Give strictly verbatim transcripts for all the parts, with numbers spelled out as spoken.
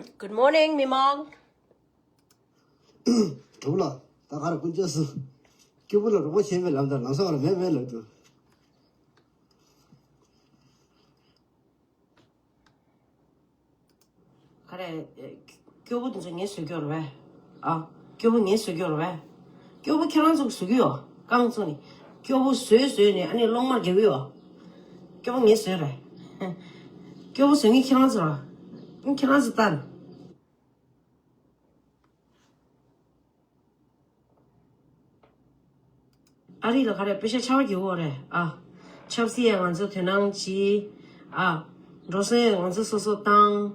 Good morning, མི་མང་། གྲོགས་ལ་ད་ག་རེ་ཀུན་སྤྱོད་སུ། སྐྱོ་པོ་ལ་རོགས་པ་བྱེད་པའི་ལམ་དང་ལམ་སང་བར་མེད་མེད་ལབ་འདུག་ག་རེ། སྐྱོ་པོ་དེ་ཚོ་ངས་བཟོས་སྐྱོ་རེད་པས། ཨ། སྐྱོ་པོ་ངས་བཟོས་སྐྱོ་རེད་པས། སྐྱོ་པོ་ཁྱེད་རང་ཚོ་གིས་བཟོ་གི་ཡོད། རྐང་བཙུགས་ནས། སྐྱོ་པོ་བཟོས་བཟོས་ནས་ཨ་ནི་གློག་དམར་རྒྱག་གི་ཡོད། སྐྱོ་པོ་ངས་བཟོས་རེད། སྐྱོ་པོ་བཟོ་མཁན་ཁྱེད་རང་ཚོ་རེད། ཁྱེད་རང་ཚོ་ལྟ། ཨ་རི་ལ་ག་རེ་པེ་ཤ་ཆར་པ་རྒྱག་གི་ཡོད་རེད་ཨ། ཆབ་སྲིད་ཡ་ང་ཚོ་དོ་སྣང་བྱེད། ཨ། འགྲོ་སོང་ང་ཚོ་སོ་སོ་བཏང་།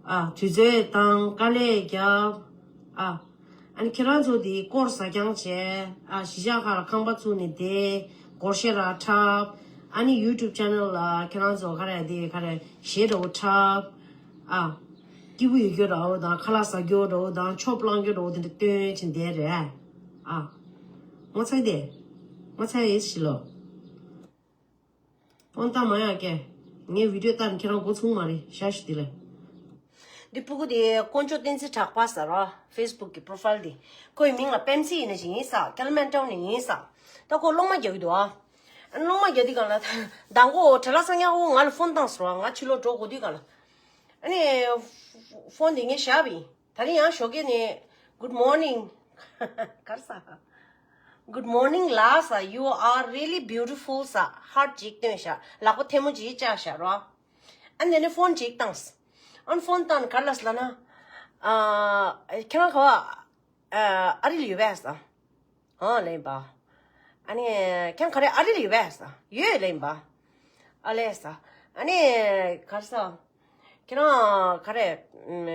ཨ། དུས་ཚོད་བཏང་། དཀའ་ལས་རྒྱབ། ཨ། ཨ་ནི་ཁྱེད་རང་ཚོ་དེ་སྐོར་ཟ་རྐྱང་བྱས། ཨ། གཞིས་ཆགས་ཁག་ལ་ཁང་པ་བཙུགས་ནས་བསྡད། སྒོར་གཞས་ར་འཁྲབ། ཨ་ནི་ཡུ་ཊུབ་ཆེ་ནལ་ལ་ཁྱེད་རང་ཚོ་ག་རེ་དེ་ག་རེ་གཞས་འདྲ་བོ་འཁྲབ། ཨ། སྐྱིད་པོ་ཡོད་རྒྱུ་འདྲ་བོ་དང་། ཁ་ལག་ཟ་རྒྱུ་འདྲ་བོ་དང་། ཆོབ་བླངས་རྒྱུ་འདྲ་བོ་དེ་འདྲ་སྟོན་བྱས་བསྡད་རེད། ཨ། ངོ་ཚ་དེ། ངོ་ཚ་ཡེ་ཤི་ལོ། ཧོན་ཏ་མ་ཡ་ཀེ། ངའི་བི་ཌིའོ་ལྟར་ཁྱེད་རང་མགོ་ཚུགས་མ་རེད། ཤ་ཤི་དེ་ལ། འདི་སྤུ་གུ་དེ་དཀོན་མཆོག་བསྟན་འཛིན་གྲགས་པ་ཟེར་རོ། ཕེ་སི་བུག་གི་པོ་རོ་ཕའིལ་དེ། ཁོའི་མིང་ལ་པེམ་སི་ཡིན་ནི་ཞིག་ཡིན་ས། ཀ་ལི་མན་ཊོན་ནས་ཡིན་ས། ད་ཁོ་གློག་དམར་རྒྱག་གི་འདུག་ཨ། གློག་དམར་རྒྱག་དུས་གང་ལ། མདང་དགོང་བྲེལ་བ་སང་ཉག་ཁོ་ང་ལ་ཧྥོན་བཏང་ཟེར་བ། ང་ཕྱི་ལོགས་འགྲོ་དགོས་དུས་གང་ལ། ཨ་ནི། ཧྥོན་དེ་ངས་བཞག་པ་ཡིན། ད་རིང་ཡང་ཞོགས་ཀས་ནས། Good morning། ག་རེ་ཟེར། Good morning ལགས་ཟེར། You are really beautiful ཟེར། ཧར་ཊི་ཅིག་སྟོན་བཞག། ལག་པ་ཐལ་མོ་ཅིག་བཅག་བཞག་རོ། ཨ་ནི་ནས་ཧྥོན་ཅིག་བཏང་། ཨ་ནི་ཧྥོན་བཏང་ནས་ག་རེ་ལབ་ཟེར་ལབ་ན། ཨ། ཁྱེད་རང་ག་བ། ཨ། ཨ་རི་ལ་ཡོད་པས་ཟེར། ཨང་ལབ་ཡིན་པ། ཨ་ནི། ཁྱེད་རང་ག་རེ་ཨ་རི་ལ་ཡོད་པས་ཟེར། ཡོད་ལབ་ཡིན་པ། ཨ་ལས་ཟེར། ཨ་ནི། ག་རེ་ཟེར། ཁྱེད་རང་ག་རེ། ཨམ།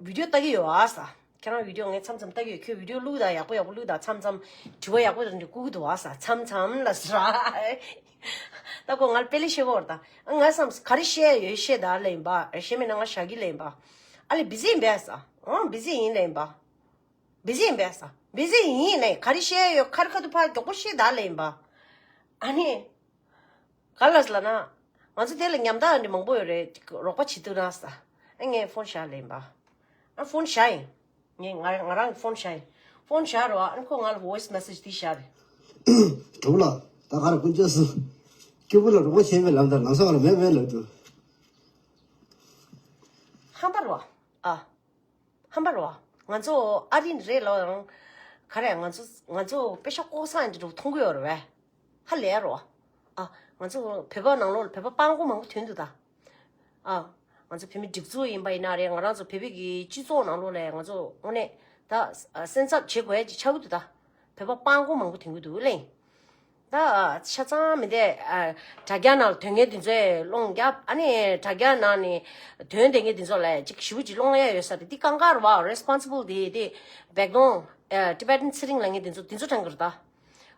བི་ཌིའོ་ལྟ་གི་ཡོད་ཨ་ཟེར། ཁྱེད་རང་བི་ཌིའོ་ངས་མཚམས་མཚམས་ལྟ་གི་ཡོད། ཁྱོད་བི་ཌིའོ་བླུགས་དང་། ཡག་པོ་ཡག་པོ་བླུགས་དང་། མཚམས་མཚམས་དྲི་བ་ཡག་པོ་དང་འདི་བཀོད་ཀྱི་འདུག་ཨ་ཟེར། མཚམས་མཚམས་ལ་ཟེར། ད་ཁོ་ང་ལ་དཔེ་ལེགས་བཤད་ཀྱི་ཡོད་རེད་ད། ཨ། ང་བསམ། ག་རེ་བཤད་ཡོད་བཤད་དང་ལབ་ཡིན་པ། བཤད་མེད་ན་ང་བཞག་གི་ལབ་ཡིན་པ། ཨ་ལས། བི་ཟི་ཡིན་པས་ཟེར། ཨང་། བི་ཟི་ཡིན་ལབ་ཡིན་པ། བི་ཟི་ཡིན་པས་ཟེར། བི་ཟི་ཡིན་ནས་ག་རེ་བཤད་ཡོད། ཁ་རི་ཁ་ཐུག་ཕར་མགྱོགས་པོ་བཤད་དང་ལབ་ཡིན་པ། ཨ་ནི། ག་རེ་ལབ་ཟེར་ལབ་ན། ང་ཚོ་དེ་ལ་ཉམ་ཐག་འདི་མང་པོ་ཡོད་རེད། རོགས་པ་བྱེད་ཐུབ་ན་ཟེར། ཨ། ངས་ཧྥོན་བཞག་ལབ་ཡིན་པ། ཨ། ཧྥོན་བཞག་ཡིན། ངས་ང་ང་རང་གི་ཧྥོན་བཞག་ཡིན། ཧྥོན་བཞག་རོགས། ཨ་ནི་ཁོ་ང་ལ་ཝོ་ཡི་སི་མེ་སེ་ཇི་འདི་བཞག་རེད། གྲོགས་ལ་ད་ག་རེ་ཀུན་སྤྱོད་སུ། སྐྱོ་པོ་ལ་རོགས་པ་བྱེད་པའི་ལམ་དང་ལམ་སང་བར་མེད་མེད་ལབ་འདུག་ཧམ་པ་རེད་པ། ཨ། ཧམ་པ་རེད་པ། ང་ཚོ་ཨ་རི་ནས་རེད་ལབ་ཡང་། ག་རེ། ང་ཚོ་ང་ཚོ་པེ་ཤ་ལྐོག་ཟ་ཡིན་འདྲ་པོ་མཐོང་གི་ཡོད་རེད་པས། ཧ་ལས་རེད་པ། ཨ། ང་ཚོ་བོད་པ་ནང་ལོགས་ལ་བོད་པ་སྤྲང་པོ་མང་པོ་ཐོན་འདུག་ད། ཨ། ང་ཚོ་བོད་མི་སྒྲིག་འཛུགས་ཡིན་པ་ཡིན་ན་རེད། ང་རང་ཚོ་བོད་པའི་གི་སྤྱི་ཚོགས་ནང་ལོགས་ལ་ང་ཚོ་དངོས་གནས་ད་སེམས་འཚབ་བྱེད་དགོས་ཡ་ཅིག་ཆགས་ཀྱི་འདུག་ད། བོད་པ་སྤྲང་པོ་མང་པོ་ཐོན་གྱི་འདུག་ལེ། ད་ཆ་ཚང་མི་འདི། ཨ། དྲ་རྒྱ་ནང་ལ་ཐོན་མཁན་དེ་ཚོས་སློང་རྒྱབ། ཨ་ནི་དྲ་རྒྱ་ནང་ནས་ཐོན་བསྡད་མཁན་དེ་ཚོ་ལ་ཅིག་ཞེ་པོ་ཅིག་སློང་ཡ་ཡོད་ས་དེ། འདི་གང་ག་རེད་པ། རེ་སི་པོན་སི་བལ་དེ་དེ་བེག་དོང་། ཨ། ཊི་བེ་ཊན་ཚེ་རིང་ལབ་མཁན་དེ་ཚོ་དེ་ཚོ་དྲན་གྱི་རེད་ད།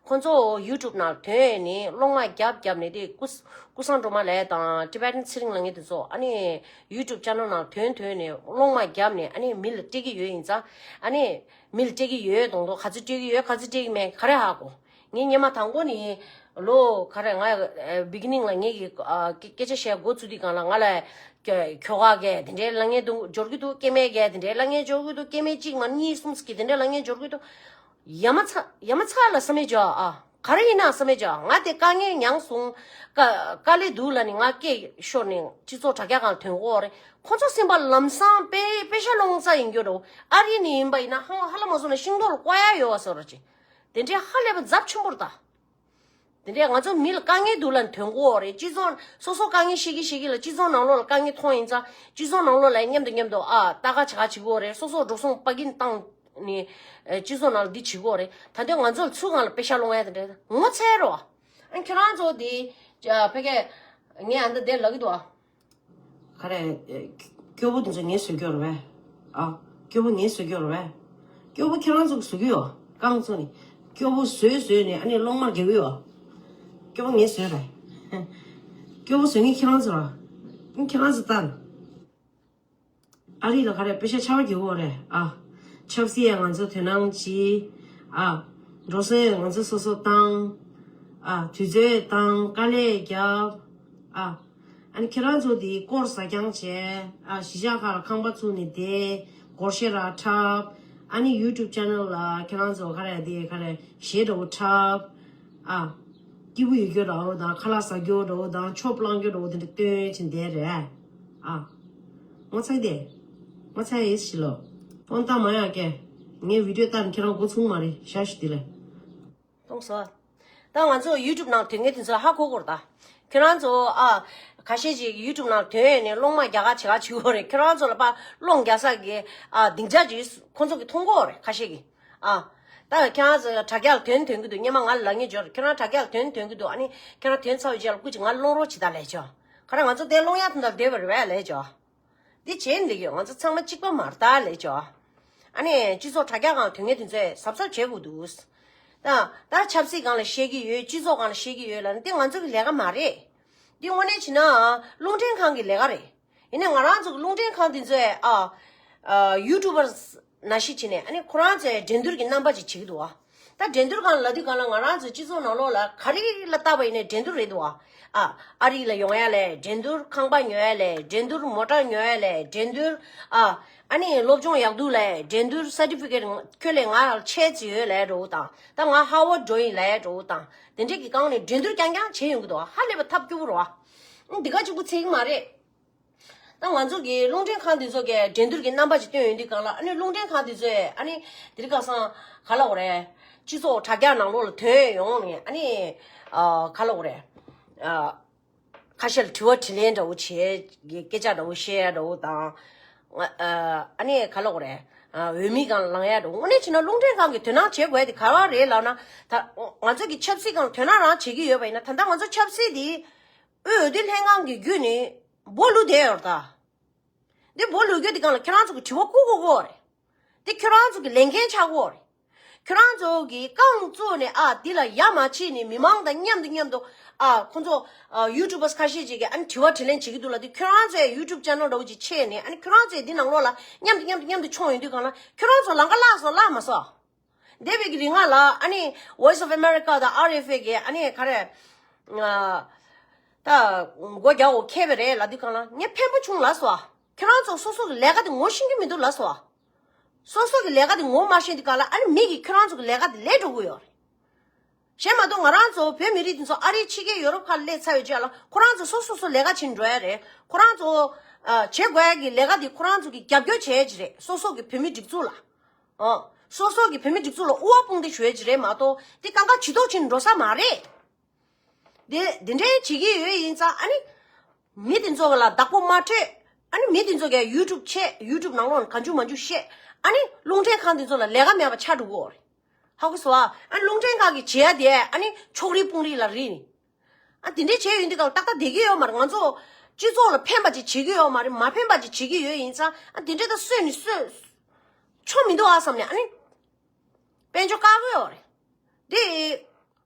ཁོ་ཚོ་ཡུ་ཊུབ་ནང་ཐོན་ནས་སློང་མ་རྒྱབ་རྒྱབ་ནས་དེ་ཀུ་ཀུ་སང་སྒྲོལ་མ་ལགས་དང་ཊི་བེ་ཊན་ཚེ་རིང་ལབ་མཁན་དེ་ཚོ། ཨ་ནི་ཡུ་ཊུབ་ཆེ་ནལ་ནང་ཐོན་ཐོན་ནས་སློང་མ་རྒྱབ་ནས། ཨ་ནི་མི་ལ་སྤྲད་ཀྱི་ཡོད་ཡིན་ཙང་། ཨ་ནི་མི་ལ་སྤྲད་ཀྱི་ཡོད་མདོག་མདོག་ག་ཚོད་སྤྲད་ཀྱི་ཡོད། ག་ཚོད་སྤྲད་ཀྱི་མེད། ག་རེ་ཧ་གོ། ངས་སྔོན་མ་དང་པོ་ནས་ལོ་ག་རེ། ང་བི་གི་ནིང་ལ་ངེད་ཀྱི། ཨ། སྐད་སྐད་ཆ་བཤད་འགོ་བཙུགས་དུས་སྒང་ལ་ང་ལ་ཁྱོ་ཁྱོ་ག་གིས་དེ་འདྲའི་ལབ་མཁན་འདུག་འབྱོར་གྱི་འདུག་སྐྱེ་དམན་གྱིས་དེ་འདྲའི་ལབ་མཁན་འབྱོར་གྱི་འདུག་སྐྱེ་དམན་གཅིག་མ་གཉིས་གསུམ་ཞིག་གིས་དེ་འདྲའི་ལབ་མཁན་འབྱོར་གྱི་འདུག་ཡ་མ་ཚ་ཡ་མ་ཚ་ལ་བསམ་མེད་བྱོས་ཨ། ག་རེ་ཡིན་ན་བསམ་མེད་བྱོས། ང་དེ་དཀའ་ངལ་མྱངས་སོང་། དཀའ་དཀའ་ལས་འདུག་ལབ་ནས་ང་སྐད་ཤོར་ནས་སྤྱི་ཚོགས་དྲ་རྒྱ་སྒང་ཐོན་གྱི་ཡོད་རེད། ཁོ་ཚོ་སེམས་པ་ལམ་སང་པེ་པེ་ཤ་སློང་ས་ཡིན་རྒྱུ་རེད། ཨ་རི་ནས་ཡིན་པ་ཡིན་ན་ཧ་ཧ་ལམ་སོང་ན་ཤིང་ཏོག་ལ་བཀོག་ཡ་ཡོད་པ་བཟོ་འདྲ་ཅིག་དེ་འདྲའི་ཧ་ལས་པ་ཚབས་ཆེན་པོ་རེད་ད། དེ་འདྲས་ང་ཚོ་མི་ལ་དཀའ་ངལ་འདུག་ལབ་ཐོན་གྱི་ཡོད་རེད། སྤྱི་ཚོགས་སོ་སོ་དཀའ་ངལ་བཤད་ཀྱི་བཤད་ཀྱི་ལ། སྤྱི་ཚོགས་ནང་ལོགས་ལ་དཀའ་ངལ་མཐོང་ཡིན་ཙང་། སྤྱི་ཚོགས་ནང་ལོགས་ལ་མཉམ་དུ་མཉམ་དུ། ཨ། ལྟ་ག་བྱ་ག་བྱེད་ཀྱི་ཡོད་རེད། སོ་སོ་འགྲོ་སོང་པ་ཀིན་བཏང་ནས། ཨ། སྤྱི་ཚོགས་ནང་ལ་འདི་བྱེད་ཀྱི་ཡོད་རེད། ད་དུང་ང་ཚོ་ལ་ཚུར་སྒང་ལ་པེ་ཤ་སློང་ཡ་དེ་འདྲས་ངོ་ཚ་རེད་པ། ཨ། ཁྱོད་རང་ཚོ་དེ་ཕ་གི་ངས་ཨ་འདི་འདིར་ལབ་ཀྱི་འདུག་ཨ། ག་རེ། སྐྱོ་པོ་དེ་ཚོ་ངས་བཟོས་སྐྱོ་རེད་པས། ཨ། སྐྱོ་པོ་ངས་བཟོས་སྐྱོ་རེད་པས། སྐྱོ་པོ་ཁྱེད་རང་ཚོ་གིས་བཟོ་གི་ཡོད། རྐང་བཙུགས་ནས། སྐྱོ་པོ་བཟོས་བཟོས་ནས་ཨ་ནི་གློག་དམར་རྒྱག་གི་ཡོད། སྐྱོ་པོ་ངས་བཟོས་རེད། སྐྱོ་པོ་བཟོ་མཁན་ཁྱེད་རང་ཚོ་རེད། ཁྱེད་རང་ཚོ་ལྟ། ཨ་རི་ལ་ག་རེ་པེ་ཤ་ཆར་པ་རྒྱག་གི་ཡོད་རེད་ཨ། ཆབ་སྲིད་ཡ་ང་ཚོ་དོ་སྣང་བྱེད། ཨ། འགྲོ་སོང་ཡ་ང་ཚོ་སོ་སོ་བཏང་། ཨ། དུས་ཚོད་བཏང་། དཀའ་ལས་རྒྱབ། ཨ། ཨ་ནི་ཁྱེད་རང་ཚོ་དེ་སྐོར་ཟ་རྐྱང་བྱས། ཨ་གཞིས་ཆགས་ཁག་ལ་ཁང་པ་བཙུགས་ནས་བསྡད། སྒོར་གཞས་རག་འཁྲབ། ཨ་ནི་ཡུ་ཊུབ་ཆེ་ནལ་ལ་ཁྱེད་རང་ཚོ་ག་རེ་དེ་ག་རེ་གཞས་འདྲ་བོ་འཁྲབ། ཨ་སྐྱིད་པོ་ཡོད་རྒྱུ་འདྲ་བོ་དང་། ཁ་ལག་ཟ་རྒྱུ་འདྲ་བོ་དང་། ཆོབ་བླངས་རྒྱུ་འདྲ་བོ་དེ་འདྲ་སྟོན་བྱས་བསྡད་རེད། ཨ་ངོ་ཚ་དེ་ངོ་ཚ་ཡིས་ཞི་ལོ། ཕོན་ལྟ་མ་ཡག་གེ། ངའི་བི་ཌིའོ་ལྟ་ནས་ཁྱེད་རང་མགོ་ཚུགས་མ་རེད། ཤ་ཤི་དེ་ལས། གཏོང་སོ། ད་ང་ཚོ་ཡུ་ཊུབ་ནང་དོན་གཉེར་དེ་ཚོ་ཧ་གོ་གོ་རེད་ད། ཁྱེད་རང་ཚོ་ཨ་ཁ་ཤས་ཅིག་ཡུ་ཊུབ་ནང་དོན་ཡོད་ནས་སློང་མ་རྒྱག་ག་བྱེད་ག་བྱེད་གོ་རེད། ཁྱེད་རང་ཚོ་ལ་ཕར་སློང་རྒྱག་ས་གི་ཨ་སྡིངས་ཆ་ཅིག་ཁོང་ཚོ་གི་མཐོང་གོ་རེད། ཁ་ཤས་ཀྱི་ཨ། ད་ཁྱེད་རང་ཚོ་དྲ་རྒྱ་ལ་དོན་དོན་གི་འདུག་སྔོན་མ་ང་ལ་ལབ་མཁན་ཅིག་ཡོད་རེད། ཁྱེད་རང་དྲ་རྒྱ་ལ་དོན་དོན་གི་འདུག་ཨ་ནི་ཁྱེད་རང་དོན་ཚར་བའི་རྗེས་ལ་སྐུ་མཁྱེན་ང་སློང་རོགས་བྱེད་ད་ལབ་ཅིག་ག་རེ་ང་ཚོ་དེ་སློང་ཡག་དོན་དག་བསྡད་པ་རེད་པས་ལབ་ཅིག་འདི་བྱས་ནས་ཡོད། ང་ཚོ་ཚང་མ་གཅིག་པ་མ་རེད་ད་ལབ་ཅིག་ཨ་ནི་སྤྱི་ཚོགས་དྲ་རྒྱ་སྒང་དོན་གཉེར་དེ་ཚོས་གཟབ་གཟབ་བྱེད་དགོས་འདུག་ད་ད་ཆབ་སྲིད་སྒང་ལ་བཤད་ཀྱི་ཡོད། སྤྱི་ཚོགས་སྒང་ལ་བཤད་ཀྱི་ཡོད་ལབ་ན་འདི་ང་ཚོ་གི་ལས་ཀ་མ་རེད། འདི་དངོས་གནས་བྱས་ན་རླུང་འཕྲིན་ཁང་གི་ལས་ཀ་རེད། ཡིན་ནའི་ང་རང་ཚོ་གི་རླུང་འཕྲིན་ཁང་དེ་ཚོས་ཨ་ཨ་ཡུ་ཊུབ་པར་ནང་བཞིན་བྱས་ནས་ཨ་ནི་ཁོ་རང་ཚོས་འགྲན་བསྡུར་གྱི་རྣམ་པ་ཅིག་བྱེད་ཀྱི་འདུག་བ། ད་འགྲན་བསྡུར་སྒང་ལ་ལབ་དུས་སྒང་ལ་ང་རང་ཚོའི་སྤྱི་ཚོགས་ནང་ལོགས་ལ་ག་རེ་ལ་བལྟས་པ་ཡིན་ནའི་འགྲན་བསྡུར་རེད་འདུག་བ། ཨ་ཨ་རི་ལ་ཡོང་ཡ་ལས་འགྲན་བསྡུར། ཁང་པ་ཉོ་ཡ་ལས་འགྲན་བསྡུར། མོ་ཊ་ཉོ་ཡ་ལས་འགྲན་བསྡུར། ཨ་ཨ་ནི་སློབ་སྦྱོང་ཡག་སྡུག་ལས་འགྲན་བསྡུར། སར་ཊི་ཕི་ཀེཊ་ཁྱོད་ལས་ང་ལ་ཆེ་ཙི་ཡོད་ལབ་འདྲ་བོ་དང་། ད་ང་ཧར་ཝརཌ་འགྲོ་ཡིན་ལབ་འདྲ་བོ་དང་། དེ་འདྲས་ཀྱི་སྒང་ནས་འགྲན་བསྡུར་རྐྱང་རྐྱང་བྱེད་ཡོང་གི་འདུག་བ། ཧ་ལས་པ་ཐབས་སྐྱོ་པོ་རེད་བ། འདི་ག་གཅིག་པུ་ཚད་ཀྱི་མ་རེད། ད་ང་ཚོ་གི་རླུང་འཕྲིན་ཁང་འདི་ཚོ་གིས་འགྲན་བསྡུར་གྱི་རྣམ་པ་ཅིག་སྟོན་ཡོང་དུས་སྒང་ལ་ཨ་ནི་རླུང་འཕྲིན་ཁང་འདི་ཚོས་ཨ་ནི་དེ་རིང་ཁ་སང་ག་ལབ་དགོས་རེད། སྤྱི་ཚོགས་དྲ་རྒྱ་ནང་ལོགས་ལ་ཐོན་ཡོང་ནས་ཨ་ནི་ཨ་ག་ལབ་དགོས་རེད། ཨ་ཁ་ཤས་ལ་དྲི་བ་དྲིས་ལན་འདྲ་བོ་བྱེད། སྐད་ཆ་འདྲ་བོ་བཤད་འདྲ་བོ་དང་། ཨ་ཨ་ནི་ག་ལབ་དགོས་རེད། ཨ་འོས་མི་སྒང་ལ་ལངས་ཡ་འདྲ་བོ། དངོས་གནས་བྱས་ན་རླུང་འཕྲིན་ཁང་གིས་དོ་སྣང་བྱེད་དགོས་དེ་ག་རེ་རེད་ལབ་ན། ད་ང་ཚོ་གི་ཆབ་སྲིད་སྒང་ལ་དོ་སྣང་རང་བྱེད་ཀྱི་ཡོད་པ་ཡིན་ན། ད་ལྟ་ང་ཚོ་ཆབ་སྲིད་འདི་དབུས་འོས་བསྡུ་ལྷན་ཁང་གི་བརྒྱུད་ནས་འབོ་ལུག་བསྡད་ཡོད་རེད་ད། འདི་འབོ་ལུག་རྒྱུ་འདི་སྒང་ལ་ཁྱེད་རང་ཚོ་གི་དྲི་བ་བཀོད་དགོས་ཀྱི་ཡོད་རེད། འདི་ཁྱེད་རང་ཚོ་གི་ལས་འགན་ཆགས་ཀྱི་ཡོད་རེད། ཁྱེད་རང་ཚོ་གི་རྐང་བཙུགས་ནས་ཨ་འདི་ལ་ཡ་མ་བྱས་ནས་མི་མང་དང་མཉམ་དུ་མཉམ་དུ་ཨ་ཁོང་ཚོ་ཨ་ཡུ་ཊུབ་པར་ཁ་ཤས་ཅིག་གིས་ཨ་ནི་དྲི་བ་དྲིས་ལན་བྱེད་ཀྱི་འདུག་ལབ་དུས། ཁྱེད་རང་ཚོའི་ཡུ་ཊུབ་ཆེ་ནལ་འདྲ་བོ་ཅིག་ཕྱེས་ནས་ཨ་ནི་ཁྱེད་རང་ཚོའི་འདི་ནང་ལོགས་ལ་མཉམ་དུ་མཉམ་དུ་མཉམ་དུ་མཆོང་ཡོང་དུས་སྒང་ལ་ཁྱེད་རང་ཚོ་ལམ་ཁ་བརླག་སོང་བརླག་མ་སོང་། འདས་པའི་གི་རིང་ལ་ཨ་ནི་Voice of America དང་ཨར་ཨེཕ་ཨེ་གི་ཨ་ནི་ག་རེ་ཨ་ད་མགོ་རྒྱག་འོ་ཁེལ་བ་རེད་ལབ་དུས་སྒང་ལ་ངས་ཕན་པོ་བྱུང་ལབ་སོང་། ཁྱེད་རང་ཚོ་སོ་སོ་གི་ལས་ཀ་དེ་ངོ་ཤེས་ཀྱི་མི་འདུག་ལབ་སོང་། སོ་སོ་གི་ལས་ཀ་དེ་ངོ་མ་ཤེས་དུས་སྒང་ལ་ཨ་ནི་མི་གིས་ཁྱེད་རང་ཚོ་གི་ལས་ཀ་དེ་ལས་འགྲོ་གི་ཡོད་རེད། གཞན་མ་གཏོགས་ང་རང་ཚོ་བོད་མི་རིགས་དེ་ཚོ་ཨ་རིའི་ཕྱི་རྒྱལ་ཡོ་རོབ་ཁག་ལ་སླེབས་ཚར་བའི་རྗེས་ལ་ཁོ་རང་ཚོ་སོ་སོ་སོ་ལས་ཀ་བྱེད་འགྲོ་ཡ་རེད། ཁོ་རང་ཚོ་ཨ་བྱེད་དགོས་ཡ་གི་ལས་ཀ་དེ་ཁོ་རང་ཚོ་གི་རྒྱབ་སྐྱོར་བྱེད་ཡ་ཅིག་རེད། སོ་སོ་གི་བོད་མི་སྒྲིག་འཛུགས་ལ། ཨོ། སོ་སོ་གི་བོད་མི་སྒྲིག་འཛུགས་ལ་དབུ་བ་དཔུང་འདེགས་ཞུ་ཡ་ཅིག་རེད་མ་གཏོགས་དེ་གང་ག་ཇུས་གཏོགས་བྱེད་འགྲོ་ས་མ་རེད། དེ་དེ་འདྲའི་བྱེད་ཀྱི་ཡོད་ཡིན་ཙང་ཨ་ནི། མི་དེ་ཚོ་ལ་བདག་པོ་མ་སྤྲད། ཨ་ནི་མི་དེ་ཚོ་གིས་ཡུ་ཊུབ་བྱས། ཡུ་ཊུབ་ནང་ལོགས་ནས་གང་བྱུང་མང་བྱུང་བཤད། ཨ་ནི་རླུང་འཕྲིན་ཁང་དེ་ཚོ་ལ་ལས་ཀ་མེད་པ་ཆགས་འགྲོ་གི་ཡོད་རེད། ཧ་གོ་སོང་ཨ། ཨ་ནི་རླུང་འཕྲིན་ཁང་གིས་བྱེད་ཡ་དེ་ཨ་ནི་ཕྱོགས་རིས་དཔུང་རིས་ལ་རིས་ནས། ཨ་དེ་འདྲའི་བྱས་ཡོད་དུས་སྒང་ལ་ཏག་ཏག་བསྡད་ཀྱི་ཡོད་མ་རེད། ང་ཚོ་སྤྱི་ཚོགས་ལ་ཕན་པ་ཅིག་བྱེད་ཀྱི་ཡོད་མ་རེད། མ་ཕན་པ་ཅིག་བྱེད་ཀྱི་ཡོད་ཡིན་ཙང་ཨ་དེ་འདྲའི་ད་གསོད་ནས་གསོད། ཆོ་མི་འདུག་ཨ་བསམ་ནས་ཨ་ནི། དཔལ་འབྱོར་བཀག་གི་ཡོད་རེད། དེ།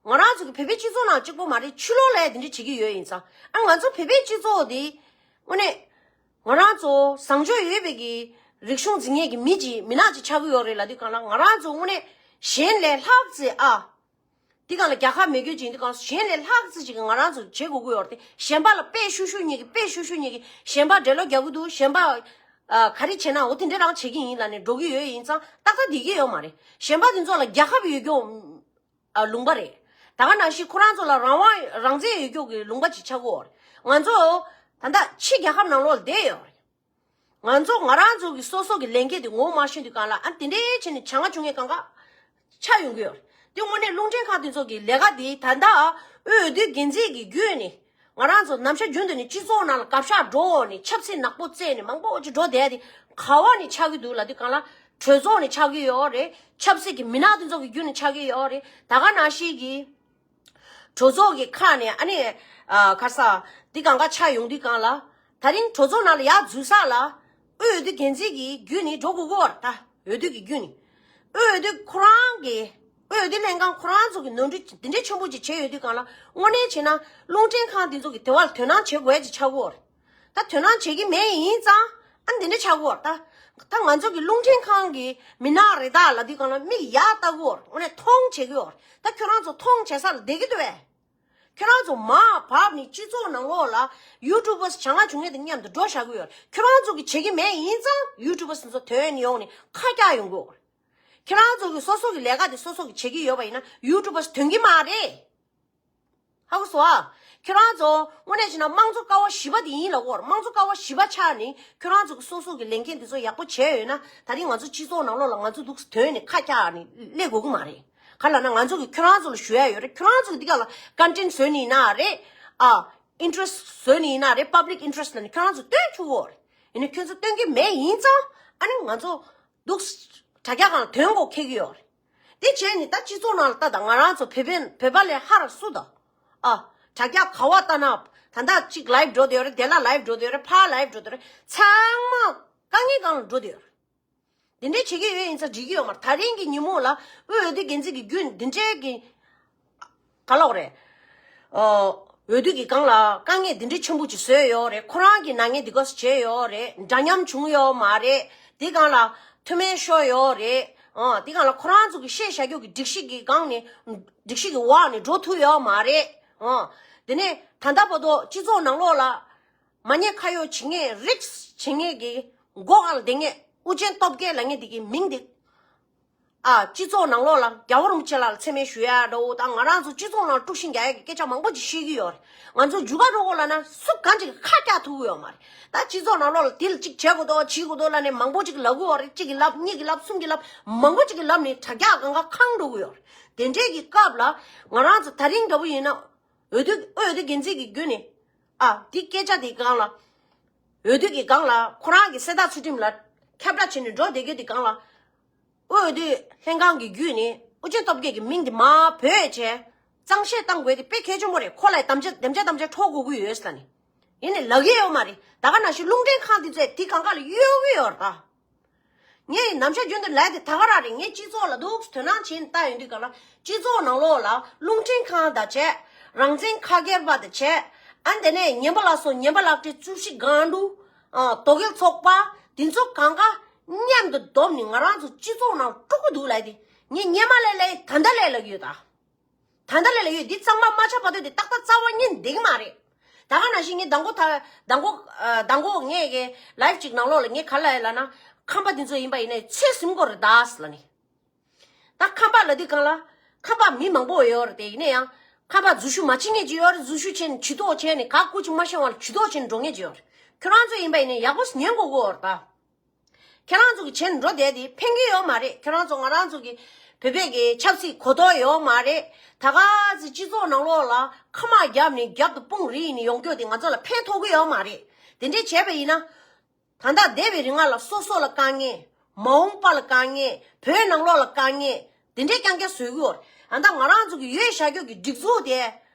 ང་རང་ཚོ་གི་བོད་པའི་སྤྱི་ཚོགས་ནང་གཅིག་པོ་མ་རེད། ཕྱི་ལོགས་ལ་ཡང་དེ་འདྲ་བྱེད་ཀྱི་ཡོད་ཡིན་ཙང་ཨ་ང་ཚོ་བོད་པའི་སྤྱི་ཚོགས་དེ། དངོས་གནས། ང་རང་ཚོ་བཟང་སྤྱོད་ཡོད་པའི་གི་རིག་གཞུང་འཛིན་མཁན་གྱི་མི་གཅིག་མི་ནག་ཅིག་ཆགས་ཀྱི་ཡོད་རེད་ལབ་དུས་སྒང་ལ་ང་རང་ཚོ་དངོས་གནས་གཞན་ལས་ལྷག་ཙེ་ཨ། དེ་སྒང་ལ་རྒྱལ་ཁ་མེད་རྒྱུ་ཅིག་ཡིན་དུས་སྒང་གཞན་ལས་ལྷག་ཙེ་ཅིག་ང་རང་ཚོ་བྱེད་དགོས་ཀྱི་ཡོད་རེད་དེ། གཞན་པ་ལ་དཔེ་ཤུ་ཤུ་ཉིད་ཀྱི་དཔེ་ཤུ་ཤུ་ཉིད་ཀྱི་གཞན་པ་འདྲེ་ལོག་རྒྱག་གི་འདུག་གཞན་པ། ཨ་ག་རེ་བྱས་ན་འོ་དེ་འདྲ་རང་བྱེད་ཀྱི་ཡིན་ལབ་ནས་འགྲོ་གི་ཡོད་ཡིན་ཙང་ཏག་ཏག་བསྡད་ཀྱི་ཡོད་མ་རེད། གཞན་པ་དེ་ཚོ་ལ་རྒྱལ་ཁ་ཡོད་རྒྱུ། ཨ་ལུང་པ་རེད། ད་ག་ནང་བཞིན་ཁོ་རང་ཚོ་ལ་རང་དབང་རང་བཙན་ཡོད་རྒྱུ་གི་ལུང་པ་ཅིག་ཆགས་ཀྱི་ཡོད་རེད། ང་ཚོ་ད་ལྟ་ཕྱི་རྒྱལ་ཁབ་ནང་ལོགས་ལ་བསྡད་ཡོད་རེད། ང་ཚོ་ང་རང་ཚོ་གི་སོ་སོ་གི་ལས་འགན་དེ་ངོ་མ་ཤེས་དུས་སྒང་ལ་ཨ་དེ་འདྲའི་བྱས་ནས་བྱ་ང་བྱུང་ངས་གང་ག་ཆགས་ཡོང་གི་ཡོད་རེད། དེ་དངོས་གནས་རླུང་འཕྲིན་ཁང་དེ་ཚོ་གི་ལས་ཀ་དེ་ད་ལྟ་དབུས་འོས་བསྡུ་འགན་འཛིན་གྱི་བརྒྱུད་ནས་ང་རང་ཚོ་ནམ་ཞག་རྒྱུན་དུ་ནས་སྤྱི་ཚོགས་ནང་ལ་གབ་ཤག་འགྲོ་ནས་ཆབ་སྲིད་ནག་པོ་རྩེས་ནས་མང་པོ་ཅིག་འགྲོ་བསྡད་དེ་ག་བ་ནས་ཆགས་ཀྱི་འདུག་ལབ་དུས་སྒང་ལ་གྲོས་ཚོགས་ནས་ཆགས་ཀྱི་ཡོད་རེད། ཆབ་སྲིད་ཀྱི་མི་སྣ་དེ་ཚོ་གི་བརྒྱུད་ནས་ཆགས་ཀྱི་ཡོད་རེད། ད་ག་ནང་བཞིན་གྱི་གྲོས་ཚོགས་ཀྱི་ཁ་ནས་ཨ་ནི་ཨ་ག་རེ་ཟ་འདི་གང་ག་ཆགས་ཡོང་དུས་སྒང་ལ། ད་རིང་གྲོས་ཚོགས་ནང་ལ་ཡར་འཛུལ་ས་ལ་དབུས་འོས་བསྡུ་འགན་འཛིན་གྱི་བརྒྱུད་ནས་འགྲོ་དགོས་ཀྱི་ཡོད་རེད། ད་འོས་བསྡུ་གི་བརྒྱུད་ནས་དབུས་འོས་བསྡུ་ཁོ་རང་གི་དབུས་འོས་བསྡུ་ལྷན་ཁང་ཁོ་རང་ཚོ་གི་ནོར་འཁྲུལ་འདི་འདྲའི་ཆེན་པོ་ཅིག་བྱས་ཡོད་དུས་སྒང་ལ་དངོས་གནས་བྱས་ན་རླུང་འཕྲིན་ཁང་འདི་ཚོ་གི་དེ་བར་དོ་སྣང་བྱེད་དགོས་ཡ་ཅིག་ཆགས་ཀྱི་ཡོད་རེད། ད་དོ་སྣང་བྱེད་ཀྱི་མེད་ཡིན་ཙང་ཨ་འདི་འདྲ་ཆགས་ཀྱི་ཡོད་རེད། ད་ད་ང་ཚོ་གི་རླུང་འཕྲིན་ཁང་གི་མི་སྣ་རེད་ད་ལབ་དུས་སྒང་ལ་མིག་ཡར་ལྟ་གི་ཡོད་རེད། དངོས་གནས་མཐོང་བྱེད་ཀྱི་ཡོད་རེད། ད་ཁྱོད་རང་ཚོ་མཐོང་བྱེད་ས་ལ་བསྡད་ཀྱི་འདུག་བས། ཁྱོད་རང་ཚོ་མར་བབས་ནས་སྤྱི་ཚོགས་ནང་ལོགས་ལ་ཡུ་ཊུབ་པར་བྱ་ང་བྱུང་ངེས་དང་མཉམ་དུ་འགྲོ་བཞག་གི་ཡོད། ཁྱོད་རང་ཚོ་གི་བྱེད་ཀྱི་མེད་ཡིན་ཙང་ཡུ་ཊུབ་པར་ཚོ་དོན་ཡོང་ནས་ཁ་རྒྱག་ཡོང་གི་ཡོད། ཁྱོད་རང་ཚོ་གི་སོ་སོ་གི་ལས་ཀ་དེ་སོ་སོ་གི་བྱེད་ཀྱི་ཡོད་པ་ཡིན་ན་ཡུ་ཊུབ་པར་དོན་གྱི་མ་རེད། ཧ་གོ་སོང་ཨ། ཁྱོད་རང་ཚོ་དངོས་གནས་བྱས་ན་དམངས་གཙོ་ཀ་བ་བཞི་པ་དེ་ཡིན་ལབ་གོ། དམངས་གཙོ་ཀ་བ་བཞི་པ་ཆགས་ནས་ཁྱོད་རང་ཚོ་གི་སོ་སོ་གི་ལས་འགན་དེ་ཚོ་ཡག་པོ་བྱས་ཡོད་ན་ད་རིང་ང་ཚོ་སྤྱི་ཚོགས་ནང་ལོགས་ལ་ང་ཚོ་འདུག་དོན་ནས་ཁ་རྒྱག་ནས་སླེབས་དགོས་ཀྱི་མ་རེད། ག་ལབ་ན་ང་ཚོ་གི་ཁྱོད་རང་ཚོ་ལ་ཞུ་ཡ་ཡོད་རེད། ཁྱོད་རང་ཚོ་གི་འདི་ག་ལ་ཀོན་ཊེན་ཊི་བཟོས་ནི་ཡིན་ན་རེད། ཨ། ཨིན་ཊི་རེ་སི་བཟོས་ནི་ཡིན་ན་རེད། པབ་ལིག་ཨིན་ཊི་རེ་སི་ལབ་ནས་ཁྱོད་རང་ཚོ་སྟོན་ཆོག་གི་ཡོད་རེད། ཡིན་ནའི་ཁྱོད་ཚོ་སྟོན་གྱི་མེད་ཡིན་ཙང་ཨ་ནི་ང་ཚོ་འདུག་དྲ་རྒྱ་སྒང་ལ་དོན་གོ་ཁེལ་གྱི་ཡོད་རེད། དེ་བྱས་ནས་ད་སྤྱི་ཚོགས་ནང་ལ་ལྟ་དང་། ང་རང་ཚོ་བོད་པའི་བོད་པ་ལས་ཧར་སུ་དང་། ཨ། དྲ་རྒྱ་ག་བ་ལྟ་ན། ད་ལྟ་གཅིག་ལའིབ་འགྲོ་བསྡད་ཡོད་རེད། དེ་ལ་ལའིབ་འགྲོ་བསྡད་ཡོད་རེད། ཕར་ལའིབ་འགྲོ་བསྡད་ཡོད་རེད། ཚང་མ་དཀའ་ངལ་སྒང་ལ་འགྲོ་བསྡད་ཡོད་རེད། དེ་འདྲའི་བྱེད་ཀྱི་ཡོད་ཡིན་ཙང་འགྲིག་གི་ཡོད་མ་རེད། ད་རིང་གི་ཉིན་མོ་ལ་དབུས་འོས་བསྡུ་འགན་འཛིན་གྱི་བརྒྱུད་འདི་འདྲའི་གི་ག་ལབ་དགོས་རེད། ཨོ། འོས་བསྡུ་གི་སྒང་ལ་དཀའ་ངལ་འདི་འདྲའི་ཆེན་པོ་ཅིག་བཟོས་ཡོད་རེད། ཁོ་རང་གི་ནག་ཉེས་འདི་ག་ཙམ་བྱས་ཡོད་རེད། འདྲ་མཉམ་བྱུང་ཡོད་མ་རེད། དེ་སྒང་ལ་མཐུ་མེད་ཤོར་ཡོད་རེད། ཨོ། དེ་སྒང་ལ་ཁོ་རང་ཚོ་གི་བཤད་བཞག་རྒྱུ་གི་སྒྲིག་གཞི་གི་སྒང་ནས་སྒྲིག་གཞི་གི་འོག་ནས་འགྲོ་ཐུབ་ཡོད་མ་རེད། ཨོ། དེ་ནས་ད་ལྟ་བར་དུ་སྤྱི་ཚོགས་ནང་ལོགས་ལ་མ་ཉེས་ཁ་གཡོགས་བྱེད་མཁན། རིགས་བྱེད་མཁན་གྱི་མགོ་སྒང་ལ་བསྡད་མཁན་ཨུ་རྒྱན་སྟོབས་རྒྱལ་ལབ་མཁན་དེ་གི་མིང་དེ། ཨ། སྤྱི་ཚོགས་ནང་ལོགས་ལ་རྒྱལ་བ་རིན་པོ་ཆེ་ལགས་ལ་མཚན་སྨད་ཞུ་ཡ་འདྲ་བོ་དང་། ང་རང་ཚོ་སྤྱི་ཚོགས་ནང་དཀྲུག་ཤིང་རྒྱག་ཡ་གི་སྐད་ཆ་མང་པོ་ཅིག་བཤད་ཀྱི་ཡོད་རེད། ང་ཚོ་རྒྱུག་ག་འགྲོ་དགོས་ལབ་ན་སུ་གང་ཅིག་གིས་ཁ་རྒྱག་ཐུབ་ཀྱི་ཡོད་མ་རེད། ད་སྤྱི་ཚོགས་ནང་ལོགས་ལ་དེ་ལ་གཅིག་བྱེད་དགོས་འདུག་བྱེད་དགོས་འདུག་ལབ་ནས་མང་པོ་ཅིག་ལབ་ཀྱི་ཡོད་རེད། གཅིག་གིས་ལབ། གཉིས་ཀྱིས་ལབ། གསུམ་གྱིས་ལབ། མང་པོ་ཅིག་གིས་ལབ་ནས་དྲ་རྒྱ་སྒང་ག་ཁེངས་འགྲོ་གི་ཡོད་རེད། དེ་འདྲའི་གི་སྐབས་ལ་ང་རང་ཚོ་ད་རིང་འདྲ་བོ་ཡིན་ན། འོས་བསྡུ་འོས་བསྡུ་འགན་འཛིན་གྱི་བརྒྱུད་ནས། ཨ། འདི་སྐད་ཆ་འདི་སྒང་ལ། འོས་བསྡུ་གི་སྒང་ལ་ཁོ་རང་གི་གསལ་བསྒྲགས་ཚུལ་ཁྲིམས་ལ་ཁྱབ་བསྒྲགས་བྱས་ནས་འགྲོ་བསྡད་རྒྱུ་འདི་སྒང་ལ། འོས་བསྡུ་ལྷན་ཁང་གི་བརྒྱུད་ནས་ཨུ་རྒྱན་སྟོབས་རྒྱལ་གྱི་མིང་འདི་མར་བོས་བྱས་གཙང་བཤེར་བཏང་དགོས་དེ་དཔེ་གལ་ཆེན་པོ་རེད། ཁོ་ལ་དམ་བཅའ་དམ་བཅའ་དམ་བཅའ་འཕྲོག་དགོས་ཀྱི་ཡོད་ཟེར་ནས། ཡིན་ནའི་ལབ་ཀྱི་ཡོད་མ་རེད། ད་ག་ནང་བཞིན་རླུང་འཕྲིན་ཁང་འདི་ཚོས་དེ་སྒང་ག་ལ་གཡོལ་གྱི་ཡོད་རེད་ད། ངས་ནམ་ཞག་རྒྱུན་དུ་ལབ་དེ་ད་ག་རང་རེད། ངས་སྤྱི་ཚོགས་ལ་འདུག་དོ་སྣང་བྱས་ནས་ལྟ་ཡོང་དུས་སྒང་ལ་སྤྱི་ཚོགས་ནང་ལོགས་ལ་རླུང་འཕྲིན་ཁང་དང་བྱས། རང་བཙན་ཁ་སྒེར་པ་དང་བྱས། ཨ། དེ་ནས་ཉན་པ་ལགས་སོ། ཉན་པ་ལགས་ཀྱི་རྩོད་གཞི་སྒང་དྲུག་ཨ། དོལ་རྒྱལ་ཚོགས་པ་དེ་ཚོ་སྒང་ག་མཉམ་དུ་བསྡོམས་ནས་ང་རང་ཚོ་སྤྱི་ཚོགས་ནང་དཀྲུག་གི་འདུག་ལབ་དེ་ངས་སྔོན་མ་ལས་ལབ་ད་ལྟ་ལས་ལབ་ཀྱི་ཡོད་ད། ད་ལྟ་ལས་ལ་ཡོད། འདི་གཙང་མ་མ་ཆགས་བར་དུ་དེ་ཏག་ཏག་རྩ་བ་ཉིད་བསྡད་ཀྱི་མ་རེད། ད་ག་ནང་བཞིན་ངས་མདང་དགོང་ད་མདང་དགོང་ཨ། མདང་དགོང་ངས་ཀྱི་ལའིབ་ཅིག་ནང་ལོགས་ལ་ངས་ག་ལབ་ཡོད་ལབ་ན། ཁམས་པ་འདི་ཚོ་ཡིན་པ་ཡིན་ནའི་ཚོད་ཟིན་དགོས་རེད་ད་ཟེར་ལབ་ནས། ད་ཁམས་པ་ལབ་དུས་སྒང་ལ་ཁམས་པ་མི་མང་པོ་ཡོད་རེད་དེ། ཡིན་ན་ཡང་ཁམས་པ་འཛུལ་ཞུགས་མ་བྱེད་མཁན་ཅིག་ཡོད་རེད། འཛུལ་ཞུགས་བྱས་ནས་ཇུས་གཏོགས་བྱས་ནས་ག་སྐུ་ཅིག་མ་ཤོང་བར་ཇུས་གཏོགས་བྱས་ནས་འགྲོ་མཁན་ཅིག་ཡོད་རེད། ཁྱོད་རང་ཚོ་ཡིན་པ་ཡིན་ནའི་ཡག་པོ་ཉན་དགོས་ཀྱི་ཡོད་རེད་ད། ཁྱེད་རང་ཚོ་གི་བྱས་ནས་འགྲོ་བསྡད་དེ་ཕན་གྱི་ཡོད་མ་རེད། ཁྱེད་རང་ཚོ་ང་རང་ཚོ་གི་བོད་པའི་གི་ཆབ་སྲིད་གོ་རྟོགས་ཡོད་མ་རེད། ད་ག་ཚོད་སྤྱི་ཚོགས་ནང་ལོགས་ལ་ཁ་དམག་བརྒྱབ་ནས་རྒྱབ་ཏུ་དཔུང་རིས་ནས་ཡོང་རྒྱུ་དེ་ང་ཚོ་ལ་ཕན་ཐོགས་ཀྱི་ཡོད་མ་རེད། དེ་འདྲས་བྱས་པ་ཡིན་ན། ད་ལྟ་འདས་པའི་རིང་ལ་སོ་སོ་ལ་དཀའ་ངལ། མ་འོངས་པ་ལ་དཀའ་ངལ། བོད་ནང་ལོགས་ལ་དཀའ་ངལ། དེ་འདྲས་རྐྱང་རྐྱང་བཟོ་གི་ཡོད་རེད། ད་ལྟ་ང་རང་ཚོ་གི་ཡོད་བཞག་རྒྱུ་གི་སྒྲིག་འཛུགས་དེ་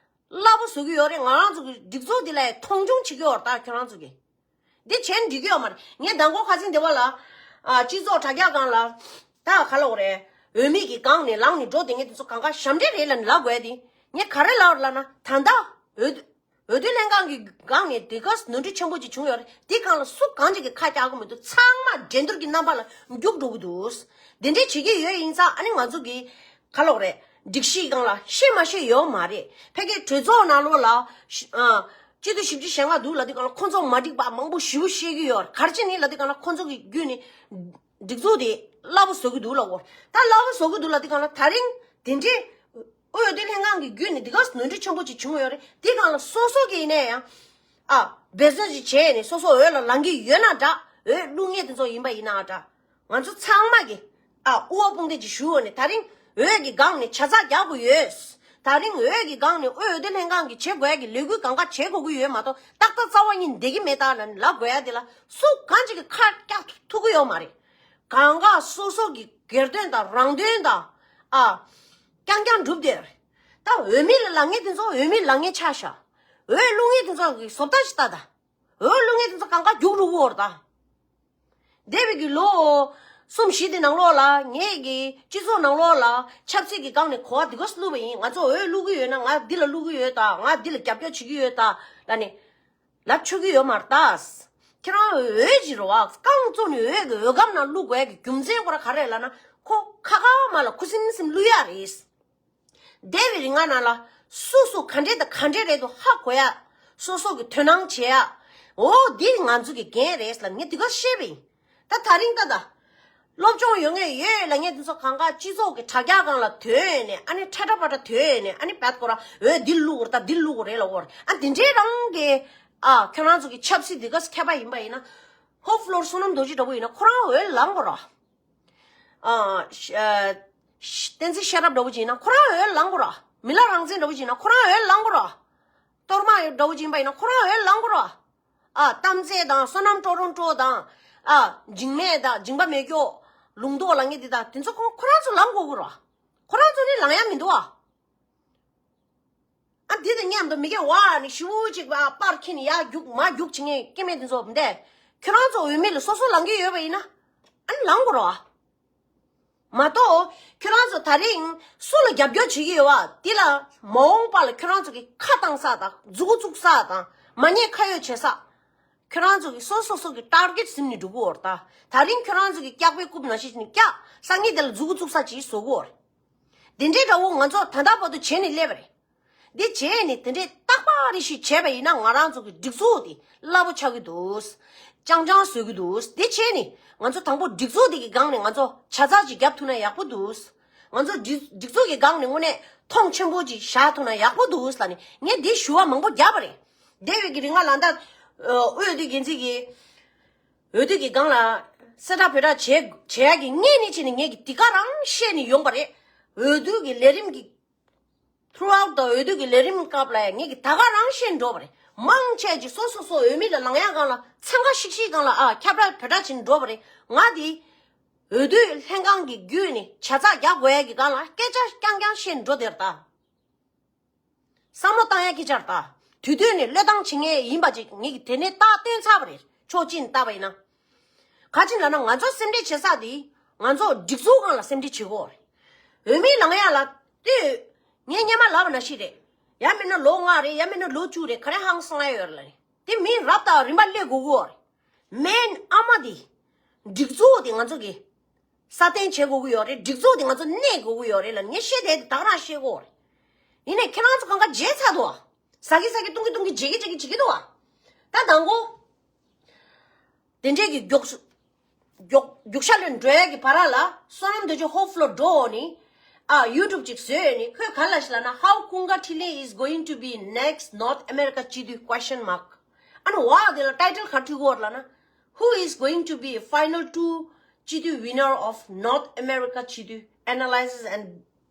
སླ་པོ་བཟོ་གི་ཡོད་རེད། ང་རང་ཚོ་གི་སྒྲིག་འཛུགས་དེ་ལ་མཐོང་ཆུང་བྱེད་ཀྱི་ཡོད་རེད་ད་ཁྱོད་རང་ཚོ་གི། འདི་བྱས་ན་འགྲིག་གི་ཡོད་མ་རེད། ངས་མདང་དགོང་ཁ་སང་དེ་བ་ལ། ཨ། སྤྱི་ཚོགས་དྲ་རྒྱ་སྒང་ལ། ད་ག་ལབ་དགོས་རེད། འོས་མི་གི་སྒང་ནས་ལངས་ནས་འགྲོ་བསྡད་མཁན་དེ་ཚོ་གང་ག་ཞབས་འདྲེན་རེད་ལབ་ནས་ལབ་དགོས་ཡ་དེ། ངས་ག་རེ་ལབ་པ་རེད་ལབ་ན། ད་ལྟ་འོས་འོས་བསྡུ་ལྷན་ཁང་གི་སྒང་ནས་དེ་ག་ནོར་འཁྲུལ་ཆེན་པོ་ཅིག་བྱུང་ཡོད་རེད། དེ་སྒང་ལ་སུ་གང་ཅིག་གིས་ཁ་རྒྱག་གི་མི་འདུག་ཚང་མ་འགྲན་བསྡུར་གྱི་རྣམ་པ་ལ་རྒྱུགས་འགྲོ་གི་འདུག་དེ་འདྲས་བྱེད་ཀྱི་ཡོད་ཡིན་ཙང་ཨ་ནི་ང་ཚོ་གི། ག་ལབ་དགོས་རེད། སྒྲིག་གཞིའི་སྒང་ལ་ཤེས་མ་ཤེས་ཡོད་མ་རེད། ཕ་གིའི་གྲོས་ཚོགས་ནང་ལོགས་ལ། ཨ། སྤྱི་འཐུས་བཞི་བཅུ་ཞེ་ལྔ་འདུག་ལབ་དུས་སྒང་ལ་ཁོང་ཚོ་མ་འགྲིག་པ་མང་པོ་ཞེ་པོ་བཤད་ཀྱི་ཡོད་རེད། ག་རེ་བྱས་ནས་ལབ་དུས་སྒང་ལ་ཁོང་ཚོ་གི་བརྒྱུད་ནས་སྒྲིག་འཛུགས་དེ་སླ་པོ་བཟོ་གི་འདུག་ལབ་དགོས། ད་སླ་པོ་བཟོ་གི་འདུག་ལབ་དུས་སྒང་ལ་ད་རིང་དེ་འདྲའི་དབུས་འོས་བསྡུ་ལྷན་ཁང་གི་བརྒྱུད་ནས་འདི་ག་ནོར་འཁྲུལ་ཆེན་པོ་ཅིག་བྱུང་ཡོད་རེད། དེ་སྒང་ལ་སོ་སོ་གི་ཡིན་ན་ཡང་། ཨ། འབད་བརྩོན་ཅིག་བྱས་ནས་སོ་སོ་འོས་ལ་ལངས་ཀྱི་ཡོད་ན་འདྲ། འོས་བླུག་མཁན་དེ་ཚོ་ཡིན་པ་ཡིན་ན་འདྲ། ང་ཚོ་ཚང་མ་གི། ཨ། དབུ་བ་དཔུང་འདེགས་ཅིག་ཞུ་འོ་ནས་ད་རིང་འོས་ཀྱི་སྒང་ནས་ཇ་ཚགས་རྒྱག་དགོས་ཡོད། ད་རིང་འོས་ཀྱི་སྒང་ནས་དབུས་འོས་བསྡུ་ལྷན་ཁང་གིས་བྱེད་དགོས་ཡ་གི་ལས་འགུལ་གང་ག་བྱེད་དགོས་ཀྱི་ཡོད་མ་གཏོགས་ཏག་ཏག་རྩ་བ་ཉིད་འགྲིག་གི་མེད་ད་ལབ་ནས་ལབ་དགོས་ཡ་དེ་ལ་སུ་གང་ཅིག་གིས་ཁ་རྒྱག་ཐུབ་ཀྱི་ཡོད་མ་རེད། གང་ག་སོ་སོ་གི་སྒེར་དོན་དང་རང་དོན་དང་། ཨ། རྐྱང་རྐྱང་སྒྲུབ་བསྡད་རེད། ད་འོས་མི་ལ་ལངས་མཁན་དེ་ཚོ་འོས་མི་ལངས་མཁན་ཆགས་ཤག་འོས་བླུག་མཁན་དེ་ཚོ་གི་བཟོ་ལྟ་ཞིག་ལྟ་ད། འོས་བླུག་མཁན་དེ་ཚོ་གང་ག་རྒྱུགས་འགྲོ་གི་ཡོད་རེད་ད། འདས་པའི་གི་ལོ་གསུམ་བཞི་དེ་ནང་ལོགས་ལ་ངས་ཀྱི་སྤྱི་ཚོགས་ནང་ལོགས་ལ་ཆབ་སྲིད་ཀྱི་སྒང་ནས་གོ་བ་འདི་ག་བླུགས་པ་ཡིན། ང་ཚོ་འོས་བླུག་གི་ཡོད་ན་ང་འདི་ལ་བླུག་གི་ཡོད་ད། ང་འདི་ལ་རྒྱབ་སྐྱོར་བྱེད་ཀྱི་ཡོད་ད་ལབ་ནས་ལབ་ཆོག་གི་ཡོད་མ་རེད་ད། ཁྱེད་རང་འོས་ཀྱི་རེད་བ། རྐང་བཙུགས་ནས་འོས་ཀྱི་འོས་སྒམ་ནང་བླུག་དགོས་ཀྱི་རྒྱུ་མཚན་ཁོ་ར་ག་རེ་ལབ་ན་ཁོ་ཁ་ཁ་མ་ལ་ཁུ་སིམ་སིམ་བླུག་ཡ་རེད། འདས་པའི་རིང་ང་ནང་ལ་ སོ་སོ་ག་འདྲས་དང་ག་འདྲས་རེད་འདུག་ཧ་གོ་ཡ། སོ་སོ་གི་དོ་སྣང་བྱེད་ཡ། འོ་འདི་ང་ཚོ་གི་འགན་རེད་ལབ་ངས་དེ་ག་བཤད་པ་ཡིན། ད་ད་རིང་ད་ད། སློབ་སྦྱོང་ཡོད་ངེས་ཡོད་ལ་ངས་དེ་ཚོ་གང་ག་སྤྱི་ཚོགས་ཀྱི་དྲ་རྒྱ་སྒང་ལ་དོན་ནས་ཨ་ནི་ཁྲ་ཁྲ་པ་ཁྲ་དོན་ནས་ཨ་ནི་བད་ཀོ་ར་འོས་འདི་ལུག་ར་ད་འདི་ལུག་རེད་ལ་འོར་ཨ་དེ་འདྲའི་རང་གི་ཨ་ཁྱོད་རང་ཚོ་གི་ཆབ་སྲིད་འདི་ག་མཁས་པ་ཡིན་པ་ཡིན་ན་ཧོབ་ལོར་བསོད་ནམས་རྡོ་རྗེ་འདྲ་པོ་ཡིན་ན་ཁོ་རང་འོས་ལངས་དགོས་ར། ཨ་ཤ་ཤ་བསྟན་འཛིན་ཤེས་རབ་འདྲ་པོ་ཅིག་ཡིན་ན་ཁོ་རང་འོས་ལངས་དགོས་ར། མི་ལ་རང་བཙན་འདྲ་པོ་ཅིག་ཡིན་ན་ཁོ་རང་འོས་ལངས་དགོས་ར། གཏོར་མ་འདྲ་པོ་ཅིག་ཡིན་པ་ཡིན་ན་ཁོ་རང་འོས་ལངས་དགོས་ར། ཨ་གཏམ་ཚེ་དང་བསོད་ནམས་ཀྲོ་རོང་ཀྲོ་དང་། ཨ་འཇིགས་མེད་དང་འཇིགས་པ་མེད་སྐྱོ། ལུང་རྟོགས་ལ་ངེས་འདི་དང་དེ་ཚོ་ཁོ་ཁོ་རང་ཚོ་ལངས་དགོས་ཀྱི་རེད། ཁོ་རང་ཚོ་ནི་ལངས་ཡ་མི་འདུག་ཨ། ཨ་འདི་དང་མཉམ་དུ་མི་སྐྱ་བ་ནི་ཞུ་ཅིག་པ་པར་ཁྱེར་ནས་ཡར་རྒྱུག་མར་རྒྱུག་བྱེད་མཁན་སྐྱེ་དམན་དེ་ཚོ་འདི། ཁྱོད་རང་ཚོ་འོས་མི་ལ་སོ་སོ་ལངས་ཀྱི་ཡོད་པ་ཡིན་ན། ཨ་ནི་ལངས་དགོས་རེད་ཨ། མ་གཏོགས་ཁྱོད་རང་ཚོ་ད་རིང་སུ་ལ་རྒྱབ་སྐྱོར་བྱེད་ཀྱི་ཡོད་བ་དེ་ལ་མ་འོངས་པ་ལ་ཁྱོད་རང་ཚོ་གི་ཁ་བཏང་ས་དང་མཛུ་གུ་བཙུགས་ས་དང་མ་ཉེས་ཁ་གཡོགས་བྱེད་ས། ཁྱོད་རང་ཚོ་གི་སོ་སོ་སོ་གི་ཊར་གེཊ་ཟིན་ནས་འགྲོ་གི་ཡོད་རེད་ད། ད་རིང་ཁྱོད་རང་ཚོ་གི་སྐྱག་པའི་རྐུབ་ནང་བཞིན་ནས་སྐྱག་སང་ཉིན་དེ་ལ་མཛུ་གུ་བཙུགས་ས་ཅིག་བཟོ་གི་ཡོད་རེད། དེ་འདྲའི་འདྲ་བོ་ང་ཚོ་ད་ལྟ་བར་དུ་བྱས་ནས་སླེབས་པ་རེད། འདི་བྱས་ནས་དེ་འདྲའི་རྟག་པ་རེ་ཞིག་བྱས་པ་ཡིན་ན་ང་རང་ཚོ་གི་སྒྲིག་འཛུགས་དེ་རླབས་པོ་ཆགས་ཀྱི་འདུག་ཅང་ཅང་བཟོ་གི་འདུག་འདི་བྱས་ནས་ང་ཚོ་དང་པོ་སྒྲིག་འཛུགས་དེ་གི་སྒང་ནས་ང་ཚོ་ཆ་ཚང་ཅིག་རྒྱབ་ཐུབ་ན་ཡག་པོ་འདུག་ང་ཚོ་སྒྲིག་སྒྲིག་འཛུགས་ཀྱི་སྒང་ནས་དངོས་གནས་མཐོང་ཆེན་པོ་ཅིག་བཞག་ཐུབ་ན་ཡག་པོ་འདུག་ལབ་ནས་ངས་འདི་ཞུ་བ་མང་པོ་བརྒྱབ་པ་རེད། འདས་པའི་གི་རིང་ང་ལ་ད་འོས་བསྡུ་འགན་འཛིན་གྱི་འོས་བསྡུ་གི་སྒང་ལ་གསལ་བསྒྲགས་བོད་སྒྲ་བྱས་བྱས་ཡག་གི་སྔོན་ནས་བྱས་ནས་ངས་གི་དེ་ག་རང་བཤད་ནས་ཡོང་པ་རེད། འོས་བསྡུ་གི་ལས་རིམ་གི་ཐུར་ཨའུ་ཊི་དང་འོས་བསྡུ་གི་ལས་རིམ་སྐབས་ལ་ཡང་ངས་ཀྱི་ད་ག་རང་བཤད་འགྲོ་བ་རེད། མང་ཆེ་ཅིག་སོ་སོ་སོ་འོས་མི་ལ་ལངས་ཡག་སྒང་ལ་འཚང་ཁ་ཤིག་ཤིག་སྒང་ལ་ཨ་ཁྱབ་བསྒྲགས་བོད་སྒྲ་བྱེད་འགྲོ་བ་རེད། ང་དེ་འོས་བསྡུ་ལྷན་ཁང་གི་བརྒྱུད་ནས་ཆ་ཚགས་རྒྱག་དགོས་ཡག་གི་སྒང་ལ་སྐད་ཆ་རྐྱང་རྐྱང་བཤད་འགྲོ་དེར་ད། བསམ་བློ་བཏང་ཡག་སྐད་ཆ་རེད་ད། དུས་དུས་ནས་བློས་བཏང་བྱེད་མཁན་ཡིན་པ་ཅིག་ངས་ཀྱི་དེ་ནས་རྟགས་སྟོན་ཚར་བ་རེད། ཕྱོགས་གཅིག་ནས་བལྟས་པ་ཡིན་ན། ག་ཅི་ལབ་ན་ང་ཚོ་སེམས་ཁྲལ་བྱེད་ས་དེ་ང་ཚོ་སྒྲིག་འཛུགས་སྒང་ལ་སེམས་ཁྲལ་བྱེད་དགོས་རེད། འོས་མི་ལངས་ཡག་ལ་ལྟོས། ངས་སྔོན་མ་ལབ་པ་ནང་བཞིན་རེད། ཡང་མིན་ན་ལོ་ལྔ་རེད། ཡང་མིན་ན་ལོ་བཅུ་རེད། ག་རེ་ཧང་སང་ཡག་ཡོད་རེད་ལབ་རེད། དེ་མིན་རབ་དང་རིམ་པ་སླེབས་དགོས་ཀྱི་ཡོད་རེད། མེན་ཨ་མ་དེ། སྒྲིག་འཛུགས་དེ་ང་ཚོ་གི་སྲ་བརྟན་བྱེད་དགོས་ཀྱི་ཡོད་རེད། སྒྲིག་འཛུགས་དེ་ང་ཚོ་གནས་དགོས་ཀྱི་ཡོད་རེད་ལབ་ངས་བཤད་བསྡད་དེ་ད་ག་རང་བཤད་དགོས་རེད། ཡིན་ནའི་ཁྱེད་རང་ཚོ་གང་ག་བརྗེད་ཚར་འདུག་ཨ། ཟ་གི་ཟ་གི་བཏུང་གི་བཏུང་གི་བརྗེད་གི་བརྗེད་གི་བྱེད་ཀྱི་འདུག་ཨ། ད་དང་པོ། དེ་འདྲས་ཀྱི་མགྱོགས་སུ། མགྱོགས་མགྱོགས་ཤ་ལོས་འགྲོ་ཡ་གི་བར་ལ་བསོད་ནམས་རྡོ་རྗེ་ཧོབ་ལོར་འགྲོ་འོ་ནི། ཨ་ཡུ་ཊུབ་ཅིག་བཟོས་ནི་ཁོས་ག་ལ་ཞིག་ལབ་ན། How Kunga Thile is going to be next North America སྤྱི་འཐུས་question mark. ཨ་ནི་བ་དེ་ལ་ཊའི་ཊལ་ག་འཁྲིད་གོ་ལབ་ན། Who is going to be final two སྤྱི་འཐུས་winner of North America སྤྱི་འཐུས analysis and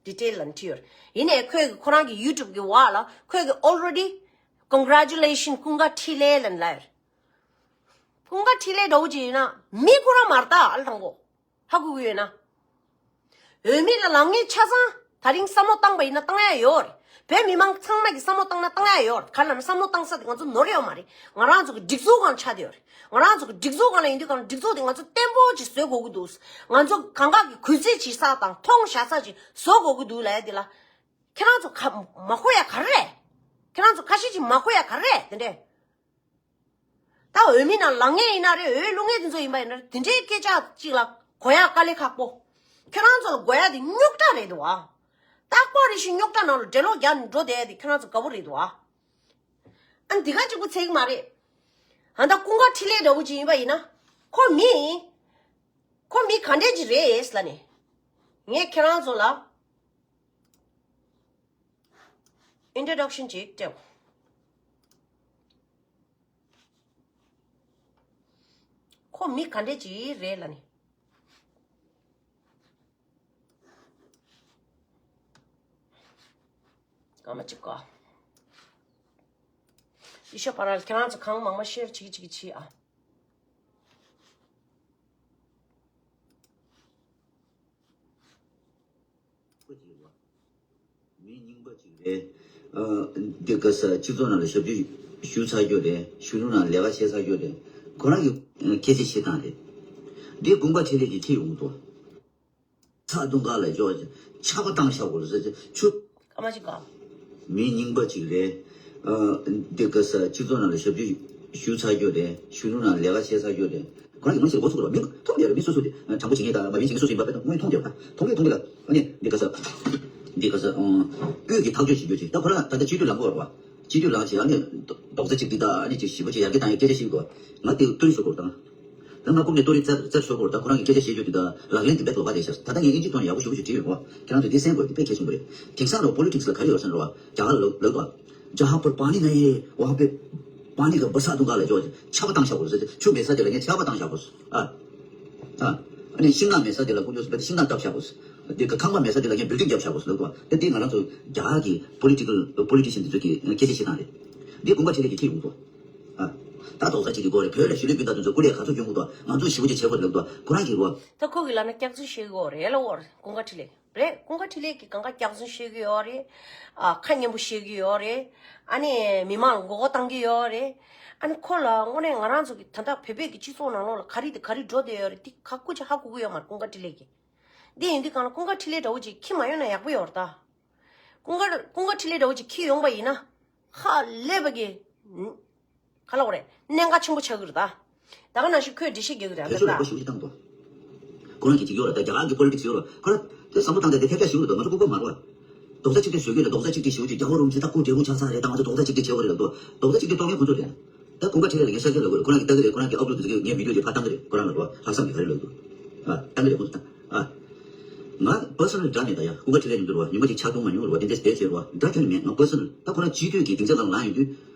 detail ལབ་འཁྲིད་ཡོད། ཡིན་ནའི་ཁོས་ཁོ་རང་གི་ཡུ་ཊུབ་གི་བ་ལ་ཁོས་གི་already congratulation Kunga Thile ལབ་ལབ་ཡོད། Kunga Thile འདྲ་བོ་ཅིག་ཡིན་ན་མི་ཁོ་རང་མ་རེད་ད། ཨ་ལ་དང་པོ། ཧ་གོ་གི་ཡོད་ན། འོས་མི་ལ་ལངས་མཁན་ཆ་ཚང་ད་རིང་བསམ་བློ་བཏང་པ་ཡིན་ན་བཏང་ཡ་ཡོད་རེད། བོད་མི་མང་ཚང་མ་གི་བསམ་བློ་བཏང་ན་བཏང་ཡ་ཡོད་རེད། ག་ལ་ན་བསམ་བློ་བཏང་ས་དེ་ང་ཚོ་ནོར་ཡོད་མ་རེད། ང་རང་ཚོ་གི་སྒྲིག་འཛུགས་སྒང་ཆགས་བསྡད་ཡོད་རེད། ང་རང་ཚོ་གི་སྒྲིག་འཛུགས་སྒང་ལ་ཡིན་དུས་གང་སྒྲིག་འཛུགས་དེ་ང་ཚོ་བརྟན་པོ་ཅིག་བཟོ་དགོས་ཀྱི་འདུག་ང་ཚོ་གང་ག་གི་གུས་བརྩི་བྱེད་ས་དང་མཐོང་བཞག་ས་ཅིག་བཟོ་དགོས་ཀྱི་འདུག་ལབ་ཡ་དེ་ལ། ཁྱེད་རང་ཚོ་ག་མ་གོ་ཡ་ག་རེ་རེད། ཁྱེད་རང་ཚོ་ཁ་ཤས་ཅིག་མ་གོ་ཡ་ག་རེ་རེད་དེ་འདྲས། ད་འོས་མི་ནང་ལངས་མཁན་ཡིན་ན་རེད། འོས་བླུག་མཁན་དེ་ཚོ་ཡིན་པ་ཡིན་ན་རེད། དེ་འདྲའི་སྐད་ཆ་གཅིག་ལ་གོ་ཡག་དཀའ་ལས་ཁག་པོ། ཁྱོད་རང་ཚོ་ལ་དགོས་ཡག་དེ་རྙོག་དྲ་རེད་འདུག་ཨ། རྟག་པར་རེ་ཞིག་རྙོག་དྲ་ནང་ལ་འགྲེལ་ལོག་རྒྱག་ནས་འགྲོ་བསྡད་ཡག་དེ་ཁྱོད་རང་ཚོ་དགའ་པོ་རེད་འདུག་ཨ། ཨ་འདི་ག་གཅིག་པུ་ཚད་ཀྱི་མ་རེད། ཨ་ད་ཀུན་དགའ་འཕྲིན་ལས་འདྲ་བོ་ཅིག་ཡིན་པ་ཡིན་ན། ཁོ་མི། ཁོ་མི་ག་འདྲས་ཅིག་རེད་ལབ་ནས། ངས་ཁྱེད་རང་ཚོ་ལ་ཨིན་ཊྲོ་ཌག་ཤན་ཅིག་སྤྲད། ཁོ་མི་ག་འདྲས་ཅིག་རེད་ལབ་ནས། སྐར་མ་གཅིག་ག་ཡེ་ཤེས་པ་ར་ལ་ཁྱེད་རང་ཚོ་གང་མང་མང་ཤེར་བྱེད་ཀྱི་བྱེད་ཀྱི་བྱེད་ཨ། མི་རྙིང་པ་ཅིག་རེད། ཨ། འདི་ག་ས་སྤྱི་ཚོགས་ནང་ལ་ཞབས་ཕྱི་ཞུ་ཚར་རྒྱུ་རེད། གཞོན་ནུ་ནང་ལས་ཀ་བྱེད་ཚར་རྒྱུ་རེད། ཁོ་རང་གི་སྐད་ཆ་བཤད་སྟངས་རེད། འདི་ཀུན་དགའ་འཕྲིན་ལས་ཀྱིས་ཁྱེར་ཡོང་གི་འདུག་ཚ་གདོང་ཁ་ལ་འཇོག་ཆག་པ་བཏང་བཞག་གོ་ལ་ཟེར་ཆུ། ཀ་མ་ཅིག་ག་མི་རྙིང་པ་ཅིག་རེད། ཨ། འདི་ག་ས་སྤྱི་ཚོགས་ནང་ལ་ཞབས་ཕྱི་ཞུ་ཚར་རྒྱུ་རེད། གཞོན་ནུ་ནང་ལས་ཀ་བྱེད་ཚར་རྒྱུ་རེད། ཁོ་རང་གི་མི་ཞིག་འགོ་ཚུགས་རོགས་མི་མཐོང་རྒྱུ་རེད། མི་སོ་སོ་དེ་དྲང་པོ་བྱེད་མཁན་དང་མ་བྱན་བྱེད་མཁན་སོ་སོ་ཡིན་པ་དཔེ་དང་དངོས་མཐོང་རྒྱུ་རེད། མཐོང་གི་མཐོང་གི་ལ་ཨ་ནི་འདི་ག་ས། འདི་ག་ས་ཨང་། སྤོས་ཀྱི་ཐག་གཅོད་བྱེད་རྒྱུ་ཅིག་ད་ཁོ་རང་ད་ལྟ་སྤྱི་འཐུས་ལངས་དགོས་རེད་བ། སྤྱི་འཐུས་ལངས་བྱས་ཨ་ནི་རྡོག་རྩ་གཅིག་སྒྲིལ་དང་ཨ་ནི་ཅིག་ཞིབ་པོ་ཅིག་ཡར་རྒྱས་བཏང་ཡའི་སྐད་ཆ་བཤད་དགོས། ང་དེ་ཐུགས་ལ་ཞུ་དགོས་དང་། ད་ང་སྐུ་ངལ་གཏོང་རིགས་རྩད་རྩད་ཞུ་དགོས། ད་ཁོ་རང་གི་སྐད་ཆ་བཤད་རྒྱུ་དེ་ད་ལག་ལེན་དེ་འབད་ཐུབ་པ་དེ་ཤར། ད་ལྟ་ངས་ཨིན་ཇི་ཐོག་ནས་ཡག་པོ་ཞུ་བོ་ཞིག་བྲིས་ཡོད་གོ། ཁྱེད་རང་ཚོ་འདི་གསན་དགོས། འདི་དཔེ་གལ་ཆེན་པོ་རེད། དེང་སང་རུ་པོ་ལི་ཊིག་སི་ལ་ག་རེ་ཡོད་ཟེར་ན་རུ་བ། རྒྱ་གར་ལ་ལབ་དགོས། जहाँ पर पानी नहीं है, वहाँ पे पानी का बरसात दूंगा ལབ་ཅོག་ཆར་པ་བཏང་བཞག་དགོས། ཆུ་མེད་ས་དེ་ལ་ངས་ཆར་པ་བཏང་བཞག་དགོས། ཨ། ཨ། ཨ་ནི་ཤིང་ནགས་མེད་ས་དེ་ལ་ཁོ་ཚོས་ཤིང་ནགས་བཏབ་བཞག་དགོས། དེ་ག་ཁང་པ་མེད་ས་དེ་ལ་ངས་བིལ་ཌིང་བརྒྱབ་བཞག་དགོས་ལབ་དགོས། དེ་དེ་ང་རང་ཚོ་རྒྱ་གར་གྱི་པོ་ལི་ཊི་ཀལ་པོ་ལི་ཊི་ཤན་དེ་ཚོ་གི་སྐད་ཆ་བཤད་སྟངས་རེད། འདི་ཀུན་དགའ་འཕྲིན་ལས་ཀྱིས་ཁྱེར་ཡོང་དགོས། ཨ། ད་རྡོག་རྩ་གཅིག་གི་སྐོར་རེད། བོད་ལ་གཞིས་ལུས་སྤུན་ཟླ་དེ་ཚོ་སྐུ་ལས་ག་ཚོད་སྐྱོན་དགོས་དང་ང་ཚོ་ཞི་བོ་ཅིག་བྱེད་དགོས་ལབ་དགོས། ཁོ་རང་གིས་རོ། ད་ཁོ་གི་ལ་ན་སྐྱག་རྫུན་བཤད་གི་ཡོད་རེད་ལ་འོར་ཀུན་དགའ་འཕྲིན་ལས། རེད། ཀུན་དགའ་འཕྲིན་ལས་ཀྱིས་གང་ག་སྐྱག་རྫུན་བཤད་ཀྱི་ཡོད་རེད། ཨ། ཁ་སྙན་པོ་བཤད་ཀྱི་ཡོད་རེད། ཨ་ནི་མི་མང་ལ་མགོ་སྐོར་བཏང་གི་ཡོད་རེད། ཨ་ནི་ཁོ་ལ་དངོས་གནས་ང་རང་ཚོ་གི་ད་ལྟ་བོད་པའི་གི་སྤྱི་ཚོགས་ནང་ལོགས་ལ་ག་རེ་དེ་ག་རེ་འགྲོ་བསྡད་ཡོད་རེད་དེ་ག་སྐུ་ཅི་ཧ་གོ་གི་ཡོད་མ་རེད་ཀུན་དགའ་འཕྲིན་ལས་ཀྱིས། འདི་ཡིན་དུས་གང་ལ་ཀུན་དགའ་འཕྲིན་ལས་འདྲ་བོ་ཅིག་ཁྱི་མ་ཡོང་ན་ཡག་པོ་ཡོད་རེད་ད། ཀུན་དགའ་ཀུན་དགའ་འཕྲིན་ལས་འདྲ་བོ་ཅིག་ཁྱི་ཡོང་པ་ཡིན་ན་ཧ་ལས་པ་གི། ག་ལ་འོ་རེད། གནད་འགག་ཆེན་པོ་ཆགས་ཀྱི་རེད་ད། ད་ག་ནང་བཞིན་ཁོས་འགྲེལ་བཤད་རྒྱག་གི་རེད་ཨ་ད་ད། བེད་སྤྱོད་ལེགས་པོ་ཞེ་པོ་ཅིག་བཏང་འདུག་ཁོ་རང་གིས་ཅིག་ཡོད་རེད་ད། རྒྱ་གར་གྱི་པོ་ལི་ཊིག་སི་ཡོད་རེད། ཁོ་རང་དེ་བསམ་བློ་བཏང་སྟེ་དེ་ཐེབས་ཆག་ཞིག་རེད་འདུག་ང་ཚོ་ལྐུགས་པ་མ་རེད་བ། རྡོག་རྩ་གཅིག་སྒྲིལ་བཟོ་གི་རེད། རྡོག་རྩ་གཅིག་སྒྲིལ་ཞེ་པོ་ཅིག་རྒྱ་བོ་རུ་འཛིན་ད་ཁོ་འབྲས་བུ་ཆགས་ཚར་རེད། ད་ང་ཚོ་རྡོག་རྩ་གཅིག་སྒྲིལ་བྱེད་དགོས་རེད་འདུག་རྡོག་རྩ་གཅིག་སྒྲིལ་གཏོང་མཁན་ཁོ་ཚོ་རེད། ད་ཀུན་དགའ་འཕྲིན་ལས་ལ་ངས་ཤ་རྒྱགས་ལབ་དགོས་རེད། ཁོ་རང་གིས་ལྟ་གི་རེད། ཁོ་རང་གིས་ཨབ་ལོཌ་དེ་ཚོ་ངས་བི་ཌི་ཡོ་དེ་ཕར་བཏང་གི་རེད། ཁོ་རང་ལ་རོ་ལྷག་བསམ་གྱིས་ག་རེ་ལབ་འདུག་ཨ། བཏང་གི་རེད་ཁོ་ཚོ་ད། ཨ། ང་པར་སོ་ནལ་འདྲ་མེད་ད་ཡ། ཀུན་དགའ་འཕྲིན་ལས་ཡིན་དུས་རོ་ཉི་མ་གཅིག་ཆག་བཏང་མ་མྱོང་རོ་དེ་འདྲ་བསྡད་བྱས་རོ་འདྲ་ཁྱོན་ནས་མེད། ང་པར་སོ་ནལ་ད་ཁོ་རང་སྤྱི་འཐུས་ཀྱི་སྡིངས་ཆ་སྒང་ལངས་ཡོང་དུས།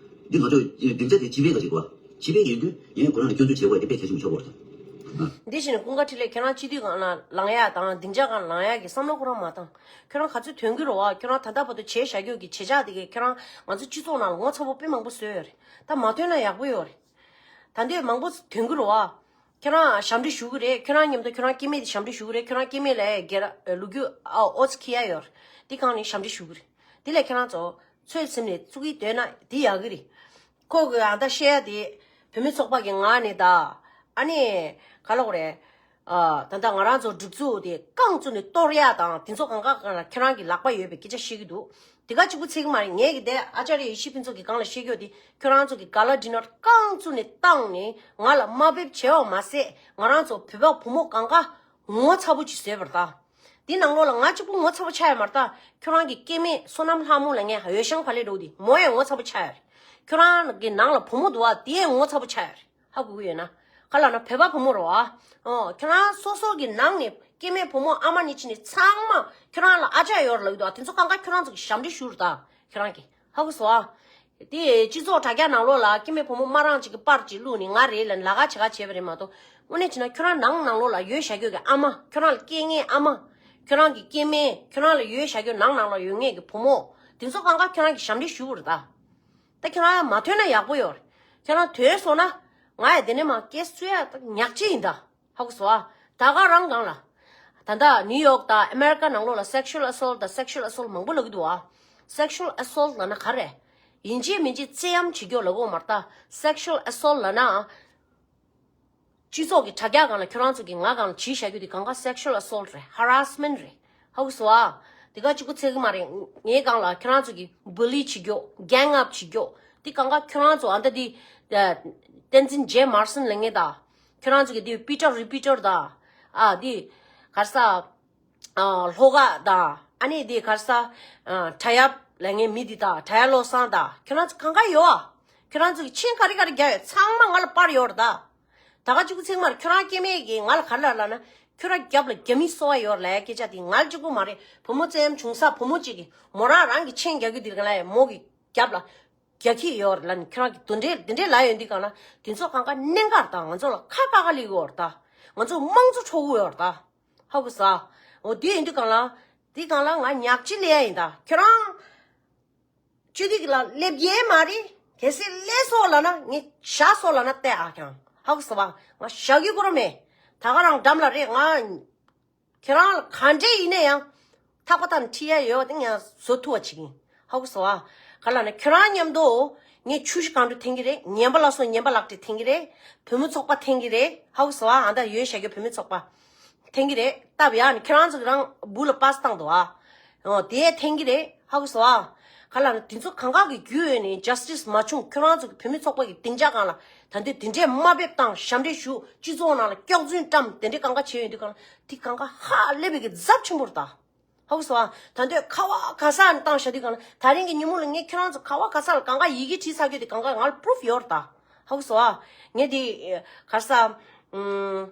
འདི་ང་ཚོ་སྡིངས་ཆ་དེ་སྤྱི་པའི་ག་ཅིག་རོ། སྤྱི་པའི་ཡིན་དུས་ངས་ཁོ་རང་ལ་སྐྱོན་འཛུགས་བྱེད་དགོས་དེ་དཔེ་གལ་ཆེན་པོ་ཆགས་ཀྱི་ཡོད་རེད་ད། འདི་བཞིན་ཀུན་དགའ་འཕྲིན་ལས་ཁྱེད་རང་སྤྱི་འཐུས་སྒང་ལ་ལངས་ཡ་དང་སྡིངས་ཆ་སྒང་ལངས་ཡ་གི་བསམ་བློ་ཁོ་རང་མ་བཏང་། ཁྱོད་རང་ག་ཚོད་ཐོན་གི་རོ་བ། ཁྱོད་རང་ད་ལྟ་བར་དུ་བྱས་བཞག་རྒྱུ་གི་བྱེད་བྱ་དེ་གས་ཁྱོད་རང་ང་ཚོ་སྤྱི་ཚོགས་ནང་ལ་ངོ་ཚ་པོ་དཔེ་མང་པོ་བཟོས་ཡོད་རེད། ད་མ་ཐོན་ན་ཡག་པོ་ཡོད་རེད། ད་འདོད་མང་པོ་ཐོན་གི་རོ་བ། ཁྱོད་རང་ཞབས་འདྲེན་ཞུ་གི་རེད། ཁྱོད་རང་མཉམ་དུ་ཁྱོད་རང་སྐྱེ་དམན་དེ་ཞབས་འདྲེན་ཞུ་གི་རེད། ཁྱོད་རང་སྐྱེ་དམན་ལ་སྒེར་ལོ་རྒྱུས་ཨ་ཨོ་ཙི་ཁི་ཡ་ཡོད་རེད། དེ་གང་ནས་ཞབས་འདྲེན་ཞུ་གི་རེད། དེ་ལས་ཁྱོད་རང་ཚོ་ཚོད་སེམས་ནས་བཙུགས་ཀྱི་འདོད་ན་དེ་ཡག་གི་རེད། ཁོ་གི་ཨ་ད་བཤད་ཡ་དེ་བུད་མེད་ཚོགས་པ་གི་ངག་ནས་ད་ཨ་ནི་ག་ལ་གོ་རེད། ཨ་ད་ལྟ་ང་རང་ཚོ་སྒྲིག་འཛུགས་དེ་རྐང་བཙུགས་ནས་གཏོར་ཡ་དང་དེ་ཚོ་གང་ག་གང་ལ་ཁྱོད་རང་གི་ལག་པ་ཡོད་པའི་སྐད་ཆ་བཤད་ཀྱི་འདུག་དེ་ག་གཅིག་པུ་ཚིག་གི་མ་རེད། ངས་གི་དེ་ཨ་ཅཱ་རི་ཡེ་ཤེས་ཕུན་ཚོགས་ཀྱི་སྒང་ལ་བཤད་རྒྱུ་དེ་ཁྱོད་རང་ཚོ་གི་ག་ལ་ཌི་ནར་རྐང་བཙུགས་ནས་བཏང་ནས་ང་ལ་དམའ་འབེབས་བྱས་པ་མ་ཟད་ང་རང་ཚོ་བོད་པ་བུ་མོ་གང་ག་ངོ་ཚ་པོ་ཅིག་བཟོས་པ་རེད་ད། དེ་ནང་ལོགས་ལ་ང་གཅིག་པུ་ངོ་ཚ་པོ་ཆགས་ཡ་མ་རེད་ད། ཁྱོད་རང་གི་སྐྱེ་དམན་བསོད་ནམས་ལྷ་མོ་ལབ་མཁན་འོད་ཤང་ཕ་ལེ་འགྲོ་དེ་མོ་ཡང་ངོ་ཚ་པོ་ཆགས་ཡ་རེད། ཁྱོད་རང་གི་ནང་ལ་བུ་མོ་འདུག་བ་དེ་ཡང་ངོ་ཚ་པོ་ཆགས་ཡ་རེད། ཧ་གོ་གི་ཡོད་ན། ག་ལ་ན་བོད་པ་བུ་མོ་རེད་བ། ཨོ་ཁྱོད་རང་སོ་སོ་གི་ནང་ནས་སྐྱེ་དམན་བུ་མོ་ཨ་མ་ནས་ཕྱི་ནས་ཚང་མ་ཁྱོད་རང་ལ་ཨ་ཅག་ཡོད་རེད་ལབ་ཀྱི་འདུག་དེ་ཚོ་གང་ག་ཁྱོད་རང་ཚོ་གི་ཞབས་འདྲེན་ཞུ་རེད་ད། ཁྱོད་རང་གི་ཧ་གོ་སོང་ཨ། དེ་སྤྱི་ཚོགས་དྲ་རྒྱ་ནང་ལོགས་ལ་སྐྱེ་དམན་བུ་མོ་མ་རང་གཅིག་གི་པར་གཅིག་བླུགས་ནས་ང་རེད་ལབ་ལ་ཁ་བྱེད་ཁ་བྱས་པ་རེད་མ་གཏོགས་དངོས་གནས་བྱས་ན་ཁྱོད་རང་ནང་ནང་ལོགས་ལ་ཡོད་བཞག་རྒྱུ་གི་ཨ་མ་ཁྱོད་རང་ལ་སྐྱེ་མཁན་ཨ་མ་ཁྱོད་རང་གི་སྐྱེ་དམན་ཁྱོད་རང་ལ་ཡོད་བཞག་རྒྱུ་ནང་ནང་ལོགས་ཡོད་མཁན་གི་བུ་མོ་དེ་ཚོ་གང་ག་ཁྱོད་རང་གི་ཞབས་འདྲེན་ཞུ་དགོས་རེད་ད། ད་ཁྱོད་རང་མ་ཐོན་ན་ཡག་པོ་ཡོད་རེད། ཁྱོད་རང་ཐོན་སོང་ན་ང་ཡ་དེ་ནས་མ་སྐད་སུ་ཡ་ད་ཉག་གཅིག་ཡིན་ད། ཧ་གོ་སོང་ཨ། ད་ག་རང་སྒང་ལ། ད་ལྟ་ནིའུ་ཡོག་དང་ཨ་མེ་རི་ཀ་ནང་ལོགས་ལ་སེག་ཤུ་ཨལ་ཨ་སོལ་དང་སེག་ཤུ་ཨལ་ཨ་སོལ་མང་པོ་ལབ་ཀྱི་འདུག་ཨ། སེག་ཤུ་ཨལ་ཨ་སོལ་ལབ་ན་ག་རེ། ཡིན་གཅིག་མིན་གཅིག་བཙན་གཡེམ་བྱེད་རྒྱུ་ལབ་ཀྱི་ཡོད་མ་རེད་ད། སེག་ཤུ་ཨལ་ཨ་སོལ་ལབ་ན། སྤྱི་ཚོགས་ཀྱི་དྲ་རྒྱ་སྒང་ལ་ཁྱོད་རང་ཚོ་གིས་ང་སྒང་ལ་བྱས་བཞག་རྒྱུ་དེ་གང་ག་སེག་ཤུ་ཨལ་ཨ་སོལ་རེད། ཧ་ར་སི་མེན་ཊི་རེད། ཧ་གོ་སོང་ཨ། དེ་ག་གཅིག་པུ་ཚད་ཀྱི་མ་རེད། ངའི་སྒང་ལ་ཁྱོད་རང་ཚོ་གིས་བུ་ལི་བྱེད་རྒྱུ་གེང་ཨབ་བྱེད་རྒྱུ་དེ་གང་ག་ཁྱོད་རང་ཚོ་ཨ་ད་དེ། བསྟན་འཛིན་ཇེ་མར་སན་ལབ་མཁན་དང་། ཁྱོད་རང་ཚོ་གི་དེ་པི་ཊར་རི་པི་ཊར་དང་། ཨ་དེ། ག་རེ་ཟ། ཨ་ལྷོ་ཁ་དང་། ཨ་ནི་དེ་ག་རེ་ཟ། ཨ་བྲག་གཡབ་ལབ་མཁན་མི་དེ་དང་བྲག་གཡབ་བློ་བཟང་དང་ཁྱོད་རང་ཚོ་གང་ག་ཡོད་ཨ། ཁྱོད་རང་ཚོ་གི་མཆན་ག་རེ་ག་རེ་རྒྱག་ཡོད་ཚང་མ་ང་ལ་པར་ཡོད་རེད་ད། ད་ག་གཅིག་པུ་ཚིག་མ་རེད། ཁྱོད་རང་སྐྱེ་དམན་གྱིས་ང་ལ་ག་རེ་ལབ་ལབ་ན་ཁྱོད་རང་རྒྱབ་ལ་རྒྱ་མི་སོ་བ་ཡོད་རེད་ལབ་ཡ་སྐད་ཆ་དེ་ང་ལ་གཅིག་པུ་མ་རེད། བུ་མོ་བཙན་གཡེམ་བྱུང་ས་བུ་མོ་གཅིག་གིས་མོ་རང་རང་གི་མཆན་རྒྱག་རྒྱུ་དེ་རེད་ལབ་ཡ་མོ་གི་རྒྱབ་ལ། རྒྱ་ཁྱི་ཡོད་རེད་ལབ་ནས་ཁྱོད་རང་གིས་དེ་འདྲས་དེ་འདྲས་ལབ་ཡོད་འདི་གང་ལ་དེ་ཚོ་གང་ག་གནད་འགག་དང་ང་ཚོ་ལ་ཁ་ཁ་ཁ་ལི་ཡོད་རེད་ད། ང་ཚོ་དམངས་གཙོ་འཕྲོག་གི་ཡོད་རེད་ད། ཧ་གོ་ས། འོ་དེ་ཡིན་དུས་གང་ལ། དེ་གང་ལ་ང་ཉག་གཅིག་ལས་ཡ་ཡིན་ད་ཁྱོད་རང་། སྤྱི་འཐུས་ལ་སླེབས་ཡས་མ་རེད། གལ་སྲིད་སླེབས་སོང་ལབ་ན་ངས་བཞག་སོང་ལབ་ན་བལྟས་ཨ་ཀྱང་ཧ་གོ་ས་བ་ང་བཞག་གི་གོ་ར་མེད། ད་ག་རང་འགྲམ་ལ་རེད་ང་། ཁྱེད་རང་ལ་ག་འདྲས་ཡིན་ན་ཡང་། ཐག་པ་དང་འཁྲིལ་ཡ་ཡོད་པ་དེ་ངས་བཟོ་ཐུབ་པ་བྱེད་ཀྱི་ཡིན། ཧ་གོ་སོང་ཨ། ག་ལ་ན་ཁྱོད་རང་མཉམ་དུ་ངས་ཆུ་བཞི་སྒང་དྲུག་འཐེན་གྱི་རེད། ངན་པ་ལ་སོགས་ངན་པ་ལག་ཁྲིད་འཐེན་གྱི་རེད། བུད་མེད་ཚོགས་པ་འཐེན་གྱི་རེད། ཧ་གོ་སོང་ཨ། ཨ་ད་ཡོད་བྱ་རྒྱུ་བུད་མེད་ཚོགས་པ་འཐེན་གྱི་རེད། སྟབས་ཡག་ནི་ཁྱོད་རང་ཚོ་གི་རང་འབུ་ལ་པཱས་བཏང་འདུག་ཨ། འོ་དེ་འཐེན་གྱི་རེད། ཧ་གོ་སོང་ཨ། ག་ལ་ན་དེ་ཚོ་གང་ག་གི་རྒྱུ་ཡོད་ནས་ཇ་སི་ཊི་སི་མ་བྱུང་། ཁྱོད་རང་ཚོ་གི་བུད་མེད་ཚོགས་པ་གི་སྡིངས་ཆ་སྒང་ལ་ད་འདི་དེ་འདྲས་དམའ་འབེབས་བཏང་། ཞབས་འདྲེན་ཞུ། སྤྱི་ཚོགས་ནང་ལ་སྐྱག་རྫུན་བཀྲམ། དེ་འདྲས་གང་ག་བྱས་ཡོད་དུས་གང་ལ་དེ་གང་ག་ཧ་ལས་པའི་གི་ཚབས་ཆེན་པོ་རེད་ད། ཧ་གོ་སོང་ཨ། ད་འདོད་ཁ་བ་ག་ས་ནས་བཏང་བཞག་དུས་གང་ལ་ད་རིང་གི་ཉིན་མོ་ལ་ངས་ཁྱེད་རང་ཚོ་ཁ་བ་ག་ས་ལ་གང་ག་ཡི་གེ་བྲིས་ཚར་རྒྱུ་དེ་གང་ག་ང་ལ་པུ་རུབ་ཡོད་རེད་ད། ཧ་གོ་སོང་ཨ། ངས་དེ་ག་ས་ཨུམ།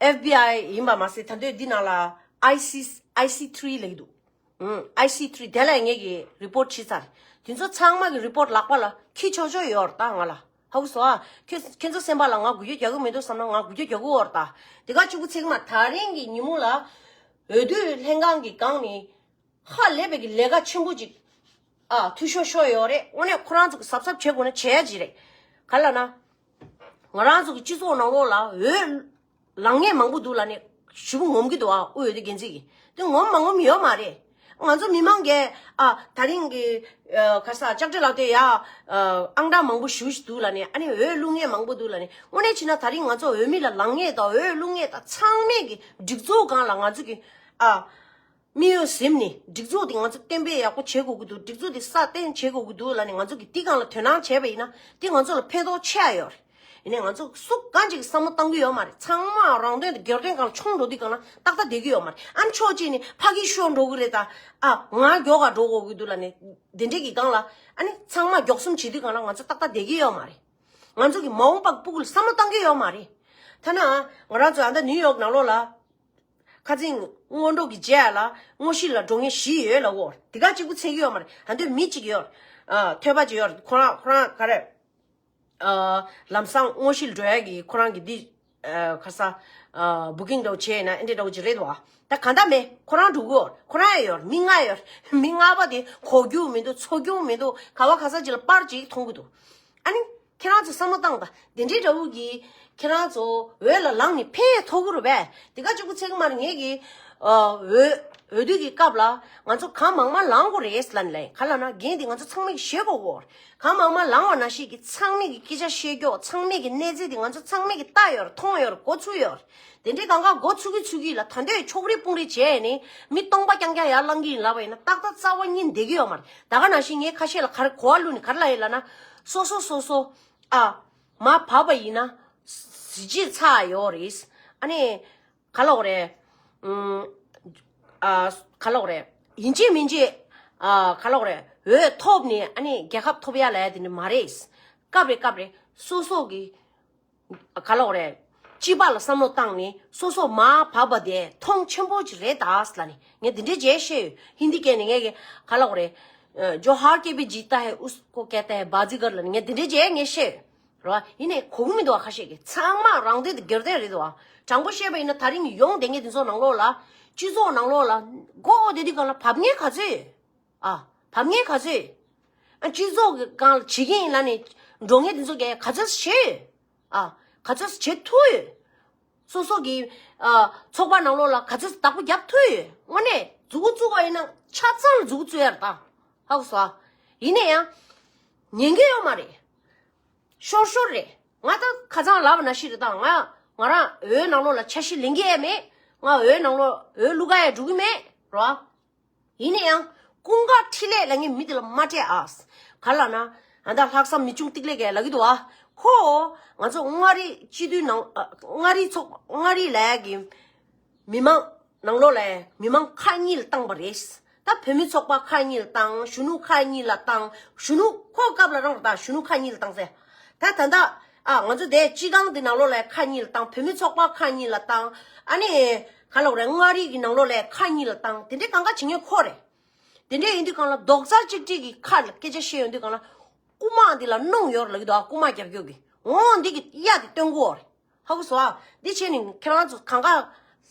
ཨེཕ་བི་ཨའི་ཡིན་པ་མ་ཟད་ད་འདོད་འདི་ནང་ལ་ཨའི་སི་ཨའི་སི་ཐི་རི་ལབ་ཀྱི་འདུག་ཨུམ། ཨའི་སི་ཐི་རི་དེ་ལ་ངས་ཀྱི་རི་པོར་ཊི་བྲིས་ཚར། དེ་ཚོ་ཚང་མ་གི་རི་པོར་ཊི་ལག་པ་ལ་འཁྱེར་ཆོག་ཆོག་ཡོད་རེད་ད་ང་ལ། ཧ་གོ་སོང་ཨ། ཁྱོད་ཁྱེད་ཚོ་སེམས་པ་ལ་ང་འགུལ་སྐྱོད་རྒྱག་གི་མི་འདུག་བསམ་ན་ང་འགུལ་སྐྱོད་རྒྱག་གི་ཡོད་རེད་ད། དེ་ག་གཅིག་པུ་ཚིག་མ་ད་རིང་གི་ཉིན་མོ་ལ། འོས་བསྡུ་ལྷན་ཁང་གི་སྒང་ནས་ཧ་ལས་པའི་གི་ལས་ཀ་ཆེན་པོ་ཅིག་ཨ་འཐུས་ཤོར་ཤོར་ཡོད་རེད། དངོས་གནས་ཁོ་རང་ཚོ་གི་གཟབ་གཟབ་བྱེད་དགོས་ན་བྱེད་ཡ་ཅིག་རེད། ག་ལ་ན། ང་རང་ཚོ་གི་སྤྱི་ཚོགས་ནང་ལོགས་ལ་འོས་ལངས་མཁན་མང་པོ་འདུག་ལ་ནས་ཞེ་པོ་ངོམ་གི་འདུག་ཨ། དབུས་འོས་བསྡུ་འགན་འཛིན་གི་དེ་ངོམ་མ་ངོམ་ཡོད་མ་རེད། ང་ཚོ་མི་མང་གིས་ཨ་ད་རིང་གི་ཨ་ག་ས་ལྕགས་སྤྲེལ་ལགས་དེ་ཡ་ཨ་ཨང་གྲངས་མང་པོ་ཞེ་པོ་ཞིག་འདུག་ལ་ནས་ཨ་ནི་འོས་བླུག་མཁན་མང་པོ་འདུག་ལ་ནས་དངོས་གནས་བྱས་ན་ད་རིང་ང་ཚོ་འོས་མི་ལ་ལངས་མཁན་དང་འོས་བླུག་མཁན་དང་ཚང་མས་གི་སྒྲིག་འཛུགས་སྒང་ལ་ང་ཚོ་གི་ཨ། དམིགས་ཡུལ་ཟིན་ནས་སྒྲིག་འཛུགས་དེ་ང་ཚོ་གཏན་འབེབས་ཡག་པོ་བྱེད་དགོས་ཀྱི་འདུག་སྒྲིག་འཛུགས་དེ་སྲ་བརྟན་བྱེད་དགོས་ཀྱི་འདུག་ལབ་ནས་ང་ཚོ་གིས་དེ་སྒང་ལ་དོ་སྣང་བྱས་པ་ཡིན་ན་དེ་ང་ཚོ་ལ་ཕན་ཐོགས་ཆེ་བ་ཡོད་རེད། ཡིན་ནའི་ང་ཚོ་སུ་གང་ཅིག་བསམ་བློ་བཏང་གི་ཡོད་མ་རེད། ཚང་མ་རང་དོན་དང་སྒེར་དོན་སྒང་ལ་མཆོང་འགྲོ་དུས་སྒང་ལ་ཏག་ཏག་བསྡད་ཀྱི་ཡོད་མ་རེད། ཨ་ནི་ཕྱོགས་གཅིག་ནས་ཕ་གི་ཤོར་འགྲོ་གི་རེད་ད། ཨ་ང་མགྱོགས་ག་འགྲོ་དགོས་ཀྱི་འདུག་ལབ་ནས་དེ་འདྲས་ཀྱི་སྒང་ལ་ཨ་ནི་ཚང་མ་མགྱོགས་གསུམ་བྱེད་དུས་སྒང་ལ་ང་ཚོ་ཏག་ཏག་བསྡད་ཀྱི་ཡོད་མ་རེད། ང་ཚོ་གི་མ་འོངས་པ་གི་སྤུ་གུ་ལ་བསམ་བློ་བཏང་གི་ཡོད་མ་རེད། ཐ་ན་ང་རང་ཚོ་ཨ་མདའ་ནིའུ་ཡོག་ནང་ལོགས་ལ། ཁ་རྩང་སྔོན་འགྲོ་གི་རྗེས་ལ་དངོས་གཞི་ལ་འགྲོ་མཁན་བཞི་ཡོད་ལབ་གོ། དེ་ག་གཅིག་པུ་འཚོལ་གྱི་ཡོད་མ་རེད། ད་དུང་མི་གཅིག་ཡོད། ཨ་ཐོས་པ་གཅིག་ཡོད། ཁོ་རང་ཁོ་རང་ག་རེ། ཨ་ལམ་སང་དངོས་གཞི་ལ་འགྲོ་ཡ་གི་ཁོ་རང་གི་འདི་ཨ་ཁ་ས་ཨ་བུ་ཀིང་འདྲ་བོ་བྱས་ན་ཨེ་འདྲ་འདྲ་བོ་ཅིག་རེད་བ། ད་ག་འདྲ་མེད། ཁོ་རང་འགྲོ་གི་ཡོད། ཁོ་རང་ཡང་ཡོད། མི་ལྔ་ཡོད། མི་ལྔ་པ་དེ་གོ་རྒྱུ་མི་འདུག་འཚོ་རྒྱུ་མི་འདུག་ག་བ་ག་ས་ཅིག་ལ་པར་ཅིག་མཐོང་གི་འདུག་ཨ་ནི། ཁྱེད་རང་ཚོ་བསམ་བློ་བཏང་དང་དེ་འདྲའི་འདྲ་བོ་གིས་ཁྱེད་རང་ཚོ་འོས་ལ་ལངས་ནས་ཕན་ཐོགས་ཀྱི་རེད་པས། དེ་ག་གཅིག་པུ་ཚེ་གི་མར་ངེད་ཀྱི་འོས་འོས་བསྡུ་གི་སྐབས་ལ་ང་ཚོ་གང་མང་མང་ལངས་དགོས་རེད་ལབ་ནས་ལབ་ཡིན། ག་ལབ་ན་འགན་དེ་ང་ཚོ་ཚང་མས་ཀྱིས་བཞེས་དགོས་གོ། གང་མང་མང་ལངས་པ་ནང་བཞིན་གྱི་ཚང་མས་ཀྱིས་སྐད་ཆ་བཤད་རྒྱུ་ཚང་མས་ཀྱིས་གནས་ཚུལ་དེ་ང་ཚོ་ཚང་མས་ཀྱིས་ལྟ་ཡོད་རེད། མཐོང་ཡོད་རེད། མགོ་ཚོས་ཡོད་རེད། དེ་འདྲའི་གང་ག་མགོ་ཚོས་ཀྱི་ཚོས་ཀྱི་ལ་ད་འདོད་ཕྱོགས་རིས་དཔུང་རིས་བྱས་ནས་མི་སྟོང་པ་རྐྱང་རྐྱང་ཡར་ལངས་ཀྱི་ཡིན་ལབ་པ་ཡིན་ན་ཏག་ཏག་རྩ་བ་ཉིད་བསྡད་ཀྱི་ཡོད་མ་རེད། ད་ག་ནང་བཞིན་ངས་ཁ་ཤས་ལ་ག་རེ་གོ་བ་བླུགས་ནས་ག་རེ་ལབ་ཡིན་ལབ་ན། སོ་སོ་སོ་སོ་ཨ་མར་བབས་པ་ཡིན་ན་གཟི་བརྗིད་ཚ་ཡོད་རེད། ཨ་ནི་ག་ལབ་དགོས་རེད། ཨ་ག་ལབ་དགོས་རེད། ཡིན་གཅིག་མིན་གཅིག་ཨ་ག་ལབ་དགོས་རེད། འོས་ཐོབ་ནས་ཨ་ནི་རྒྱལ་ཁབ་ཐོབ་ཡ་ལབ་ཡ་དེ་འདྲ་མ་རེད། སྐབས་རེ་སྐབས་རེ་སོ་སོ་གི་ག་ལབ་དགོས་རེད། སྤྱི་པ་ལ་བསམ་བློ་བཏང་ནས་སོ་སོ་མར་བབས་པ་དེ་མཐོང་ཆེན་པོ་ཅིག་རེད་ད་ཟེར་ལབ་ནས་ངས་འདི་འདྲའི་རྗེས་བཤད་ཡོད། ཧིན་དི་སྐད་ནས་ངས་གི་ག་ལབ་དགོས་རེད། जो हार के भी जीता है उसको कहता है बाजीगर ལབ་ནས་ངས་འདི་འདྲའི་རྗེས་ངས་བཤད་ཡོད། རེད་བ། ཡིན་ནའི་གོ་གི་མི་འདུག་བ། ཁ་ཤས་ཀྱིས་ཚང་མ་རང་དོན་དང་སྒེར་དོན་རེད་འདུག་བ། དྲང་པོ་བཤད་པ་ཡིན་ན་ད་རིང་ཡོང་བསྡད་མཁན་དེ་ཚོ་ནང་ལོགས་ལ་སྤྱི་ཚོགས་ནང་ལོགས་ལ་མགོ་བོ་བསྡད་དུས་སྒང་ལ་བབས་མཁན་ག་ཚོད་ཡོད། ཨ། བབས་མཁན་ག་ཚོད་ཡོད། ཨ། སྤྱི་ཚོགས་ཀྱི་སྒང་ལ་བྱེད་ཀྱི་ཡིན་ལབ་ནས་འགྲོ་མཁན་དེ་ཚོ་གས་ག་ཚོད་བྱེད་ཡོད། ཨ། ག་ཚོད་བྱེད་ཐུབ་ཡོད། སོ་སོ་གི་ཨ་ཚོགས་པ་ནང་ལོགས་ལ་ག་ཚོད་བདག་པོ་རྒྱབ་ཐུབ་ཡོད། དངོས་གནས་མཛུབ་གུ་བཙུགས་པ་ཡིན་ན་ཆ་ཚང་ལ་མཛུབ་གུ་བཙུགས་ཡ་རེད་ད། ཧ་གོ་སོང་ཨ། ཡིན་ན་ཡང་ཉན་གི་ཡོད་མ་རེད། ཤོར་ཤོར་རེད། ང་ད་ཁ་སང་ལབ་པ་ནང་བཞིན་རེད་ད། ང་ང་རང་འོས་ནང་ལོགས་ལ་ཆ་ཤས་ལེན་གི་ཡས་མེད། ང་འོས་ནང་ལོགས་འོས་བླུག་ག་ཡས་འགྲོ་གི་མེད་རོ། ཡིན་ན་ཡང་ཀུན་དགའ་འཕྲིན་ལས་ལབ་མཁན་མི་དེ་ལ་མ་སྤྲད་ཨ། ག་ལབ་ན་ཨ་ད་ལྷག་བསམ་མི་ཆུང་ཏིག་ལེ་གས་ལབ་ཀྱི་འདུག་ཨ། ཁོ་ང་ཚོ་མངའ་རིས་སྤྱི་འཐུས་ནང་ཨ་མངའ་རིས་ཚོགས་མངའ་རིས་ལབ་ཡ་གི་མི་མང་ནང་ལོགས་ལ་མི་མང་ཁག་གཉིས་ལ་བཏང་པ་རེད། ད་བོད་མི་ཚོགས་པ་ཁག་གཉིས་ལ་བཏང་། གཞོན་ནུ་ཁག་གཉིས་ལ་བཏང་། གཞོན་ནུ་ཁོ་སྐབས་ལ་རང་ད་གཞོན་ནུ་ཁག་གཉིས་ལ་བཏང་ཟེར། ད་ད་ད་ཨ་ང་ཚོ་དེ་སྤྱི་ཁང་དེ་ནང་ལོགས་ལ་ཁག་གཉིས་ལ་བཏང་། བོད་མི་ཚོགས་པ་ཁག་གཉིས་ལ་བཏང་། ཨ་ནི་ག་ལབ་དགོས་རེད། མངའ་རིས་ཀྱི་ནང་ལོགས་ལ་ཁག་གཉིས་ལ་བཏང་། དེ་འདྲའི་གང་ག་བྱེད་མཁན་ཁོ་རེད། དེ་འདྲ་ཡིན་དུས་སྒང་ལ་རྡོག་རྩ་གཅིག་སྒྲིལ་གྱི་ཁ་ལ་སྐད་ཆ་བཤད་ཡོང་དུས་སྒང་ལ་རྐུ་མ་འདི་ལ་གནོང་ཡོད་རེད་ལབ་ཀྱི་འདུག་ཨ། རྐུ་མ་རྒྱབ་སྐྱོར་གྱི་འོང་འདི་གི་གཡའ་དེ་སྟོན་གོ་རེད། ཧ་གོ་སོང་ཨ། འདི་བྱས་ནས་ཁྱེད་རང་ཚོ་གང་ག་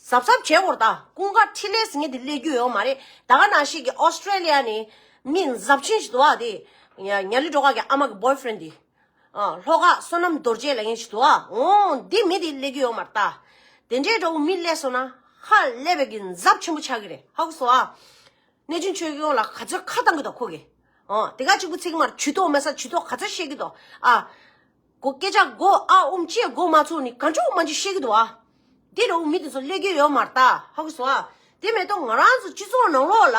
གཟབ་གཟབ་བྱེད་དགོས་རེད་ད། ཀུན་དགའ་འཕྲིན་ལས་ཟེར་མཁན་དེ་སླེབས་རྒྱུ་ཡོད་མ་རེད། ད་ག་ནང་བཞིན་གྱི་ཨོ་སི་ཀྲེ་ལི་ཡ་ནས་མི་གཟབ་ཆེན་ཞིག་འདུག་ཨ། དེ་ཉ་ཉ་ལི་སྒྲོལ་དཀར་གྱི་ཨ་མ་གི་བོའི་ཕི་རེན་ཌི་དེ། ཨ་ལྷོ་ཁ་བསོད་ནམས་རྡོ་རྗེ་ལབ་མཁན་ཞིག་འདུག་ཨ། འོང་འདི་མི་དེ་སླེབས་རྒྱུ་ཡོད་མ་རེད་ད། དེ་འདྲའི་འདྲ་བོ་མི་སླེབས་སོང་ན་ཧ་ལས་པའི་གི་གཟབ་ཆེན་པོ་ཆགས་ཀྱི་རེད། ཧ་གོ་སོང་ཨ། གནས་ཆུང་ཆོས་སྐྱོང་ལ་ག་ཚོད་ཁ་བཏང་གི་འདུག་ཁོ་གིས། ཨོ། དེ་ག་གཅིག་པུ་ཚིག་མར་ཇུས་གཏོགས་མེད་ས་ཇུས་གཏོགས་ག་ཚོད་བཤད་ཀྱི་འདུག་ཨ། གོ་སྐད་ཆ་གོ་ཨ་ཨུམ་ཅེས་གོ་མ་ཚུགས་ནི་ག་ཅུང་མ་ཅུང་བཤད་ཀྱི་འདུག་ཨ། དེ་རུ་མི་དེ་ཚོ་སླེབས་ཀྱི་ཡོད་མ་རེད་ད། ཧ་གོ་སོང་ཨ། དེ་མེད་དོ་ང་རང་ཚོ་སྤྱི་ཚོགས་ནང་ལོགས་ལ།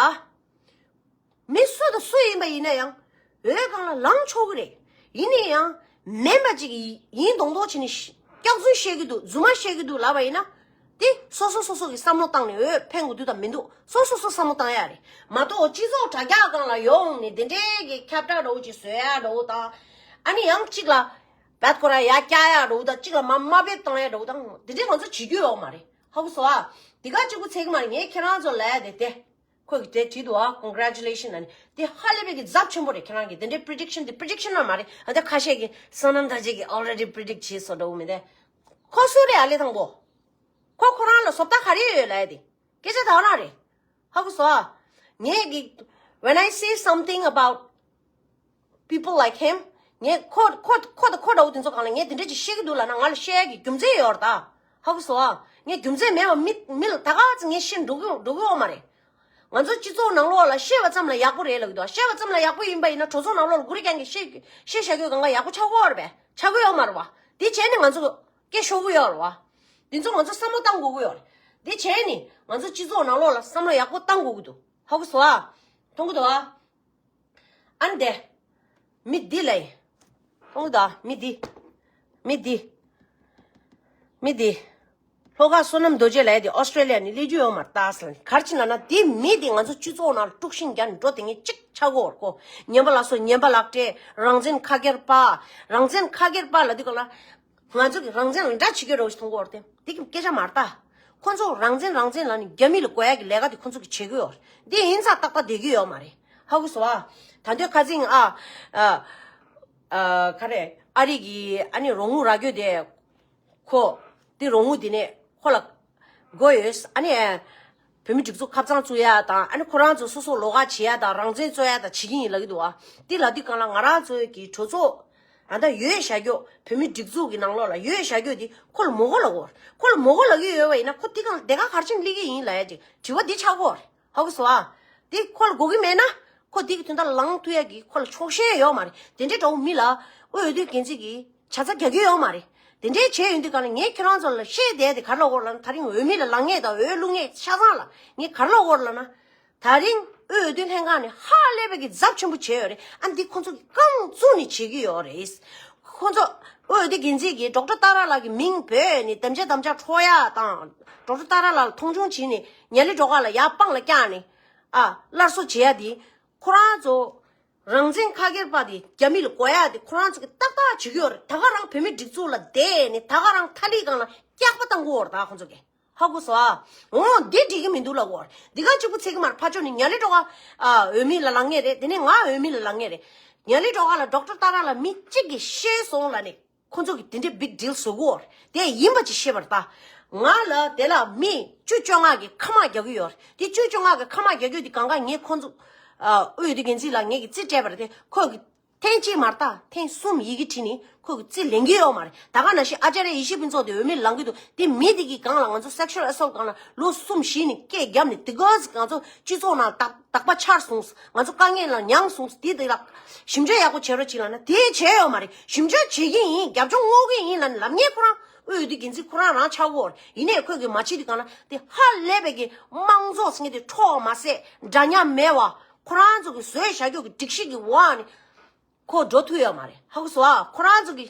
མི་སུ་དང་སུ་ཡིན་པ་ཡིན་ན་ཡང་། འོས་སྒང་ལ་ལངས་ཆོག་གི་རེད། ཡིན་ན་ཡང་། མེད་པ་ཅིག་ཡིན་མདོག་མདོག་བྱས་ནས་སྐྱག་རྫུན་བཤད་ཀྱི་འདུག་རྫུན་མ་བཤད་ཀྱི་འདུག་ལབ་པ་ཡིན་ན། དེ་སོ་སོ་སོ་སོ་གི་བསམ་བློ་བཏང་ནས་འོས་འཕེན་དགོས་དུས་དང་མི་འདུག་སོ་སོ་སོ་བསམ་བློ་བཏང་ཡ་རེད་མ་གཏོགས་སྤྱི་ཚོགས་དྲ་རྒྱ་སྒང་ལ་ཡོང་ནས་དེ་འདྲའི་གི་ཁྱབ་བསྒྲགས་འདྲ་བོ་ཅིག་བཟོ་ཡ་འདྲ་བོ་དང་། ཨ་ནི་ཡང་གཅིག་ལ་བད་ཁོ་ར་ཡ་སྐྱག་ཡ་འདྲ་བོ་དང་གཅིག་ལ་མ་དམའ་འབེབས་བཏང་ཡ་འདྲ་བོ་དང་དེ་འདྲའི་ང་ཚོ་བྱེད་རྒྱུ་ཡོད་མ་རེད། ཧ་གོ་སོང་ཨ། དེ་ག་གཅིག་པུ་ཚེ་གི་མ་རེད། ངས་ཁྱེད་རང་ཚོ་ལ་དེ་དེ་ཁོ་གི་དེ་བྲིས་འདུག་ཨ། Congratulation ཨ་ནི་དེ་ཧ་ལས་པའི་གི་ཛབ་ཆེན་པོ་རེད། ཁྱེད་རང་གི་དེ་འདྲའི་prediction དེ་prediction ལ་མ་རེད། ཨ་དེ་ཁ་ཤས་ཀྱི་བསོད་ནམས་ཐར་རྗེས་ཀྱི་already predict བྱས་སོ་འདྲ་བོ་མི་དེ་ཁོ་སུ་རེད་ཨ་ལེ་དང་པོ། ཁོ་ཁོ་རང་ལ་བཟོ་ལྟ་ག་རེ་ཡོད་ལབ་ཡ་དེ་སྐད་ཆ་ད་ག་རང་རེད། ཧ་གོ་སོང་ཨ། ངས་གི་when I see something about people like him ངས་ཁོ་ཁོ་ཁོ་དང་ཁོ་འདྲ་བོ་དེ་ཚོ་གང་ལ་ངས་དེ་འདྲ་ཅིག་བཤད་ཀྱི་འདུག་ལབ་ན་ང་ལ་བཤད་ཡ་གི་རྒྱུ་མཚན་ཡོད་རེད་ད། ཧ་གོ་སོང་ཨ། ངས་རྒྱུ་མཚན་མེད་པ་མི་མི་ལ་ད་ག་ཚོད་ངས་བཤད་འགྲོ་གི་འགྲོ་གི་ཡོད་མ་རེད། ང་ཚོ་སྤྱི་ཚོགས་ནང་ལོགས་ལ་བཤད་པ་ཙམ་ལ་ཡག་པོ་རེད་ལབ་ཀྱི་འདུག་བཤད་པ་ཙམ་ལ་ཡག་པོ་ཡིན་པ་ཡིན་ན་གྲོས་ཚོགས་ནང་ལོགས་ལ་གུ་རེ་རྐྱང་གིས་བཤད་བཤད་བཞག་རྒྱུ་གང་ག་ཡག་པོ་ཆགས་ཀྱི་ཡོད་རེད་པས། ཆགས་ཀྱི་ཡོད་མ་རེད་བ། དེ་བྱས་ནས་ང་ཚོ་སྐད་ཤོར་གྱི་ཡོད་རེད་བ། དེ་ཚོ་ང་ཚོ་བསམ་བློ་བཏང་དགོས་ཀྱི་ཡོད་རེད། དེ་བྱས་ནས་ང་ཚོ་སྤྱི་ཚོགས་ནང་ལོགས་ལ་བསམ་བློ་ཡག་པོ་བཏང་དགོས་ཀྱི་འདུག་ཧ་གོ་སོང་ཨ། མཐོང་གི་འདུག་ཨ། ཨ་ནི་དེ། མི་འདི་ལ་ཡིན། མཐོང་གི་འདུག་ཨ། མི་འདི། མི་འདི། མི་འདི། ལྷོ་ཁ་བསོད་ནམས་རྡོ་རྗེ་ལབ་ཡ་དེ་ཨོ་སི་ཀྲེ་ལི་ཡ་ནས་སླེབས་རྒྱུ་ཡོད་མ་རེད་ད་ཟེར་ནས། ག་རེ་བྱས་ན་ན་དེ་མི་དེ་ང་ཚོ་སྤྱི་ཚོགས་ནང་ལ་དཀྲུག་ཤིང་རྒྱག་ནས་འགྲོ་དེ་ངས་གཅིག་ཆགས་ཀྱི་ཡོད་རེད་ཁོ། ངན་པ་ལ་སོགས་ངན་པ་ལག་སྤྲད། རང་བཙན་ཁ་སྒེར་པ། རང་བཙན་ཁ་སྒེར་པ་ལབ་དུས་སྒང་ལ། ང་ཚོ་གི་རང་བཙན་ལ་འདྲ་བྱེད་ཀྱི་རེད་ཞེས་མཐོང་གི་ཡོད་རེད་དེ། འདི་གི་སྐད་ཆ་མ་རེད་ད། ཁོ་ཚོ་རང་བཙན་རང་བཙན་ལབ་ནས་རྒྱ་མི་ལ་དགོས་ཡ་གི་ལས་ཀ་དེ་ཁོ་ཚོ་གི་བྱེད་ཀྱི་ཡོད་རེད། འདི་ཡིན་ཙང་ཏག་ཏག་བསྡད་ཀྱི་ཡོད་མ་རེད། ཧ་གོ་སོང་ཨ། ད་དུང་ཁ་སང་ཨ། ཨ། ཨ། ག་རེ། ཨ་རི་གི་ཨ་ནི་རོགས་དངུལ་རག་རྒྱུ་དེ། ཁོ། དེ་རོགས་དངུལ་དེ་ནས་ཁོ་ལ་དགོས་ཡོད། ཨ་ནི། བོད་མི་སྒྲིག་འཛུགས་ཁ་བཙང་བཙུགས་ཡ་དང་། ཨ་ནི་ཁོ་རང་ཚོ་སོ་སོ་ལོགས་ཀ་བྱེད་ཡ་དང་རང་བཙན་རྩོད་ཡ་དང་བྱེད་ཀྱི་ཡིན་ལབ་ཀྱི་འདུག་ཨ། དེ་ལབ་དུས་སྒང་ལ་ང་རང་ཚོའི་གི་གྲོས་ཚོགས། ད་ལྟ་ཡོད་བཞག་རྒྱུ་བོད་མི་སྒྲིག་འཛུགས་ཀྱི་ནང་ལོགས་ལ་ཡོད་བཞག་རྒྱུ་དེ་ཁོ་ལ་མོ་གོ་ལབ་ཀྱི་ཡོད། ཁོ་ལ་མོ་གོ་ལབ་ཀྱི་ཡོད་པ་ཡིན་ན་ཁོ་དེ་སྒང་ལ་དེ་ག་ག་རེ་བྱས་ནས་སླེབས་ཀྱི་ཡིན་ལབ་ཡ་ཅིག་དྲི་བ་འདི་ཆགས་ཀྱི་ཡོད་རེད། ཧ་གོ་སོང་ཨ། དེ་ཁོ་ལ་དགོས་ཀྱི་མེད་ན། ཁོ་དེ་གི་དོན་དག་ལངས་ཐུབ་ཡ་གི་ཁོ་ལ་ཆོག་ཤེས་ཡོད་མ་རེད། དེ་འདྲའི་འདྲ་བོ་མི་ལ་དབུས་འོས་བསྡུ་འགན་འཛིན་གྱི་བྱ་ཚ་རྒྱག་གི་ཡོད་མ་རེད། དེ་འདྲའི་བྱས་ཡོང་དུས་སྒང་ལ་ངས་ཁྱེད་རང་ཚོ་ལ་བཤད་བསྡད་དེ་ག་རེ་ལབ་དགོས་རེད་ལབ་ན། ད་རིང་འོས་མི་ལ་ལངས་མཁན་དང་འོས་བླུག་མཁན་ཆ་ཚང་ལ་ངས་ག་རེ་ལབ་དགོས་རེད་ལབ་ན། ད་རིང་དབུས་འོས་བསྡུ་ལྷན་ཁང་ནས་ཧ་ལས་པའི་གི་ཚབས་ཆེན་པོ་བྱས་ཡོད་རེད། ཨ་འདི་ཁོ་ཚོ་གི་རྐང་བཙུགས་ནས་བྱེད་ཀྱི་ཡོད་རེད། ཁོ་ཚོ་དབུས་འོས་བསྡུ་འགན་འཛིན་གྱིས་ཌོག་ཊར་ཏཱ་ར་ལགས་ཀྱི་མིང་བོས་ནས་དམ་བཅའ་དམ་བཅའ་འཕྲོག་ཡ་དང་། ཌོག་ཊར་ཏཱ་ར་ལགས་ལ་མཐོང་ཆུང་བྱས་ནས་ཉ་ལི་སྒྲོལ་དཀར་ལ་ཡར་པང་ལ་བཀྱགས་ནས། ཨ། སླར་གསོ་བྱེད་ཡ་དེ། ཁོ་རང་ཚོ། རང་བཙན་ཁ་སྒེར་པ་དེ་རྒྱ་མི་ལ་དགོས་ཡ་དེ་ཁོ་རང་ཚོ་གི་ཏག་ཏག་བྱེད་ཀྱི་ཡོད་རེད། ད་ག་རང་བོད་མི་སྒྲིག་འཛུགས་ལ་བསྡད་ནས་ད་ག་རང་ཐ་ལིའི་སྒང་ལ་སྐྱག་པ་བཏང་གི་ཡོད་རེད་ད་ཁོ་ཚོ་གི། ཧ་གོ་སོང་ཨ། འོ་འདི་འགྲིག་གི་མི་འདུག་ལབ་ཀྱི་ཡོད་རེད། འདི་ག་གཅིག་པུ་ཚེ་གི་མར་ཕར་ཕྱོགས་ནས་ཉ་ལི་སྒྲོལ་དཀར། ཨ། འོས་མི་ལ་ལངས་མཁན་རེད། དེ་ནས་ང་འོས་མི་ལ་ལངས་མཁན་རེད། ཉ་ལི་སྒྲོལ་དཀར་ལ་ཌོག་ཊར་ཏཱ་ར་ལ་མི་གཅིག་གིས་ཤེས་སོང་ལབ་ནས། ཁོ་ཚོ་གིས་དེ་འདྲའི་བིག་ཌིལ་བཟོ་གི་ཡོད་རེད། དེ་ཡིན་པ་ཅིག་ཤེས་པ་རེད་ད། ང་ལ་དེ་ལ་མི་བཅུ་བཅོ་ལྔ་གིས་ཁ་དམག་རྒྱག་གི་ཡོད་རེད། དེ་བཅུ་བཅོ་ལྔ་གིས་ཁ་དམག་རྒྱག་རྒྱུ་དེ་སྒང་ག་ངས་ཁོ་ཚོ། ཨ། དབུས་འོས་བསྡུ་འགན་འཛིན་ལགས་ངས་ཀྱིས་རྩིས་སྤྲད་པ་རེད་དེ། ཁོ་གིས་ཐེངས་གཅིག་མ་རེད་ད། ཐེངས་གསུམ་ཡི་གེ་བྲིས་ནས་ཁོ་གིས་རྩིས་ལེན་གྱི་ཡོད་མ་རེད། ད་ག་ནང་བཞིན་ཨ་ཅཱརྱ་ཡེ་ཤེས་ཕུན་ཚོགས་དེ་འོས་མི་ལངས་ཀྱི་འདུག་དེ་མི་དེ་གི་སྒང་ལ་ང་ཚོ་sexual assault སྒང་ལ་ལོ་གསུམ་བཞི་ནས་སྐད་བརྒྱབ་ནས་དེ་ག་ཚོད་ང་ཚོ་སྤྱི་ཚོགས་ནང་དག་དག་པ་ཆགས་སོང་། ང་ཚོ་དཀའ་ངལ་ལ་མྱངས་སོང་། དེ་དེ་ལ་ཞིབ་འཇུག་ཡག་པོ་བྱེད་རོགས་བྱེད་ལབ་ན་དེ་བྱས་ཡོད་མ་རེད། ཞིབ་འཇུག་བྱེད་ཀྱི་ཡིན། རྒྱབ་ལྗོངས་སྔོག་གི་ཡིན་ལབ་ནས་ལབ་མཁན་ཁོ་རང་དབུས་འོས་བསྡུ་འགན་འཛིན་ཁོ་རང་རང་ཆགས་ཀྱི་ཡོད་རེད། ཡིན་ནའི་ཁོས་གི་མ་བྱེད་དུས་སྒང་ལ་དེ་ཧ་ལས་པའི་གི་དམངས་གཙོ་ཟེར་མཁན་དེ་འཕྲོག་མ་ཟད་འདྲ་མཉམ་མེད་པ་ཁོ་རང་ཚོ་གི་བཟོས་བཞག་རྒྱུ་གི་སྒྲིག་གཞི་གི་འོག་ནས་ཁོ་འགྲོ་ཐུབ་ཡོད་མ་རེད། ཧ་གོ་སོང་ཨ། ཁོ་རང་ཚོ་གི་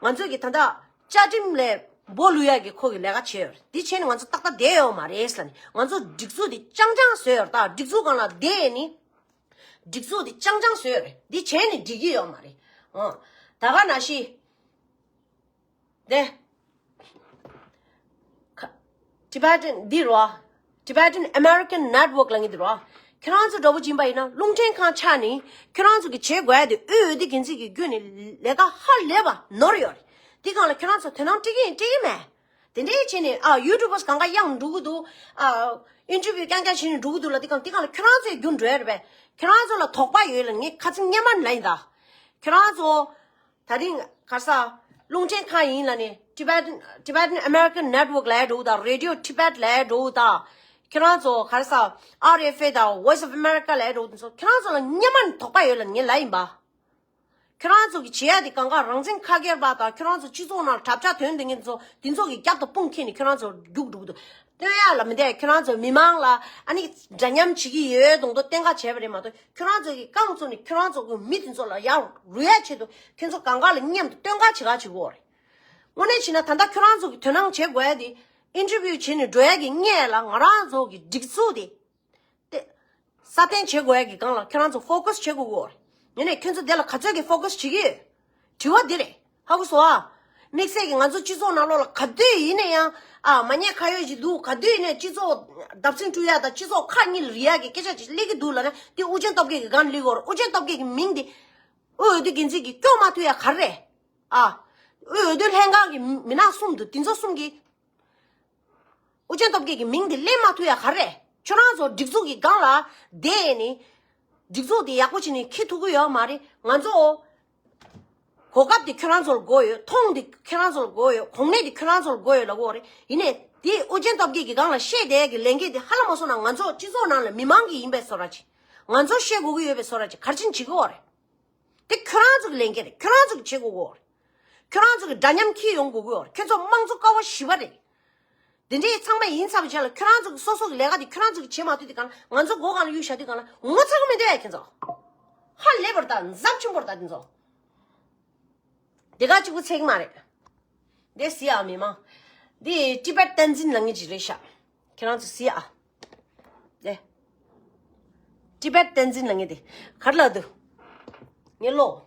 ང་ཚོ་གི་ད་ལྟ་བཅའ་ཁྲིམས་ལ་སྦོ་ལུག་ཡ་གི་ཁོ་གི་ལས་ཀ་བྱས་ཡོད་རེད། དེ་བྱས་ནས་ང་ཚོ་ཏག་ཏག་བསྡད་ཡོད་མ་རེད་ཟེར་ནས། ང་ཚོ་སྒྲིག་འཛུགས་དེ་རྐྱང་རྐྱང་བཟོས་ཡོད་རེད། ད་སྒྲིག་འཛུགས་སྒང་ལ་བསྡད་ནས། སྒྲིག་འཛུགས་དེ་རྐྱང་རྐྱང་བཟོས་ཡོད་རེད། འདི་བྱས་ནས་འགྲིག་གི་ཡོད་མ་རེད། ཨང་། ད་ག་ནང་བཞིན། དེ། ཁ། Tibetan འདི་རོ། Tibetan American Network ལབ་མཁན་འདི་རོ། ཁྱེད་རང་ཚོ་འདྲ་པོ་ཅིག་ཡིན་པ་ཡིན་ན་རླུང་འཕྲིན་ཁང་ཆགས་ནས་ཁྱེད་རང་ཚོ་གི་བྱེད་དགོས་ཡ་དེ་དབུས་འོས་བསྡུ་འགན་འཛིན་གྱི་བརྒྱུད་ནས་ལས་ཀ་ཧ་ལས་པ་ནོར་ཡོད་རེད། འདི་སྒང་ལ་ཁྱེད་རང་ཚོ་དོ་སྣང་སྤྲད་ཀྱི་ཡིན་སྤྲད་ཀྱི་མེད། དེ་འདྲའི་བྱས་ནས་ཨ་ཡུ་ཊུབ་པར་སི་གང་ག་གཡང་འགྲོ་གི་འདུག་ཨ་ཨིན་ཊར་བིའུ་རྐྱང་རྐྱང་བྱས་ནས་འགྲོ་གི་འདུག་ལབ་དེ་གང་དེ་གང་ལ་ཁྱོད་རང་ཚོའི་རྒྱུ་འགྲོ་ཡ་རེད་པས། ཁྱོད་རང་ཚོ་ལ་དོགས་པ་ཡོད་ལ་ངས་ཁ་ཚིག་སྙན་མ་ལབ་ཡིན་ད། ཁྱོད་རང་ཚོ་ད་རིང་ག་ས་རླུང་འཕྲིན་ཁང་ཡིན་ལ་ནི་Tibetan Tibetan American Network ལབ་ཡ་འགྲོ་གི་ད། Radio Tibet ལབ་ཡ་འགྲོ་གི་ད། ཁྱོད་རང་ཚོ་ག་ས་ཨར་ཨེཕ་ཨེ་དང་Voice of America ལབ་ཡ་འགྲོ་གི་དེ་ཚོ་ཁྱོད་རང་ཚོ་ལ་སྙན་མ་ནས་དོགས་པ་ཡོད་ལ་ངས་ལབ་ཡིན་པ། ཁྱོད་རང་ཚོ་གི་བྱེད་ཡ་དེ་གང་ག་རང་བཙན་ཁ་སྒེར་པ་དང་ཁྱོད་རང་ཚོ་སྤྱི་ཚོགས་ནང་གྲབས་ཆག་དོན་དེ་ངེད་ཚོ་དེ་ཚོ་གི་རྒྱབ་ཏུ་དཔུང་ཁྱེར་ནས་ཁྱོད་རང་ཚོ་རྒྱུག་འགྲོ་གི་འདུག་སྟོན་ཡ་ལ་མི་འདས། ཁྱོད་རང་ཚོ་མི་མང་ལ་ཨ་ནི་འདྲ་མཉམ་བྱེད་ཀྱི་ཡོད་མདོག་མདོག་སྟོན་ག་བྱས་པ་རེད་མ་གཏོགས་ཁྱོད་རང་ཚོ་གི་རྐང་བཙུགས་ནས་ཁྱོད་རང་ཚོ་གི་མི་དེ་ཚོ་ལ་ཡར་རུ་ཡ་ཆེད་དུ་ཁྱོད་ཚོ་གང་ག་ལ་མཉམ་དུ་སྟོན་ག་བྱེད་ག་བྱེད་དགོས་རེད། དངོས་གནས་བྱས་ན་ད་ལྟ་ཁྱོད་རང་ཚོ་གི་དོ་སྣང་བྱེད་དགོས་ཡ་དེ། ཨིན་ཊར་བིའུ་བྱས་ནས་འགྲོ་ཡ་གི་སྔས་ལ་ང་རང་ཚོ་གི་སྒྲིག་འཛུགས་དེ་དེ་སྲ་བརྟན་བྱེད་དགོས་ཡ་གི་སྒང་ལ་ཁྱོད་རང་ཚོ་ཕོ་ཀ་སི་བྱེད་དགོས་གོ། ཡིན་ནའི་ཁྱོད་ཚོ་དེ་ལ་ག་ཚོད་ཀྱི་ཕོ་ཀ་སི་བྱེད་ཀྱི་ཡོད། དྲི་བ་འདི་རེད། ཧ་གོ་སོང་ཨ། དམིགས་བསལ་གྱི་ང་ཚོ་སྤྱི་ཚོགས་ནང་ལོགས་ལ་ག་དུས་ཡིན་ན་ཡང་ཨ་མ་ཉེས་ཁ་གཡོགས་ཅིག་འདུག་ག་དུས་ཡིན་ན་སྤྱི་ཚོགས་བརྡབ་གསིག་སྤྲོད་ཡ་དང་སྤྱི་ཚོགས་ཁ་གཉིས་ལ་རི་ཡ་གི་སྐད་ཆ་ཅིག་སླེབས་ཀྱི་འདུག་ལབ་ན་དེ་ཨུ་རྒྱན་སྟོབས་རྒྱལ་གྱི་སྒང་སླེབས་ཀྱི་ཡོད་རེད། ཨུ་རྒྱན་སྟོབས་རྒྱལ་གྱི་མིང་དེ་དབུས་འོས་བསྡུ་འགན་འཛིན་གྱིས་སྐྱོར་མ་ཐུབ་ཡ་ག་རེ་རེད། ཨ། དབུས་འོས་བསྡུ་ལྷན་ཁང་གི་མི་སྣ་གསུམ་འདུག་དེ་ཚོ་གསུམ་གྱིས། ཨུ་རྒྱན་སྟོབས་རྒྱལ་གྱི་མིང་དེ་ལེན་མ་ཐུབ་ཡ་ག་རེ། ཁྱོད་རང་ཚོ་སྒྲིག་འཛུགས་ཀྱི་སྒང་ལ་བསྡད་ནས། སྒྲིག་འཛུགས་དེ་ཡག་པོ་བྱས་ནས་འཁྱེར་ཐུབ་ཀྱི་ཡོད་མ་རེད། ང་ཚོ་གོ་སྐབས་དེ་ཁྱོད་རང་ཚོར་དགོས་ཡོད། མཐོང་དེ་ཁྱོད་རང་ཚོར་དགོས་ཡོད། གོ་གནས་དེ་ཁྱོད་རང་ཚོར་དགོས་ཡོད་ལབ་ཀྱི་ཡོད་རེད། ཡིན་ནའི་དེ་ཨུ་རྒྱན་སྟོབས་རྒྱལ་གྱི་སྒང་ལ་བཤད་བསྡད་ཡ་གི་ལས་འགན་དེ་ཧ་ལམ་མ་སོང་ན་ང་ཚོ་སྤྱི་ཚོགས་ནང་ལ་མི་མང་གི་ཡིན་པའི་བཟོ་འདྲ་ཅིག་ང་ཚོ་བཤད་དགོས་ཀྱི་ཡོད་པའི་བཟོ་འདྲ་ཅིག་ག་རེ་བྱེད་ཀྱི་ཡོད་རེད། དེ་ཁྱོད་རང་ཚོ་གི་ལས་འགན་རེད། ཁྱོད་རང་ཚོ་གི་བྱེད་དགོས་ཀྱི་ཡོད་རེད། ཁྱོད་རང་ཚོ་གི་འདྲ་མཉམ་འཁྱེར་ཡོང་དགོས་ཀྱི་ཡོད་རེད། ཁྱོད་ཚོ་དམངས་གཙོ་ཀ་བ་བཞི་པ་རེད། དེ་འདྲའི་ཚང་མ་ཡིན་ཚར་བའི་རྗེས་ལ་ཁྱོད་རང་ཚོ་གི་སོ་སོ་གི་ལས་ཀ་དེ་ཁྱོད་རང་ཚོ་གི་བྱེད་མ་ཐུབ་དུས་སྒང་ལ་ང་ཚོ་མགོ་སྒང་ལ་གཡུག་བཞག་དུས་སྒང་ལ་ངོ་ཚ་གི་མི་འདུག་ཨེ། ཁྱེད་ཚོ་ཧ་ལས་པ་རེད་ད། འཛབ་ཆེན་པོ་རེད་ད་དེ་ཚོ། དེ་ག་གཅིག་པུ་ཚད་ཀྱི་མ་རེད། དེ་གཟིགས་ཨ་མི་མང་། དེ་ཊི་བེཊ་བསྟན་འཛིན་ལབ་མཁན་ཅིག་རེད་ཤག་ཁྱེད་རང་ཚོ་གཟིགས་ཨ། དེ། ཊི་བེཊ་བསྟན་འཛིན་ལབ་མཁན་དེ་ག་རེ་ལབ་འདུག་ངས་ཀློག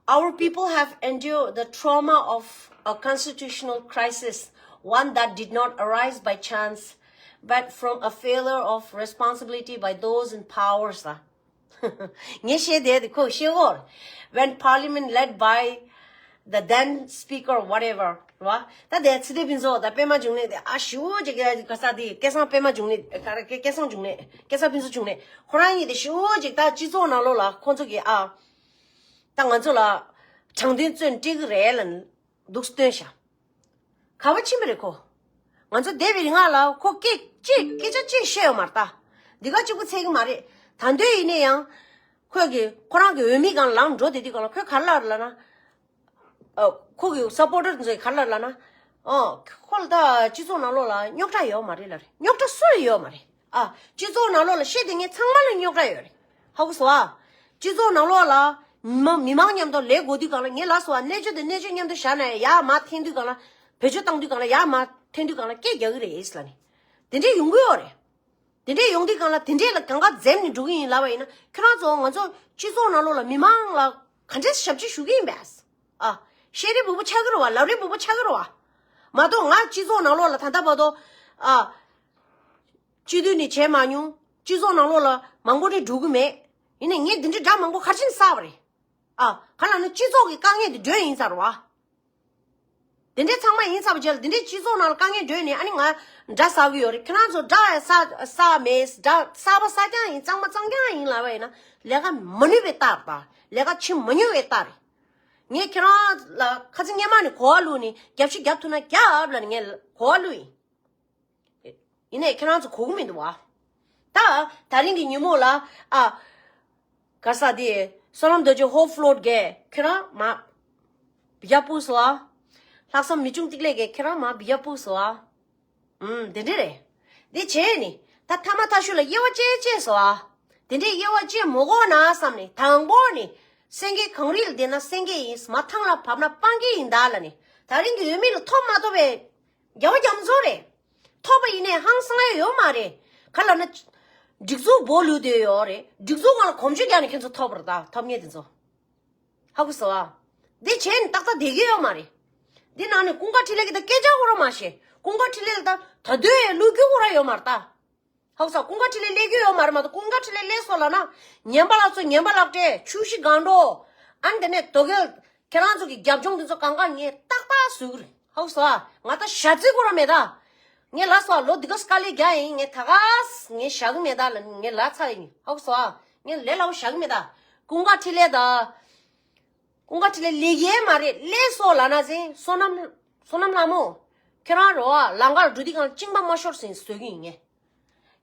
Our people have endured the trauma of a constitutional crisis, one that did not arise by chance, but from a failure of responsibility by those in power. ངས་བཤད་བསྡད་དེ་ཁོས་བཤད་འོར། When parliament led by the then speaker whatever རེད་བ། ད་དེ་ཚེ་བརྟན་ཕུན་ཚོགས་དང་པད་མ་འབྱུང་གནས་དེ་ཨ་ཞུ་ཅིག་ག་ས་དེ་སྐལ་བཟང་པད་མ་འབྱུང་གནས་ག་རེ་སྐལ་བཟང་འབྱུང་གནས་སྐལ་བཟང་ཕུན་ཚོགས་འབྱུང་གནས་ཁོ་རང་གཉིས་དེ་ཞུ་ཅིག་ད་སྤྱི་ཚོགས་ནང་ལོགས་ལ་ཁོ་ཚོ་གིས་ཨ། ད་ང་ཚོ་ལ་དྲང་བདེན་བཙོན་སྤྲད་གི་རེད་ལབ་འདུག་སྟོན་ཤག་ག་བ་ཕྱིན་པ་རེད་ཁོ། ང་ཚོ་བསྡད་པའི་རིང་ལ་ཁོ་སྐད་ཅིག་སྐད་ཆ་ཅིག་བཤད་ཡོད་མ་རེད་ད། འདི་ག་གཅིག་པུ་ཚད་ཀྱི་མ་རེད། ད་དུང་ཡིན་ན་ཡང་། ཁོས་ཀྱི་ཁོ་རང་གི་འོས་མི་སྒང་ལངས་འགྲོ་དེ་དུས་སྒང་ལ་ཁོས་ག་རེ་ལབ་ལབ་ན། ཨ། ཁོ་གི་སབ་པོར་ཊར་ཚོས་ག་རེ་ལབ་ལབ་ན། ཨ། ཁོ་ལ་ད་སྤྱི་ཚོགས་ནང་ལོགས་ལ་རྙོག་དྲ་ཡོད་མ་རེད་ལབ་རེད། རྙོག་དྲ་སུ་ཡོད་མ་རེད། ཨ། སྤྱི་ཚོགས་ནང་ལོགས་ལ་བཤད་དེ་ངས་ཚང་མ་ལ་རྙོག་དྲ་ཡོད་རེད། ཧ་གོ་སོང་ཨ། སྤྱི་ཚོགས་ནང་ལོགས་ལ་མི་མང་མི་མང་མཉམ་དུ་ལས་དགོས་དུས་སྒང་ལ་ངས་ལབ་སོང་ཨ། གནས་ཚུལ་དེ་གནས་ཚུལ་མཉམ་དུ་བཞག་ནས་ཡར་མར་འཐེན་དུས་སྒང་ལ་བེད་སྤྱོད་བཏང་དུས་སྒང་ལ་ཡར་མར་འཐེན་དུས་སྒང་ལ་སྐད་རྒྱག་གི་རེད་ལབ་ནས། དེ་འདྲས་ཡོང་གི་ཡོད་རེད། དེ་འདྲས་ཡོང་དུས་སྒང་ལ་དེ་འདྲས་ལ་གང་ག་འཛེམ་ནས་འགྲོ་གི་ཡིན་ལབ་པ་ཡིན་ན་ཁྱོད་རང་ཚོ་ང་ཚོ་སྤྱི་ཚོགས་ནང་ལོགས་ལ་མི་མང་ལ་ག་འདྲས་ཞབས་ཕྱི་ཞུ་གི་ཡིན་པས། ཨ། བཤད་རེས་འབུ་པོ་ཆགས་ཀྱི་རེད་བ། ལབ་རེས་འབུ་པོ་ཆགས་ཀྱི་རེད་བ། མ་གཏོགས་ང་སྤྱི་ཚོགས་ནང་ལོགས་ལ་ད་ལྟ་བར་དུ། ཨ། སྤྱི་འཐུས་ནས་བྱས་མ་མྱོང་། སྤྱི་ཚོགས་ནང་ལོགས་ལ་མང་པོ་ནས་འགྲོ་གི་མེད། ཡིན་ནའི་ངས་འདི་འདྲའི་དགྲ་མང་པོ་ག་རེ་བྱས་ནས་བསགས་པ་རེད། ཨ། ག་ལབ་ན་སྤྱི་ཚོགས་ཀྱི་དཀའ་ངལ་འདི་སྒྲོལ་ཡིན་ཚར་བ། དེ་འདྲའི་ཚང་མ་ཡིན་ཚར་བ་རྗེས་ལ་དེ་འདྲའི་སྤྱི་ཚོགས་ནང་ལ་དཀའ་ངལ་སྒྲོལ་ནས་ཨ་ནི་ང་དགྲ་བསགས་ཀྱི་ཡོད་རེད། ཁྱེད་རང་ཚོ་དགྲ་བསགས་བསགས་མེད། དགྲ་བསགས་པ་བསགས་རྐྱང་ཡིན། གཙང་མ་གཙང་རྐྱང་ཡིན་ལབ་པ་ཡིན་ན་ལས་ཀ་མ་ནུས་པའི་རྟགས་རེད། ལས་ཀ་བྱེད་མ་མྱོང་བའི་རྟགས་རེད། ངས་ཁྱེད་རང་ལ་ཁ་སང་སྔོན་མ་ནས་གོ་བ་བླུགས་ནས་རྒྱབ་ཤིག་རྒྱབ་ཐུབ་ན་རྒྱབ་ལབ་ནས་ངས་གོ་བ་བླུགས་ཡིན། ཡིན་ནའི་ཁྱེད་རང་ཚོ་གོ་གི་མི་འདུག་བ། ད་དེ་རིང་གི་ཉིན་མོ་ལ་ཨ། ག་ས་དེ་བསོད་ནམས་རྡོ་རྗེ་ཧོབ་ཕློ་གིས་ཁྱེད་རང་མ་བི་ཡ་པུ་སོ་ཨ། ལྷག་བསམ་མི་ཆུང་ཏིག་ལེ་གིས་ཁྱེད་རང་མ་བི་ཡ་པུ་སོ་ཨ། ཨུམ། དེ་འདྲ་རེད། དེ་བྱས་ནི་ད་ཐ་མ་ཐ་ཤུ་ལ་དབྱེ་བ་ཕྱེ་ཕྱེ་སོ་ཨ། དེ་འདྲའི་དབྱེ་བ་ཕྱེ་མ་དགོས་ན་བསམ་ནས་དང་པོ་ནི་སེང་གེ་གངས་རི་ལ་བསྡད་ན་སེང་གེ་ཡིན། མར་ཐང་ལ་བབས་ན་སྤང་གི་ཡིན་ད་ལབ་ནས་དེ་རིང་གི་འོས་མི་ལ་ཐོབ་མ་ཐོབ་པའི་རྒྱལ་བ་རྒྱ་མཚོ་རེད། ཐོབ་པ་ཡིན་ནའི་ཧང་སང་ཡ་ཡོད་མ་རེད། ག་ལབ་ན། སྒྲིག་འཛུགས་སྦོ་ལུས་བསྡད་ཡོད་རེད། སྒྲིག་འཛུགས་སྒང་ལ་གོམ་བགྲོད་རྒྱག་ནས་ཁྱེད་ཚོ་ཐོབ་པ་རེད་ད། ཐོབ་མཁན་དེ་ཚོ། ཧ་གོ་སོང་ཨ། འདི་བྱས་ནས་ཏག་ཏག་བསྡད་ཀྱི་ཡོད་མ་རེད། འདི་ནང་ནས་ཀུན་དགའ་འཕྲིན་ལས་ཀྱིས་ད་སྐད་ཆ་ཁོ་རང་མ་བཤད། ཀུན་དགའ་འཕྲིན་ལས་ལ་ད་ད་དུང་ལོ་རྒྱུས་ཁོ་རང་ཡོད་མ་རེད་ད། ཧ་གོ་སོང་། ཀུན་དགའ་འཕྲིན་ལས་སླེབས་ཀྱི་ཡོད་མ་རེད། མ་གཏོགས་ཀུན་དགའ་འཕྲིན་ལས་སླེབས་སོང་ལབ་ན་ཉན་པ་ལགས་ཚོ་ཉན་པ་ལགས་སྤྲད། ཆུ་བཞི་སྒང་དྲུག་ཨ་ནི་དེ་ནས་དོ་གལ་ཁྱེད་རང་ཚོ་གི་རྒྱབ་ལྗོངས་དེ་ཚོ་གང་ག་ངས་ཏག་ཏག་བཟོ་གི་རེད། ཧ་གོ་སོང་ཨ། ང་ད་ཞྭ་རྩི་ཁོ་རང་མེད་ད། ངས་ལབ་སོང་ཨ། ལོ་འདི་ག་དཀའ་ལས་རྒྱག་ཡིན། ངས་ད་ག་ས་ངས་བཞག་གི་མེད་ད་ལབ་ངས་ལབ་ཚར་ཡིན། ཧ་གོ་སོང་ཨ། ངས་ལས་སླ་པོ་བཞག་གི་མེད་ད། ཀུན་དགའ་འཕྲིན་ལས་ད། ཀུན་དགའ་འཕྲིན་ལས་སླེབས་ཀྱི་མ་རེད། སླེབས་སོང་ལབ་ན་ཟིན། བསོད་ནམས་བསོད་ནམས་ལྷ་མོ། ཁྱེད་རང་རོ་ཨ་ལམ་ཁར་འགྲོ་དུས་སྒང་ལ་གཅིན་པ་མ་ཤོར་ཟིན་བཟོ་གི་ཡིན་ངས།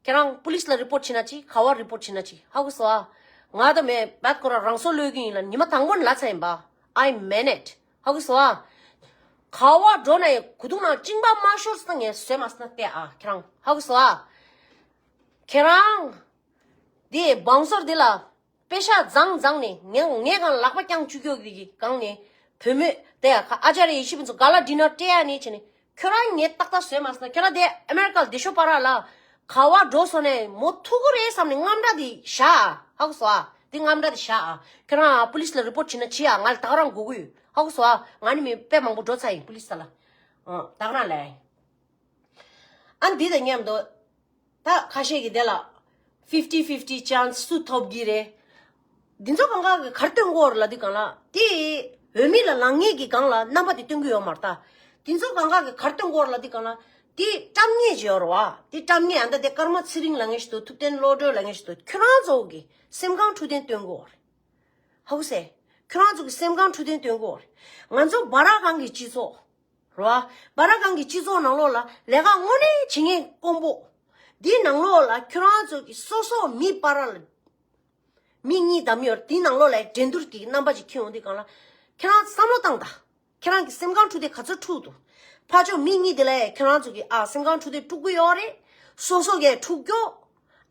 ཁྱེད་རང་པུ་ལིས་ལ་རི་པོར་ཊི་བྱེད་ན་ཅི། ག་བ་རི་པོར་ཊི་བྱེད་ན་ཅི། ཧ་གོ་སོང་ཨ། ང་ད་མེད་བད་ཁོ་རང་རང་སྲོག་བློས་ཀྱི་ཡིན་ལ་ཉི་མ་དང་པོ་ནས་ལབ་ཚར་ཡིན་པ། I mean it. ཧ་གོ་སོང་ཨ། ག་བ་འགྲོ་ན་ཡང་གོས་ཐུང་ནང་གཅིན་པ་མ་ཤོར་སོང་ངས་བཟོས་མ་སོང་ན་བལྟས་ཨ། ཁྱེད་རང་ཧ་གོ་སོང་ཨ། ཁྱེད་རང་དེ་བང་སོར་དེ་ལ་པེ་ཤ་བརྫངས་བརྫངས་ནས་ངས་ངས་གང་ལག་པ་བརྐྱངས་བཅུག་ཀྱོག་གི་གང་ནས་བུད་མེད་དེ་ཡ་ཁ་ཨ་ཅར་ཡེ་ཤེས་ཕུན་ཚོགས་ག་ལ་ཌི་ནར་སྤྲད་ཡ་ནས་བྱས་ནས། ཁྱོད་རང་ངས་ཏག་ཏག་བཟོས་མ་སོང་ན། ཁྱོད་རང་དེ་ཨ་མེ་རི་ཀ་ལ་དེ་ཤོ་པ་ར་ལ་ག་བ་འགྲོ་སོང་ནས་མོ་ཐུག་གི་རེད་བསམ་ནས་དངངས་སྐྲག་དེ་བཞག་ཨ། ཧ་གོ་སོང་ཨ། དེ་དངངས་སྐྲག་དེ་བཞག་ཨ། ཁྱོད་རང་པུ་ལིས་ལ་རི་པོར་ཊི་བྱེད་ན་བྱེད་ཨ། ང་ལ་ད་ག་རང་དགོས་ཀྱི་ཡོད། ཧ་གོ་སོང་ཨ། ང་ནི་མི་དཔེ་མང་པོ་འགྲོ་ཚར་ཡིན་པུ་ལིས་ལ། ཨ། ད་ག་རང་ལས། ཨ། འདི་དང་མཉམ་དུ། ད་ཁ་ཤས་ཀྱིས་དེ་ལ་fifty fifty chance སུ་ཐོབ་ཀྱི་རེད། འདི་ཚོ་གང་ག་གི་གར་སྟོན་གོ་ར་ལ་དུས་གང་ལ་དེ་འོས་མི་ལ་ལངས་ངེས་ཀྱི་སྒང་ལ་རྣམ་པ་དེ་སྟོན་གི་ཡོད་མ་རེད་ད། འདི་ཚོ་གང་ག་གི་གར་སྟོན་གོ་ར་ལ་དུས་གང་ལ་དེ་བཀྲམ་ངེས་ཅིག་ཡོད་རེད་བ། དེ་བཀྲམ་ངེས་ཨ། ད་དེ་ཀརྨ་ཚེ་རིང་ལ་ངེས་ཤིག་འདུག་ཐུབ་བསྟན་བློ་གྲོས་ལ་ངེས་ཤིག་འདུག་ཁྱོད་རང་ཚོ་གི་སེམས་ཁམས་འཕྲོད་བསྟེན་སྟོན་གོ་རེད། ཧ་གོ་སེ། ཁྱོད་རང་ཚོ་གི་སེམས་ཁམས་འཕྲོད་བསྟེན་སྟོན་གོ་རེད། ང་ཚོ་སྦ་ར་གང་གི་སྤྱི་ཚོགས། རེད་བ། སྦ་ར་གང་གི་སྤྱི་ཚོགས་ནང་ལོགས་ལ་ལས་ཀ་དངོས་གནས་བྱེད་མཁན་དཀོན་པོ། འདིའི་ནང་ལོགས་ལ་ཁྱོད་རང་ཚོ་གི་སོ་སོ་མི་སྤར་ར་ལ། མི་གཉིས་བདམས་ཡོད་རེད། འདིའི་ནང་ལོགས་ལ་འགྲན་བསྡུར་གྱི་རྣམ་པ་ཅིག་ཁྱེར་ཡོང་དུས་གང་ལ། ཁྱེད་རང་བསམ་བློ་བཏང་དང་། ཁྱེད་རང་གི་སེམས་ཁམས་འཕྲོད་བསྟེན་ག་ཚོད་འཁྲུག་འདུག་ཕར་ཕྱོགས་མི་གཉིས་དེ་ལ་ཡང་ཁྱེད་རང་ཚོ་གི་ཨ་སེམས་ཁམས་འཕྲོད་བསྟེན་དཀྲུག་གི་ཡོད་རེད། སོ་སོ་གས་འཁྲུག་གྱོ།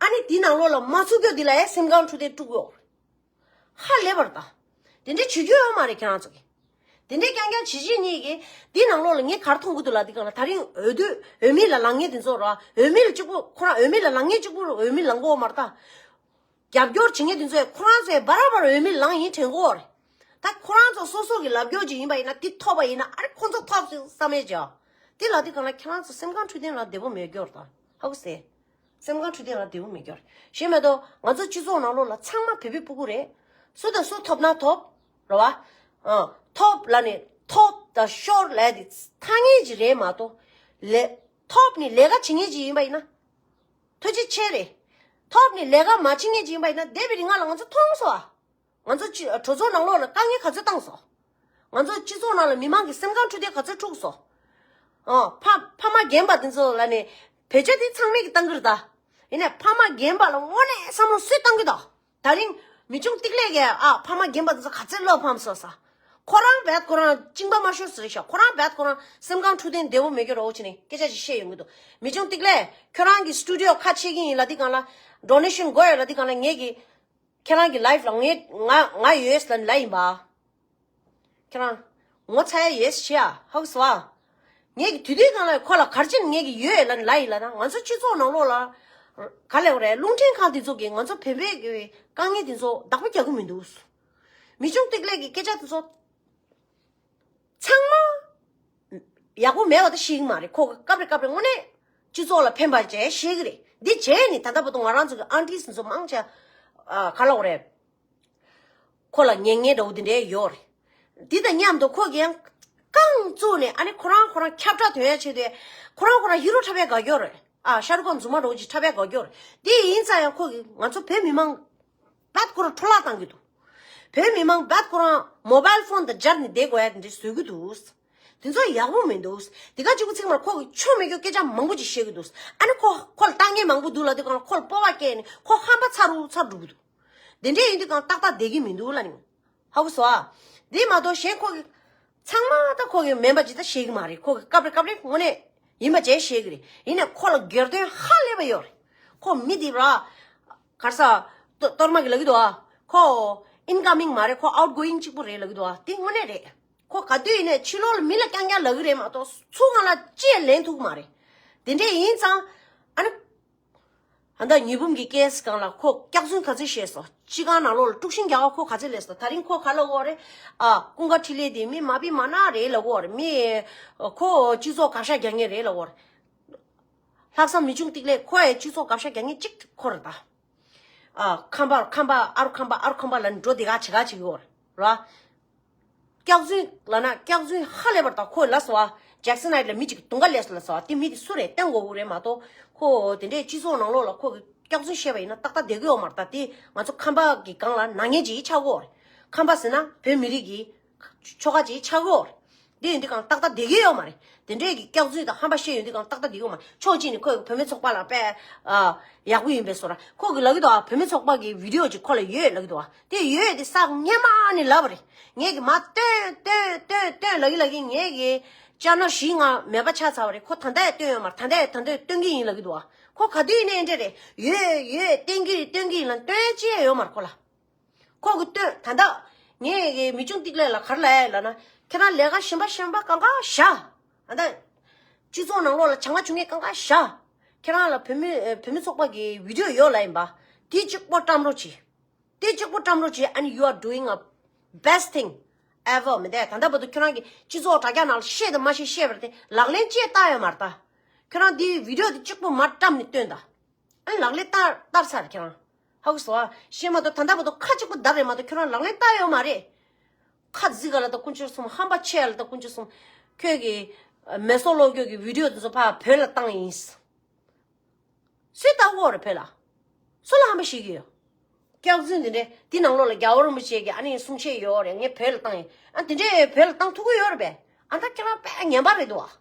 ཨ་ནི་འདིའི་ནང་ལོགས་ལ་མ་ཚུགས་གྱོ་འདི་ལ་ཡང་སེམས་ཁམས་འཕྲོད་བསྟེན་དཀྲུག་གི་ཡོད་རེད། ཧ་ལས་པར་ད། དེ་འདྲའི་བྱེད་རྒྱུ་ཡོད་མ་རེད་ཁྱེད་རང་ཚོ་གིས། དེ་འདྲའི་རྐྱང་རྐྱང་བྱེད་བྱེད་གཉིས་ཀྱིས་འདི་ནང་ལོགས་ལ་ངས་ག་རེ་མཐོང་གི་འདུག་ལབ་དུས་གང་ལ། ད་རིང་འོས་བསྡུ་འོས་མི་ལ་ལངས་མཁན་དེ་ཚོ་ར། འོས་མི་ལ་གཅིག་པུ་ཁོ་རང་འོས་མི་ལ་ལངས་མཁན་གཅིག་པུ་འོས་མི་ལངས་གོ་མ་རེད་ད། རྒྱབ་སྐྱོར་བྱེད་མཁན་དེ་ཚོས་ཁོ་རང་ཚོས་བར་བར་འོས་མི་ལངས་ཡིན་དྲན་གོ་རེད། ད་ཁོ་རང་ཚོ་སོ་སོ་གི་ལབ་སྐྱོར་ཅིག་ཡིན་པ་ཡིན་ན་འདི་ཐོབ་པ་ཡིན་ན་ཨ་རེ་ཁོ་ཚོ་ཐོབ་ཟིན་བསམ་ཡས་ཅིག་དེ་ལབ་དུས་གང་ལ་ཁྱེད་རང་ཚོ་སེམས་ཁམས་འཕྲོད་བསྟེན་ལ་བདེ་པོ་མེད་སྐྱོར་དང་ཧ་གོ་སེ། སེམས་ཁམས་འཕྲོད་བསྟེན་ལ་བདེ་པོ་མེད་སྐྱོར། ཞེས་མེད་དོ། ང་ཚོ་སྤྱི་ཚོགས་ནང་ལོགས་ལ་ཚང་མ་བོད་པའི་ཕྲུ་གུ་རེད། སུ་དང་སུ་ཐོབ་ན་ཐོབ། རེད་བ། ཨ། ཐོབ་ལ་ནི་ཐོབ་དང་ཤོར་ལ་དེ་ཐ་སྙད་ཅིག་རེད་མ་གཏོགས། ལས། ཐོབ་ནི་ལས་ཀ་བྱེད་མཁན་ཅིག་ཡིན་པ་ཡིན་ན། ཐུགས་རྗེ་ཆེ་རེད། ཐོབ་ནི་ལས་ཀ་མ་བྱེད་མཁན་ཅིག་ཡིན་པ་ཡིན་ན་འདས་པའི་རིང་ང་ལ་ང་ཚོ་མཐོང་སོང་ཨ། ང་ཚོ་སྤྱི་གྲོས་ཚོགས་ནང་ལོགས་ལ་དཀའ་ངལ་ག་ཚོད་བཏང་སོང་། ང་ཚོ་སྤྱི་ཚོགས་ནང་ལ་མི་མང་གི་སེམས་ཁམས་འཕྲོད་བསྟེན་ག་ཚོད་འཁྲུག་སོང་། ཨ། ཕ་ཕ་མ་རྒན་པ་དེ་ཚོ་ལ་ནི་བེད་སྤྱོད་དེ་ཚང་མས་ཀྱི་བཏང་གི་རེད་ད། ཡིན་ནའི་ཕ་མ་རྒན་པ་ལ་དངོས་གནས་བསམ་བློ་སུས་བཏང་གི་ད། ད་རིང་མི་ཆུང་ཏིག་ལེ་གས་ཨ་ཕ་མ་རྒན་པ་དེ་ཚོ་ག་ཚོད་བློ་ཕམ་སོང་ས། ཁོ་རང་བད་ཁོ་རང་གཅིན་པ་མ་ཤོར་ཟེར་ཤག་ཁོ་རང་བད་ཁོ་རང་སེམས་ཁམས་འཕྲོད་བསྟེན་བདེ་བོ་མེད་རྒྱུ་རོགས་བྱས་ནས་སྐད་ཆ་ཅིག་བཤད་ཡོང་གི་འདུག་མི་ཆུང་ཏིག་ལེ་ཁྱོད་རང་གི་སི་ཊུ་ཌི་ཡོ་ཁ་ཕྱེ་གི་ཡིན་ལབ་དུས་གང་ལ། ཌོ་ནེ་ཤན་དགོས་ཡོད་ལབ་དུས་གང་ལ་ངས་ཀྱི། ཁྱེད་རང་གི་ལའིབ་ལ་ངས་ང་ང་ཡོད་ལབ་ལབ་ཡིན་པ། ཁྱེད་རང་ངོ་ཚ་ཡ་ཡོད་ཤི་ཡ་ཧ་གོ་སོང་ཨ། ངས་ཀྱི་དུས་དུས་གང་ལ་ཁོ་ལ་གར་ཅན་ངས་ཀྱི་ཡོད་ལབ་ལབ་ཡིན་ལབ་ན་ང་ཚོ་སྤྱི་ཚོགས་ནང་ལོགས་ལ། ག་ལབ་དགོས་རེད། རླུང་འཕྲིན་ཁང་དེ་ཚོ་གིས་ང་ཚོ་བོད་པའི་གི་དཀའ་ངལ་དེ་ཚོ་བདག་པོ་རྒྱག་གི་མི་འདུག་མི་ཆུང་ཏིག་ལེ་གི་སྐད་ཆ་དེ་ཚོ། ཚང་མ་ཡག་པོ་མེད་པ་ད་ཤེས་ཀྱི་མ་རེད། ཁོ་གི་སྐབས་རེ་སྐབས་རེ་དངོས་གནས་སྤྱི་ཚོགས་ལ་ཕན་པ་བྱས་ཤེས་ཀྱི་རེད། འདི་བྱས་ནས་ད་ལྟ་བར་དུ་ང་རང་ཚོ་གི་ཨན་ཊིས་ཚོ་མང་ཆེ་ཨ་ག་ལབ་དགོས་རེད། ཁོ་ལ་ཉན་ཉན་འདྲ་བོ་འདི་འདྲའི་ཡོད་རེད། འདི་དང་མཉམ་དུ་ཁོ་གི་ཡང་རྐང་བཙུགས་ནས་ཨ་ནི་ཁོ་རང་ཁོ་རང་ཁྱབ་བསྒྲགས་ཐོན་ཡ་བྱས་ཏེ་ཁོ་རང་ཁོ་རང་ཧི་རོ་འཁྲབ་ཡ་དགའ་སྐྱོ་རེད། ཨ་ཤ་རུ་ཁོ་རྫུན་མ་འདྲ་བོ་ཅིག་འཁྲབ་ཡ་དགའ་སྐྱོ་རེད། འདི་ཡིན་ཙང་ཡང་ཁོ་གི་ང་ཚོ་བོད་མི་མང་བད་ཁོ་རང་འཕྲོ་བརླག་བཏང་གི་འདུག་བོད་མི་མང་བད་ཁོ་རང་མོ་བལ་ཕོན་དང་སྦྱར་ནས་བསྡད་དགོས་ཡ་དེ་འདྲ་བཟོས་ཀྱི་འདུག་དེ་ཚོ་ཡག་པོ་མི་འདུག་དེ་ག་གཅིག་པུ་ཚིག་མར་ཁོ་གི་ཆོ་མེད་རྒྱུ་སྐད་ཆ་མང་པོ་ཅིག་བཤད་ཀྱི་འདུག་ཨ་ནི་ཁོ་ཁོ་ལ་ལྟ་ངན་མང་པོ་འདུག་ལབ་དུས་གང་ལ་ཁོ་ལ་སྤོབས་པ་སྐྱེས་ནས་ཁོ་ཧམ་པ་ཚ་རུ་ཚ་འགྲོ་གི་འདུག་དེ་འདྲས་ཡིན་དུས་གང་ཏག་ཏག་བསྡད་ཀྱི་མི་འདུག་ལབ་ནི། ཧ་གོ་སོང་ཨ། དེ་མ་གཏོགས་གཞན་ཁོ་གི་ཚང་མ་ད་ཁོ་གི་མིན་པ་ཅིག་ད་ཤེས་ཀྱི་མ་རེད། ཁོ་གི་སྐབས་རེ་སྐབས་རེ་དངོས་གནས་ཡིན་པ་བྱས་ཤེས་ཀྱི་རེད། ཡིན་ནའི་ཁོ་ལ་སྒེར་དོན་ཧ་ལས་པ་ཡོད་རེད། ཁོ་མི་དེ་ར་གར་ས་གཏོར་མ་གི་ལབ་ཀྱི་འདུག་ཨ། ཁོ་ཨིན་ཀ་མིང་མ་རེད། ཁོ་ཨའུཊ་གོ་ཡིང་གཅིག་པུ་རེད་ལབ་ཀྱི་འདུག་ཨ། དེ་དངོས་གནས་རེད། ཁོ་ག་དུས་ཡིན་ནའི་ཕྱི་ལོགས་ལ་མི་ལ་རྐྱང་རྐྱང་ལབ་ཀྱི་རེད་མ་གཏོགས་ཚུར་ང་ལ་ཅི་ཡང་ལན་ཐུབ་ཀྱི་མ་རེད། དེ་འདྲས་ཡིན་ཙང་ཨ་ནི། ཨ་ད་ཉི་འབུམ་གྱི་ཀེ་སི་སྒང་ལ་ཁོ་སྐྱག་རྫུན་ག་ཚོད་བཤད་སོང་། སྤྱི་ཁང་ནང་ལོགས་ལ་དཀྲུག་ཤིང་རྒྱག་ག་ཁོ་ག་ཚོད་སླེབས་སོང་། ད་རིང་ཁོ་ག་ལབ་ཀྱི་ཡོད་རེད། ཨ་ཀུན་དགའ་འཕྲིན་ལས་དེ་མི་མ་བི་མ་ན་རེད་ལབ་ཀྱི་ཡོད་རེད། མི་ཁོ་སྤྱི་ཚོགས་དགག་བཞག་རྒྱག་མཁན་རེད་ལབ་ཀྱི་ཡོད་རེད། ལྷག་བསམ་མི་ཆུང་ཏིག་ལེ་ཁོ་ཡང་སྤྱི་ཚོགས་དགག་བཞག་རྒྱག་མཁན་གཅིག་ཁོ་རེད་ད། ཨ་ཁམས་པ་ཁམས་པ་ཨ་རུ་ཁམས་པ་ཨ་རུ་ཁམས་པ་ལབ་ནས་འགྲོ་དེ་ག་བྱེད་ག་བྱེད་ཀྱི་ཡོད་རེད། སྐྱག་རྫུན་ལབ་ན་སྐྱག་རྫུན་ཧ་ལས་པ་རེད་ད། ཁོས་ལབ་སོང་ཨ། ཇེག་སན་ཧའེཊ་ལ་མི་གཅིག་གི་དུང་ཁ་ལས་སོང་ལབ་སོང་ཨ། དེ་མི་དེ་སུ་རེད་བསྟན་དགོས་ཀྱི་རེད་མ་གཏོགས། ཁོ་དེ་འདྲའི་སྤྱི་ཚོགས་ནང་ལོགས་ལ་ཁོ་གི་སྐྱག་རྫུན་བཤད་པ་ཡིན་ན་ཏག་ཏག་བསྡད་ཀྱི་ཡོད་མ་རེད་ད། དེ་ང་ཚོ་ཁམས་པ་གི་སྒང་ལ་ནག་ཉེས་ཅིག་ཆགས་ཀྱི་ཡོད་རེད། ཁམས་པ་ཟེར་ན་བོད་མི་རིགས་ཀྱི་ཆོལ་ཁ་ཅིག་ཆགས་ཀྱི་ཡོད་རེད། དེ་ཡིན་དུས་གང་ཏག་ཏག་བསྡད་ཀྱི་ཡོད་མ་རེད། དེ་འདྲའི་གི་སྐྱག་རྫུན་དང་ཧམ་པ་བཤད་ཡོང་དུས་གང་ཏག་ཏག་བསྡད་ཀྱི་ཡོད་མ་རེད། ཕྱོགས་གཅིག་ནས་ཁོས་བུད་མེད་ཚོགས་པ་ལ་དཔེ་ཨ་ཡག་པོ་ཡིན་པའི་བཟོ་འདྲ། ཁོ་གི་ལབ་ཀྱི་འདུག་ཨ། བུད་མེད་ཚོགས་པ་གི་བི་ཌི་ཨོ་ཅིག་ཁོ་ལ་ཡོད་ལབ་ཀྱི་འདུག་ཨ། དེ་ཡོད་དེ་ས་སྔོན་མ་ནས་ལབ་པ་རེད། ངས་གི་མ་སྟོན་སྟོན་སྟོན་སྟོན་ལབ་ཀྱི་ལབ་ཀྱི་ངས་གི་ཅ་ན་བཞི་ལྔ་མེད་པ་ཆགས་ཚར་བ་རེད། ཁོ་ད་ལྟ་ཡང་སྟོན་ཡོད་མ་རེད། ད་ལྟ་ཡང་ད་ལྟ་སྟོན་གྱི་ཡིན་ལབ་ཀྱི་འདུག་ཨ། ཁོ་ག་དུས་ཡིན་ནའི་འདྲ་རེད། ཡོད་ཡོད་སྟོན་གྱི་རེད་སྟོན་གྱི་ཡིན་ལབ་སྟོན་ཅི་ཡང་ཡོད་མ་རེད་ཁོ་ལ། ཁོ་གི་སྟོན་ད་ལྟ་ངས་གི་མི་ཆུང་ཏིག་ལེ་ལ་ག་རེ་ལབ་ཡ་ལབ་ན། ཁྱེད་རང་ལས་ཀ་གཞན་པ་གཞན་པ་གང་ག་བཞག་ཨ་ད། སྤྱི་ཚོགས་ནང་ལོགས་ལ་བྱ་ང་བྱུང་ངས་གང་ག་བཞག་ཁྱེད་རང་ལ་བོད་མི་ཨ་བོད་མི་ཚོགས་པ་གི་བི་ཌི་ཡོ་ཡོད་ལ་ཡིན་པ། དེ་གཅིག་པོ་བཀྲམ་རོགས་གྱིས། དེ་གཅིག་པོ་བཀྲམ་རོགས་གྱིས། And you are doing a best thing ever. མི་འདས་ད་ལྟ་བར་དུ་ཁྱོད་རང་གིས་སྤྱི་ཚོགས་དྲ་རྒྱ་ནང་ལ་བཤད་དང་མ་བཤད་བཤད་པར་དེ་ལག་ལེན་ཅེས་བསྟར་ཡོད་མ་རེད་ད། ཁྱོད་རང་དེའི་བི་ཌི་ཡོ་དེ་གཅིག་པོ་མར་བཀྲམ་ནས་སྟོན་ད། ཨ་ནི་ལག་ལེན་བསྟར་བསྟར་ཚར་ཁྱེད་རང་། ཧ་གོ་སོང་ཨ། ཤེས་མ་གཏོགས་ད་ལྟ་བར་དུ་ཁ་གཅིག་པོ་བརྡབས་རེད་མ་གཏོགས་ཁྱོད་རང་ལག་ལེན་བསྟར་ཡོད་མ་རེད། ཁ་ཟིག་ག་ལ་ད་དཀོན་མཆོག་གསུམ། ཧམ་པ་ཆེ་ལ་ད་དཀོན་མཆོག་གསུམ། ཁྱོད་ཀྱི་མེ་སོར་གློག་སྐྱོག་གི་བི་ཌི་ཡོ་དེ་ཚོ་ཕར་བོད་ལ་བཏང་ཡིན། སུས་ལྟ་གོ་རེད་བོད་ལ། སུ་ལ་ཧམ་པ་བཤད་ཀྱི་ཡོད། སྐྱག་རྫུན་འདི་འདྲས་འདི་ནང་ལོགས་ལ་རྒྱལ་བ་རིན་པོ་ཆེ་གི་ཨ་ནི་གསུང་བཤད་ཡོད་རེད། ངས་བོད་ལ་བཏང་ཡིན། ཨ་འདི་འདྲས་བོད་ལ་བཏང་ཐུབ་ཀྱི་ཡོད་རེད་པས། ཨ་ད་ཁྱེད་རང་དཔེ་ངན་པ་རེད་འདུག་ཨ།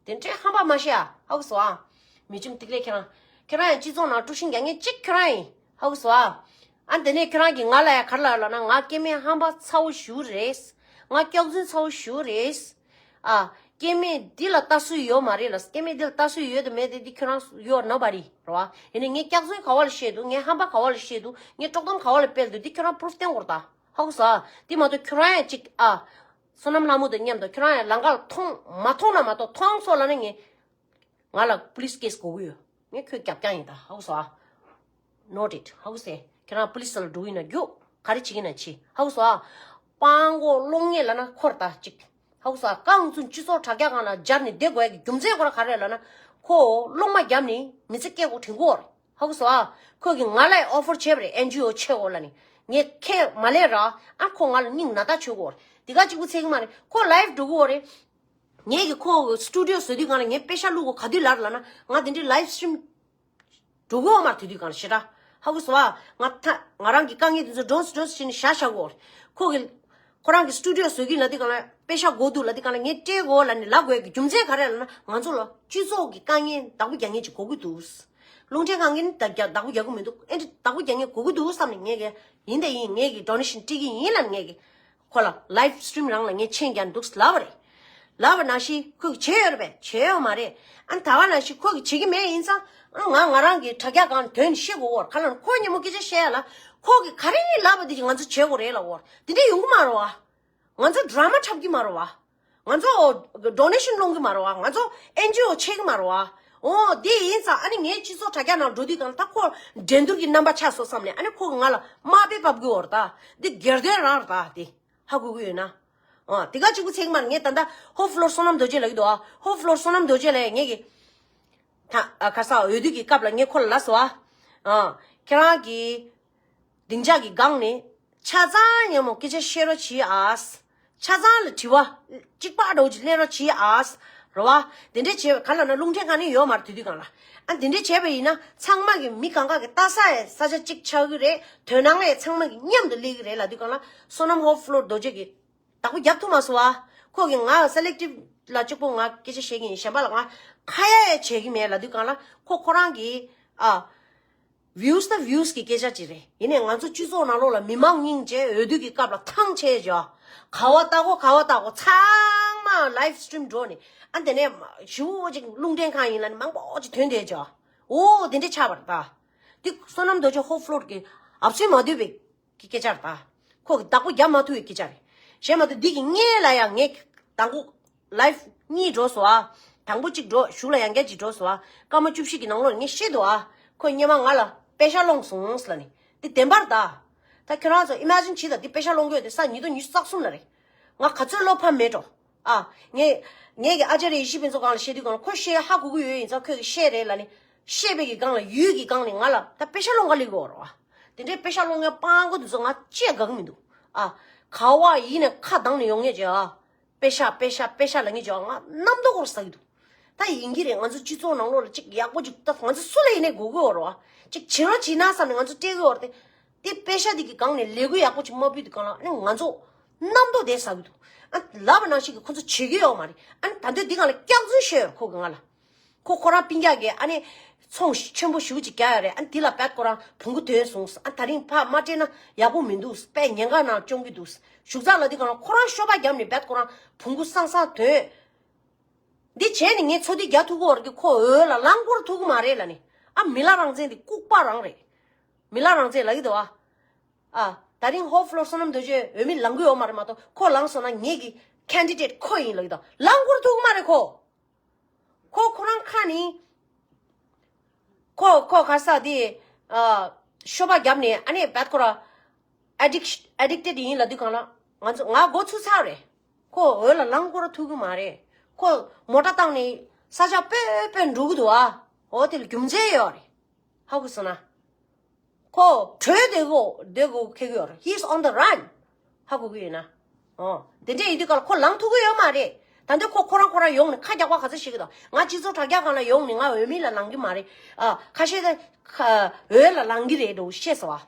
དེ་འདྲའི་ཧམ་པ་མ་བཤད་ཨ། ཧ་གོ་སོང་ཨ། མི་ཆུང་ཐིག་ལེ་ཁྱེད་རང་། ཁྱེད་རང་ཡང་སྤྱི་ཚོགས་ནང་དཀྲུག་ཤིང་རྒྱག་མཁན་གཅིག་ཁྱེད་རང་ཡིན། ཧ་གོ་སོང་ཨ། ཨ་དེ་ནས་ཁྱེད་རང་གིས་ང་ལ་ཡང་ག་རེ་ལབ་ལབ་ན། ང་སྐྱེ་དམན་ཧམ་པ་ཚ་བོ་ཞེ་པོ་རེད། ང་སྐྱག་རྫུན་ཚ་བོ་ཞེ་པོ་རེད། ཨ། སྐྱེ་དམན་འདི་ལ་ལྟ་སྲོལ་ཡོད་མ་རེད་ལ། སྐྱེ་དམན་འདི་ལ་ལྟ་སྲོལ་ཡོད་དང་མེད་དེ་འདི་ཁྱོད་རང་you are nobody རེད་བ། ཡིན་ནའི་ངས་སྐྱག་རྫུན་ག་བ་ལ་བཤད་འདུག་ངས་ཧམ་པ་ག་བ་ལ་བཤད་འདུག་ངས་དཀྲོག་གཏམ་ག་བ་ལ་སྤེལ་འདུག་འདི་ཁྱོད་རང་པུ་རུབ་བསྟན་དགོས་རེད་ད། ཧ་གོ་སོང་ཨ། འདི་མ་གཏོགས་ཁྱོད་རང་ཡང་གཅིག་ཨ། བསོད་ནམས་ལྷ་མོ་དང་མཉམ་དུ་ཁྱོད་རང་ཡང་ལམ་ཁ་ལ་མཐོང་མ་མཐོང་ན་མ་གཏོགས། མཐོང་སོང་ལབ་ན་ངས། ང་ལ་པུ་ལིས་ཀེ་སི་དགོས་ཀྱི་ཡོད། ངས་ཁྱོད་རྒྱབ་རྐྱང་ཡིན་ད། ཧ་གོ་སོང་ཨ། Noted. ཧ་གོ་སོང་། ཁྱེད་རང་པུ་ལིས་ལ་འགྲོ་གི་ཡིན་ན་རྒྱུགས། ག་རེ་བྱེད་ཀྱི་ཡིན་ན་བྱེད། ཧ་གོ་སོང་ཨ། སྤྲང་པོ་གློག་བརྙན་ལབ་ན་ཁོ་རེད་ད་གཅིག་ཧ་གོ་སོང་ཨ། རྐང་བཙུན་སྤྱི་ཚོགས་དྲ་རྒྱ་སྒང་ལ་སྦྱར་ནས་བསྡད་དགོས་ཡ་གི་རྒྱུ་མཚན་ཁོ་རང་ག་རེ་རེད་ལབ་ན། ཁོ་གློག་མ་བརྒྱབ་ནས་མི་ཚེ་སྐྱེལ་དགོས་དྲན་གྱི་ཡོད་རེད། ཧ་གོ་སོང་ཨ། ཁོས་ཀྱིས་ང་ལ་ཡང་ཨོ་ཕར་བྱས་པ་རེད། ཨེན་ཇི་ཨོ་ཕྱེ་དགོས་ལབ་ནས། ངས་ཁས་མ་ལེན་ར། ཨ་ཁོ་ང་ལ་སྙིང་ན་ལྟ་བྱེད་དགོས་རེད། དེ་ག་གཅིག་པུ་ཚད་ཀྱི་མ་རེད། ཁོ་ལའིབ་འགྲོ་གི་ཡོད་རེད། ངས་ཀྱིས་ཁོ་གི་སི་ཊུ་ཌི་ཡོ་བཟོ་དུས་སྒང་ལ་ངས་པེ་ཤ་བླུག་དགོས་ག་དུས་ལབ་ལབ་ན། ང་དེ་འདྲའི་ལའིབ་སི་ཊི་རིམ་འགྲོ་གི་ཡོད་མ་རེད། དེ་དུས་སྒང་ལ་ཞེ་དྲག་ཧ་གོ་སོང་ཨ། ང་ད་ང་རང་གི་དཀའ་ངལ་དེ་ཚོ་སྒྲོམས་སྒྲོམས་བྱས་ནས་བཞག་བཞག་གོ། ཁོ་གི་ཁོ་རང་གི་སི་ཊུ་ཌི་ཡོ་བཟོ་གི་ལབ་དུས་སྒང་ལ། པེ་ཤ་དགོས་འདུག་ལབ་དུས་སྒང་ལ། ངས་སྤྲད་དགོས་ལབ་ནས་ལབ་དགོས་ཀྱི་རྒྱུ་མཚན་ག་རེ་ལབ་ན། ང་ཚོ་ལ་སྤྱི་ཚོགས་ཀྱི་དཀའ་ངལ་བདག་པོ་རྒྱག་མཁན་ཅིག་དགོས་ཀྱི་འདུག་རླུང་འཕྲིན་ཁང་གིས་ནི་བདག་བདག་པོ་རྒྱག་གི་མི་འདུག་ཨེ་འདྲ་བདག་པོ་རྒྱག་མཁན་དགོས་ཀྱི་འདུག་བསམ་ནས། ངས་ཀྱི་ཡིན་དང་ཡིན། ངས་ཀྱི་ཌོ་ནེ་ཤན་སྤྲད་ཀྱི་ཡིན་ལབ་ནས། ངས་ཀྱི་ཁོ་ལ་ལའིབ་སི་ཊི་རིམ་རང་ལ་ངས་མཆན་རྒྱག་འདུག་ལབ་པ་རེད། ལབ་པ་ནང་བཞིན་ཁོས་བྱས་ཡོད་རེད་པས། བྱས་ཡོད་མ་རེད། ཨ་ནི་ད་ག་ནང་བཞིན་ཁོས་བྱེད་ཀྱི་མེད་ཡིན་ཙང་། ཨ་ང་ང་རང་གི་དྲ་རྒྱ་སྒང་དོན་བཤད་དགོས་བོར་ག་ལ་ན། ཁོ་སྙན་མོ་སྐད་ཆ་བཤད་ཡ་ལ། ཁོ་གིས་ག་རེ་ལབ་པ་དེ་ང་ཚོ་བྱེད་དགོས་རེད་ལབ་བོར། དེ་འདྲ་ཡོང་གི་མ་རེད་བ། ང་ཚོ་ཌ་ར་མ་འཁྲབ་ཀྱི་མ་རེད་བ། ང་ཚོ་ཌོ་ནེ་ཤན་སློང་གི་མ་རེད་བ། ང་ཚོ་ཨེན་ཇི་ཨོ་ཕྱེ་གི་མ་རེད་བ། འོ་དེ་ཡིན་ཙང་། ཨ་ནི་ངའི་སྤྱི་ཚོགས་དྲ་རྒྱ་ནང་འགྲོ་དུས་སྒང་ལ། ད་ཁོ་འགྲན་བསྡུར་གྱི་རྣམ་པ་ཆགས་སོང་བསམ་ནས། ཨ་ནི་ཁོ་གིས་ང་ལ་དམའ་འབེབས་ཕབ་གི་ཡོད་རེད་ད། འདི་སྒེར་དོན་རང་རེད་ད། དེ་ཧ་གོ་གི་ཡོད་ན། ཨ་དེ་ག་གཅིག་པུ་ཚད་ཀྱི་མ་རེད། ངས་ད་ལྟ་ཧོབ་ཕི་ལོར་བསོད་ནམས་རྡོ་རྗེ་ལབ་ཀྱི་འདུག་ཨ། ཧོབ་ཕི་ལོར་བསོད་ནམས་རྡོ་རྗེ་ལབ་ཡ་ངས་ཀྱི། ད་ཨ་ཁ་སང་འོས་བསྡུ་གི་སྐབས་ལ་ངས་ཁོ་ལ་ལབ་སོང་ཨ། ཨ་ཁྱེད་རང་གིས་སྡིངས་ཆ་གི་སྒང་ནས་ཆ་ཚང་སྙན་མོ་སྐད་ཆ་བཤད་རོགས་གྱིས་ཨ། ཆ་ཚང་ལ་དྲི་བ་གཅིག་པ་འདྲ་བོ་ཅིག་ལེན་རོགས་གྱིས་ཨ། རེད་བ། དེ་འདྲས་བྱས་པ་ག་ལ་ན། རླུང་འཕྲིན་ཁང་ནི་ཡོད་མ་རེད་དེ་དུས་སྒང་ལ། ཨ་དེ་འདྲས་བྱས་པ་ཡིན་ན་ཚང་མ་གི་མི་གང་ག་གི་ལྟ་ས་ཡ་ས་ཆ་གཅིག་ཆགས་ཀྱི་རེད། དོན་སྣང་ཡ་ཚང་མ་གི་མཉམ་དུ་སླེབས་ཀྱི་རེད་ལབ་དུས་སྒང་ལ། བསོད་ནམས་ཧོབ་ཕི་ལོར་རྡོ་རྗེ་གིས་བདག་པོ་རྒྱབ་ཐུབ་མ་སོང་བ། ཁོ་གིས་ང་སེ་ལེག་ཊིབ་ལ་གཅིག་པོ་ང་སྐད་ཆ་བཤད་ཀྱི་ཡིན། གཞན་པ་ལ་ང་ཁ་ཡ་ཡ་བྱེད་ཀྱི་མེད་ལབ་དུས་སྒང་ལ། ཁོ་ཁོ་རང་གིས་ཨ། བིའུ་སི་ད་བིའུ་སི་གི་སྐད་ཆ་ཅིག་རེད། ཡིན་ནའི་ང་ཚོ་སྤྱི་ཚོགས་ནང་ལོགས་ལ་མི་མང་རྙིང་བཅས་འོས་བསྡུ་གི་སྐབས་ལ་ཐང་ཆད་བྱས། ག་བ་ལྟ་གོ་ག་བ་ལྟ་གོ་ཚང་མ་ལའིབ་སི་ཊི་རིམ་འགྲོ་ནས། ཨ་དེ་ནས་ཞེ་པོ་ཅིག་རླུང་འཕྲིན་ཁང་ཡིན་ལབ་ནས་མང་པོ་ཅིག་ཐོན་བསྡད་བྱས། འོ་དེ་འདྲས་ཆགས་པ་རེད་ད། འདི་བསོད་ནམས་རྡོ་རྗེ་ཧོབ་ཕི་ལོར་གི་ཨབ་སེ་མ་འདོད་པའི་གི་སྐད་ཆ་རེད་ད། ཁོ་གི་བདག་པོ་རྒྱབ་མ་ཐུབ་པའི་སྐད་ཆ་རེད། གཞན་མ་གཏོགས་འདི་གི་སྔོན་ལ་ཡང་ངས་དང་པོ་ལའིབ་གཉིས་འགྲོ་སོང་ཨ། དང་པོ་གཅིག་འགྲོ། གཞུག་ལ་ཡང་བསྐྱར་གཅིག་འགྲོ་སོང་ཨ། སྐར་མ་བཅུ་བཞི་གི་ནང་ལོགས་ངས་བཤད་འདུག་ཨ། ཁོས་སྔོན་མ་ང་ལ་པེ་ཤག་སློང་སོང་ལབ་ནས། འདི་བདེན་པ་རེད་ད། ད་ཁྱོད་རང་ཚོ་ཨི་མེ་ཇིན་བྱེད་དང་། འདི་པེ་ཤག་སློང་གི་ཡོད་དེ་ས་ཉིས་སྟོང་ཉི་ཤུ་རྩ་གསུམ་ལ་རེད། ང་ག་ཚོད་བློ་ཕམ་མེད་འགྲོ། ཨ། ངས་ངས་ཀྱི་ཨ་ཅཱརྱ་ཡེ་ཤེས་ཕུན་ཚོགས་སྒང་ལ་བཤད་དུས་སྒང་ལ། ཁོས་བཤད་ཧ་གོ་གི་ཡོད། ཡིན་ཙང་ཁོས་ཀྱི་བཤད་རེད་ལབ་ནས། བཤད་པའི་གི་སྒང་ལ་ཡུལ་གྱི་སྒང་ནས་ང་ལ་ད་པེ་ཤག་སློང་ག་སླེབས་ཀྱི་ཡོད་རེད་བ། དེ་འདྲའི་པེ་ཤག་སློང་མཁན་སྤྲང་པོ་དེ་ཚོ་ང་ཅི་ཡང་དགའ་གི་མི་འདུག་ཨ། ག་བ་ཡིན་ནས་ཁ་གདངས་ནས་ཡོང་མཁན་ཅིག་ཨ། པེ་ཤག་པེ་ཤག་པེ་ཤག་ལབ་མཁན་ཅིག་ཨ། ང་རྣམ་རྟོག་སྐོར་ཟ་གི་འདུག་ད་ཡིན་གྱི་རེད། ང་ཚོ་སྤྱི་ཚོགས་ནང་ལོགས་ལ་ཅིག་ཡག་པོ་ཅིག་ད་ང་ཚོ་སུ་ལ་ཡིན་ནའི་དགོས་ཀྱི་ཡོད་རེད་བ། ཅིག་བྱེད་རོགས་བྱེད་ན་བསམ་ནས་ང་ཚོ་སྤྲད་ཀྱི་ཡོད་རེད་དེ། དེ་པེ་ཤག་དེ་གི་སྒང་ནས་ལས་འགུལ་ཡག་པོ་ཅིག་མ་ཕུད་དུས་སྒང་ལ། ཨ་ནི་ང་ཚོ་རྣམ་རྟོག་དེ་ཟ་གི་འདུག་ཨ་ལབ་པ་ནང་བཞིན་གྱི་ཁོ་ཚོ་བྱེད་ཀྱི་ཡོད་མ་རེད། ཨ་ནི་ད་དུང་དེ་སྒང་ལ་སྐྱག་རྫུན་བཤད་ཡོད་རེད་ཁོ་གི་ང་ལ། ཁོ་ཁོ་རང་སྤུན་ཀྱག་གིས་ཨ་ནི་ཚོང་ཆེན་པོ་ཞེ་པོ་ཅིག་རྒྱག་ཡོད་རེད། ཨ་ནི་དེ་ལ་བད་ཁོ་རང་བོང་གུ་ཐོན་སོང་། ཨ་ནི་ད་རིང་ཕར་མ་སྤྲད་ན་ཡག་པོ་མི་འདུག་དཔེ་ཉེན་ཁ་ནང་བཅོམ་གྱི་འདུག་བཞུགས་ཚར་ལ་དེ་སྒང་ལ་ཁོ་རང་ཤོ་སྦག་བརྒྱབ་ནས་བད་ཁོ་རང་བོང་གུ་སང་སང་ཐོན། འདི་བྱས་ནས་ངས་ཚོ་དུས་རྒྱག་ཐུབ་ཀྱི་ཡོད་རེད་གི། ཁོ་འོས་ལ་རླངས་འཁོར་ཐུག་གི་མ་རེད་ལབ་ནས། ཨ་མི་ལ་རང་བཙན་དེ་ལྐུགས་པ་རང་རེད། མི་ལ་རང་བཙན་ལབ་ཀྱི་འདུག་ཨ། ཨ་ད་རིང་ཧོབ་ཕི་ལོར་བསོད་ནམས་རྡོ་རྗེ་འོས་མི་ལངས་ཀྱི་ཡོད་མ་རེད་མ་གཏོགས། ཁོ་ལངས་སོང་ན་ངེད་ཀྱི་ཁེན་ཌི་ཌེ་ཊི་ཁོ་ཡིན་ལབ་ཀྱི་འདུག་རླངས་འཁོར་ཐུག་གི་མ་རེད་ཁོ། ཁོ་ཁོ་རང་ཁ་ནི། ཁོ་ཁོ་ག་ས་དེ། ཨ། ཤོ་པ་བརྒྱབ་ནས་ཨ་ནི་བད་ཁོ་ར། ཨེ་ཌིག་ཨེ་ཌིག་ཊེཌ་ཡིན་ལབ་དུས་གང་ལ། ང་ཚོ་ང་མགོ་ཚུགས་ཚར་རེད། ཁོ་འོད་ལ་ལངས་སྐོར་ཐུབ་གི་མ་རེད། ཁོ་མོ་ཊ་བཏང་ནས་ས་ཆ་སྤོས་སྤོས་འགྲོ་གི་འདུག་ཨ། འོ་དེ་ལ་རྒྱུ་མཚན་ཡོད་རེད། ཧ་གོ་སོང་ན། ཁོ་བྲོས་བསྡད་གོ་བསྡད་གོ་ཁེལ་གི་ཡོད་རེད། He's on the run. ཧ་གོ་གི་ཡོད་ན། ཨོ། དེ་འདྲས་ཡིན་དུས་ག་ལ་ཁོ་ལངས་ཐུབ་གི་ཡོད་མ་རེད། ད་འདི་ཁོ་ཁོ་རང་ཁོ་རང་ཡོང་ནས་ཁ་རྒྱག་པ་ག་ཚོད་བཤད་གི་འདུག་ང་སྤྱི་ཚོགས་དྲ་རྒྱ་སྒང་ལ་ཡོང་ནས་ང་འོས་མི་ལ་ལངས་གི་མ་རེད། ཨ། ཁ་ཤས་ད་ཁ་འོས་ལ་ལངས་གི་རེད་འགྲོ་བཤད་སོང་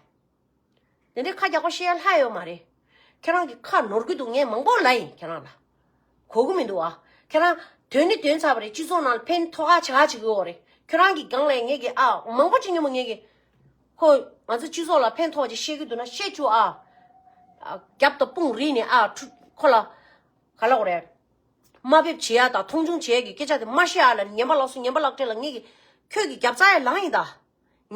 བ། དེ་འདྲས་ཁ་རྒྱག་པ་བཤད་ཡ་ལྷག་ཡོད་མ་རེད། ཁྱེད་རང་གི་ཁ་ནོར་གི་འདུག་ངས་མང་པོ་ལབ་ཡིན་ཁྱེད་རང་ལ། གོ་གི་མི་འདུག་ཨ། ཁྱེད་རང་དོན་ནི་དོན་ཚར་བ་རེད། སྤྱི་ཚོགས་ནང་ལ་ཕན་ཐོགས་ཁ་བྱེད་ཁ་བྱེད་གི་ཡོད་རེད། ཁྱེད་རང་གི་སྒང་ལ་ངས་གི་ཨ་མང་པོ་ཅིག་ཉོ་མ་ངས་གི་ཁོ་ང་ཚོ་སྤྱི་ཚོགས་ལ་ཕན་ཐོགས་ཅིག་བཤད་གི་འདུག་ན་བཤད་བཅུག་ཨ། ཨ། རྒྱབ་དང་དཔུང་རིས་ནས་ཨ་ཁྲུ་ཁོ་ལ་ག་ལ་གོ་རེད། དམའ་འབེབས་བྱེད་ཡ་དང་མཐོང་ཆུང་བྱེད་ཡ་གི་སྐད་ཆ་དེ་མ་བཤད་ཨ་ལ་ངན་པ་ལགས་སོ་ངན་པ་ལགས་བྲེལ་ལ་ངས་གི་ཁྱོད་ཀྱི་རྒྱབ་རྩ་ཡ་ལངས་ཡིན་ད།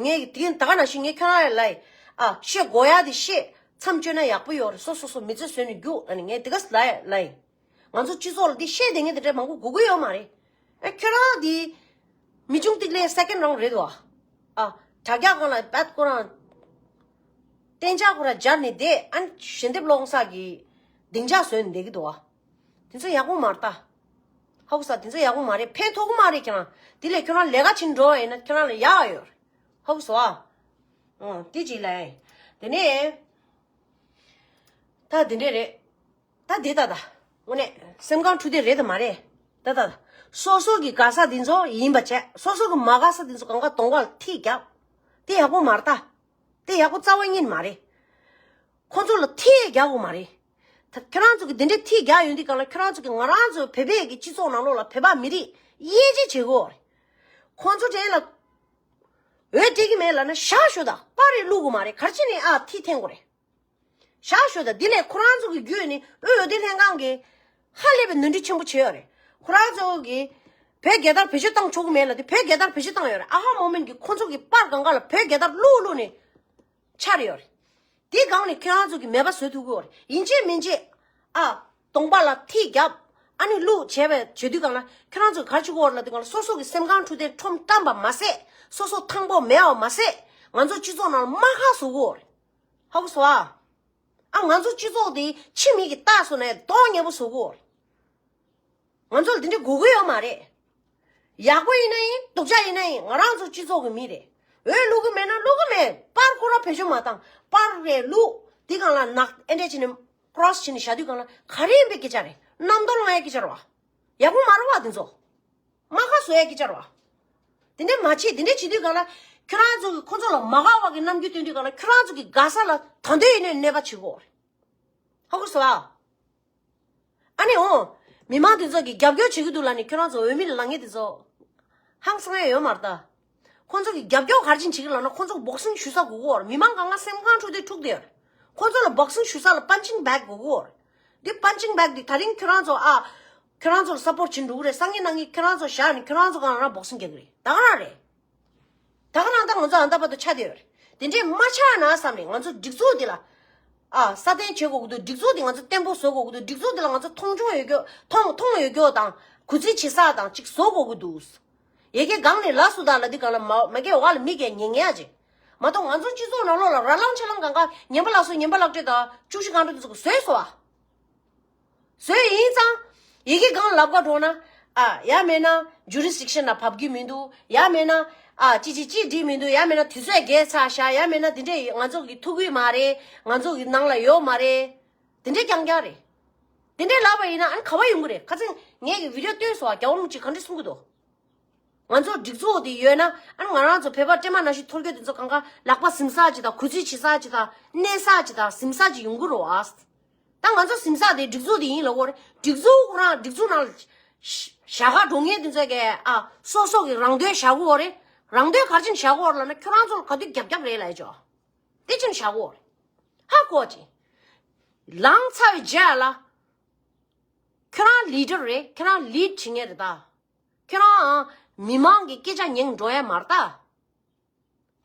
ངས་དེ་ད་ག་ནང་བཞིན་ངས་ཁྱོད་རང་ལ་ལབ་ཡིན། ཨ། བཤད་དགོས་ཡ་དེ་བཤད། མཚམས་གཅོད་ན་ཡག་པོ་ཡོད་རེད། སོ་སོ་སོ་མི་ཚེ་བཟོས་ནས་རྒྱུགས་ཨ་ནི་ངས་དེ་ག་ལབ་ཡ་ལབ་ཡིན། ང་ཚོ་སྤྱི་ཚོགས་ལ་དེ་བཤད་དེ་ངས་དེ་འདྲ་མང་པོ་དགོས་ཀྱི་ཡོད་མ་རེད། ཨ། ཁྱོད་རང་དེ་མི་ཆུང་ཏིག་ལའི་སེ་ཀེན་རང་རེད་དོ། ཨ། དྲ་རྒྱ་སྒང་ལ་བད་ཁོ་རང་གཏན་འཇགས་ཁོ་རང་སྦྱར་ནས་བསྡད་ཨ་ནི་ཞལ་འདེབས་སློང་ས་གི་སྡིངས་ཆ་བཟོས་ནས་བསྡད་ཀྱི་འདུག་ཨ། དེ་ཚོ་ཡག་པོ་མ་རེད་ད། ཧ་གོ་ས། དེ་ཚོ་ཡག་པོ་མ་རེད། ཕན་ཐོགས་ཀྱི་མ་རེད་ཁྱེད་རང་། དེ་ལས་ཁྱོད་རང་ལས་ཀ་བྱེད་འགྲོ་བ་ཡིན་ན་ཁྱོད་རང་ལ་ཡག་ཡོད་རེད། ཧ་གོ་སོང་ཨ། ཨང་། དེ་གཅིག་ལ་ཡིན། དེ་ནས་ད་དེ་འདྲས་རེད། ད་དེ་ད་ད་དངོས་གནས་སེམས་ཁམས་འཁྲུག་དེ་རེད་དམ་མ་རེད། ད་ད་ད་སོ་སོ་གི་དགའ་ས་དེ་ཚོ་ཡིན་པ་བྱས། སོ་སོ་གི་མ་དགའ་ས་དེ་ཚོ་གང་ག་གདོང་ཁ་ལ་ཐིག་རྒྱབ། དེ་ཡག་པོ་མ་རེད་ད། དེ་ཡག་པོ་རྩ་བ་ཉིད་མ་རེད། ཁོ་ཚོ་ལ་ཐིག་རྒྱག་དགོས་མ་རེད། ད་ཁྱོད་རང་ཚོ་གི་དེ་འདྲའི་ཐིག་རྒྱག་ཡོང་དུས་གང་ལ་ཁྱོད་རང་ཚོ་གི་ང་རང་ཚོ་བོད་པའི་གི་སྤྱི་ཚོགས་ནང་ལོགས་ལ་བོད་པ་མི་རིགས་དབྱེ་འབྱེད་བྱེད་དགོས་རེད། ཁོ་ཚོ་གྲས་ལ་འོས་སྤྲད་གི་མེད་ལབ་ན་བཞག་ཤོག་ད། པར་རེ་བླུག་དགོས་མ་རེད། ག་རེ་བྱས་ནས་ཨ་ཐིག་འཐེན་དགོས་རེད། བཞག་ཤོག་ད། འདི་ལས་ཁོ་རང་ཚོ་གི་བརྒྱུད་ནས་དབུས་འོས་བསྡུ་ལྷན་ཁང་གིས་ཧ་ལས་པའི་ནོར་འཁྲུལ་ཆེན་པོ་བྱས་ཡོད་རེད། ཁོ་རང་ཚོ་གིས་བོད་རྒྱལ་དར་བེད་སྤྱོད་བཏང་ཆོག་གི་མེད་ལབ་དུས་བོད་རྒྱལ་དར་བེད་སྤྱོད་བཏང་ཡོད་རེད། ཨ་ཧ་མོ་མེན་གྱིས་ཁོ་ཚོ་གི་པར་སྒང་ག་ལ་བོད་རྒྱལ་དར་བླུགས་བླུགས་ནས་འཕྱར་ཡོད་རེད། དེའི་སྒང་ནས་ཁྱོད་རང་ཚོ་གིས་མེད་པ་བཟོ་ཐུབ་ཀྱི་ཡོད་རེད། ཡིན་གཅིག་མིན་གཅིག་ཨ། གདོང་པ་ལ་ཐིག་རྒྱབ། ཨ་ནི་བླུགས་བྱས་པའི་བྱེད་དུས་སྒང་ལ་ཁྱོད་རང་ཚོ་ག་རེ་བྱེད་ཀྱི་ཡོད་རེད་ལབ་དུས་སྒང་ལ་སོ་སོ་གི་སེམས་ཁམས་འཁྲུག་དེ་ཁྲོམ་བཏང་པ་མ་ཟད། སོ་སོ་ཐང་པོ་མེད་པ་མ་ཟད། ང་ཚོ་སྤྱི་ཚོགས་ནང་ལ་རྨ་ཁ་བཟོ་གི་ཡོད་རེད། ཧ་གོ་སོང་ཨ། ཨ། ང་ཚོ་སྤྱི་ཚོགས་དེ་ཕྱི་མི་གིས་ལྟ་སོང་ན་གདོང་ཉེས་པོ་བཟོ་གི་ཡོད་རེད། ང་ཚོ་ལ་དེ་འདྲ་དགོས་ཀྱི་ཡོད་མ་རེད། ཡག་པོ་ཡིན་ན་ཡིན། སྡུག་ཅག་ཡིན་ན་ཡིན། ང་རང་ཚོ་སྤྱི་ཚོགས་ཀྱི་མི་རེད། འོས་བླུག་གི་མེད་ན་བླུག་གི་མེད། པར་ཁོ་རང་བེད་སྤྱོད་མ་བཏང་། པར་རེ་བླུག་དེ་སྒང་ལ་ནག་ཨེ་འདྲས་བྱས་ནས་ཀོ་རོ་སི་བྱས་ནས་བཞག་དུས་སྒང་ལ་ག་རེ་ཡིན་པའི་སྐད་ཆ་རེད། རྣམ་རྟོག་ལངས་ཡའི་སྐད་ཆ་རེད་བ། ཡག་པོ་མ་རེད་བ་དེ་ཚོ། རྨ་ཁ་བཟོ་ཡའི་སྐད་ཆ་རེད་བ། དེ་འདྲས་མ་བྱེད། དེ་འདྲས་བྱེད་དུས་སྒང་ལ་ཁྱོད་རང་ཚོ་གིས་ཁོ་ཚོ་ལ་མ་དགའ་བ་གི་རྣམ་འགྱུར་སྟོན་དུས་སྒང་ལ་ཁྱོད་རང་ཚོ་གི་དགའ་ས་ལ་ད་དུང་ཡིན་ནའི་གནོད་པ་བྱེད་ཀྱི་ཡོད་རེད། ཧ་གོ་སོང་ཨ། ཨ་ནི་འོ། མི་མང་དེ་ཚོ་གིས་རྒྱབ་སྐྱོར་བྱེད་ཀྱི་འདུག་ལབ་ནས་ཁྱོད་རང་ཚོ་འོས་མི་ལ་ལངས་མཁན་དེ་ཚོ་ཧང་སང་ཡ་ཡོད་མ་རེད་ད། ཁོང་ཚོ་གིས་རྒྱབ་སྐྱོར་ག་རེ་བྱེད་ཀྱི་ལབ་ན་ཁོང་ཚོ་བོག་སིང་ཞུ་ས་དགོས་ཀྱི་ཡོད་རེད། མི་མང་གང་ག་སེམས་ཁམས་འཁྲུག་དེ་འཁྲུག་བསྡད་ཡོད་རེད། ཁོང་ཚོ་ལ་བོག་སིང་ཞུ་ས་ལ་པན་ཅིང་བེག་དགོས་ཀྱི་ཡོད་རེད། འདི་པན་ཅིང་བེག་འདི་ད་རིང་ཁྱོད་རང་ཚོ་ཨ། ཁྱོད་རང་ཚོ་ལ་སབ་པོར་བྱེད་འགྲོ་གི་རེད། སང་ཉིན་གནངས་ཉིན་ཁྱོད་རང་ཚོ་བཞག་ནས་ཁྱོད་རང་ཚོ་གང་རང་བོག་སིང་རྒྱག་གི་རེད། ད་ག་རང་རེད། ད་ག་རང་ད་ང་ཚོ་ཨ་ད་བར་དུ་ཆགས་བསྡད་ཡོད་རེད། དེ་འདྲས་མ་ཆགས་ན་བསམ་ནས་ང་ཚོ་སྒྲིག་འཛུགས་འདི་ལ་ཨ་སྲ་བརྟན་བྱེད་དགོས་ཀྱི་འདུག་སྒྲིག་འཛུགས་འདི་ང་ཚོ་བརྟན་པོ་བཟོ་དགོས་ཀྱི་འདུག་སྒྲིག་འཛུགས་འདི་ལ་ང་ཚོ་མཐོང་ཆུང་ཡོད་རྒྱུ་མཐོང་མཐོང་ཡོད་རྒྱུ་དང་གུས་བརྩི་བྱེད་ས་དང་ཅིག་བཟོ་དགོས་ཀྱི་འདུག་ཡ་གི་སྒང་ནས་ལ་སུ་དང་ལ་འདི་སྒང་ལ་མ་མ་གི་འོག་ལ་མི་གི་ཉན་ཉན་ཡ་ཅིག་མ་གཏོགས་ང་ཚོ་སྤྱི་ཚོགས་ནང་ལོགས་ལ་ར་ལང་ཆ་ལང་གང་ག་ཉན་པ་ལགས་སོ་ཉན་པ་ལགས་བཀྲས་དང་བཅུ་བཞི་གང་འདྲ་འདི་ཚོ་གི་བཟོས་སོ་ཨ། བཟོས་ཡིན་ཙང་། ཡ་གི་སྒང་ལབ་ག་འགྲོ་ན། ཨ། ཡ་མེད་ན་ཇུ་རིས་ཌིག་ཤན་ལ་བབ་གི་མི་འདུག་ཡ་མེད་ན། ཨ། ཅི་ཅི་ཅི་འགྲིག་མི་འདུག་ཡ་མེད་ན་དུས་ཚོད་རྒས་ཚར་ཤག་ཡ་མེད་ན་དེ་འདྲས་ང་ཚོ་གི་ཐུག་གི་མ་རེད། ང་ཚོ་གི་ནང་ལ་ཡོད་མ་རེད། དེ་འདྲས་རྐྱང་རྐྱང་རེད། དེ་འདྲས་ལབ་པ་ཡིན་ན་ཨ་ནི་ག་བ་ཡོང་གི་རེད། ཁ་སང་ངས་གི་བི་ཌི་ཡོ་བཏོན་སོང་བ། རྒྱལ་བ་རིན་པོ་ཆེས་ག་འདྲས་གསུང་གི་འདུག་ང་ཚོ་སྒྲིག་འཛུགས་དེ་ཡོད་ན་ཨ་ནི་ང་རང་ཚོ་བོད་པ་སྤྲེལ་མ་ནང་བཞིན་ཐོར་རྒྱུག་དེ་ཚོ་གང་ག་ལག་པ་ཟིན་ས་ཅིག་དང་གུས་བརྩི་བྱེད་ས་ཅིག་དང་གནས་ས་ཅིག་དང་ཟིན་ས་ཅིག་ཡོང་གི་རེད་བ། ད་ང་ཚོ་ཟིན་ས་དེ་སྒྲིག་འཛུགས་དེ་ཡིན་ལབ་དགོས་རེད། སྒྲིག་འཛུགས་ཁོ་རང་སྒྲིག་འཛུགས་ནང་ལ་ཞྭ་ཁ་འགྲོ་མཁན་དེ་ཚོ་གས་ཨ་སོ་སོ་གི་རང་དོན་བཞག་གི་ཡོད་རེད། རང་དོན་ག་རེ་བྱས་ནས་བཞག་གི་ཡོད་རེད་ལབ་ན་ཁྱོད་རང་ཚོ་ལ་ག་དུས་རྒྱབ་རྒྱབ་རེད་ལབ་ཡ་ཅོ། དེ་བྱས་ནས་བཞག་གི་ཡོད་རེད། ཧ་གོ་ཅིག་ལངས་ཚར་བའི་རྗེས་ལ་ཁྱོད་རང་ལི་ཌར་རེད། ཁྱོད་རང་ལིཌ་བྱེད་མཁན་རེད་ད། ཁྱོད་རང་མི་མང་གི་སྐད་ཆ་ཉན་འགྲོ་ཡ་མ་རེད་ད།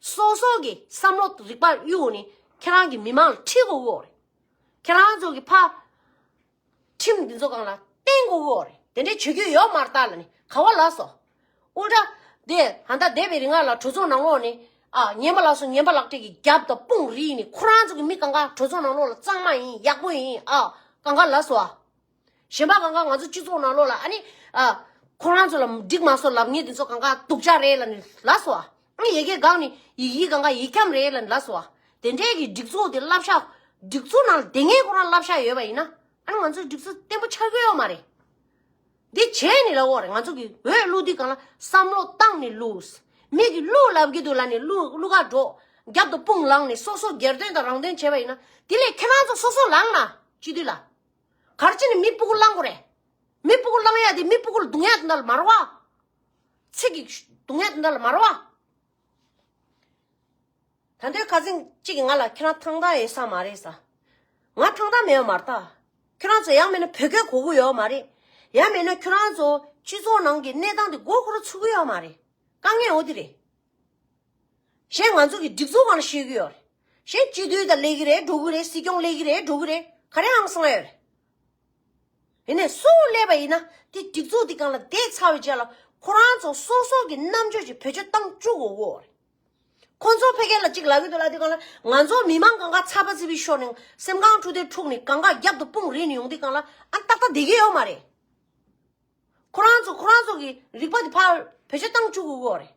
སོ་སོ་གི་བསམ་བློ་རིག་པ་གཡུག་ནས་ཁྱེད་རང་གི་མི་མང་ལ་ཁྲིད་དགོས་ཀྱི་ཡོད་རེད། ཁྱེད་རང་ཚོ་གི་ཕ་ཁྲིམས་འདི་ཚོ་སྒང་ལ་བརྟེན་དགོས་ཀྱི་ཡོད་རེད། དེ་འདྲའི་བྱེད་རྒྱུ་ཡོད་མ་རེད་ད་ལབ་ནས་ག་བ་ལབ་སོང་། ཨུལ་ཊ། དེ་ཧན་ད་བསྡད་པའི་རིང་ལ་གྲོས་ཚོགས་ནང་ལོགས་ནས་ཨ་ཉན་པ་ལགས་སོ་ཉན་པ་ལགས་བཀྲིས་ཀྱི་རྒྱབ་དང་དཔུང་རིས་ནས་ཁོ་རང་ཚོ་གི་མི་གང་ག་གྲོས་ཚོགས་ནང་ལོགས་ལ་གཙང་མ་ཡིན། ཡག་པོ་ཡིན། ཨ་གང་ག་ལ་སོ་ཨ། གཞན་པ་གང་ག་ང་ཚོ་སྤྱི་ཚོགས་ནང་ལོགས་ལ་ཨ་ནི་ཨ་ཁོ་རང་ཚོ་ལ་འགྲིག་མ་སོང་ལབ་མཁན་དེ་ཚོ་གང་ག་སྡུག་ཅག་རེད་ལབ་ནས་ལབ་སོ་ཨ། ཨ་ནི་ཡ་གི་སྒང་ནས་ཡི་གེ་གང་ག་ཡིག་སྐྱམ་རེད་ལབ་ནས་ལབ་སོ་ཨ། དེ་འདྲའི་གི་སྒྲིག་འཛུགས་དེ་བསླབ་བྱ། སྒྲིག་འཛུགས་ནང་ལ་དེ་ངས་ཁོ་རང་བསླབ་བྱ་ཡོད་པ་ཡིན་ན་ཨ་ནི་ང་ཚོའི་སྒྲིག་འཛུགས་བརྟན་པོ་ཆགས་ཀྱི་ཡོད་མ་རེད། འདི་བྱས་ནས་ལབ་འོ་རེད། ང་ཚོ་གི་འོས་བླུགས་དུས་སྒང་ལ་བསམ་བློ་བཏང་ནས་བླུགས། མི་གི་བླུགས་ལབ་ཀྱི་འདུག་ལབ་ནས་བླུགས་བླུགས་ག་འགྲོ། རྒྱབ་ཏུ་དཔུང་ལངས་ནས་སོ་སོ་སྒེར་དོན་དང་རང་དོན་བྱས་པ་ཡིན་ན་དེ་ལས་ཁྱེད་རང་ཚོ་སོ་སོ་ལངས་ན་སྤྱི་འཐུས་ལ། ག་རེ་བྱས་ནས་མི་སྤུ་གུ་བླང་དགོས་རེད། མི་སྤུ་གུ་བླང་ཡ་དེ་མི་སྤུ་གུ་ལ་རྡུང་ཡ་དེ་འདྲ་ལ་མ་རེད་བ། ཚིག་གི་རྡུང་ཡ་དེ་འདྲ་ལ་མ་རེད་བ། ད་ལྟའི་ཁ་སང་གཅིག་གིས་ང་ལ་ཁྱེད་རང་ཐང་ཐང་ཡོད་ས་མ་རེད་ཟེར། ང་ཐང་ཐང་མེད་པ་མ་རེད་ད། ཁྱོད་རང་ཚོ་ཡང་མིན་ན་བོད་སྐད་གོ་གི་ཡོད་མ་རེད། ཡང་མིན་ན་ཁྱོད་རང་ཚོ་སྤྱི་ཚོགས་ནང་གི་གནས་སྟངས་དེ་མགོ་འཁོར་ཚུགས་གི་ཡོད་མ་རེད། དཀའ་ངལ་འོ་དེ་རེད། གཞན་ང་ཚོ་གི་སྒྲིག་འཛུགས་སྒང་ལ་བཤད་གི་ཡོད་རེད། གཞན་སྤྱི་འཐུས་དང་སླེབས་གི་རེད་འགྲོ་གི་རེད། སྲིད་སྐྱོང་སླེབས་གི་རེད་འགྲོ་གི་རེད། ག་རེ་ཧང་སང་ཡོད་རེད། ཡིན་ནའི་སུ་སླེབས་པ་ཡིན་ན་དེ་སྒྲིག་འཛུགས་དེ་སྒང་ལ་བསྡད་ཚར་བའི་རྗེས་ལ་ཁོ་རང་ཚོ་སོ་སོ་གི་རྣམ་དཔྱོད་ཀྱི་བེད་སྤྱོད་བཏང་བཅུག་དགོས་གོ་རེད། ཁོ་ཚོ་ཕ་གི་ལ་གཅིག་ལབ་གི་འདུག་ལབ་དུས་སྒང་ལ་ང་ཚོ་མི་མང་གང་ག་ཚ་བ་ཚ་བའི་ཤོར་ནས་སེམས་ཁམས་འཁྲུག་དེ་འཁྲུག་ནས་གང་ག་རྒྱབ་ཏུ་དཔུང་རིས་ནས་ཡོང་དུས་སྒང་ལ་ཨ་ཏག་ཏག་བསྡད་ཀྱི་ཡོད་མ་རེད། ཁོ་རང་ཚོ་ཁོ་རང་ཚོ་གི་རིག་པ་དེ་ཕར་བེད་སྤྱོད་བཏང་བཅུག་དགོས་གོ་རེད།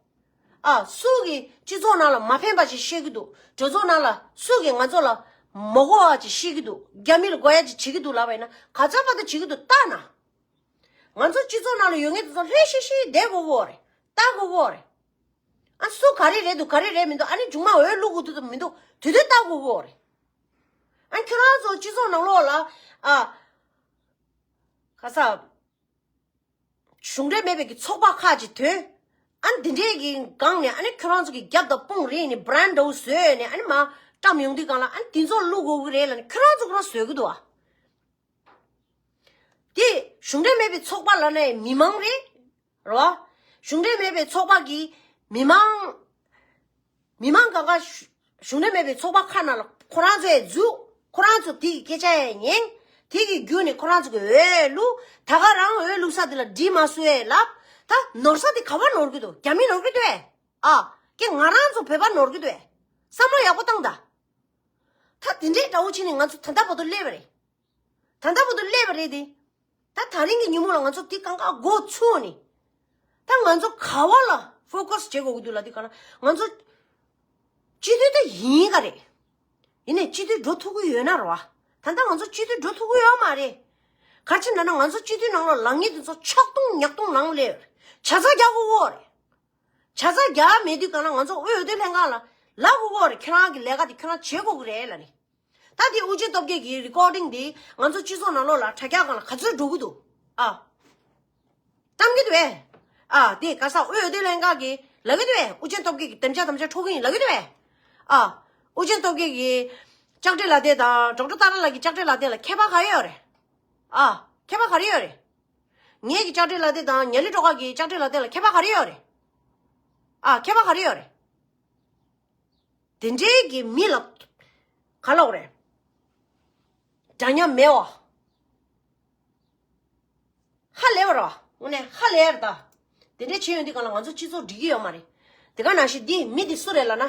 ཨ་སུ་གི་སྤྱི་ཚོགས་ནང་ལ་མ་ཕན་པ་ཅིག་བཤད་གི་འདུག་གྲོས་ཚོགས་ནང་ལ་སུ་གི་ང་ཚོ་ལ་མ་གོ་བ་ཅིག་བཤད་གི་འདུག་རྒྱ་མི་ལ་དགོས་ཡ་ཅིག་བྱེད་གི་འདུག་ལབ་པ་ཡིན་ན་ག་ཚོད་བར་དུ་བྱེད་གི་འདུག་ལྟ་ན། ང་ཚོ་སྤྱི་ཚོགས་ནང་ལ་ཡོད་མཁན་དེ་ཚོ་ལྷོད་ཤིག་ཤིག་བསྡད་དགོས་གོ་རེད། ལྟ་དགོས་གོ་རེད། ཨ་སུ་ག་རེ་རེད་འདུག་ག་རེ་རེད་མི་འདུག་ཨ་ནི་མཇུག་མ་འོས་བླུག་དགོས་འདུག་མི་འདུག་དེ་དུས་ལྟ་དགོས་གོ་རེད། ཨ་ཁྱོད་རང་ཚོ་སྤྱི་ཚོགས་ནང་ལོགས་ལ་ཨ་ག་ས་གཞུང་འབྲེལ་མེད་པའི་གི་ཚོགས་པ་ཁག་ཅིག་ཐོན། ཨ་ནི་འདི་འདྲའི་གི་སྒང་ནས་ཨ་ནི་ཁྱོད་རང་ཚོ་གི་རྒྱབ་དང་དཔུང་རིས་ནས་བྷ་རན་ཌི་བཟོས་ནས་ཨ་ནི་མ་བཀྲམ་ཡོང་དུས་སྒང་ལ་ཨ་ནི་དེ་ཚོ་བླུག་དགོས་གི་རེད་ལབ་ནས་ཁྱོད་རང་ཚོ་ཁོ་རང་བཟོས་གི་འདུག་ཨ། དེ་གཞུང་འབྲེལ་མེད་པའི་ཚོགས་པ་ལབ་ནའི་མི་མང་རེད། རེད་བ། གཞུང་འབྲེལ་མེད་པའི་ཚོགས་པ་གི་མི་མང་། མི་མང་གང་ག་གཞུ་གཞུང་འབྲེལ་མེད་པའི་ཚོགས་པ་ཁག་ནང་ལ་ཁོ་རང་ཚོ་ཡས་འཛུལ། ཁོ་རང་ཚོ་དེ་གི་སྐད་ཆ་ཡས་ཉན། དེ་གི་བརྒྱུད་ནས་ཁོ་རང་ཚོ་གི་འོས་བླུག་ད་ག་རང་འོས་བླུག་ས་དེ་ལ་འགྲིག་མ་སོང་ཡས་ལབ། ད་ནོར་ས་དེ་ག་བ་ནོར་གི་འདུག་རྒྱ་མི་ནོར་གི་འདུག་ཨེ། ཨ། ཀྱེ་ང་རང་ཚོ་བོད་པ་ནོར་གི་འདུག་ཨེ། བསམ་བློ་ཡག་པོ་བཏང་ད། ད་དེ་འདྲའི་འདྲ་བོ་བྱས་ནས་ང་ཚོ་ད་ལྟ་བར་དུ་སླེབས་པ་རེད། ད་ལྟ་བར་དུ་སླེབས་པ་རེད་དེ། ད་ད་རིང་གི་ཉིན་མོ་ལ་ང་ཚོ་དེ་གང་ག་འགོ་ཚུགས་ནས། ད་ང་ཚོ་ག་བ་ལ་ཕོ་ཀ་སི་བྱེད་དགོས་ཀྱི་འདུག་ལབ་དུས་ག་ལ་ང་ཚོ་སྤྱི་འཐུས་ད་ཡིན་ག་རེད། ཡིན་ནའི་སྤྱི་འཐུས་འགྲོ་ཐུབ་ཀྱི་ཡོད་ན་རེད་བ། ད་ལྟ་ང་ཚོ་སྤྱི་འཐུས་འགྲོ་ཐུབ་ཀྱི་ཡོད་མ་རེད། ག་རེ་བྱས་ན་ང་ཚོ་སྤྱི་འཐུས་ནང་ལ་ལངས་མཁན་དེ་ཚོ་ཆག་ཐུང་ཉག་ཐུང་ལངས་སླེབས། བྱ་ཚ་རྒྱག་དགོས་ཀྱི་ཡོད་རེད། བྱ་ཚ་རྒྱག་མེད་དུས་ག་ལ་ང་ཚོ་དབུས་འོས་བསྡུ་ལྷན་ཁང་ལ་ལབ་དགོས་ཀྱི་ཡོད་རེད། ཁྱེད་རང་གི་ལས་ཀ་དེ་ཁྱེད་རང་བྱེད་དགོས་ཀྱི་རེད་ལབ་ནས། ད་དེ་ཨུ་རྒྱན་སྟོབས་རྒྱལ་གྱི་རི་ཀོར་ཌིང་དེ་ང་ཚོ་སྤྱི་ཚོགས་ནང་ལོགས་ལ་དྲ་རྒྱ་སྒང་ལ་ག་ཚོད་འགྲོ་གི་འདུག་ཨ། བཏང་གི་འདུག་ཨེ། ཨ་དེ་ག་ས་དབུས་འོས་བསྡུ་ལྷན་ཁང་གིས་ལབ་ཀྱི་འདུག་ཨེ། ཨུ་རྒྱན་སྟོབས་རྒྱལ་གྱིས་དམ་བཅའ་དམ་བཅའ་འཕྲོག་གི་ཡིན་ལབ་ཀྱི་འདུག་ཨེ། ཨ། ཨུ་རྒྱན་སྟོབས་རྒྱལ་གྱི་ལྕགས་སྤྲེལ་ལ་དེ་དང་ཌོག་ཊར་ཏཱ་ར་ལགས་ཀྱི་ལྕགས་སྤྲེལ་ལ་དེ་ལ་ཁྱད་པར་ག་རེ་ཡོད་རེད། ཨ། ཁྱད་པར་ག་རེ་ཡོད་རེད། ངེད་ཀྱི་ལྕགས་སྤྲེལ་ལ་དེ་དང་ཉ་ལི་སྒྲོལ་དཀར་གྱི་ལྕགས་སྤྲེལ་ལ་དེ་ལ་ཁྱད་པར་ག་རེ་ཡོད་རེད། ཨ་ཁྱད་པར་ག་རེ་ཡོད་རེད། དེ་འདྲའི་གི་མི་ལ་ག་ལབ་དགོས་རེད། འདྲ་མཉམ་མེད་བ། ཧ་ལས་པ་རེད་བ། དངོས་གནས་ཧ་ལས་རེད་ད། དེ་འདྲའི་བྱེད་ཡོང་དུས་གང་ལ་ང་ཚོ་སྤྱི་ཚོགས་འགྲིག་གི་ཡོད་མ་རེད། དེ་ག་ནང་བཞིན་འདི་མི་འདི་སུ་རེད་ལབ་ན།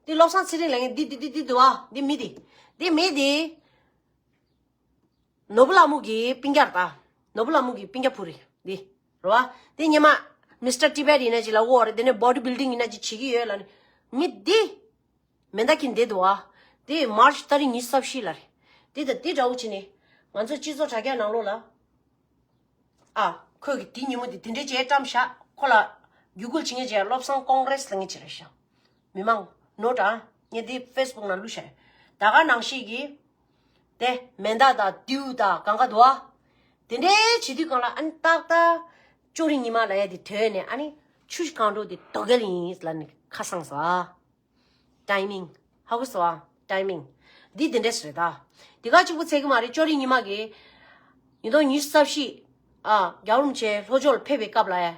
འདི་བློ་བཟང་ཚེ་རིང་ལབ་མཁན་འདི་འདི་འདི་འདི་འདུག་བ། འདི་མི་འདི། འདི་མི་འདི། ནོར་བུ་ལྷ་མོ་གི་སྤུན་ཀྱག་རེད་ད། ནོར་བུ་ལྷ་མོ་གི་སྤུན་ཀྱག་བུ་རེད་འདི། རེད་བ། འདི་སྔོན་མ་མི་སི་ཊར་ཊི་བེཊ་ཡིན་ན་ཅིག་ལབ་ཀྱི་ཡོད་རེད། དེ་ནས་བོ་ཌི་བིལ་ཌིང་ཡིན་ན་ཅིག་བྱེད་ཀྱི་ཡོད་ལབ་ནས། མི་འདི། མེ་མདའ་འཁྱེར་བསྡད་འདུག་བ། དེ་མར་ཆི་ཏ་རིག་ཉི་ཤུ་རྩ་བཞི་ལ་རེད། དེ་དང་དེ་འདྲ་བོ་བྱས་ནས་ང་ཚོ་སྤྱི་ཚོགས་དྲ་རྒྱ་ནང་ལོགས་ལ། ཨ། ཁོས་ཀྱིས་དེ་ཉིན་མོ་དེ་དེ་འདྲས་བྱས་བཀྲམ་བཞག་ཁོ་ལ་བརྒྱུད་སྐུལ་བྱེད་མཁན་ཅིག་བློ་བཟང་ཀོང་རེས་ལབ་མཁན་ཅིག་རེད་ཤག་མི་མང་ནོ་ཊ་ཨ། ངས་དེ་ཕེ་སི་བུག་ནང་བླུགས་བཞག་ད་ག་ནང་བཞིན་གྱི། དེ་མེ་མདའ་དང་མདེའུ་དང་གང་ག་འདུག་ཨ། དེ་འདྲས་བྱེད་དུས་གང་ལ་ཨ་ནི་ཏག་ཏག་ཅོ་རི་ཉི་མ་ལབ་ཡ་དེ་དོན་ནས་ཨ་ནི་ཆུ་ཤུར་གང་འགྲོ་དེ་དོ་གལ་ཡིན་ལབ་ནས་ཁ་སང་སོང་ཨ། ཊའི་མིང་། ཧ་གོ་སོང་ཨ། ཊའི་མིང་། འདི་དེ་འདྲས་རེད་ད། དེ་ག་གཅིག་པུ་ཚད་ཀྱི་མ་རེད། ཅོ་རི་ཉི་མ་གིས་ཉིས་སྟོང་ཉི་ཤུ་རྩ་བཞི། ཨ། རྒྱལ་བ་རིན་པོ་ཆེ་ལྷོ་ཕྱོགས་ལ་ཕེབས་པའི་སྐབས་ལ་ཡ།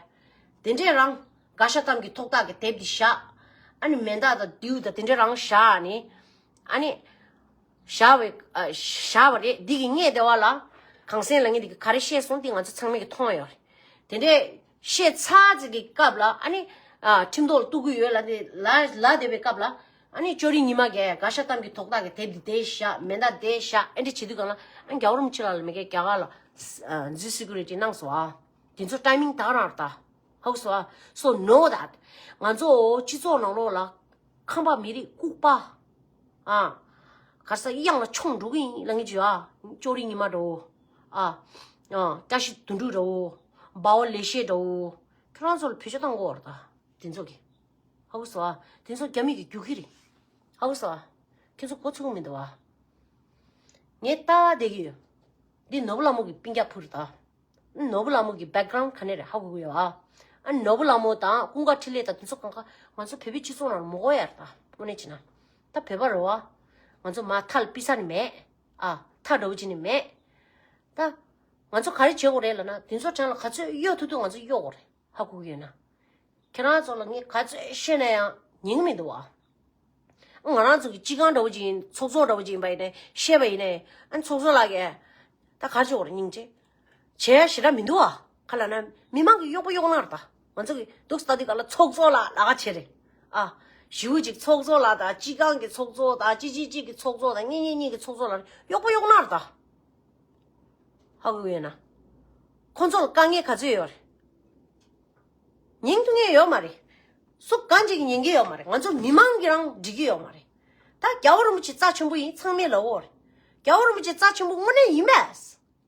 དེ་འདྲས་རང་དགའ་ཤ་གཏམ་གྱི་ཐོག་ཐག་གི་དེབ་འདི་བཞག་ཨ་ནི་མེ་མདའ་དང་མདེའུ་དང་དེ་འདྲས་རང་བཞག་ནི། ཨ་ནི། བཞག་པའི་ཨ། བཞག་པ་རེད། འདི་གི་སྔས་དེ་བ་ལ། གངས་སེང་ལབ་མཁན་འདི་གིས་ག་རེ་བཤད་སོང་དེ་ང་ཚོ་ཚང་མས་ཀྱིས་མཐོང་ཡོད་རེད། དེ་འདྲས། བཤད་ཚར་ཙམ་གྱི་སྐབས་ལ་ཨ་ནི་ཨ་ཁྲིམས་ཐོག་ལ་གཏུག་གི་ཡོད་ལབ་དེ་ལ་ལབ་བསྡད་པའི་སྐབས་ལ། ཨ་ནི་ཅོ་རི་ཉི་མ་གིས་དགའ་ཤ་གཏམ་གྱི་ཐོག་ཐག་གི་དེབ་འདི་དེ་བཞག་མེ་མདའ་དེ་བཞག་ཨེ་འདྲ་བྱེད་དུས་གང་ལ་ཨ་རྒྱལ་བ་རིན་པོ་ཆེ་ལགས་ལ་མི་གས་རྒྱ་གར་ལ་ཨ་འཛུལ་སི་ཀུ་རི་ཊི་གནང་སོང་ཨ། དེ་ཚོ་ཊའི་མིང་ད་ག་རང་རེད་ད། ཧ་གོ་སོང་ཨ། So know that ང་ཚོ་སྤྱི་ཚོགས་ནང་ལོགས་ལ་ཁམས་པ་མི་རིགས་ལྐུགས་པ། ཨ། ག་ས་གཡང་ལ་མཆོང་འགྲོ་གི་ཡིན་ལབ་མཁན་ཅིག་ཡོད་ཨ། ཅོ་རི་ཉི་མ་འདྲ་བོ། ཨ། ཨ། བཀྲ་ཤིས་དོན་གྲུབ་འདྲ་བོ། འབའ་བ་ལེགས་བཤད་འདྲ་བོ། ཁྱོད་རང་ཚོ་ལ་བེད་སྤྱོད་བཏང་དགོས་པ་རེད་ད། དེ་ཚོ་གི། ཧ་གོ་སོང་ཨ། དེ་ཚོ་རྒྱ་མི་གི་རྒྱུག་ཁྱི་རེད། ཧ་གོ་སོང་ཨ། ཁྱེད་ཚོ་མགོ་ཚོས་ཀྱི་མི་འདུག་ཨ། ངས་ལྟ་བསྡད་ཀྱི་ཡོད། འདི་ནོར་བུ་ལྷ་མོ་གི་སྤུན་ཀྱག་བུ་རེད་ད། ནོར་བུ་ལྷ་མོ་གི་བེག་གྷ་རའུན་ཌི་ག་ནས་རེད་ཧ་གོ་གི་ཡོད་ཨ། ཨ་ནོར་བུ་ལྷ་མོ་དང་ཀུན་དགའ་འཕྲིན་ལས་དང་དེ་ཚོ་གང་ག་ང་ཚོ་བོད་པའི་སྤྱི་ཚོགས་ནང་ལ་མི་དགོས་ཡ་རེད་ད། དངོས་གནས་བྱས་ན། ད་བོད་པ་རེད་བ། ང་ཚོ་མ་མཐའ་ལ་ཕྱིན་ས་ནི་མེད། ཨ། མཐའ་འདྲ་བོ་ཅིག་ནི་མེད། ད། ང་ཚོ་ག་རེ་བྱེད་དགོས་རེད་ལབ་ན་དེ་ཚོ་གྲས་ལ་ག་ཚོད་གཡོལ་ཐུབ་ཐུབ་ང་ཚོ་གཡོལ་དགོས་རེད་ཧ་གོ་གི་ཡོད་ན། ཁྱེད་རང་ཚོ་ལ་ངས་ག་ཚོད་བཤད་ན་ཡང་ཉན་གི་མི་འདུག་བ། ང་རང་ཚོ་གི་སྤྱི་ཁང་འདྲ་བོ་ཅིག་ཡིན་ཚོགས་གཙོ་འདྲ་བོ་ཅིག་ཡིན་པ་ཡིན་ནའི་བཤད་པ་ཡིན་ནའི་ཨ་ཚོགས་གཙོ་ལགས་ཀྱིས་ད་ག་རེ་བྱེད་དགོས་རེད་སྙིང་རྗེ། བྱས་ཞེ་དྲག་མི་འདུག་བ། ག་ལབ་ན་མི་མང་གི་གཡོག་པོ་གཡོག་ནག་རེད་ད། ང་ཚོ་གི་འདུག་སེ་ལྟ་དུས་ག་ལ་ཚོགས་གཙོ་ལགས་ལབ་ག་བྱས་རེད། ཨ། ཞེ་པོ་ཅིག་ཚོགས་གཙོ་ལགས་དང་སྤྱི་ཁང་གི་ཚོགས་གཙོ་དང་སྤྱི་བྱེ་གཅིག་གི་ཚོགས་གཙོ་དང་གཉིས་གཉིས་གཉིས་ཀྱི་ཚོགས་གཙོ་ལགས་གཡོག་པོ་གཡོག་ནག་རེད་ད། ཧ་གོ་གི་ཡོད་ན། ཁོང་ཚོ་ལ་དཀའ་ངལ་ག་ཚོད་ཡོད་རེད། ཉན་ཐུབ་མཁན་ཡོད་མ་རེད། སུ་གང་ཅིག་ཉན་གྱི་ཡོད་མ་རེད། ང་ཚོ་མི་མང་གིས་རང་འགྲིག་གི་ཡོད་མ་རེད། ད་རྒྱལ་བ་རིན་པོ་ཆེ་རྩ་ཆེན་པོ་ཡིན་ཚང་མས་ལབ་ཡོད་རེད། རྒྱལ་བ་རིན་པོ་ཆེ་རྩ་ཆེན་པོ་དངོས་གནས་ཡིན་པས།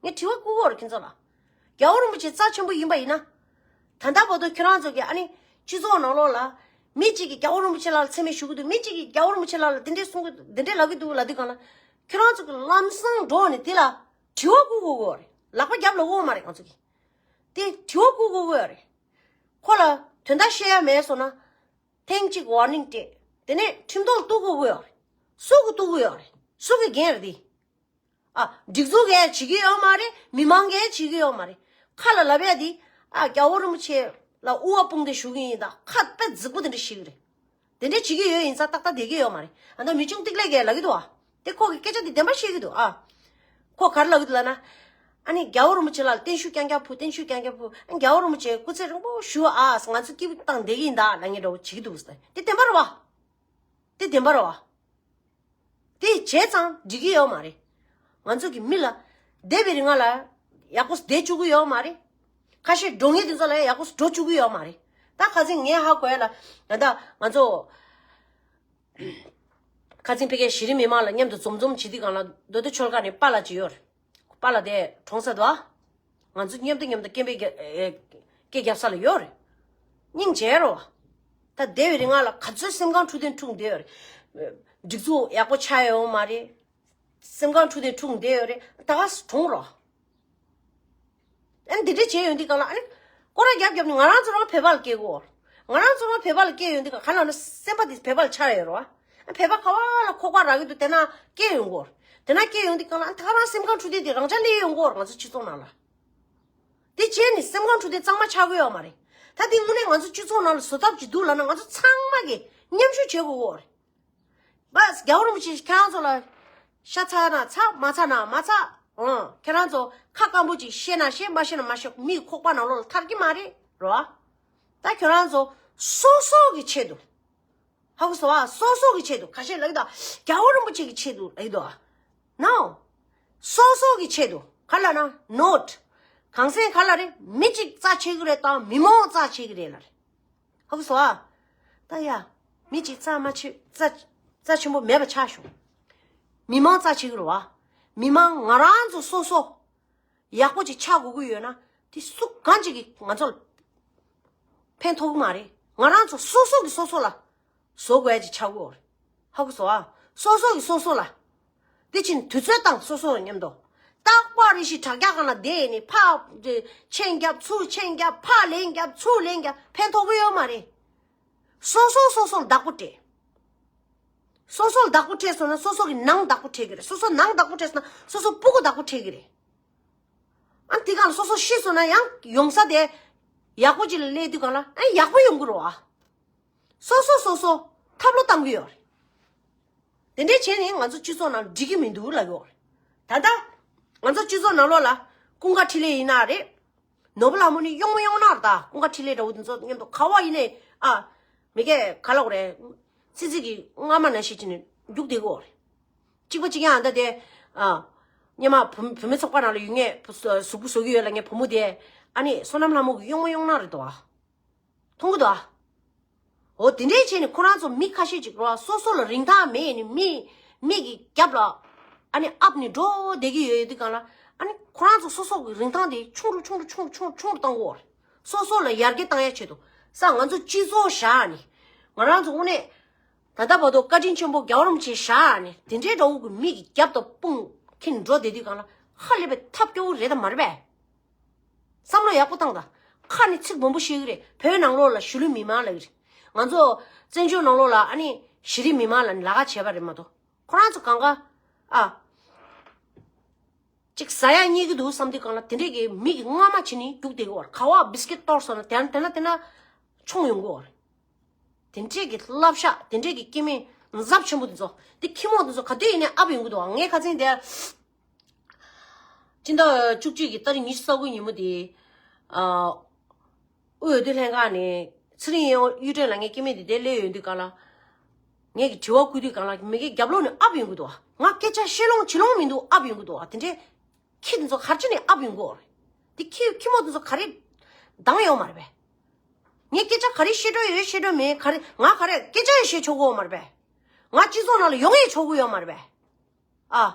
ངས་དྲི་བ་བཀོད་ཡོད་རེད་ཁྱེད་ཚོ་ལ། རྒྱལ་བ་རིན་པོ་ཆེ་རྩ་ཆེན་པོ་ཡིན་པ་ཡིན་ན། ད་ལྟ་བར་དུ་ཁྱེད་རང་ཚོ་གིས་ཨ་ནི་སྤྱི་ཚོགས་ནང་ལོགས་ལ་མི་གཅིག་གིས་རྒྱལ་བ་རིན་པོ་ཆེ་ལགས་ལ་མཚན་སྨད་ཞུ་གི་འདུག་མི་གཅིག་གིས་རྒྱལ་བ་རིན་པོ་ཆེ་ལགས་ལ་འདི་འདྲས་གསུང་གི་འདི་འདྲས་ལབ་ཀྱི་འདུག་ལབ་དུས་གང་ལ། ཁྱེད་རང་ཚོ་གིས་ལམ་སང་འགྲོ་ནས་དེ་ལ་དྲི་བ་བཀོད་དགོས་ཀྱི་ཡོད་རེད། ལག་པ་རྒྱབ་ལ་དབང་མ་རེད་ང་ཚོ་གིས། དེ་དྲི་བ་བཀོད་དགོས་ཀྱི་ཡོད་རེད། ཁོ་ལ་དོན་དག་བཤད་ཡ་མེད་སོང་ན། ཐེངས་གཅིག་ཝར་ནིང་སྤྲད། དེ་ནས་ཁྲིམས་ཐོག་གཏུག་དགོས་ཀྱི་ཡོད་རེད། སུ་གིས་གཏུག་གི་ཡོད་རེད། སུ་གི་འགན་རེད་དེ། ཨ། སྒྲིག་འཛུགས་གིས་བྱེད་ཀྱི་ཡོད་མ་རེད། མི་མང་གིས་བྱེད་ཀྱི་ཡོད་མ་རེད། ཁ་ལ་ལབ་ཡ་དེ། ཨ། རྒྱལ་བ་རིན་པོ་ཆེ་ལ་དབུ་བ་དཔུང་སྡེ་ཞུ་གི་ཡིན་ད་ཁ་དཔེ་རྫིག་པོ་དེ་འདྲ་བཤད་ཀྱི་རེད། དེ་འདྲ་བྱེད་ཀྱི་ཡོད་ཡིན་ཙང་ཏག་ཏག་བསྡད་ཀྱི་ཡོད་མ་རེད། ཨ་ད་མི་ཆུང་ཏིག་ལེ་གིས་ལབ་ཀྱི་འདུག་ཨ། དེ་ཁོ་གི་སྐད་ཆ་དེ་བདེན་པ་བཤད་ཀྱི་འདུག་ཨ། ཁོ་ག་རེ་ལབ་ཀྱི་འདུག་ལབ་ན། ཨ་ནི་རྒྱལ་བ་རིན་པོ་ཆེ་ལ་བརྟན་བཞུགས་རྐྱང་རྐྱང་ཕུལ། བརྟན་བཞུགས་རྐྱང་རྐྱང་ཕུལ། ཨ་རྒྱལ་བ་རིན་པོ་ཆེ་སྐུ་ཚེ་རིང་པོ་བཞུགས་ཨ། ང་ཚོ་སྐྱིད་པོ་བཏང་བསྡད་ཀྱི་ཡིན་ད་ལབ་མཁན་འདྲ་བོ་བྱེད་ཀྱི་འདུག་ཟེར། དེ་བདེན་པ་རེད་བ། དེ་བདེན་པ་རེད་བ། དེ་བྱས་ཙང་འགྲིག་གི་ཡོད་མ་རེད། ང་ཚོ་གི་མི་ལ་བསྡད་པའི་རིང་ལ་ཡག་པོ་བསྡད་བཅུག་གི་ཡོད་མ་རེད། ཁ་ཤས་འགྲོ་མཁན་དེ་ཚོ་ལ་ཡག་པོ་འགྲོ་བཅུག་གི་ཡོད་མ་རེད། ད་ཁ་སང་ངས་ཧ་གོ་ཡ་ལ་ད་ལྟ་ང་ཚོ་ཁ་སང་ཕ་གིའི་གཞི་རིམ་མི་མང་ལ་མཉམ་དུ་འཛོམས་འཛོམས་བྱེད་དུས་སྒང་ལ་མདོ་སྟོད་ཆོལ་ཁ་ནས་པཱ་ལགས་ཅིག་ཡོད་རེད། པཱ་ལགས་དེ་གྲོངས་ཚར་འདུག་ཨ། ང་ཚོ་མཉམ་དུ་མཉམ་དུ་སྐད་འབོད་རྒྱ་ཨེ་སྐད་རྒྱབ་ས་ལ་ཡོད་རེད། སྙིང་རྗེ་རེད་བ། ད་བསྡད་པའི་རིང་ལ་ག་ཚོད་སེམས་ཁམས་འཁྲུག་དེ་འཁྲུག་བསྡད་ཡོད་རེད། སྒྲིག་འཛུགས་ཡག་པོ་ཆགས་ཡོད་མ་རེད། སེམས་ཁམས་འཁྲུག་དེ་འཁྲུག་བསྡད་ཡོད་རེད། ད་ག་སེ་གྲོངས་རོ། ཨ་ནི་འདི་འདྲ་བྱས་ཡོང་དུས་སྒང་ལ་ཨ་ནི་སྐོར་ར་རྒྱབ་རྒྱབ་ནས་ང་རང་ཚོ་རང་བོད་པ་ལ་སྐྱེ་དགོས། ང་རང་ཚོ་རང་བོད་པ་ལ་སྐྱེ་ཡོང་དུས་སྒང་ག་ལ་ན་སེམས་པ་དེ་བོད་པ་ལ་ཆགས་ཡོད་རེད་བ། ཨ་བོད་པ་ག་བ་ལ་ཁོག་པ་རག་གི་འདུག་དེ་ན་སྐྱེ་ཡོང་དགོས། དེ་ན་སྐྱེ་ཡོང་དུས་སྒང་ལ་ཨ་ད་ག་རང་སེམས་ཁམས་འཁྲུག་དེ་དེ་རང་ཆ་སླེབས་ཡོང་དགོས་ང་ཚོ་སྤྱི་ཚོགས་ནང་ལ། དེ་བྱས་ནས་སེམས་ཁམས་འཁྲུག་དེ་གཙང་མ་ཆགས་ཀྱི་ཡོད་མ་རེད། ད་དེ་དངོས་གནས་ང་ཚོ་སྤྱི་ཚོགས་ནང་ལ་བཟོ་ཐབས་ཅིག་འདུག་ལབ་ན་ང་ཚོ་ཚང་མ་གིས་མཉམ་ཞུགས་བྱེད་དགོས་ཀྱི་ཡོད་རེད། མ་རྒྱལ་བ་རིན་པོ་ཆེ་ཁྱེད་རང་ཚོ་ལ་ཤ་ཚ་ན་ཚ་མ་ཚ་ན་མ་ཚ། ཨང་ཁྱེད་རང་ཚོ་ཁ་སྐམ་པོ་ཅིག་བཤད་ན་བཤད་མ་བཤད་ན་མ་བཤད་མིའི་ཁོག་པ་ནང་ལོགས་ལ་ཐར་གྱི་མ་རེད་རོ། ད་ཁྱེད་རང་ཚོ་སོ་སོ་གི་ཆེད་དུ། ཧ་གོ་སོང་ཨ། སོ་སོ་གི་ཆེད་དུ་ཁ་ཤས་ལབ་ཀྱི་འདུག་རྒྱལ་བ་རིན་པོ་ཆེ་གི་ཆེད་དུ་ལབ་ཀྱི་འདུག་ཨ། No། སོ་སོ་གི་ཆེད་དུ་ག་ལབ་ན་not། གང་ཟེར་ག་ལབ་རེད། མི་གཅིག་རྩ་ཆེ་གི་རེད་དང་མི་མང་རྩ་ཆེ་གི་རེད་ལབ་རེད། ཧ་གོ་སོང་ཨ། ད་ཡ། མི་གཅིག་རྩ་མ་ཆེ་རྩ་རྩ་ཆེན་པོ་མེད་པ་ཆགས་བྱུང་། མི་མང་རྩ་ཆེ་གི་རེད་བ། མི་མང་ང་རང་ཚོ་སོ་སོ། ཡག་པོ་ཅིག་ཆགས་དགོས་ཀྱི་ཡོད་ན་དེ་སུ་གང་ཅིག་གིས་ང་ཚོ་ལ་ཕན་ཐོགས་ཀྱི་མ་རེད། ང་རང་ཚོ་སོ་སོ་གིས་སོ་སོ་ལ་བཟོ་དགོས་ཡ་ཅིག་ཆགས་ཀྱི་ཡོད་རེད། ཧ་གོ་སོང་ཨ། སོ་སོ་གིས་སོ་སོ་ལ། དེ་ཕྱིན་དུས་ཚོད་བཏང་སོ་སོ་ལ་མཉམ་དུ། རྟག་པར་རེ་ཞིག་དྲ་རྒྱ་སྒང་ལ་བསྡད་ནས་ཕར་མཆན་རྒྱབ་ཚུར་མཆན་རྒྱབ་ཕར་ལན་རྒྱབ་ཚུར་ལན་རྒྱབ་ཕན་ཐོགས་ཀྱི་ཡོད་མ་རེད། སོ་སོ་སོ་སོ་ལ་བདག་པོ་སྤྲད། སོ་སོ་ལ་བདག་པོ་སྤྲད་སོང་ན་སོ་སོ་གི་ནང་བདག་པོ་སྤྲད་ཀྱི་རེད། སོ་སོ་ནང་བདག་པོ་སྤྲད་སོང་ན་སོ་སོ་སྤུ་གུ་བདག་པོ་སྤྲད་ཀྱི་རེད། ཨ་དེ་གང་ལ་སོ་སོ་ཤི་སོང་ན་ཡང་ཡོང་ས་དེ་ཡག་པོ་ཅིག་ལ་སླེབས་དུས་གང་ལ་ཨ་ཡག་པོ་ཡོང་གི་རེད་བ། སོ་སོ་སོ་སོ་ཐབས་བློ་བཏང་གི་ཡོད་རེད། དེ་འདྲའི་བྱས་ནས་ང་ཚོ་སྤྱི་ཚོགས་ནང་འགྲིག་གི་མི་འདུག་ལབ་ཡོད་རེད། ད་ལྟ་ང་ཚོ་སྤྱི་ཚོགས་ནང་ལོགས་ལ་ཀུན་དགའ་འཕྲིན་ལས་ཡིན་ན་རེད། ནོར་བུ་ལྷ་མོ་ནི་གཡོག་མོ་གཡོག་ནག་རེད་ད། ཀུན་དགའ་འཕྲིན་ལས་འདྲ་བོ་དེ་ཚོ་མཉམ་དུ་ག་བ་ཡིན་ནའི་ཨ། མི་སྐད་ག་ལ་གོ་རེད། ཙི་ཙི་གི་རྔ་མ་ན་ཤེས་ཀྱི་ནི་རྒྱུག་བསྡད་གོ་རེད། གཅིག་པ་གཅིག་ཡང་ཨ་ད་དེ། ཨ། སྙེ་མ་བུ་བུད་མེད་ཚོགས་པ་ནང་ལ་ཡོད་ངེས་བུ་གཟུགས་པོ་བཟོ་གི་ཡོད་ལ་ངས་བུ་མོ་དེ། ཨ་ནི་བསོད་ནམས་ལྷ་མོ་གི་གཡོག་མོ་གཡོག་ནག་རེད་དོ། མཐོང་གི་འདུག་ཨ། འོ་དེ་འདྲའི་བྱས་ནས་ཁོ་རང་ཚོ་མི་ཁ་ཤས་ཅིག་རོ་སོ་སོ་ལ་རིན་ཐང་མེད་ནས་མི་མི་གི་རྒྱབ་ལ་ཨ་ནི་ཨབ་ནས་འགྲོ་བསྡད་ཀྱི་ཡོད་དུས་གང་ལ་ཨ་ནི་ཁོ་རང་ཚོ་སོ་སོ་གི་རིན་ཐང་དེ་ཆུང་རུ་ཆུང་རུ་ཆུང་རུ་ཆུང་རུ་ཆུང་རུ་བཏང་དགོས་རེད། སོ་སོ་ལ་ཡར་རྒྱས་བཏང་ཡ་ཆེད་དུ་ས་ང་ཚོ་སྤྱི་ཚོགས་བཞག་ནས་ང་རང་ཚོ་དངོས་གནས་ད་ལྟ་བར་དུ་བཀའ་དྲིན་ཆེན་པོ་རྒྱལ་བ་རིན་པོ་ཆེ་བཞག་ནས་དེ་འདྲའི་འདྲ་བོ་གི་མི་གི་རྒྱབ་ཏུ་དཔུང་ཁྱེར་འགྲོ་བསྡད་དུས་གང་ལ་ཧ་ལས་པའི་ཐབས་སྐྱོ་བོ་རེད་ད་མ་རེད་པས། བསམ་བློ་ཡག་པོ་བཏང་དང་། ཁ་ནས་ཚིག་སྦོམ་པོ་བཤད་གི་རེད། བོད་ནང་ལོགས་ལ་གཞིས་ལུས་མི་མང་ལབ་གི་རེད། ང་ཚོ་བཙན་བྱོལ་ནང་ལོགས་ལ་ཨ་ནི་གཞི་རིམ་མི་མང་ལ་ལ་ཁ་བྱས་པ་རེད་མ་གཏོགས་ཁོ་རང་ཚོ་གང་ག་ཨ། ཅིག་ཟ་ཡག་རྙེད་ཀྱི་འདུག་བསམ་དུས་གང་ལ་དེ་འདྲས་ཀྱི་མི་གི་རྔ་མ་བྱས་ནས་རྒྱུག་བསྡད་གི་བར་ག་བ་བིས་ཀེད་གཏོར་སོང་ན་དེ་ན་དེ་ན་དེ་ན་མཆོང་ཡོང་གི་བར། དེ་འདྲས་ཀྱི་བསླབ་བྱ་དེ་འདྲས་ཀྱི་སྐྱེ་དམན་ཚབས་ཆེན་པོ་དེ་ཚོ་དེ་ཁྱི་མོ་དེ་ཚོ་ག་དུས་ཡིན་ནའི་ཨབ་ཡོང་གི་འདུག་ངས་ཁ་སང་དེ། སྤྱི་ཟླ་བཅུ་གཅིག་གི་ཏ་རིག་ཉི་ཤུ་རྩ་དགུ་ཉིན་མོ་དེ། ཨ། དབུས་འོས་བསྡུ་ལྷན་ཁང་ནས་ཚེ་རིང་གཡུ་སྒྲོན་ལ་ངས་སྐྱེ་དམན་དེ་དེ་སླེབས་ཡོང་དུས་གང་ལ། ངས་ཀྱི་དྲི་བ་བསྐུར་དུས་གང་ལ་མི་གའི་རྒྱབ་ལོགས་ནས་ཨབ་ཡོང་གི་འདུག་ང་སྐད་ཆ་བཤད་ལོང་བྱེད་ལོང་མི་འདུག་ཨབ་ཡོང་གི་འདུག་དེ་འདྲས། ཁྱི་དེ་ཚོ་གར་ཅི་ནས་ཨབ་ཡོང་གི་ཡོད་རེད། དེ་ཁྱི་ཁྱི་མོ་དེ་ཚོ་ག་རེ་འདང་ཡོད་མ་རེད་པས། ངས་སྐད་ཆ་ག་རེ་བཤད་འགྲོ་ཡོད་བཤད་འགྲོ་མེད་ག་རེ་ང་ག་རེ་སྐད་ཆ་ཡང་བཤད་ཆོག་གི་ཡོད་མ་རེད་པས། ང་སྤྱི་ཚོགས་ནང་ལ་ཡོང་ཡང་ཆོག་གི་ཡོད་མ་རེད་པས། ཨ།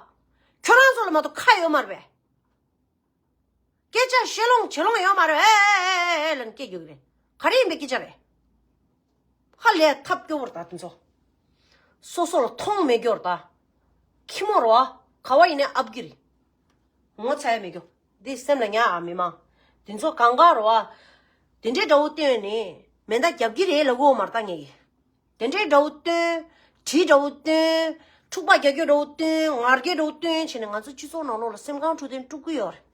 ཁྱོད་རང་ཚོ་ལ་མ་གཏོགས་ཁ་ཡོད་མ་རེད་པས། སྐད་ཆ་བཤད་ལོང་བྱེད་ལོང་ཡོད་མ་རེད། ཨེ་ཨེ་ཨེ་ཨེ་ལབ་ནས་སྐད་རྒྱག་གི་རེད། ག་རེ་ཡིན་པའི་སྐད་ཆ་རེད། ཧ་ལས་ཐབས་སྐྱོ་བོར་ད་དེ་ཚོ། སོ་སོ་ལ་མཐོང་མེད་སྐྱོར་ད། ཁྱི་མོ་རོ་ཨ། ག་བ་ཡིན་ནའི་ཨབ་གི་རེད། ངོ་ཚ་ཡ་མེད་སྐྱོ། འདི་སེམས་ལ་ཉར་ཨ་མི་མང་། དེ་ཚོ་གང་ག་རོ་ཨ། དེ་འདྲའི་འདྲ་བོ་བསྟན་ནས་མེ་མདའ་རྒྱབ་གི་རེད་ལབ་གོ་མ་རེད་ད་ངས་ཀྱི། དེ་འདྲའི་འདྲ་བོ་སྟོན། གྲི་འདྲ་བོ་སྟོན། འཁྲུག་པ་རྒྱག་རྒྱུ་འདྲ་བོ་སྟོན། ངར་སྐད་འདྲ་བོ་སྟོན་བྱས་ནས་ང་ཚོ་སྤྱི་ཚོགས་ནང་ལོགས་ལ་སེམས་ཁམས་འཕྲོད་བསྟེན་དཀྲུག་གི་ཡོད་རེད།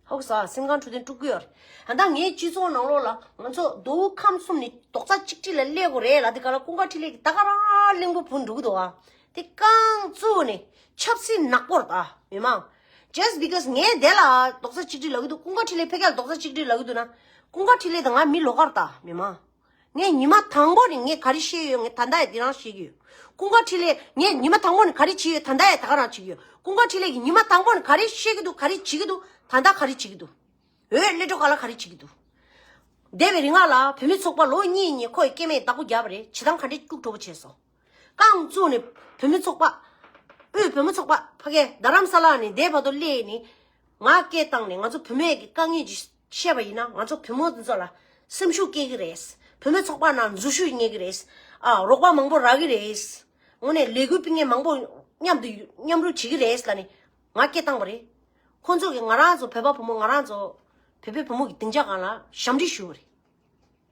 ཧོག་ས་སེམས་ཁམས་འཕྲོད་བསྟེན་དཀྲུག་གི་ཡོད་རེད། ད་ལྟ་ངའི་སྤྱི་ཚོགས་ནང་ལོགས་ལ་ང་ཚོ་མདོ་དབུས་ཁམས་གསུམ་ནས་རྡོག་རྩ་གཅིག་སྒྲིལ་ལ་སླེབས་དགོས་རེད་ལབ་དུས་ག་ལ་ཀུན་དགའ་འཕྲིན་ལས་ཀྱིས་ད་ག་རང་གླིང་བུ་བུད་འགྲོ་གི་འདུག་ཨ། དེ་རྐང་བཙུགས་ནས་ཆབ་སྲིད་ནག་པོ་རེད་ད་མི་མང་། Just because ངས་དེ་ལ་རྡོག་རྩ་གཅིག་སྒྲིལ་ལབ་ཀྱི་འདུག་ཀུན་དགའ་འཕྲིན་ལས་ཕལ་སྐད་ལ་རྡོག་རྩ་གཅིག་སྒྲིལ་ལབ་ཀྱི་འདུག་ན། ཀུན་དགའ་འཕྲིན་ལས་དང་ང་མི་ལོགས་ཀ་རེད་ད་མི་མང་། ངས་ཉི་མ་དང་པོ་ནས་ངས་ག་རེ་བཤད་ཡོད་ངས་ད་ལྟ་ཡང་འདི་རང་བཤད་ཀྱི་ཡོད། ཀུན་དགའ་འཕྲིན་ལས་ངས་ཉི་མ་དང་པོ་ནས་ག་རེ་བྱས་ཡོད་ད་ལྟ་ཡང་ད་ག་རང་བྱེད་ཀྱི་ཡོད། ཀུན་དགའ་འཕྲིན་ལས་ཀྱིས་ཉི་མ་དང་པོ་ནས་ག་རེ་བཤད་ཀྱི་འདུག་ག་རེ་བྱེད་ཀྱི་འདུག་ད་ལྟ་ག་རེ་བྱེད་ཀྱི་འདུག་འོས་སླེབས་འགྲོ་ག་ལ་ག་རེ་བྱེད་ཀྱི་འདུག་འདས་པའི་རིང་ལ་བུད་མེད་ཚོགས་པ་ལོ་གཉིས་གཉིས་ཁོ་ཡི་སྐྱེ་དམན་བདག་པོ་བརྒྱབ་པ་རེད། བྱེད་སྟངས་ག་འདྲས་སྐྱུག་བྲོ་པོ་བྱས་སོང་། རྐང་བཙུགས་ནས་བུད་མེད་ཚོགས་པ། དབུས་བུད་མེད་ཚོགས་པ་ཕ་གི་རྡ་རམ་ས་ལ་ནས་འདས་བར་དུ་སླེབས་ནས་ང་སྐད་བཏང་ནས་ང་ཚོ་བུད་མེད་ཀྱི་དཀའ་ངལ་ཅིག་བཤད་པ་ཡིན་ན་ང་ཚོ་བུ་མོ་འདི་ཚོ་ལ་སེམས་ཤུགས་སྐྱེ་གི་རེད། བུད་མེད་ཚོགས་པ་ནང་འཛུལ་ཞུགས་གཉེར་གི་རེད། ཨ་རོགས་པ་མང་པོ་རག་གི་རེད། དངོས་གནས་ལས་འགུལ་སྤེལ་མཁན་མང་པོ་མཉམ་དུ་མཉམ་རུབ་བྱེད་ཀྱི་རེད་ལབ་ནས་ང་སྐད་བཏང་བ་རེད། ཁོང་ཚོ་གིས་ང་རང་ཚོ་བོད་པ་བུ་མོ་ང་རང་ཚོ་བོད་པའི་བུ་མོ་གི་སྡིངས་ཆ་སྒང་ལ་ཞབས་འདྲེན་ཞུས་པ་རེད།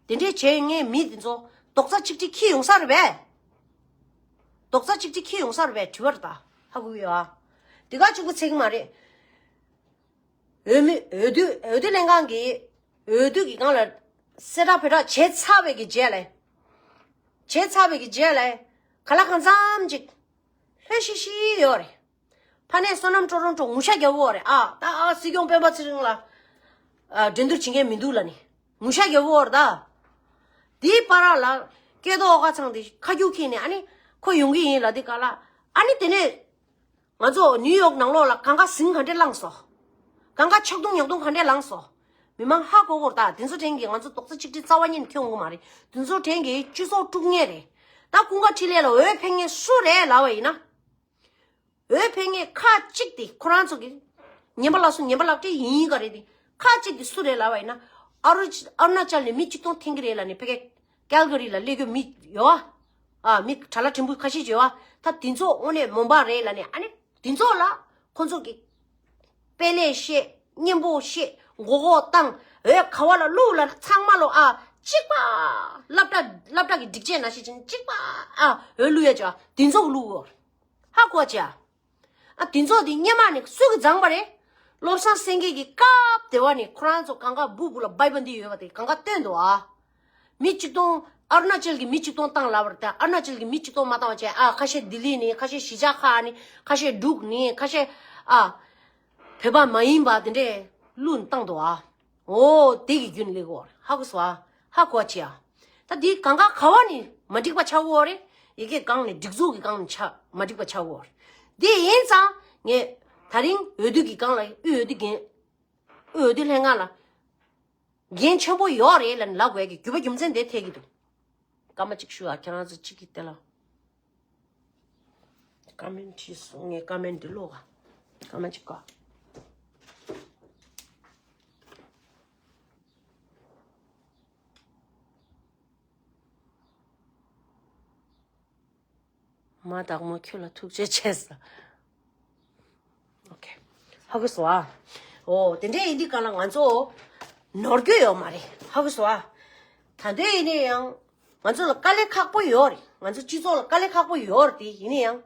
དེ་འདྲས་བྱས་ངས་མི་དེ་ཚོ་རྡོག་རྩ་གཅིག་སྒྲིལ་འཁྱེར་ཡོང་ས་རེད་པས། རྡོག་རྩ་གཅིག་སྒྲིལ་འཁྱེར་ཡོང་ས་རེད་པས་དྲི་བ་རེད་ད། ཧ་གོ་གི་ཡོད་ཨ། དེ་ག་གཅིག་པུ་ཚད་ཀྱི་མ་རེད། འོས་མི་འོས་བསྡུ་འོས་བསྡུ་ལྷན་ཁང་གིས་འོས་བསྡུ་གི་སྒང་ལ་གསལ་བསྒྲགས་ཕེ་བསྒྲགས་བྱས་ཚར་བའི་གི་རྗེས་ལ། བྱས་ཚར་བའི་གི་རྗེས་ལ་ག་ལ་གང་འཚམ་ཅིག་ལྷོད་ཤིག་ཤིག་ཡོད་རེད། ཕ་ནས་བསོད་ནམས་སྤྲོ་རོང་སྤྲོ་ངུ་ཤ་རྒྱབ་ཡོད་རེད་ཨ། ད་ཨ་སྲིད་སྐྱོང་སྤེན་པ་ཚེ་རིང་ལ་ཨ་འགྲན་བསྡུར་བྱེད་མཁན་མི་འདུག་ལབ་ནས་ངུ་ཤ་རྒྱབ་ཡོད་རེད་ད། དེའི་བར་ལ་སྐལ་རྡོར་ཨོ་དཀར་ཚང་དེ་ཁ་རྒྱུག་ཁྱེར་ནས་ཨ་ནི་ཁོ་ཡོང་གི་ཡིན་ལབ་དུས་ག་ལ་ཨ་ནི་དེ་ནས་ང་ཚོ་ནིའུ་ཡོག་ནང་ལོགས་ལ་གང་ག་ཟིང་ག་འདྲས་ལངས་སོང་། གང་ག་ཆག་རྡུང་ཉག་རྡུང་ག་འདྲས་ལངས་སོང་། མི་མང་ཧ་གོ་གོ་རེད་ད། དེ་ཚོ་དྲན་གི་ང་ཚོ་རྡོག་རྩ་གཅིག་སྒྲིལ་རྩ་བ་ཉིད་ནས་ཁྱོན་གོ་མ་རེད། དེ་ཚོ་དྲན་གི་སྤྱི་ཚོགས་དཀྲུག་མཁན་རེད། ད་ཀུན་དགའ་འཕྲིན་ལས་ལ་འོས་འཕེན་མཁན་སུ་རེད་ལབ་པ་ཡིན་ན། འོས་འཕེན་མཁན་ཁག་ཅིག་དེ་ཁོ་རང་ཚོ་གི་ཉན་པ་ལ་སོ་ཉན་པ་ལག་སྤྲད་ཡིན་ག་རེད་དེ། ཁག་ཅིག་དེ་སུ་རེད་ལབ་པ་ཡིན་ན། ཨ་རུ་ཨ་རུ་ན་ཅལ་ནས་མི་གཅིག་སྟོང་འཐེན་གི་རེད་ལབ་ནས་ཕ་གི་ཀལ་ག་རི་ལ་སླེབས་རྒྱུ་མི་ཡོད་ཨ། མི་གྲྭ་ལ་ཕྲན་བུ་ཁ་ཤས་ཡོད་ཨ། ད་དེ་ཚོ་དངོས་གནས་མོན་པ་རེད་ལབ་ནས་ཨ་ནི་དེ་ཚོ་ལ་ཁོ་ཚོ་གི་དཔེ་ལས་བཤད་སྙན་པོ་བཤད་མགོ་སྐོར་བཏང་། འོས་ག་བ་ལ་བླུགས་ལ་ཚང་མ་ལོ་ཨ་གཅིག་པ། སློབ་གྲྭ་སློབ་གྲྭ་གི་སྒྲིག་ཆས་ནང་བཞིན་གཅིག་པ་ཨ་འོས་བླུགས་ཡ་ཅིག་ཨ་དེ་ཚོ་བླུགས་ཡོད། ཧ་གོ་ཅི་ཨ། ཨ་དེ་ཚོ་དེ་སྔོན་མ་ནས་སུ་གིས་བརྫངས་པ་རེད། བློ་བཟང་སེང་གེ་གིས་སྐབས་དེ་བ་ནས་ཁོ་རང་ཚོ་གང་ག་སྦུག་སྦུག་ལ་བྷའི་བྷན་དི་ཡོད་པ་དེ་གང་ག་བཏོན་འདུག་ཨ། མི་གཅིག་སྟོང་ཨ་རུ་ན་ཅལ་གྱི་མི་གཅིག་སྟོང་བཏང་ལབ་པ་རེད་དེ། ཨ་རུ་ན་ཅལ་གྱི་མི་གཅིག་སྟོང་མ་བཏང་བ་བྱས་ཨ་ཁ་ཤས་ལྡི་ལི་ནས་ཁ་ཤས་གཞིས་ཆགས་ཁག་ནས་ཁ་ཤས་འབྲུག་ནས་ཁ་ཤས་ཨ་བོད་པ་མ་ཡིན་པ་དེ་འདྲས་བླུགས་ནས་བཏང་འདུག་ཨ། འོ་དེ་གི་རྒྱུན་ལས་གོ་ཧ་གོ་སོང་ཨ། ཧ་གོ་ཅི་ཨ། ད་དེ་གང་ག་ག་བ་ནི་མ་འགྲིག་པ་ཆགས་གོ་རེད། ཡི་གེ་གང་ནི་སྒྲིག་འཛུགས་ཀྱི་གང་ནི་ཆ་མ་འགྲིག་པ་ཆགས་གོ་རེད། དེ་ཡིན་ཙང་ངས་ད་རིང་འོས་བསྡུ་གི་གང་ལ་དབུས་འོས་བསྡུ་འགན་དབུས་འོས་བསྡུ་ལྷན་ཁང་ལ་འགན་ཆེན་པོ་ཡོད་རེད་ལ་ལབ་དགོས་ཀྱི་རྒྱུ་བ་རྒྱུ་མཚན་དེ་ཐད་ཀྱི་འདུག་སྐར་མ་གཅིག་ཞུ་ཨ། ཁྱེད་རང་ཚོ་གཅིག་གིས་དེ་ལ་ཀ་མེན་བྲིས་སོང་། ངས་ཀ་མེན་འདི་ཀློག་ཨ། སྐར་མ་གཅིག་ག་མ་བདག་མོ་ཁྱོད་ལ་ཐུགས་རྗེ་ཆེ་ཟེར། ཨོ་ཁེ། ཧ་གོ་སོང་ཨ། འོ་དེ་འདྲ་ཡིན་དུས་གང་ལ་ང་ཚོ་ནོར་རྒྱུ་ཡོད་མ་རེད། ཧ་གོ་སོང་ཨ། ད་དུང་ཡིན་ནའི་ཡང་ང་ཚོ་ལ་དཀའ་ལས་ཁག་པོ་ཡོད་རེད། ང་ཚོ་སྤྱི་ཚོགས་ལ་དཀའ་ལས་ཁག་པོ་ཡོད་རེད། དེ་ཡིན་ནའི་ཡང་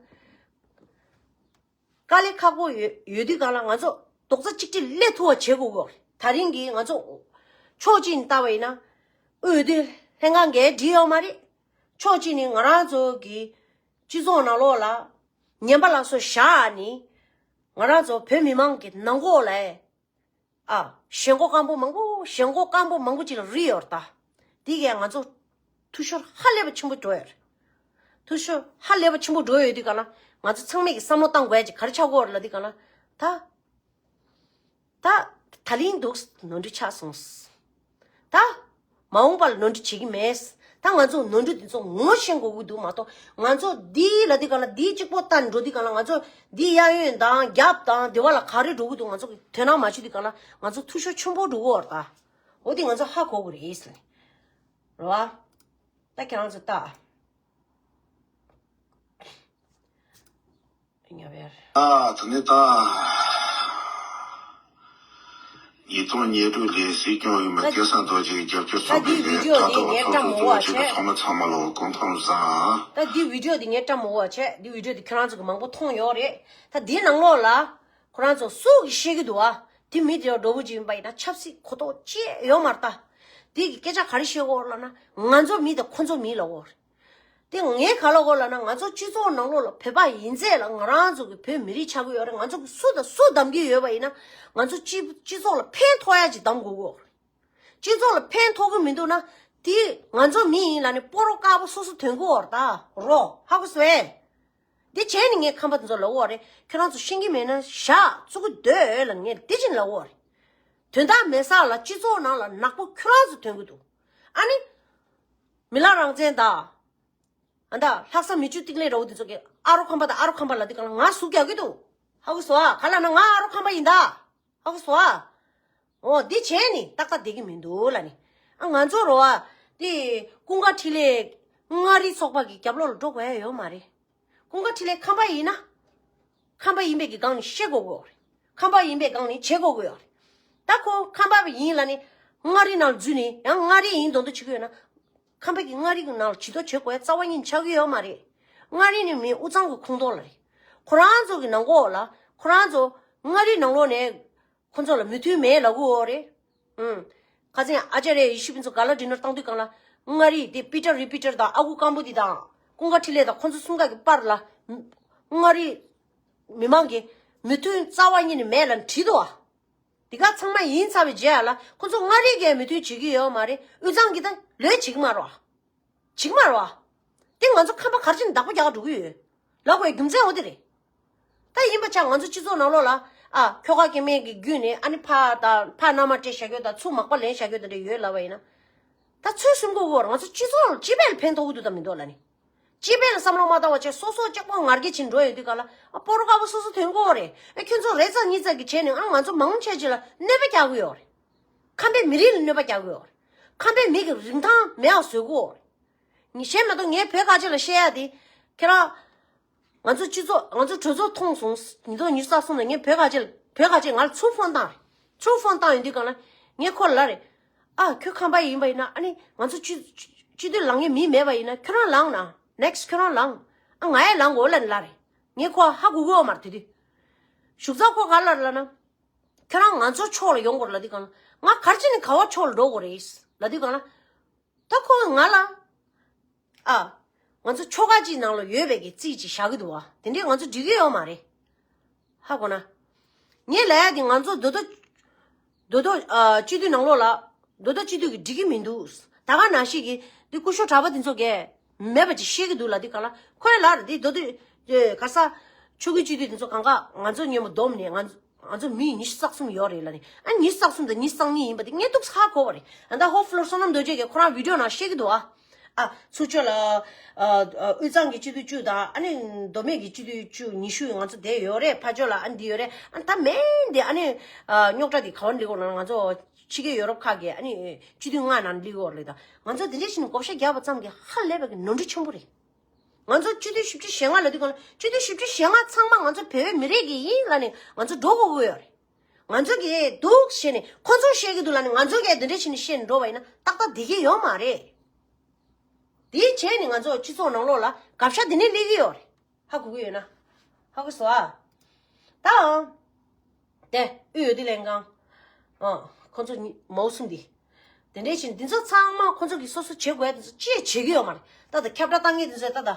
དཀའ་ལས་ཁག་པོ་ཡོད་ཡོད་དུས་གང་ལ་ང་ཚོ་རྡོག་རྩ་གཅིག་སྒྲིལ་སླེབས་ཐུབ་པ་བྱེད་དགོས་གོ། ད་རིང་གི་ང་ཚོ་ཕྱོགས་གཅིག་ནས་བལྟ་བ་ཡིན་ན་དབུས་འོས་བསྡུ་ལྷན་ཁང་གིས་བྲིས་ཡོད་མ་རེད། ཕྱོགས་གཅིག་ནས་ང་རང་ཚོ་གི་སྤྱི་ཚོགས་ནང་ལོགས་ལ་ངན་པ་ལ་སོགས་བཞག་ནས་ང་རང་ཚོ་བོད་མི་མང་གི་ནང་ཁོག་ལ་ཨ་ཞེན་ཁོག་སྐམ་པོ་མང་པོ་ཞེན་ཁོག་སྐམ་པོ་མང་པོ་ཅིག་ལ་རིལ་ཡོད་རེད་ད། དེ་གས་ང་ཚོ་འཐུས་ཤོར་ཧ་ལས་པ་ཆེན་པོ་འགྲོ་ཡོད་རེད། འཐུས་ཤོར་ཧ་ལས་པ་ཆེན་པོ་འགྲོ་ཡོད་དུས་ག་ལ་ང་ཚོ་ཚང་མས་ཀྱི་བསམ་བློ་བཏང་དགོས་ཡ་ཅིག་ག་རེ་ཆགས་ཀྱི་ཡོད་རེད་ལབ་དུས་ག་ལ་ད། ད། ད་ལིང་འདུག་ནོར་འཁྲུལ་ཆགས་སོང་། ད། མ་འོངས་པ་ལ་ནོར་འཁྲུལ་བྱེད་ཀྱི་མེད། ད་ང་ཚོ་ནོར་འཁྲུལ་འདི་ཚོ་ངོ་ཤེས་དགོས་ཀྱི་འདུག་མ་གཏོགས་ང་ཚོ་འདི་ལ་འདི་ག་ལ་འདི་གཅིག་པོ་ལྟ་འགྲོ་འདི་ག་ལ་ང་ཚོ་འདི་གཡས་གཡོན་དང་རྒྱབ་དང་འདི་བ་ལ་ག་རེ་འགྲོ་གི་འདུག་ང་ཚོ་གི་དོ་སྣང་མ་བྱེད་འདི་ག་ལ་ང་ཚོ་འཐུས་ཤོར་ཆེན་པོ་འགྲོ་གི་ཡོད་རེད་ད། འོ་འདི་ང་ཚོ་ཧ་གོ་དགོས་རེད་ཟེར་ནས། རེད་བ། ད་ཁྱེད་རང་ཚོ་ལྟ། ཉ་བེར། ཨ་དེ་ནས་ད། ཉིས་སྟོང་ཉེར་དྲུག་ལོའི་སྲིད་སྐྱོང་འོས་མི་ད་སྐལ་བཟང་རྡོ་རྗེ་རྒྱབ་སྐྱོར་ད་ཚོགས་འདི་པའི་ལས་བི་ཌི་ཨོ་ད་འདི་ལྟ་ངས་ཐོག་བཀྲམ་ཚོགས་མོ་བ་གཙོ་བྱས་ཏེ་བྱས། ཚང་མ་ཚང་མ་ལ་སྐུ་ཁམས་བཟང་། ད་འདི་བི་ཌི་ཨོ་འདི་ངས་བཀྲམ་མོ་བ་བྱས། འདི་བི་ཌི་ཨོ་འདི་ཁྱེད་རང་ཚོ་གི་མང་པོ་མཐོང་ཡོད་རེད། ད་འདི་ནང་ལོགས་ལ་ཁོ་རང་ཚོ་སུ་གིས་བཤད་ཀྱི་འདུག་ཨ། དེ་མི་དེ་འདྲ་བོ་ཅིག་ཡིན་པ་ཡིན་ན་ཆབ་སྲིད་གོ་རྟོགས་ཅི་ཡོད་མ་རེད་ད། དེ་གི་སྐད་ཆ་ག་རེ་བཤད་ཀྱི་ཡོད་ལབ་ན་ང་ཚོ་མི་དང་ཁོ་ཚོ་མི་ལབ་ཀྱི་ཡོད་རེད། དེ་ངས་ག་ལབ་དགོས་ལབ་ན་ང་ཚོ་སྤྱི་ཚོགས་ནང་ལོགས་ལ་བོད་པ་ཡིན་ཚད་ལ་ང་རང་ཚོ་གི་བོད་མི་རིགས་ཆགས་ཀྱི་ཡོད་རེད། ང་ཚོ་གི་སུ་དང་སུ་གདམ་གྱི་ཡོད་པ་ཡིན་ན་ང་ཚོ་སྤྱི་སྤྱི་ཚོགས་ལ་ཕན་ཐོགས་ཡ་ཅིག་གདམ་དགོས་ཀྱི་ཡོད་རེད། སྤྱི་ཚོགས་ལ་ཕན་ཐོགས་ཀྱི་མི་འདུག་ན་དེ་ང་ཚོ་མི་ཡིན་ལབ་ནས་སྤོ་རོ་དཀར་པོ་སོ་སོ་ཐོན་གྱི་ཡོད་རེད་ད་རོ། ཧ་གོ་སོང་ངས། དེ་བྱས་ནས་ངས་ཁམས་པ་དེ་ཚོ་ལབ་ཀྱི་ཡོད་རེད། ཁྱོད་རང་ཚོ་ཤེས་ཀྱི་མེད་ན་བཞག་བཙུགས་ཀྱི་སྡོད་ལབ་ངས་དེ་བཞིན་ལབ་ཀྱི་ཡོད་རེད། དོན་དག་མེད་ས་ལ་སྤྱི་ཚོགས་ནང་ལ་ནག་པོ་ཁྱོད་རང་ཚོ་ཐོན་གྱི་འདུག་ཨ་ནི། མི་ལ་རང་བཙན་དང་། ཨ་ད་ལྷག་བསམ་མི་བཅུ་གཏིང་ལས་ར་བོ་དེ་ཚོ་གི་ཨ་རོ་ཁམས་པ་དང་ཨ་རོ་ཁམས་པ་ལབ་དུས་གང་ལ་ང་ཟུག་རྒྱག་གི་འདུག་ཧ་གོ་སོང་ཨ། ག་ལབ་ན་ང་ཨ་རོ་ཁམས་པ་ཡིན་ད། ཧ་གོ་སོང་ཨ། འོ་འདི་བྱས་ནི་ཏག་ཏག་བསྡད་ཀྱི་མི་འདུག་ལབ་ནི། ཨ་ང་ཚོ་རོ་ཨ། དེ་ཀུན་དགའ་འཕྲིན་ལས་མངའ་རིས་ཚོགས་པ་གི་རྒྱབ་ལོགས་ལ་འགྲོ་དགོས་ཡ་ཡོད་མ་རེད། ཀུན་དགའ་འཕྲིན་ལས་ཁམས་པ་ཡིན་ན། ཁམས་པ་ཡིན་པའི་གི་སྒང་ནས་བཤད་དགོས་ཀྱི་ཡོད་རེད། ཁམས་པ་ཡིན་པའི་སྒང་ནས་བྱེད་དགོས་ཀྱི་ཡོད་རེད། ད་ཁོ་ཁམས་པ་ཡིན་ལབ་ནི། མངའ་རིས་ནང་འཛུལ་ནས་ཡང་མངའ་རིས་ཡིན་མདོག་མདོག་བྱེད་ཀྱི་ཡོད་ན། ཁམས་པ་གི་མངའ་རིས་ཀྱི་ནང་ལ་བྱེད་དོ་བྱེད་དགོས་ཡ་རྩ་བ་ཉིད་ཆགས་ཀྱི་ཡོད་མ་རེད། མངའ་རིས་ནི་མི་དབུས་གཙང་གི་ཁོངས་གཏོགས་ལ་རེད། ཁོ་རང་ཚོ་གི་ནང་ཁོག་ལ་ཁོ་རང་ཚོ་མངའ་རིས་ནང་ལོགས་ནས་ཁོ་ཚོ་ལ་མོས་མཐུན་མེད་ལབ་ཀྱི་ཡོད་རེད། ཨུམ། ཁ་སང་ཨ་ཅཱརྱ་ཡེ་ཤེས་ཕུན་ཚོགས་ག་ལ་ཌི་ནར་བཏང་དུས་སྒང་ལ་མངའ་རིས་དེ་པི་ཊར་རི་པི་ཊར་དང་ཨ་ཁུ་སྐམ་པོ་འདི་དང་ཀུན་དགའ་འཕྲིན་ལས་དང་ཁོ་ཚོ་གསུམ་ཀ་གི་པར་ལ་མངའ་རིས་མི་མང་གི་མོས་མཐུན་རྩ་བ་ཉིད་ནས་མེད་ལབ་བྲིས་འདུག་ཨ། འདི་ག་ཚང་མ་ཡིན་ཚར་བའི་རྗེས་ལ་ཁོ་ཚོ་མངའ་རིས་ཀྱི་མོས་མཐུན་བྱེད་ཀྱི་ཡོད་མ་རེད། དབུས་གཙང་གི་ད་ལོས་བྱེད་ཀྱི་མ་རེད་བ། བྱེད་ཀྱི་མ་རེད་བ། དེ་ང་ཚོ་ཁམས་པ་ག་རེ་བྱས་ནས་བདག་པོ་རྒྱག་ག་འགྲོ་གི་ཡོད། ལབ་དགོས་རྒྱུ་མཚན་འོ་དེ་རེད། ད་ཡིན་པ་ཆ་ང་ཚོ་སྤྱི་ཚོགས་ནང་ལོགས་ལ་ཨ་ཁྱོ་ག་སྐྱེ་དམན་གྱི་བརྒྱུད་ནས་ཨ་ནི་ཕ་དང་ཕ་མནའ་མ་སྤྲད་བཞག་རྒྱུ་དང་ཚུར་མག་པ་ལེན་བཞག་རྒྱུ་དེ་འདྲ་ཡོད་ལབ་པ་ཡིན་ན། ད་ཚོད་སེམས་ཁུར་དགོས་རེད། ང་ཚོ་སྤྱི་ཚོགས་ལ་སྤྱི་པའི་ལ་ཕན་ཐོགས་ཀྱི་འདུག་དང་མི་འདུག་ལབ་ནི། སྤྱི་པའི་ལ་བསམ་བློ་མ་བཏང་བ་བྱས་སོ་སོ་གཅིག་པོ་ང་རྒྱལ་བྱེད་འགྲོ་ཡོང་དུས་ག་ལ་ཨ་སྤོ་རོ་དཀར་པོ་སོ་སོ་ཐོན་གྱི་ཡོད་རེད། ཨ་ཁྱོད་ཚོ་རེ་ཙམ་གཉིས་ཙམ་གྱིས་བྱས་ནས་ཨ་ང་ཚོ་མང་ཆེ་ཅིག་ལ་གནོད་པ་རྒྱག་གི་ཡོད་རེད། ཁམས་པའི་མི་རིགས་ལ་གནོད་པ་རྒྱག་གི་ཡོད་རེད། ཁམས་པའི་མི་གི་རིན་ཐང་མེད་པ་བཟོ་གི་ཡོད་རེད། ངས་བཤད་མ་གཏོགས་ངས་བོད་ག་ཅིག་ལ་བཤད་ཡ་དེ། ཁྱེད་རང་། ང་ཚོ་སྤྱི་ཚོགས་ང་ཚོ་གྲོས་ཚོགས་ཐོངས་སོང་། ཉིས་སྟོང་ཉི་ཤུ་རྩ་གསུམ་ལ་ངས་བོད་ག་ཅིག་ལ་བོད་ག་ཅིག་ང་ལ་ཚུར་ཕོན་བཏང་རེད། ཚུར་ཕོན་བཏང་ཡོང་དུས་གང་ལ་ངས་ཁོ་ལ་ལབ་རེད། ཨ་ཁྱོད་ཁམས་པ་ཡིན་པ་ཡིན་ན་ཨ་ནི་ང་ཚོ་སྤྱི་སྤྱི་འཐུས་ལངས་མཁན་མི་མེད་པ་ཡིན་ན་ཁྱོད་རང་ལངས་ན་ནེག་སི་ཊི་ཁྱོད་རང་ལངས། ཨ་ང་ཡང་ལངས་དགོས་ལབ་ནས་ལབ་རེད། ངས་ཁོ་ཧ་གོ་གི་ཡོད་མ་རེད་དེ་དུས། བཞུགས་ཚར་ཁོ་ག་ལ་ལབ་ན། ཁྱོད་རང་ང་ཚོ་ཕྱོགས་ལ་ཡོང་དགོས་རེད་ལབ་དུས་གང་ལ་ང་ག་རེ་བྱས་ནས་ག་བ་ཕྱོགས་ལ་འགྲོ་དགོས་རེད་ལབ་དུས་གང་ལ། ད་ཁོ་ང་ལ། ཨ། ང་ཚོ་ཆོལ་ཁ་གཅིག་ནང་ལ་ཡོད་པའི་གི་རྩིས་གཅིག་བཞག་གི་འདུག་བ། དེ་འདྲས་ང་ཚོ་འགྲིག་གི་ཡོད་མ་རེད། ཧ་གོ་ན། ངས་ལབ་ཡ་དེ་ང་ཚོ་མདོ་སྟོད། རྡོ་རྡོ་ཨ་སྤྱི་འཐུས་ནང་ལོགས་ལ་རྡོ་རྡོ་སྤྱི་འཐུས་ཀྱིས་འགྲིག་གི་མི་འདུག་ད་ག་ནང་བཞིན་གྱི་འདི་སྐུ་ཞབས་གྲྭ་པ་འདི་ཚོ་གས་མེད་པ་ཅིག་བཤད་ཀྱི་འདུག་ལ། འདི་ག་ལ་ཁོས་ལར་འདི་རྡོ་རྡོ་ཨེ་ག་ས་ཆོས་ཀྱི་སྤྱི་འཐུས་འདི་ཚོ་གང་ག་ང་ཚོ་མཉམ་པོ་བསྡོམས་ནས་ང་ང་ཚོ་མི་ཉི་ཤུ་རྩ་གསུམ་ཡོད་རེད་ལ་ནི། ཨ་ཉི་ཤུ་རྩ་གསུམ་དང་ཉི་ཤུ་རྩ་གཉིས་ཡིན་པ་དེ་ངས་ཏོག་ཙམ་ཧ་གོ་བ་རེད། ཨ་ད་ཧོ་ཕུ་ལོ་བསོད་ནམས་རྡོ་རྗེ་གིས་ཁོ་རང་བི་ཌིའོ་ནང་བཤད་ཀྱི་འདུག་ཨ། ཨ་ཚུར་ཕྱོགས་ལ་ཨ་ཨ་དབུས་གཙང་གི་སྤྱི་འཐུས་བཅུ་དང་ཨ་ནི་མདོ་སྨད་ཀྱི་སྤྱི་འཐུས་བཅུ་ཉི་ཤུ་ང་ཚོ་བསྡད་ཡོད་རེད། ཕར་ཕྱོགས་ལ་ཨ་འདི་ཡོད་རེད། ཨ་ད་མེད་འདི་ཨ་ནི་ཨ་རྙོག་དྲ་འདི་ག་བ་འདི་གོ་ན་ང་ཚོ་ཕྱི་རྒྱལ་ཡོ་རོབ་ཁག་གི་ཨ་ནི་སྤྱི་འཐུས་ལྔ་ནང་སླེབས་ཡོད་རེད། ད་ང་ཚོ་འདི་འདྲ་ཞིག་ནས་བགོ་བཤའ་རྒྱབ་པ་ཙམ་གྱིས་ཧ་ལས་པའི་གི་ནོར་འཁྲུལ་ཆེན་པོ་རེད། ང་ཚོ་སྤྱི་འཐུས་བཞི་བཅུ་ཞེ་ལྔ་ལབ་དུས་གང་ལ་སྤྱི་འཐུས་བཞི་བཅུ་ཞེ་ལྔ་ཚང་མ་ང་ཚོ་བོད་པའི་མི་རིགས་ཀྱི་ཡིན་ལབ་ནས་ང་ཚོ་འགྲོ་དགོས་ཀྱི་ཡོད་རེད། ང་ཚོ་གིས་འདུག་བཤད་ནས་ཁོ་ཚོ་བཤད་ཀྱི་འདུག་ལབ་ནས་ང་ཚོ་གིས་འདི་འདྲ་བྱས་ནས་བཤད་ནས་འགྲོ་བ་ཡིན་ན་ཏག་ཏག་བསྡད་ཀྱི་ཡོད་མ་རེད། དེ་བྱས་ནས་ང་ཚོ་སྤྱི་ཚོགས་ནང་ལོགས་ལ་དགག་བྱ་འདི་ནས་སླེབས་ཀྱི་ཡོད་རེད། ཧ་གོ་གི་ཡོད་ན། ཧ་གོ་སོང་ཨ། ད་དེ་དབུས་འོས་བསྡུ་ལྷན་ཁང་། ཨ་ཁོ་ཚོ་གཉིས་མའོ་གསུམ་འདི། དེ་འདྲའི་ཕྱིན་འདི་ཚོ་ཚང་མ་ཁོ་ཚོ་གིས་སོ་སོ་བྱེད་དགོས་འདི་ཚོ་ཅི་ཡང་བྱེད་ཀྱི་ཡོད་མ་རེད། ད་ད་ཁྱབ་བསྒྲགས་བཏང་མཁན་འདི་ཚོ་ད་ད་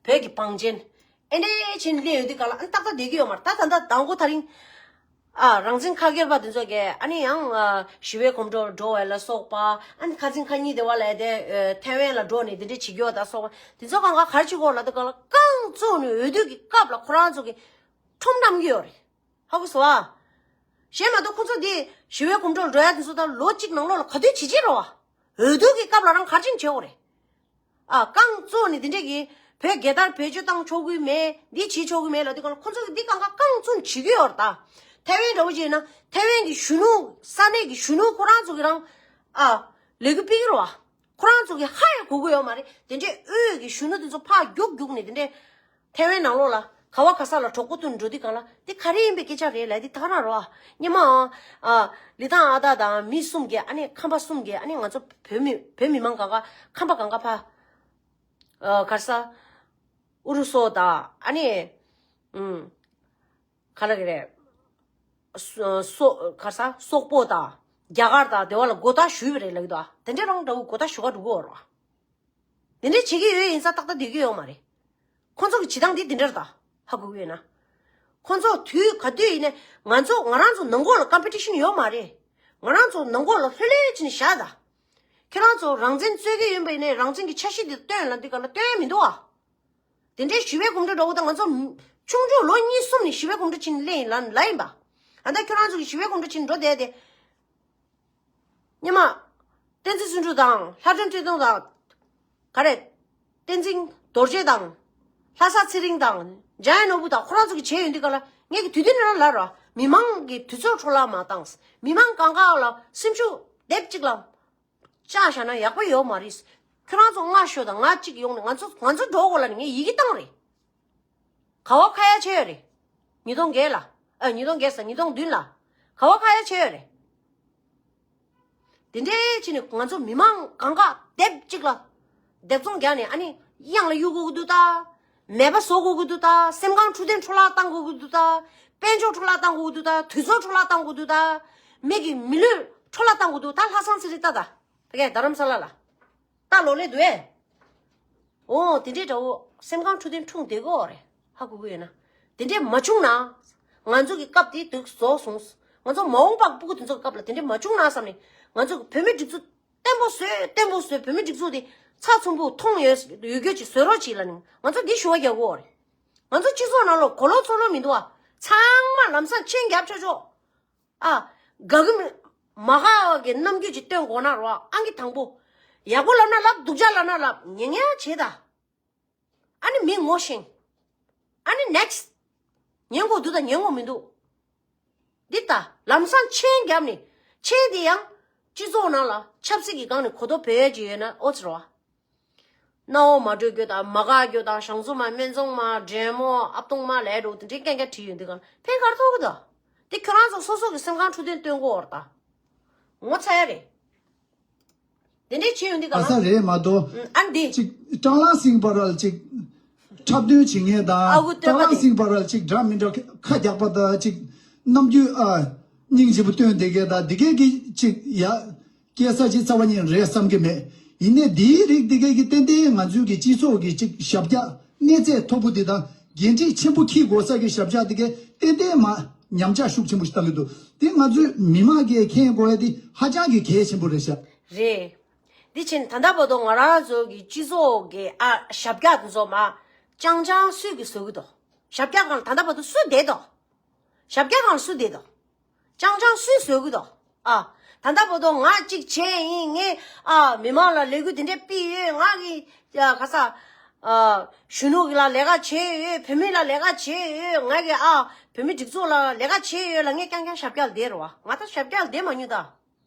བོད་ཀྱི་བང་ཆེན། ཨེ་འདྲའི་ཕྱིན་སླེབས་ཡོད་འདི་ག་ལ་ཨ་ནི་ཏག་ཏག་བསྡད་ཀྱི་ཡོད་མ་རེད། ད་ད་ད་དང་པོ་ཐག་རིང་། ཨ་རང་བཙན་ཁ་སྒེར་པ་འདི་ཚོ་གིས་ཨ་ནི་ཡང་ཨ་ཞི་བའི་གོམ་བགྲོད་འགྲོ་བ་ལ་སོགས་པ། ཨ་ནི་ཁ་སང་ཁ་ཉིན་དེ་བ་ལ་དེ་ཨ་ཐའེ་ཝན་ལ་འགྲོ་ནས་འདི་འདྲ་བྱེད་རྒྱུ་བ་དང་སོགས་པ་འདི་ཚོ་གང་ག་ག་རེ་བྱེད་དགོས་ལབ་དུས་ག་ལ་རྐང་བཙུགས་ནས་འོས་བསྡུ་གི་སྐབས་ལ་ཁོ་རང་ཚོ་གིས་ཁྲོམ་བསྡམས་ཀྱི་ཡོད་རེད། ཧ་གོ་སོང་ཨ། གཞན་མ་གཏོགས་ཁོ་ཚོ་འདི་ཞི་བའི་གོམ་བགྲོད་འགྲོ་ཡ་འདི་ཚོ་ད་ལོ་གཅིག་ནང་ལོགས་ལ་ག་དུས་བྱེད་ཀྱི་རེད་བ། འོས་བསྡུ་གི་སྐབས་ལ་རང་ག་རེ་བྱེད་དགོས་རེད། ཨ་རྐང་བཙུགས་ནས་འདི་འདྲས་ཀྱི་བོད་རྒྱལ་དར་བེད་སྤྱོད་བཏང་ཆོག་གི་མེད། འདི་བྱེད་ཆོག་གི་མེད་ལབ་དུས་གང་ལ་ཁོ་ཚོ་གིས་འདི་གང་ག་རྐང་བཙུགས་བྱེད་ཀྱི་ཡོད་རེད་ད། ཐའེ་ཝན་འདྲ་བོ་བྱས་ན་ཐའེ་ཝན་གྱི་གཞོན་ནུ་ས་གནས་ཀྱི་གཞོན་ནུ་ཁོ་རང་ཚོ་གི་རང་ཨ་ལས་འགུལ་སྤེལ་གྱི་རེད་བ། ཁོ་རང་ཚོ་གི་ཧ་ཡང་གོ་གི་ཡོད་མ་རེད། དེ་འདྲས་དབུས་ཀྱི་གཞོན་ནུ་དེ་ཚོ་ཕར་རྒྱུག་རྒྱུག་ནས་དེ་འདྲས་ཐའེ་ཝན་ནང་ལོགས་ལ་ག་བ་ག་ས་ལ་གྲོགས་པོ་བསྟུན་འགྲོ་དུས་གང་ལ་དེ་ག་རེ་ཡིན་པའི་སྐད་ཆ་རེད་ལབ་དེ་ད་ག་རང་རོ། སྙེ་མ་ཨ་ལི་ཐང་ཨ་ད་དང་མི་གསུམ་གྱིས་ཨ་ནི་ཁམས་པ་གསུམ་གྱིས་ཨ་ནི་ང་ཚོ་བོད་མི་བོད་མི་མང་གང་ག་ཁམས་པ་གང་ག་ཕ་ཨ་ག་རེ་ཟ་ཨུ་རུ་སུ་དང་ཨ་ནི་ཨུམ། ག་ལ་གི་རེད། སོ་སོ་ག་ས་སོག་པོ་དང་རྒྱ་གར་དང་དེ་བ་ལ་མགོ་བཏགས་ཞུས་པ་རེད་ལབ་ཀྱི་འདུག་དེ་འདྲ་རང་འདྲ་བོ་མགོ་བཏགས་ཞུ་ག་འགྲོ་གི་ཡོད་རེད་བ། དེ་འདྲ་བྱེད་ཀྱི་ཡོད་ཡིན་ས་ཏག་ཏག་བསྡད་ཀྱི་ཡོད་མ་རེད། ཁོང་ཚོ་གི་བྱེད་སྟངས་དེ་དེ་འདྲ་རེད་ད། ཧ་གོ་གི་ཡོད་ན། ཁོང་ཚོ་དུས་ག་དུས་ཡིན་ནའི་ང་ཚོ་ང་རང་ཚོ་ནང་ཁོག་ལ་ཀམ་པི་ཊི་ཤན་ཡོད་མ་རེད། ང་རང་ཚོ་ནང་ཁོག་ལ་ལྷོད་ལྷོད་བྱས་ནས་བཞག་ད། ཁྱེད་རང་ཚོ་རང་བཙན་རྩོད་ཀྱི་ཡིན་པ་ཡིན་ནའི་རང་བཙན་གྱི་འཆར་གཞི་དེ་སྟོན་ལབ་དུས་ག་ལ་སྟོན་མི་འདུག་ཨ། དེ་འདྲའི་ཞི་བའི་གོམ་བགྲོད་འདྲ་བོ་དང་ང་ཚོ་ཆུང་ཆུང་ལོ་གཉིས་གསུམ་ནས་ཞི་བའི་གོམ་བགྲོད་ཕྱིན་སླེབས་ཡིན་ལ་ལ་ཡིན་པ། ཨ་ད་ཁྱོད་རང་ཚོ་གི་ཞི་བའི་གོམ་བགྲོད་ཕྱིན་འགྲོ་བསྡད་དེ། སྙེ་མ། བསྟན་འཛིན་བརྩོན་འགྲུས་དང་ལྷ་སྒྲོན་བཀྲས་མཐོང་དང་། ག་རེ། བསྟན་འཛིན་རྡོ་རྗེ་དང་། ལྷ་ས་ཚེ་རིང་དང་། འཇམ་དབྱངས་ནོར་བུ་དང་ཁོ་རང་ཚོ་གི་བྱས་ཡོང་དུས་ག་ལ་ངས་ཀྱི་དུས་དུས་ནས་རང་ལབ་རོགས། མི་མང་གི་དུས་ཚོད་འཕྲོ་བརླག་མ་བཏང་། མི་མང་གང་ག་ལ་སེམས་ཤུགས་སྡེབ་གཅིག་ལ། བཅག་བཞག་ན་ཡག་པོ་ཡོད་མ་རེད། ཁྱོད་རང་ཚོ་སྔ་ཤོས་དང་ང་གཅིག་ཡོང་ནས་ང་ཚོ་ང་ཚོ་འགྲོ་དགོས་ལ་ནི་ངས་ཡི་གེ་བཏང་རེད། ག་བ་ཁ་ཡ་ཆེ་ཡོད་རེད། ཉིས་སྟོང་བརྒྱད་ལ། ཨ་ཉིས་སྟོང་བརྒྱད་ཟེར་ཉིས་སྟོང་བདུན་ལ། ག་བ་ཁ་ཡ་ཆེ་ཡོད་རེད། དེ་འདྲའི་ཕྱིན་ནས་ང་ཚོ་མི་མང་གང་ག་སྡེབ་གཅིག་ལ། སྡེབ་ཚོང་རྒྱག་ནས་ཨ་ནི་གཡང་ལ་གཡུག་དགོས་ཀྱི་འདུག་ད། མེད་པ་བཟོ་དགོས་ཀྱི་འདུག་ད། སེམས་ཁམས་འཕྲོད་བསྟེན་འཕྲོ་བརླག་བཏང་དགོས་ཀྱི་འདུག་ད། དཔལ་འབྱོར་འཕྲོ་བརླག་བཏང་དགོས་ཀྱི་འདུག་ད། དུས་ཚོད་འཕྲོ་བརླག་བཏང་དགོས་ཀྱི་འདུག་ད། མི་གི་མི་ལུས་འཕྲོ་བརླག་བཏང་དགོས་འདུག་ད། ལྷ་སང་ཚེ་རིང་ལྟ་ད། ཕ་གིའི་རྡ་རམ་ས་ལ་ལ། ད་ལོ་ལེ་འདུག་ཨེ། འོ་དེ་འདྲའི་འདྲ་བོ་སེམས་ཁམས་འཕྲོད་བསྟེན་འཁྲུངས་བསྡད་ཀྱི་ཡོད་རེད། ཧ་གོ་གི་ཡོད་ན། དེ་འདྲའི་མ་བྱུང་ན། ང་ཚོ་གི་སྐབས་དེ་དུས་རྫོགས་སོང་། ང་ཚོ་མ་འོངས་པ་སྤུ་གུ་དེ་ཚོ་གི་སྐབས་ལ་དེ་འདྲའི་མ་བྱུང་ན་བསམ་ནས་ང་ཚོ་གི་བོད་མི་སྒྲིག་འཛུགས་བརྟན་པོ་བཟོས་བརྟན་པོ་བཟོས། བོད་མི་སྒྲིག་འཛུགས་དེ་ཚགས་ཚུད་པོ་མཐོང་ཡོད་ཡོད་རྒྱུ་ཅིག་བཟོ་རོགས་གྱིས་ལབ་ནས་ང་ཚོ་འདི་ཞུ་བ་རྒྱག་གི་ཡོད་རེད། ང་ཚོ་སྤྱི་ཚོགས་ནང་ལ་གོ་ལོག་ཚོ་ལོག་མི་འདུག་ཨ། ཚང་མ་ལམ་སང་མཆན་རྒྱབ་ཆོག་ཆོག་ཨ། དགའ་གི་མི། མ་དགའ་བ་གི་རྣམ་འགྱུར་ཅིག་སྟོན་དགོས་ན་རོ། ཨང་ཀི་དང་པོ། ཡག་པོ་ལབ་ན་ལབ། སྡུག་ཅག་ལབ་ན་ལབ། ཉན་ཉན་བྱེད་ད། ཨ་ནི་མི་ངོ་ཤེས། ཨ་ནི་ནེག་སི། ཉན་དགོས་འདུག་ད་ཉན་དགོས་མི་འདུག་འདི་ལྟ་ལམ་སང་མཆན་བརྒྱབ་ནས་མཆན་དེ་ཡང་སྤྱི་ཚོགས་ནང་ལ་ཆབ་སྲིད་ཀྱི་སྒང་ནས་གོ་རྟོགས་བོད་ཡས་ཅིག་ཡོད་ན་ཨོ་ཙི་རོ། སྣང་བ་མ་འགྲོ་རྒྱུ་དང་མ་དགའ་རྒྱུ་དང་ཞང་ཚུ་མ་སྨན་ཚོང་མ་འདྲེ་མོ་ཨབ་ཏོང་མ་ལས་འགྲོ་དེ་འདྲའི་སྐད་ཆ་དྲིས་ཡོང་དུས་གང་ཕན་ག་རེ་ཐོགས་ཀྱི་འདུག་དེ་ཁྱོད་རང་ཚོ་སོ་སོ་གི་སེམས་ཁམས་འཕྲོད་བསྟེན་སྟོན་དགོས་བར་ད། ངོ་ཚ་ཡ་རེད། དེ་འདྲའི་བྱེད་ཡོང་དུས་གང་ཨ་ས་རེད་མ་གཏོགས། ཨ་འདི། ཅིག་ཀྲང་ལང་སིང་བར་ལ་ཅིག་འཁྲབ་སྟོན་བྱེད་མཁན་དང་ཨ་ཁུ་སྟོན་པ་ཀྲང་ལང་སིང་བར་ལ་ཅིག་འདྲ་མི་འདྲ་ཁ་རྒྱག་པ་དང་ཅིག་རྣམ་འགྱུར་ཨ་སྙིང་རྗེ་པོ་སྟོན་བསྡད་མཁན་དང་འདི་གས་ཀྱི་ཅིག་ཡ། སྐྱེ་ས་ཅིག་རྩ་བ་ཉིད་རེད་བསམ་གྱི་མེད། ཡིན་ནའི་འདིའི་རིགས་འདི་གས་ཀྱི་ཏན་ཏན་ང་ཚོའི་གི་སྤྱི་ཚོགས་ཀྱི་ཅིག་ཞབས་བཀྱག་གནས་ཚད་མཐོ་པོ་འདི་དང་འགན་འཁྲི་ཆེན་པོ་འཁྱེར་དགོས་ས་གི་ཞབས་བཀྱག་འདི་གས་ཏན་ཏན་མ་ ཉམས་ཆག་ཤུགས་ཆེན་པོ་ཞིག་བཏང་གི་འདུག་དེ་ང་ཚོའི་མི་མང་གིས་མཁྱེན་དགོས་ཡ་དེ་ཧ་ཅང་གི་གལ་ཆེན་པོ་རེད་ཤག་རེད། འདི་ཕྱིན་ད་ལྟ་བར་དུ་ང་རང་ཚོ་གི་སྤྱི་ཚོགས་ཀྱི་ཨ་ཞབས་བཀྱག་དེ་ཚོ་མ་ཅང་ཅང་སུས་ཀྱིས་བཟོ་གི་འདུག་ཞབས་བཀྱག་སྒང་ལ་ད་ལྟ་བར་དུ་སུ་བསྡད་འདུག་ཞབས་བཀྱག་སྒང་ལ་སུ་བསྡད་འདུག་ཅང་ཅང་སུས་བཟོ་གི་འདུག་ཨ། ད་ལྟ་བར་དུ་ང་གཅིག་བྱས་ཡིན། ངས་ཨ་མི་མང་ལ་ལས་འགུལ་དེ་འདྲ་སྤེལ་ཡོད། ང་གི་ཨ་ག་ས་ཨ་གཞོན་ནུ་གི་ལ་ལས་ཀ་བྱས་ཡོད། བུད་མེད་ལ་ལས་ཀ་བྱས་ཡོད། ང་གི་ཨ་བུད་མེད་སྒྲིག་འཛུགས་ལ་ལས་ཀ་བྱས་ཡོད་ལབ་ངས་རྐྱང་རྐྱང་ཞབས་བཀྱག་ལ་བསྡད་རེད་བ། ང་ད་ཞབས་བཀྱག་ལ་བསྡད་མ་མྱོང་ད།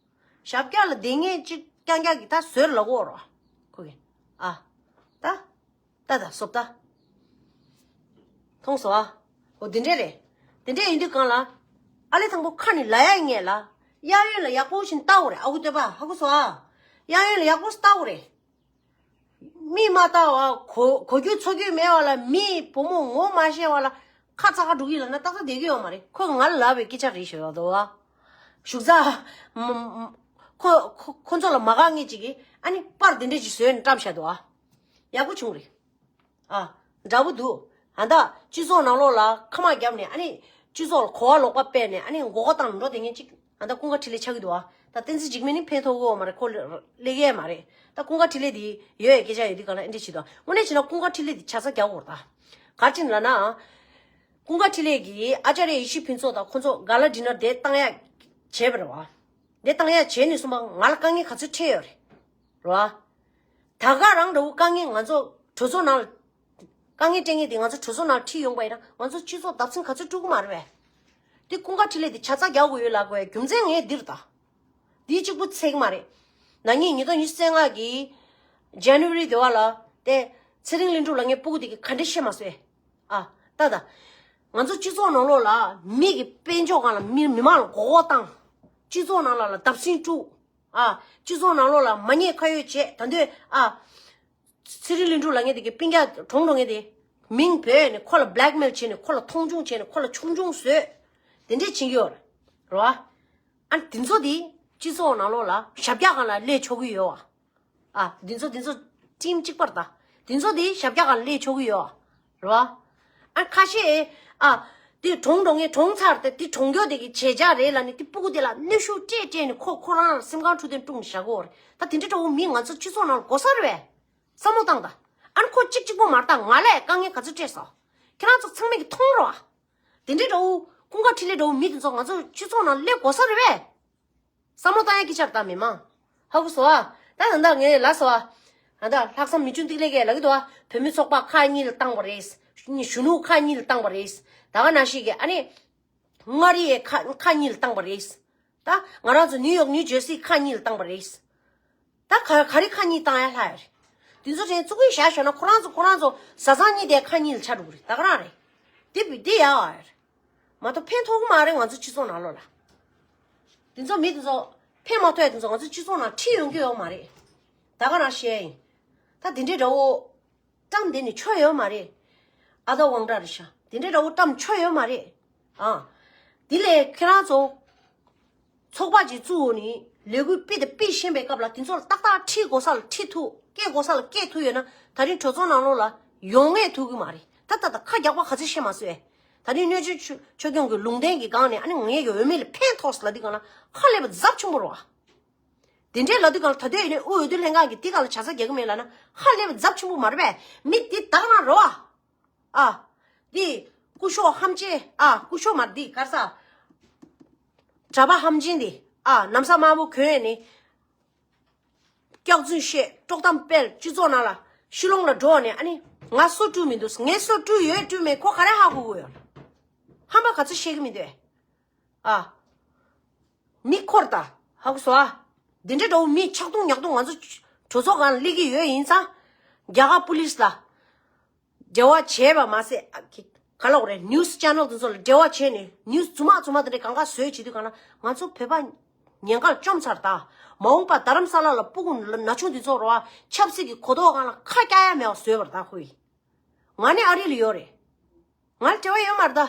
ཞབས་བཀྱག་ལ་བསྡད་མཁན་གཅིག་རྐྱང་རྐྱང་གི་ད་བཟོས་ལབ་དགོས་རེད་བ། ཁོ་གི་ཨ། ད། ད་ད་སོབ་ད། མཐོང་སོང་ཨ། འོ་དེ་འདྲས་རེད། དེ་འདྲས་ཡིན་དུས་གང་ལ། ཨ་ལེ་དང་པོ་ཁ་ནས་ལབ་ཡ་ངས་ལ། གཡས་གཡོན་ལ་ཡག་པོ་ཞིག་ལྟ་དགོས་རེད། ཨ་ཁུ་སྟོན་པ། ཧ་གོ་སོང་ཨ། གཡས་གཡོན་ལ་ཡག་པོ་ཞིག་ལྟ་དགོས་རེད། མིག་མ་ལྟ་བ། གོ་གོ་རྒྱུ་ཚོར་རྒྱུ་མེད་པ་ལ། མིའི་བུ་མོ་ངོ་མ་ཤེས་པ་ལ་ཁ་ཚ་ཁ་འགྲོ་གི་ལབ་ན་ཏག་ཏག་བསྡད་ཀྱི་ཡོད་མ་རེད། ཁོས་ང་ལ་ལབ་པའི་སྐད་ཆ་རེད་ཤོད་ཡོད་དོ་ཨ། བཞུགས་ས། ཁོ་ཁོ་ཁོ་ཚོ་ལ་མ་དགའ་མཁན་ཅིག་གིས་ཨ་ནི་པར་དེ་འདྲས་ཅིག་བཟོས་ནས་བཀྲམ་བཞག་འདུག་ཨ། ཡག་པོ་བྱུང་རེད། ཨ། འདྲ་པོ་འདུག་ཨ་ད་སྤྱི་ཚོགས་ནང་ལོགས་ལ་ཁ་མ་བརྒྱབ་ནས། ཨ་ནི་སྤྱི་ཚོགས་ལ་གོ་བ་ལོག་པ་སྤེལ་ནས། ཨ་ནི་མགོ་སྐོར་བཏང་འགྲོ་བསྡད་མཁན་ཅིག་ཨ་ད་ཀུན་དགའ་འཕྲིན་ལས་ཆགས་ཀྱི་འདུག་ཨ། ད་བསྟན་འཛིན་འཇིགས་མེད་ནི་ཕན་ཐོགས་ཀྱི་ཡོད་མ་རེད། ཁོ་སླེབས་ཡས་མ་རེད། ད་ཀུན་དགའ་འཕྲིན་ལས་དེ་ཡོད་ཡས་སྐད་ཆ་ཡོད་དུས་གང་ལ་ཨེ་འདྲས་བྱེད་དོ། དངོས་གནས་བྱས་ན་ཀུན་དགའ་འཕྲིན་ལས་དེ་ཆ་ཚང་རྒྱག་དགོས་རེད་ད། ག་རེ་བྱས་ནས་ལབ་ན། ཀུན་དགའ་འཕྲིན་ལས་ཀྱིས་ཨ་ཅཱརྱ་ཡེ་ཤེས་ཕུན་ཚོགས་དང་ཁོ་ཚོ་ག་ལ་ཌི་ནར་དེ་བཏང་ཡ་བྱས་པ་རེད་བ། དེ་བཏང་ཡ་བྱས་ནས་གསུངས་པ། ང་ལ་དཀའ་ངལ་ག་ཚོད་འཕྲད་ཡོད་རེད། རེད་བ། ད་ག་རང་འདྲ་བོ་དཀའ་ངལ་ང་ཚོ་གྲོས་ཚོགས་ནང་ལ། དཀའ་ངལ་སྤྲད་མཁན་དེ་ང་ཚོ་གྲོས་ཚོགས་ནང་ཁྲིད་ཡོང་པ་ཡིན་ན་ང་ཚོ་སྤྱི་ཚོགས་བརྡབ་གསིག་ག་ཚོད་འགྲོ་གི་མ་རེད་པས། དེ་ཀུན་དགའ་འཕྲིན་ལས་དེ་ཆ་ཚང་རྒྱག་དགོས་ཡོད་ལབ་དགོས་རྒྱུ་མཚན་ངས་འདིར་ད། འདིའི་གཅིག་པུ་ཚད་ཀྱི་མ་རེད། ན་ནིང་ཉིས་སྟོང་ཉི་ཤུ་རྩ་ལྔ་གི་ཇན་ནི་ཝ་རི་དེ་བ་ལ་དེ་ཚེ་རིང་ལྷུན་གྲུབ་ལབ་མཁན་སྤུ་གུ་དེ་གིས་ག་འདྲས་བཤད་མ་སོང་ཨེ། ཨ། ད་ད། ང་ཚོ་སྤྱི་ཚོགས་ནང་ལོགས་ལ་མི་གི་དཔལ་འབྱོར་སྒང་ལ་མི་མི་མང་ལ་མགོ་སྐོར་བཏང་། སྤྱི་ཚོགས་ནང་ལ་ལ་བརྡབ་གསིག་བཀྲུ། ཨ། སྤྱི་ཚོགས་ནང་ལོགས་ལ་མ་ཉེས་ཁ་གཡོགས་བྱས། ད་འདོད་ཨ། ཚེ་རིང་ལྷུན་གྲུབ་ལབ་མཁན་དེ་གིས་སྤུན་ཀྱག་གྲོངས་འགྲོ་མཁན་དེ་མིང་བོས་ནས་ཁོ་ལ་བྷི་ལེག་མེལ་བྱས་ནས་ཁོ་ལ་མཐོང་ཆུང་བྱས་ནས་ཁོ་ལ་ཆུང་ཆུང་བཟོས། དེ་འདྲས་བྱེད་ཀྱི་ཡོད་རེད་བ། ཨ་དེ་ཚོ་དེ་སྤྱི་ཚོགས་ནང་ལོགས་ལ་ཞབས་བཀྱག་སྒང་ལ་སླེབས་ཆོག་གི་ཡོད་བ། ཨ་དེ་ཚོ་དེ་ཚོ་ཊིམ་གཅིག་པ་རེད་ད། དེ་ཚོ་དེ་ཞབས་བཀྱག་སྒང་ལ་སླེབས་ཆོག་གི་ཡོད་བ། རེད་བ། ཨ་ཁ་ཤས་ཨ་དེ་གྲོངས་འགྲོ་མཁན་གྲོངས་ཚར་ཏེ་དེ་གྲོངས་མཁན་དེ་གི་བྱེད་བྱ་རེད་ལབ་ནས་དེ་སྤུ་གུ་དེ་ལ་གནོན་ཤུགས་སྤྲད་སྤྲད་ནས་ཁོ་ཁོ་རང་ལ་སེམས་ཁམས་འཁྲུག་དོན་བསྐྲུན་བཞག་གོ་རེད། ད་དེ་འདྲ་འདྲ་བོ་མི་ང་ཚོ་སྤྱི་ཚོགས་ནང་ལ་དགོས་ས་རེད་བས། བསམ་བློ་བཏང་དང་། ཨ་ནི་ཁོ་གཅིག་གཅིག་པོ་མ་རེད་ད། ང་ལ་དཀའ་ངལ་ག་ཚོད་སྤྲད་སོང་། ཁྱེད་རང་ཚོ་ཚང་མས་ཀྱིས་མཐོང་རོགས། དེ་འདྲའི་འདྲ་བོ་ཀུན་དགའ་འཕྲིན་ལས་འདྲ་བོ་མི་དེ་ཚོ་ང་ཚོ་སྤྱི་ཚོགས་ནང་སླེབས་དགོས་ས་རེད་བས། བསམ་བློ་བཏང་ཡ་སྐད་ཆ་རེད་ད་མི་མང་། ཧ་གོ་སོང་ཨ། ད་ད་ད་ངས་ལབ་སོང་ཨ། ད་ལྷག་བསམ་མི་ཆུང་ཏིག་ལེ་གས་ལབ་ཀྱི་འདུག་ཨ། བུད་མེད་ཚོགས་པ་ཁག་གཉིས་ལ་བཏང་བ་རེད། གཞོན་ནུ་ཁག་གཉིས་ལ་བཏང་བ་རེད། ད་ག་ནང་བཞིན་གྱི་ཨ་ནི། མངའ་རིས་ཁག་ཁག་གཉིས་ལ་བཏང་བ་རེད། ད་ང་རང་ཚོ་ནིའུ་ཡོག་ནིའུ་ཇར་སི་ཁག་གཉིས་ལ་བཏང་བ་རེད། ད་ག་ག་རེ་ཁག་གཉིས་བཏང་ཡ་ལྷག་ཡ་རེད། དེ་ཚོ་དྲན་ཙུ་གུ་བཞག་ཤོག་ན་ཁོ་རང་ཚོ་ཁོ་རང་ཚོ་བཟའ་ཚང་གཉིས་དེ་ཁག་གཉིས་ལ་ཆགས་འགྲོ་གི་རེད། ད་ག་རང་རེད། དེ་བི་དེ་ཡག་ཨ་རེད། མ་གཏོགས་ཕན་ཐོགས་གི་མ་རེད་ང་ཚོ་སྤྱི་ཚོགས་ནང་ལོགས་ལ། དེ་ཚོ་མི་དེ་ཚོ་ཕན་མ་ཐོགས་ཡ་དེ་ཚོ་ང་ཚོ་སྤྱི་ཚོགས་ནང་ཁྲིད་ཡོང་གི་ཡོད་མ་རེད། ད་ག་རང་བཤད་ཡིན། ད་དེ་འདྲའི་འདྲ་བོ། བཀྲམ་དེ་ནི་ཆོ་ཡོད་མ་རེད། ཨ་ད་དབང་གྲགས་རེད་ཤག་དེ་འདྲའི་འདྲ་བོ་བཀྲམ་ཆོ་ཡོད་མ་རེད། ཨ། དེ་ལས་ཁྱེད་རང་ཚོ། ཚོགས་པ་ཅིག་བཙུགས་ནས་ལས་འགུལ་སྤེལ་དང་སྤེལ་བཞིན་པའི་སྐབས་ལ་དེ་ཚོ་ལ་ཏག་ཏག་ཁྲིད་དགོས་ས་ལ་ཁྲིད་ཐུབ། སྐད་དགོས་ས་ལ་སྐད་ཐུབ་ཡོད་ན་ད་རིང་གྲོས་ཚོགས་ནང་ལོགས་ལ་ཡོང་ངེས་ཐུབ་ཀྱི་མ་རེད། ད་ད་ད་ཁ་རྒྱག་པ་ག་ཚོད་བཤད་མ་སོང་ཨེ། ད་རིང་སྣོད་བཅུད་ཆོས་ཆོས་སྐྱོང་གི་ལུང་བསྟན་གྱི་སྒང་ནས་ཨ་ནི་ངའི་གི་འོས་མི་ལ་ཕན་ཐོགས་ལབ་དུས་སྒང་ལ་ཁ་སླེབས་པ་ཛབ་ཆེན་པོ་རེད་བ། དེ་འདྲའི་ལབ་དུས་སྒང་ལ་ད་ལྟའི་ཡིན་ནའི་དབུས་འོས་བསྡུ་ལྷན་ཁང་གིས་དེ་སྒང་ལ་ཇ་ཚ་རྒྱག་གི་མེད་ལབ་ན་ཧ་ལས་པ་ཛབ་ཆེན་པོ་མ་རེད་པས། མི་འདི་དག་རང་རེད་བ། ཨ། འདི་སྐུ་ཞབས་ཧམ་ཆེ། ཨ། སྐུ་ཞབས་མ་རེད། འདི་ག་རེ་ཟ། གྲྭ་པ་ཧམ་ཆེན་འདི། ཨ། ན་བཟའ་དམར་པོ་གྱོན་ནས། སྐྱག་རྫུན་བཤད། དཀྲོག་གཏམ་སྤེལ། སྤྱི་ཚོགས་ནང་ལ་ཤི་ལོང་ལ་འགྲོ་ནས་ཨ་ནི་ང་སོ་བཀྲུས་མི་འདུག་ངས་སོ་བཀྲུས་ཡོད་བཀྲུས་མེད་ཁོ་ག་རེ་ཧ་གོ་གི་ཡོད། ཧམ་པ་ག་ཚོད་བཤད་གི་མི་འདུག་ཨ། མི་འཁོར་ད། ཧ་གོ་སོང་ཨ། འདི་འདྲའི་འདྲ་བོ་མི་ཆག་རྡུང་ཉག་རྡུང་ང་ཚོ་གྲོས་ཚོགས་སྒང་ལ་སླེབས་ཀྱི་ཡོད་ཡིན་ཙང་། རྒྱ་གར་པུ་ལིས་ལ་འབྲེལ་བ་བྱས་པ་མ་ཟད། ཨ། ག་ལབ་དགོས་རེད། ནིའུ་སི་ཅེ་ནལ་དེ་ཚོ་ལ་འབྲེལ་བ་བྱས་ནས་ནིའུ་སི་རྫུན་མ་རྫུན་མ་དེ་འདྲའི་གང་ག་བཟོས་བྱེད་དུས་སྒང་ལ་ང་ཚོ་བོད་པ་ཉེན་ཁར་བཅོམ་ཚར་ད། མ་འོངས་པ་རྡ་རམ་ས་ལ་ལ་སྤུ་གུ་ན་ཆུང་དེ་ཚོ་རེད་བ། ཆབ་སྲིད་ཀྱི་གོ་རྟོགས་སྒང་ལ་ཁ་རྒྱག་ཡ་མེད་པ་བཟོས་པ་རེད་ད་ཁོ་ཡིས། ང་ནི་ཨ་རི་ལ་ཡོད་རེད། ང་ལ་འབྲེལ་བ་ཡོད་མ་རེད་ད།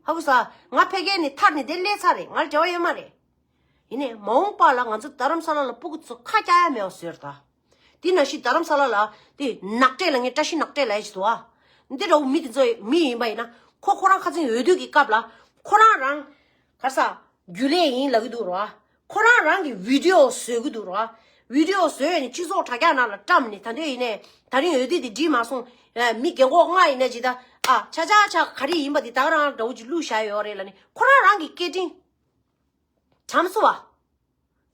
ཧ་གོ་སོང་ཨ། ང་ཕ་གིར་ནས་ཐར་ནས་དེར་སླེབས་ཚར་རེད། ང་ལ་འབྲེལ་བ་ཡོད་མ་རེད། ཡིན་ནའི་མ་འོངས་པ་ལ་ང་ཚོ་རྡ་རམ་ས་ལ་ལ་སྤུ་གུ་ཚོ་ཁ་རྒྱག་ཡ་མེད་པ་བཟོས་རེད་ད། དེ་ནང་བཞིན་རྡ་རམ་ས་ལ་ལ་དེ་ནག་འབྲས་ལབ་མཁན། བཀྲ་ཤིས་ནག་འབྲས་ལབ་ཡ་ཞིག་འདུག་ཨ། འདི་འདྲ་བོ་མི་དེ་ཚོ་མི་ཡིན་པ་ཡིན་ན་ཁོ་ཁོ་རང་ཁ་སང་འོས་བསྡུ་གི་སྐབས་ལ་ ཁོ་རང་རང་ག་ས་རྒྱུན་ལས་ཡིན་ལབ་ཀྱི་འདུག་རོ། ཁོ་རང་རང་གི་བི་ཌི་ཡོ་བཟོ་གི་འདུག་རོ། བི་ཌི་ཡོ་བཟོས་ནས་སྤྱི་ཚོགས་དྲ་རྒྱ་ནང་ལ་བཀྲམ་ནས། ད་འདོད་ཡིན་ནས་ད་རིང་འོས་བསྡུ་དེ་འགྲིག་མ་སོང་། ཨ། མི་རྒན་གོག་ལྔ་ཡིན་ན་ཇི་ལྟ། ཨ། ཆ་ཆ་ཆ་ག་རེ་ཡིན་པ་དེ་ད་ག་རང་འདྲ་བོ་ཅིག་བླུགས་བཞག་ཡོད་རེད་ལབ་ནས། ཁོ་རང་རང་གི་སྐད་འཕྲིན་གྲམ་སོང་བ།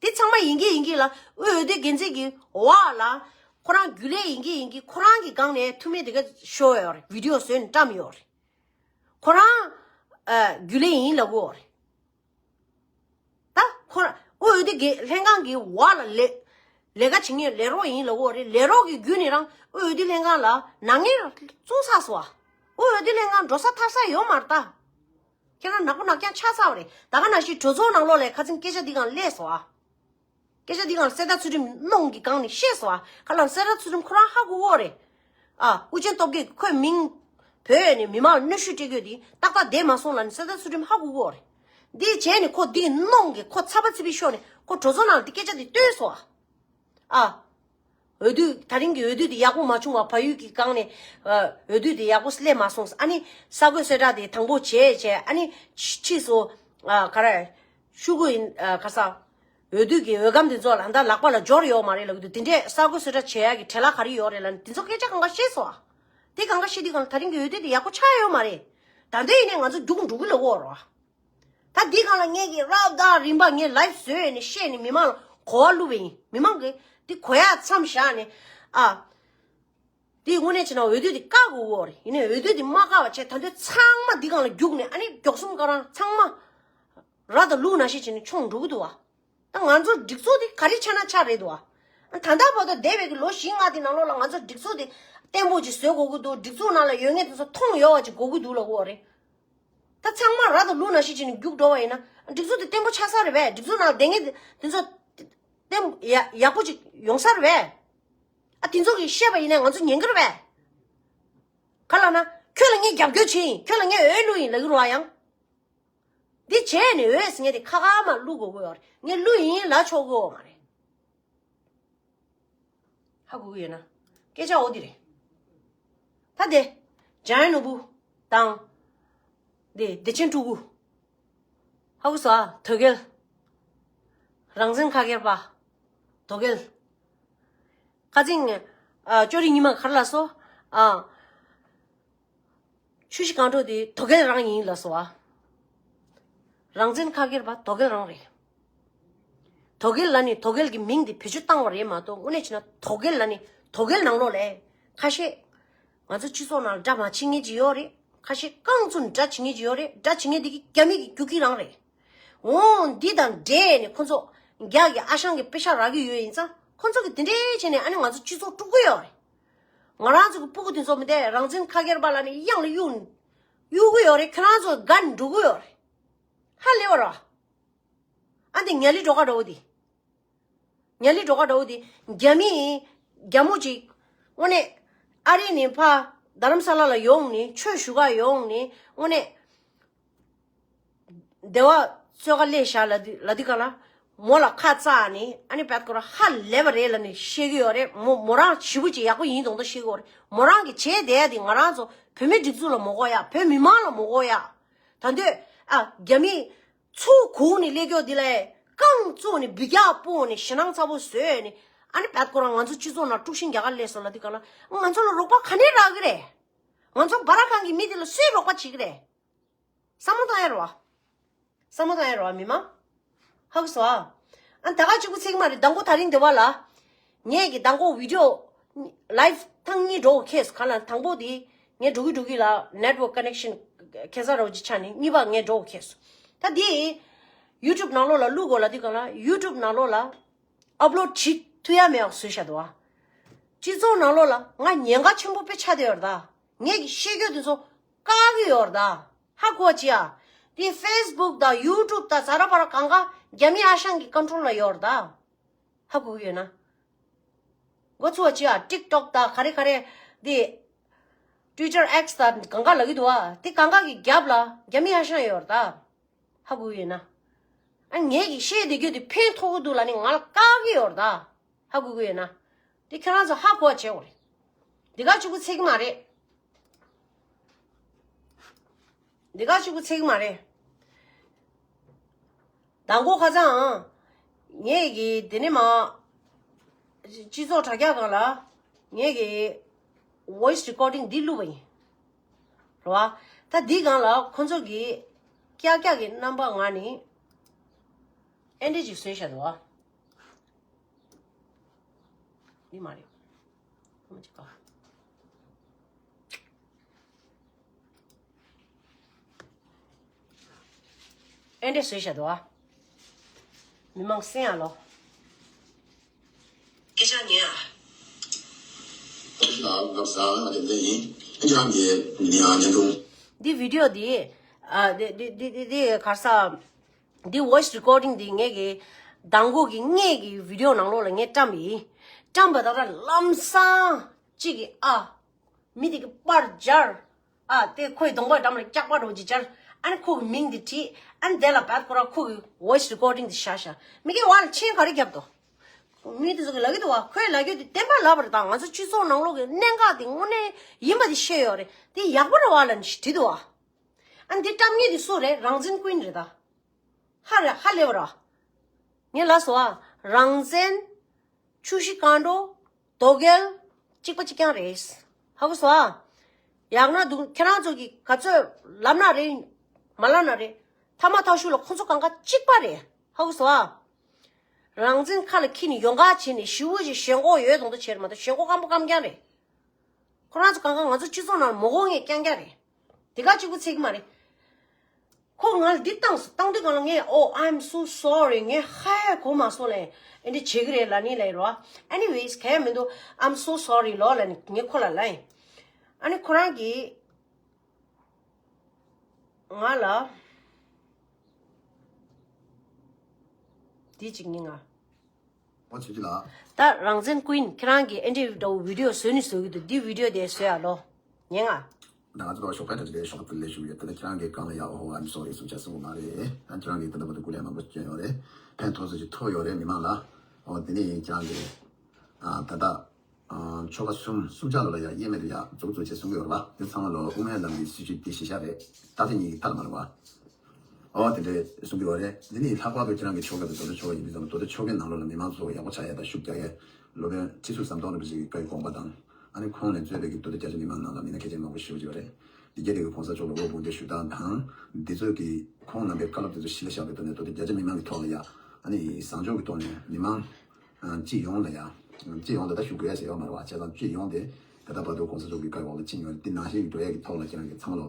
དེ་ཚང་མ་ཡིན་གྱི་ཡིན་གྱི་ལ། འོས་བསྡུ་འགན་འཛིན་གྱི་འོག་ལ་ཁོ་རང་རྒྱུན་ལས་ཡིན་གྱི་ཡིན་གྱི། ཁོ་རང་གི་སྒང་ནས་ཐུ་མི་དེ་ག་ཤོར་ཡོད་རེད། བི་ཌི་ཡོ་བཟོས་ནས་བཀྲམ་ཡོད་རེད། ཁོ་རང་ཨ། རྒྱུན་ལས་ཡིན་ལབ་གོ་རེད། ད་ཁོ་རང་འོས་བསྡུ་གི་ལྷན་ཁང་གི་འོག་ལ་ལས་ལས་ཀ་བྱེད་མཁན་ལས་རོགས་ཡིན་ལབ་གོ་རེད། ལས་རོགས་ཀྱི་བརྒྱུད་ནས་རང་འོས་བསྡུ་ལྷན་ཁང་ལ་ནག་ཉེས་བཙུགས་ཚར་སོང་ཨ། འོས་བསྡུ་ལྷན་ཁང་འགྲོ་ས་ཐར་ས་ཡོད་མ་རེད་ད། ཁྱེད་རང་ནག་པོ་ནག་རྐྱང་ཆགས་ཚར་བ་རེད། ད་ག་ནང་བཞིན་གྲོས་ཚོགས་ནང་ལོགས་ལ་ཁ་སང་སྐད་ཆ་འདི་སྒང་སླེབས་སོང་ཨ། སྐད་ཆ་འདི་སྒང་གསེར་རྟ་ཚུལ་ཁྲིམས་གནོང་གི་སྒང་ནས་བཤད་སོང་ཨ། ཁ་ལ་གསེར་རྟ་ཚུལ་ཁྲིམས་ཁོ་རང་ཧ་གོ་གོ་རེད། ཨ། ཨུ་རྒྱན་སྟོབས་རྒྱལ་ཁོས་མིང་བོས་ནས་མི་མང་ལ་གནོན་ཤུགས་སྤྲད་དགོས་དེ་ཏག་ཏག་བསྡད་མ་སོང་ལབ་ནས་གསེར་རྟ་ཚུལ་ཁྲིམས་ཧ་གོ་གོ་རེད། འདི་བྱས་ནས་ཁོ་འདི་གནོང་གི་ཁོ་ཚ་པ་ཚི་པི་ཤོར་ནས་ཁོ་གྲོས་ཚོགས་ནང་ལ་འདི་སྐད་ཆ་འདི་བཏོན་སོང་ཨ། ཨ། འོས་བསྡུ་ད་རིང་གི་འོས་བསྡུ་དེ་ཡག་པོ་མ་བྱུང་བ། བལ་ཡུལ་གྱི་སྒང་ནས་ཨ། འོས་བསྡུ་དེ་ཡག་པོ་སླེབས་མ་སོང་། ཨ་ནི་གསར་འགོད་གསལ་བསྒྲགས་དེ་དང་པོ་བྱས་བྱས། ཨ་ནི་ཕྱིས་སུ་ཨ། ག་རེ་ཤོག་གུ་ཡིན་ཨ། ག་ས་འོས་བསྡུ་གི་འོས་སྒམ་དེ་ཚོ་ལ་ད་ལག་པ་ལ་འབྱོར་ཡོད་མ་རེད་ལབ་ཀྱི་འདུག་དེ་འདྲས་གསར་འགོད་གསལ་བསྒྲགས་བྱེད་ཡག་གི་བྲེལ་བ་ག་རེ་ཡོད་རེད་ལབ་ནས་དེ་ཚོ་སྐད་ཆ་གང་ག་བཤད་སོང་ཨ། དེ་གང་ག་བཤད་དུས་སྒང་ལ་ད་རིང་གི་འོས་བསྡུ་དེ་ཡག་པོ་ཆགས་ཡོད་མ་རེད། ད་འདོད་ཡིན་ནའི་ང་ཚོ་རྒྱུགས་འགྲོ་གི་ལབ་གོ་རོ། ད་འདི་སྒང་ལ་ངས་ཀྱི་རབ་དང་རིམ་པ་ངས་ལའིབ་བཟོས་ནས་བཤད་ནས་མི་མང་ལ་གོ་བ་བླུགས་པ་ཡིན། མི་མང་གིས་འདི་གོ་ཡག་མཚམས་བཞག་ནས་ཨ། འདི་དངོས་གནས་བྱས་ན་འོས་བསྡུ་འདི་བཀག་དགོས་ཀྱི་ཡོད་རེད། ཡིན་ནའི་འོས་བསྡུ་འདི་མ་བཀག་པ་བྱས། ད་དུང་ཚང་མ་འདི་སྒང་ལ་རྒྱུགས་ནས་ཨ་ནི་མགྱོགས་གསུམ་ཀ་རང་ཚང་མ་ར་དང་ལུག་ནང་བཞིན་བྱས་ནས་མཆོངས་འགྲོ་གི་འདུག་བ། ད་ང་ཚོ་སྒྲིག་འཛུགས་འདི་ག་རེ་ཆགས་ན་ཆགས་རེད་འདུག་བ། ད་ལྟ་བར་དུ་འདས་པའི་གི་ལོ་བཞི་ལྔ་དེ་ནང་ལོགས་ལ་ང་ཚོ་སྒྲིག་འཛུགས་འདི་བརྟན་པོ་ཅིག་བཟོ་དགོས་ཀྱི་འདུག་སྒྲིག་འཛུགས་ནང་ལ་ཡོད་མཁན་དེ་ཚོ་མཐོང་ཡོད་པ་ཅིག་དགོས་ཀྱི་འདུག་ལབ་ཀྱི་ཡོད་རེད། ད་ཚང་མ་ར་དང་ལུག་ནང་བཞིན་བྱས་ནས་རྒྱུགས་འགྲོ་བ་ཡིན་ན་སྒྲིག་འཛུགས་དེ་བརྟན་པོ་ཆགས་ས་རེད་པས། སྒྲིག་འཛུགས་ནང་བསྡད་མཁན་དེ་ཚོ་བརྟན་ཡག་ཡག་པོ་ཅིག་ཡོང་ས་རེད་པས། ཨ། དེ་ཚོ་གིས་བཤད་པ་ཡིན་ན་ང་ཚོ་ཉན་གྱི་རེད་པས། ག་ལབ་ན་ཁྱོད་ལ་ངས་རྒྱབ་སྐྱོར་བྱེད་ཡིན། ཁྱོད་ལ་ངས་འོས་བླུགས་ཡིན་ལབ་ཀྱི་རེད་པ། ཡང་འདི་བྱས་ནས་འོས་ཟེར་མཁན་དེ་ཁ་ཁ་མ་བླུག་དགོས་ཀྱི་ཡོད་རེད། ངས་བླུགས་ཡིན་ལབ་ཆོག་གི་ཡོད་མ་རེད། ཧ་གོ་གི་ཡོད་ན། སྐད་ཆ་འོ་འདི་རེད། ད་དེ་འཇམ་དབྱངས་ནོར་བུ་དང་། དེ་བདེ་ཆེན་སྤྲུལ་སྐུ། ཧ་གོ་སོང་ཨ། དོལ་རྒྱལ། རང་བཙན་ཁ་སྒེར་པ། དོལ་རྒྱལ། ཁ་སང་ཨ། ཅོ་རི་ཉི་མ་ག་རེ་ལབ་སོང་ཨ། ཆུ་བཞི་སྒང་དྲུག་དེ་དོལ་རྒྱལ་རང་ཡིན་ལབ་སོང་ཨ། རང་བཙན་ཁ་སྒེར་པ་དོལ་རྒྱལ་རང་རེད། དོལ་རྒྱལ་ལབ་ནས་དོལ་རྒྱལ་གྱི་མིང་དེ་བེད་སྤྱོད་བཏང་བ་རེད་མ་གཏོགས། དངོས་གནས་བྱས་ན་དོལ་རྒྱལ་ལབ་ནས་དོལ་རྒྱལ་ནང་ལོགས་ལ་ཁ་ཤས་ང་ཚོ་སྤྱི་ཚོགས་ནང་ལ་དགྲ་མ་བྱེད་མཁན་ཅིག་ཡོད་རེད། ཁ་ཤས་རྐང་བཙུགས་ནས་དགྲ་བྱེད་མཁན་ཅིག་ཡོད་རེད། དགྲ་བྱེད་མཁན་དེ་གི་རྒྱ་མི་གི་རྒྱུག་ཁྱི་རང་རེད། འོང་འདི་དང་འབྲེལ་ནས་ཁོ་ཚོ་རྒྱ་གི་ཨ་ཞང་གི་པེ་ཤག་རག་གི་ཡོད་ཡིན་ཙང་། ཁོ་ཚོ་གི་དེ་འདྲས་བྱས་ནས་ཨ་ནི་ང་ཚོ་སྤྱི་ཚོགས་དཀྲུག་གི་ཡོད་རེད། ང་རང་ཚོ་གི་སྤུ་གུ་དེ་ཚོ་མི་དེ་རང་བཙན་ཁ་སྒེར་པ་ལབ་ནས་གཡང་ལ་གཡུག་གཡུག་གི་ཡོད་རེད། ཁྱེད་རང་ཚོ་དགའ་ནས་འགྲོ་གི་ཡོད་རེད། ཧ་ལས་པ་རེད། ཨ་འདི་ཉ་ལི་སྒྲོ་ག་འདྲ་བོ་དེ། ཉ་ལི་སྒྲོ་ག་འདྲ་བོ་དེ། རྒྱ་མི་རྒྱ་མོ་ཅིག་དངོས་གནས་ཨ་རི་ནས་ཕར་རྡ་རམ་ས་ལ་ལ་ཡོང་ནས་ཆོས་ཞུ་ག་ཡོང་ནས་དངོས་གནས་བདེ་བ་འཚོལ་ག་སླེབས་ཤག་ལབ་དུས་ལབ་དུས་སྒང་ལ། མོ་ལ་ཁ་བཙགས་ནས་ཨ་ནི་བད་ཀོ་ར་ཧ་ལས་པ་རེད་ལབ་ནས་བཤད་གི་ཡོད་རེད། མོ་མོ་རང་ཞེ་པོ་ཅིག་ཡག་པོ་ཡིན་མདོག་མདོག་བཤད་གི་ཡོད་རེད། མོ་རང་གི་བྱས་བསྡད་ཡ་དེ་ང་རང་ཚོ་བོད་མི་སྒྲིག་འཛུགས་ལ་མ་དགོས་ཡ། བོད་མི་མང་ལ་མ་དགོས་ཡ། ད་འདོད་ཨ་རྒྱ་མི་ཚུར་སྒུག་ནས་སླེབས་ཀྱོག་འདི་ལ་རྐང་བཙུགས་ནས་འབུད་རྒྱག་སྤུངས་ནས་ཞེད་སྣང་ཚ་པོ་བཟོས་ནས་ཨ་ནི་བད་ཀོ་ར་ང་ཚོ་སྤྱི་ཚོགས་ནང་དཀྲུག་ཤིང་རྒྱག་ག་སླེབས་སོང་ལབ་དུས་སྒང་ལ། ང་ཚོ་ལ་རོགས་པ་ག་ནས་རག་གི་རེད། ང་ཚོ་སྦ་ར་ཁང་གི་མི་དེ་ལ་སུས་རོགས་པ་བྱེད་ཀྱི་རེད། བསམ་བློ་བཏང་ཡ་རེད་བ། བསམ་བློ་བཏང་ཡ་རེད་བ་མི་མང་། ཧ་གོ་སོང་ཨ། ཨ་ད་ག་གཅིག་པུ་ཚིག་མ་རེད། མདང་དགོང་དེ་རིང་འདི་བ་ལ། ངས་ཀྱི་མདང་དགོང་བི་ཌི་ཡོ་ལའིབ་ཐེངས་གཉིས་འགྲོ་ཁེལ་སོང་། ག་ལ་དང་པོ་དེ་ངས་འགྲོ་གི་འགྲོ་གི་ལ་ནེཊ་ཝརཀ་ཀ་ནེག་ཤན་ཁེ་ས་རོ་ཅིག་ཆགས་ནས། གཉིས་པ་ངས་འགྲོ་ཁེལ་སོང་། ད་དེ་ཡུ་ཊུབ་ནང་ལོགས་ལ་བླུག་དགོས་ལབ་དུས་སྒང་ལ་ཡུ་ཊུབ་ནང་ལོགས་ལ་ཨབ་ལོཌ་བྱེད་ཐུབ་ཡ་མེད་པ་བཟོས་བཞག་འདུག་བ། སྤྱི་ཚོགས་ནང་ལོགས་ལ་ང་ཉེན་ཁ་ཆེན་པོ་དཔེ་ཆགས་བསྡད་ཡོད་རེད་ད། ངས་ཀྱི་བཤད་རྒྱུ་དེ་ཚོ་བཀག་གི་ཡོད་རེད་ད། ཧ་གོ་ཅི་ཡ། དེ་ཕེ་སི་བུག་དང་ཡུ་ཊུབ་དང་ཟ་ར་བ་ར་གང་ག་རྒྱ་མི་ཨ་ཞང་གི་ཀོན་ཊོལ་ལ་ཡོད་རེད་ད། ཧ་གོ་གི་ཡོད་ན། མགོ་ཚོས་པ་ཅི་ཡ། ཊིག་ཊོག་དང་ག་རེ་ག་རེ། དེ་ཊུའི་ཊར་ཨེག་སི་དང་གང་ག་ལབ་ཀྱི་འདུག་བ། དེ་གང་ག་གི་རྒྱབ་ལ་རྒྱ་མི་ཨ་ཞང་ཡོད་རེད་ད། ཧ་གོ་གི་ཡོད་ན། ཨ་ངས་ཀྱི་བཤད་བསྡད་རྒྱུ་དེ་ཕན་ཐོགས་ཀྱི་འདུག་ལབ་ནས་ང་ལ་བཀག་གི་ཡོད་རེད་ད། ཧ་གོ་གི་ཡོད་ན། དེ་ཁྱེད་རང་ཚོ་ཧ་གོ་བ་བྱེད་དགོས་རེད། འདི་ག་གཅིག་པུ་ཚད་ཀྱི་མ་རེད། འདི་ག་གཅིག་པུ་ཚད་ཀྱི་མ་རེད། དང་པོ་ཁ་སང་ངས་ཀྱི་དེ་ནས་མ་སྤྱི་ཚོགས་དྲ་རྒྱ་སྒང་ལ་ངས་ཀྱི་voice recording འདི་བླུགས་པ་ཡིན། རེད་བ། ད་འདི་སྒང་ལ་ཁོ་ཚོ་གི་ཀྱག་ཀྱག་གི་རྣམ་པ་ང་ནི་ཨེ་འདྲ་ཅིག་བཟོས་བཞག་འདུག་བ། འདི་མ་རེད། ཁོ་མ་ཅིག་ག་ཨེ་འདྲ་བཟོས་བཞག་འདུག་ཨ། མི་མང་གསན་ཡ་ལོ། སྐད་ཆ་ཉན་ཨ། ལགས་སོ། ང་དེ་འདྲ་ཡིན། ཁྱེད་རང་གིས་ཉན་ཨ་ཉན་འདུག་འདི་བི་ཌི་ཡོ་འདི། ཨ། འདི་འདི་འདི་འདི་འདི་ག་རེ་ཟ། འདི་voice recording འདི་ངས་ཀྱི་མདང་དགོང་གི་ངས་ཀྱི་བི་ཌི་ཡོ་ནང་ལོགས་ལ་ངས་བཀྲམ་པ་ཡིན། བཀྲམ་པ་ད་ལྟ་ལམ་སང་གཅིག་གིས་ཨ། མི་དེ་གི་པར་སྦྱར། ཨ། དེ་ཁོའི་གདོང་པའི་འགྲམ་ལ་སྐྱག་པ་འདྲ་བོ་ཅིག་སྦྱར། ཨ་ནི་ཁོ་གི་མིང་དེ་བྲིས། ཨ་ནི་དེ་ལ་བད་ཁོ་རང་ཁོ་གི་voice recording དེ་བཞག་བཞག་མི་སྐད་བ་ལ་མཆན་ག་རེ་བརྒྱབ་དོ། མི་དེ་ཚོ་གི་ལབ་ཀྱི་འདུག་བ། ཁོས་ལབ་རྒྱུ་དེ་བདེན་པ་ལབ་པ་རེད། ད་ང་ཚོ་སྤྱི་ཚོགས་ནང་ལོགས་ཀྱི་གནད་འགག་དེ་དངོས་གནས་ཡིན་པ་དེ་ཤེས་ཡོད་རེད། དེ་ཡག་པོ་རེད་བ་ལབ་ནས་ཞིག་བྲིས་འདུག་བ། ཨ་ནི་དེ་བཀྲམ་མཁན་དེ་སུ་རེད། རང་བཙན་ཀུན་རེད་ད། ཧ་རེད། ཧ་ལས་པ་རེད་བ། ངས་ལབ་སོང་བ། རང་བཙན། ཆུ་བཞི་སྒང་དྲུག་རྡོ་རྒྱལ། གཅིག་པ་གཅིག་རྐྱང་རེད། ཧ་གོ་སོང་ཨ། ཡག་ན་འདུག་ཁྱེད་རང་ཚོ་གིས་ག་ཚོད་ལབ་ན་རེད། མ་ལབ་ན་རེད། ཐ་མ་ཐག་ཤུགས་ལ་ཁོ་ཚོ་གང་ག་གཅིག་པ་རེད། ཧ་གོ་སོང་ཨ། རང་བཙན་ཁ་ལ་འཁྱེར་ནས་ཡོང་ག་བྱས་ནས་ཞི་བོ་ཞིག་ཞེན་ཁོག་ཡོད་དང་དུ་བྱེད་མ་གཏོགས་ཞེན་ཁོག་སྐམ་པོ་སྐམ་རྐྱང་རེད། ཁོ་རང་ཚོ་གང་ག་ང་ཚོ་སྤྱི་ཚོགས་ནང་མོ་གོ་ངས་རྐྱང་རྐྱང་རེད། དེ་ག་གཅིག་པུ་ཚིག་མ་རེད། ཁོ་ང་ལ་འདི་བཏང་སོང་། བཏང་དུས་སྒང་ལ་ངས། Oh, I'm so sorry. ངས་ཧ་ཡ་གོ་མ་སོང་ལེ། ཨེ་འདྲ་བྱེད་ཀྱི་རེད་ལབ་ནི་ལེ་རོ། Anyways, གལ་མི་འདུག I'm so sorry ལོ་ལབ་ནི་ངས་ཁོ་ལ་ལབ་ཡིན། ཨ་ནི་ཁོ་རང་གིས་ང་ལ་འདི་གཅིག་ཉིན་ང་། ཨོ་ཆུ་ཆུ་ལགས། ད་རང་བཙན་ཀུན་ཁྱེད་རང་གིས་ཨེ་འདྲའི་འདྲ་བོ་བི་ཌི་ཡོ་བཟོས་ནི་བཟོ་གི་འདུག་འདི་བི་ཌི་ཡོ་དེ་བཟོས་ཨ་ལོ། ཉན་ང་། ད་ང་ཚོ་ཞོགས་པ་ད་ཅི་རེད། ཞོགས་པ་ལས་ཞུགས་ཡོད། ད་ལྟ་ཁྱེད་རང་གིས་གང་ལ་ཡ། ཨོ་ཧོ། I'm sorry གསུང་བྱ་གསུང་གི་མ་རེད། ཨ། ཁྱེད་རང་གིས་ད་ལྟ་བར་དུ་སྐུ་ལས་མང་པོ་བསྐྱོན་ཡོད་རེད། ཕན་ཐོགས་ཚོད་ཅིག་ཐོགས་ཡོད་རེད་མི་མང་ལ། ཨོ་དེ་ནས་ཁྱེད་རང་གིས། ཨ། ད་ལྟ། ཨ། ཆོལ་ཁ་གསུམ་གསུམ་ཆ་ལོ་ལ་ཡ་དབྱེར་མེད་དུ་ཡ་འཛུགས་འཛུགས་བྱེད་གསུང་གི་ཡོད་རེད་པ། དེ་ཚང་མ་ལོ་དབུ་མའི་ལམ་གྱི་སྲིད་བྱུས་དེ་གཞི་བཞག་རེད། ད་དེ་གཉིས་ཀྱི་མཐའ་ལ་མ་རེད་པ། ཨོ་དེ་འདྲས་གསུང་གི་ཡོད་རེད། འདི་ནི་ལྷག་པར་དུ་ཁྱེད་རང་གི་ཆོལ་ཁ་དེ་མདོ་སྟོད་ཆོལ་ཁ་ཡིན་དུས་ཙམ་མདོ་སྟོད་ཆོལ་ཁའི་ནང་ལོགས་ལ་མི་མང་ཚོ་ཡག་པོ་ཆགས་ཡ་དང་ཤུགས་རྒྱག་ཡ། སློབ་དཔོན་ཁྲི་ཟུར་ཟམ་གདོང་རིན་པོ་ཆེ་གི་བཀའི་དགོངས་པ་དང་། ཨ་ནི་ཁོང་ནས་གཙོས་པའི་གི་མདོ་སྟོད་རྒྱ་ཆེ་མི་མང་ནང་ལ་མི་སྣ་གལ་ཆེན་མང་པོ་ཞེ་པོ་ཅིག་ཡོད་རེད། འདི་གའི་དེ་གི་གོང་ས་མཆོག་ལ་དབུ་དགོངས་འགྲེལ་ཞུ་སྟངས་དང་། འདི་ཚོས་གི་ཁོང་རྣམ་པའི་བཀའ་སློབ་དེ་ཚོ་གཞི་ལ་བཞག་པའི་ཐོག་ནས་མདོ་སྟོད་རྒྱ་ཆེ་མི་མང་གི་ཐོག་ལ་ཡ། ཨ་ནི་བཟང་ཕྱོགས་ཀྱི་ཐོག་ནས་མི་མང་སྤྱི་ཡོངས་ལ་ཡ། སྤྱི་ཡོངས་ལ་ད་ཞུ་དགོས་ཡ་ཞིག་ཡོད་མ་རེད་པ། བྱས་ཙང་སྤྱི་ཡོངས་དེ་ད་ལྟ་བར་དུ་གོང་ས་མཆོག་གི་བཀའ་འོག་ལ་ཕྱིན་ཡོད་རེད། འདི་ནང་བཞིན་གྱི་འགྲོ་ཡ་གི་ཐོག་ལ་ཁྱེད་རང་གིས་ཚང་མ་ལོ།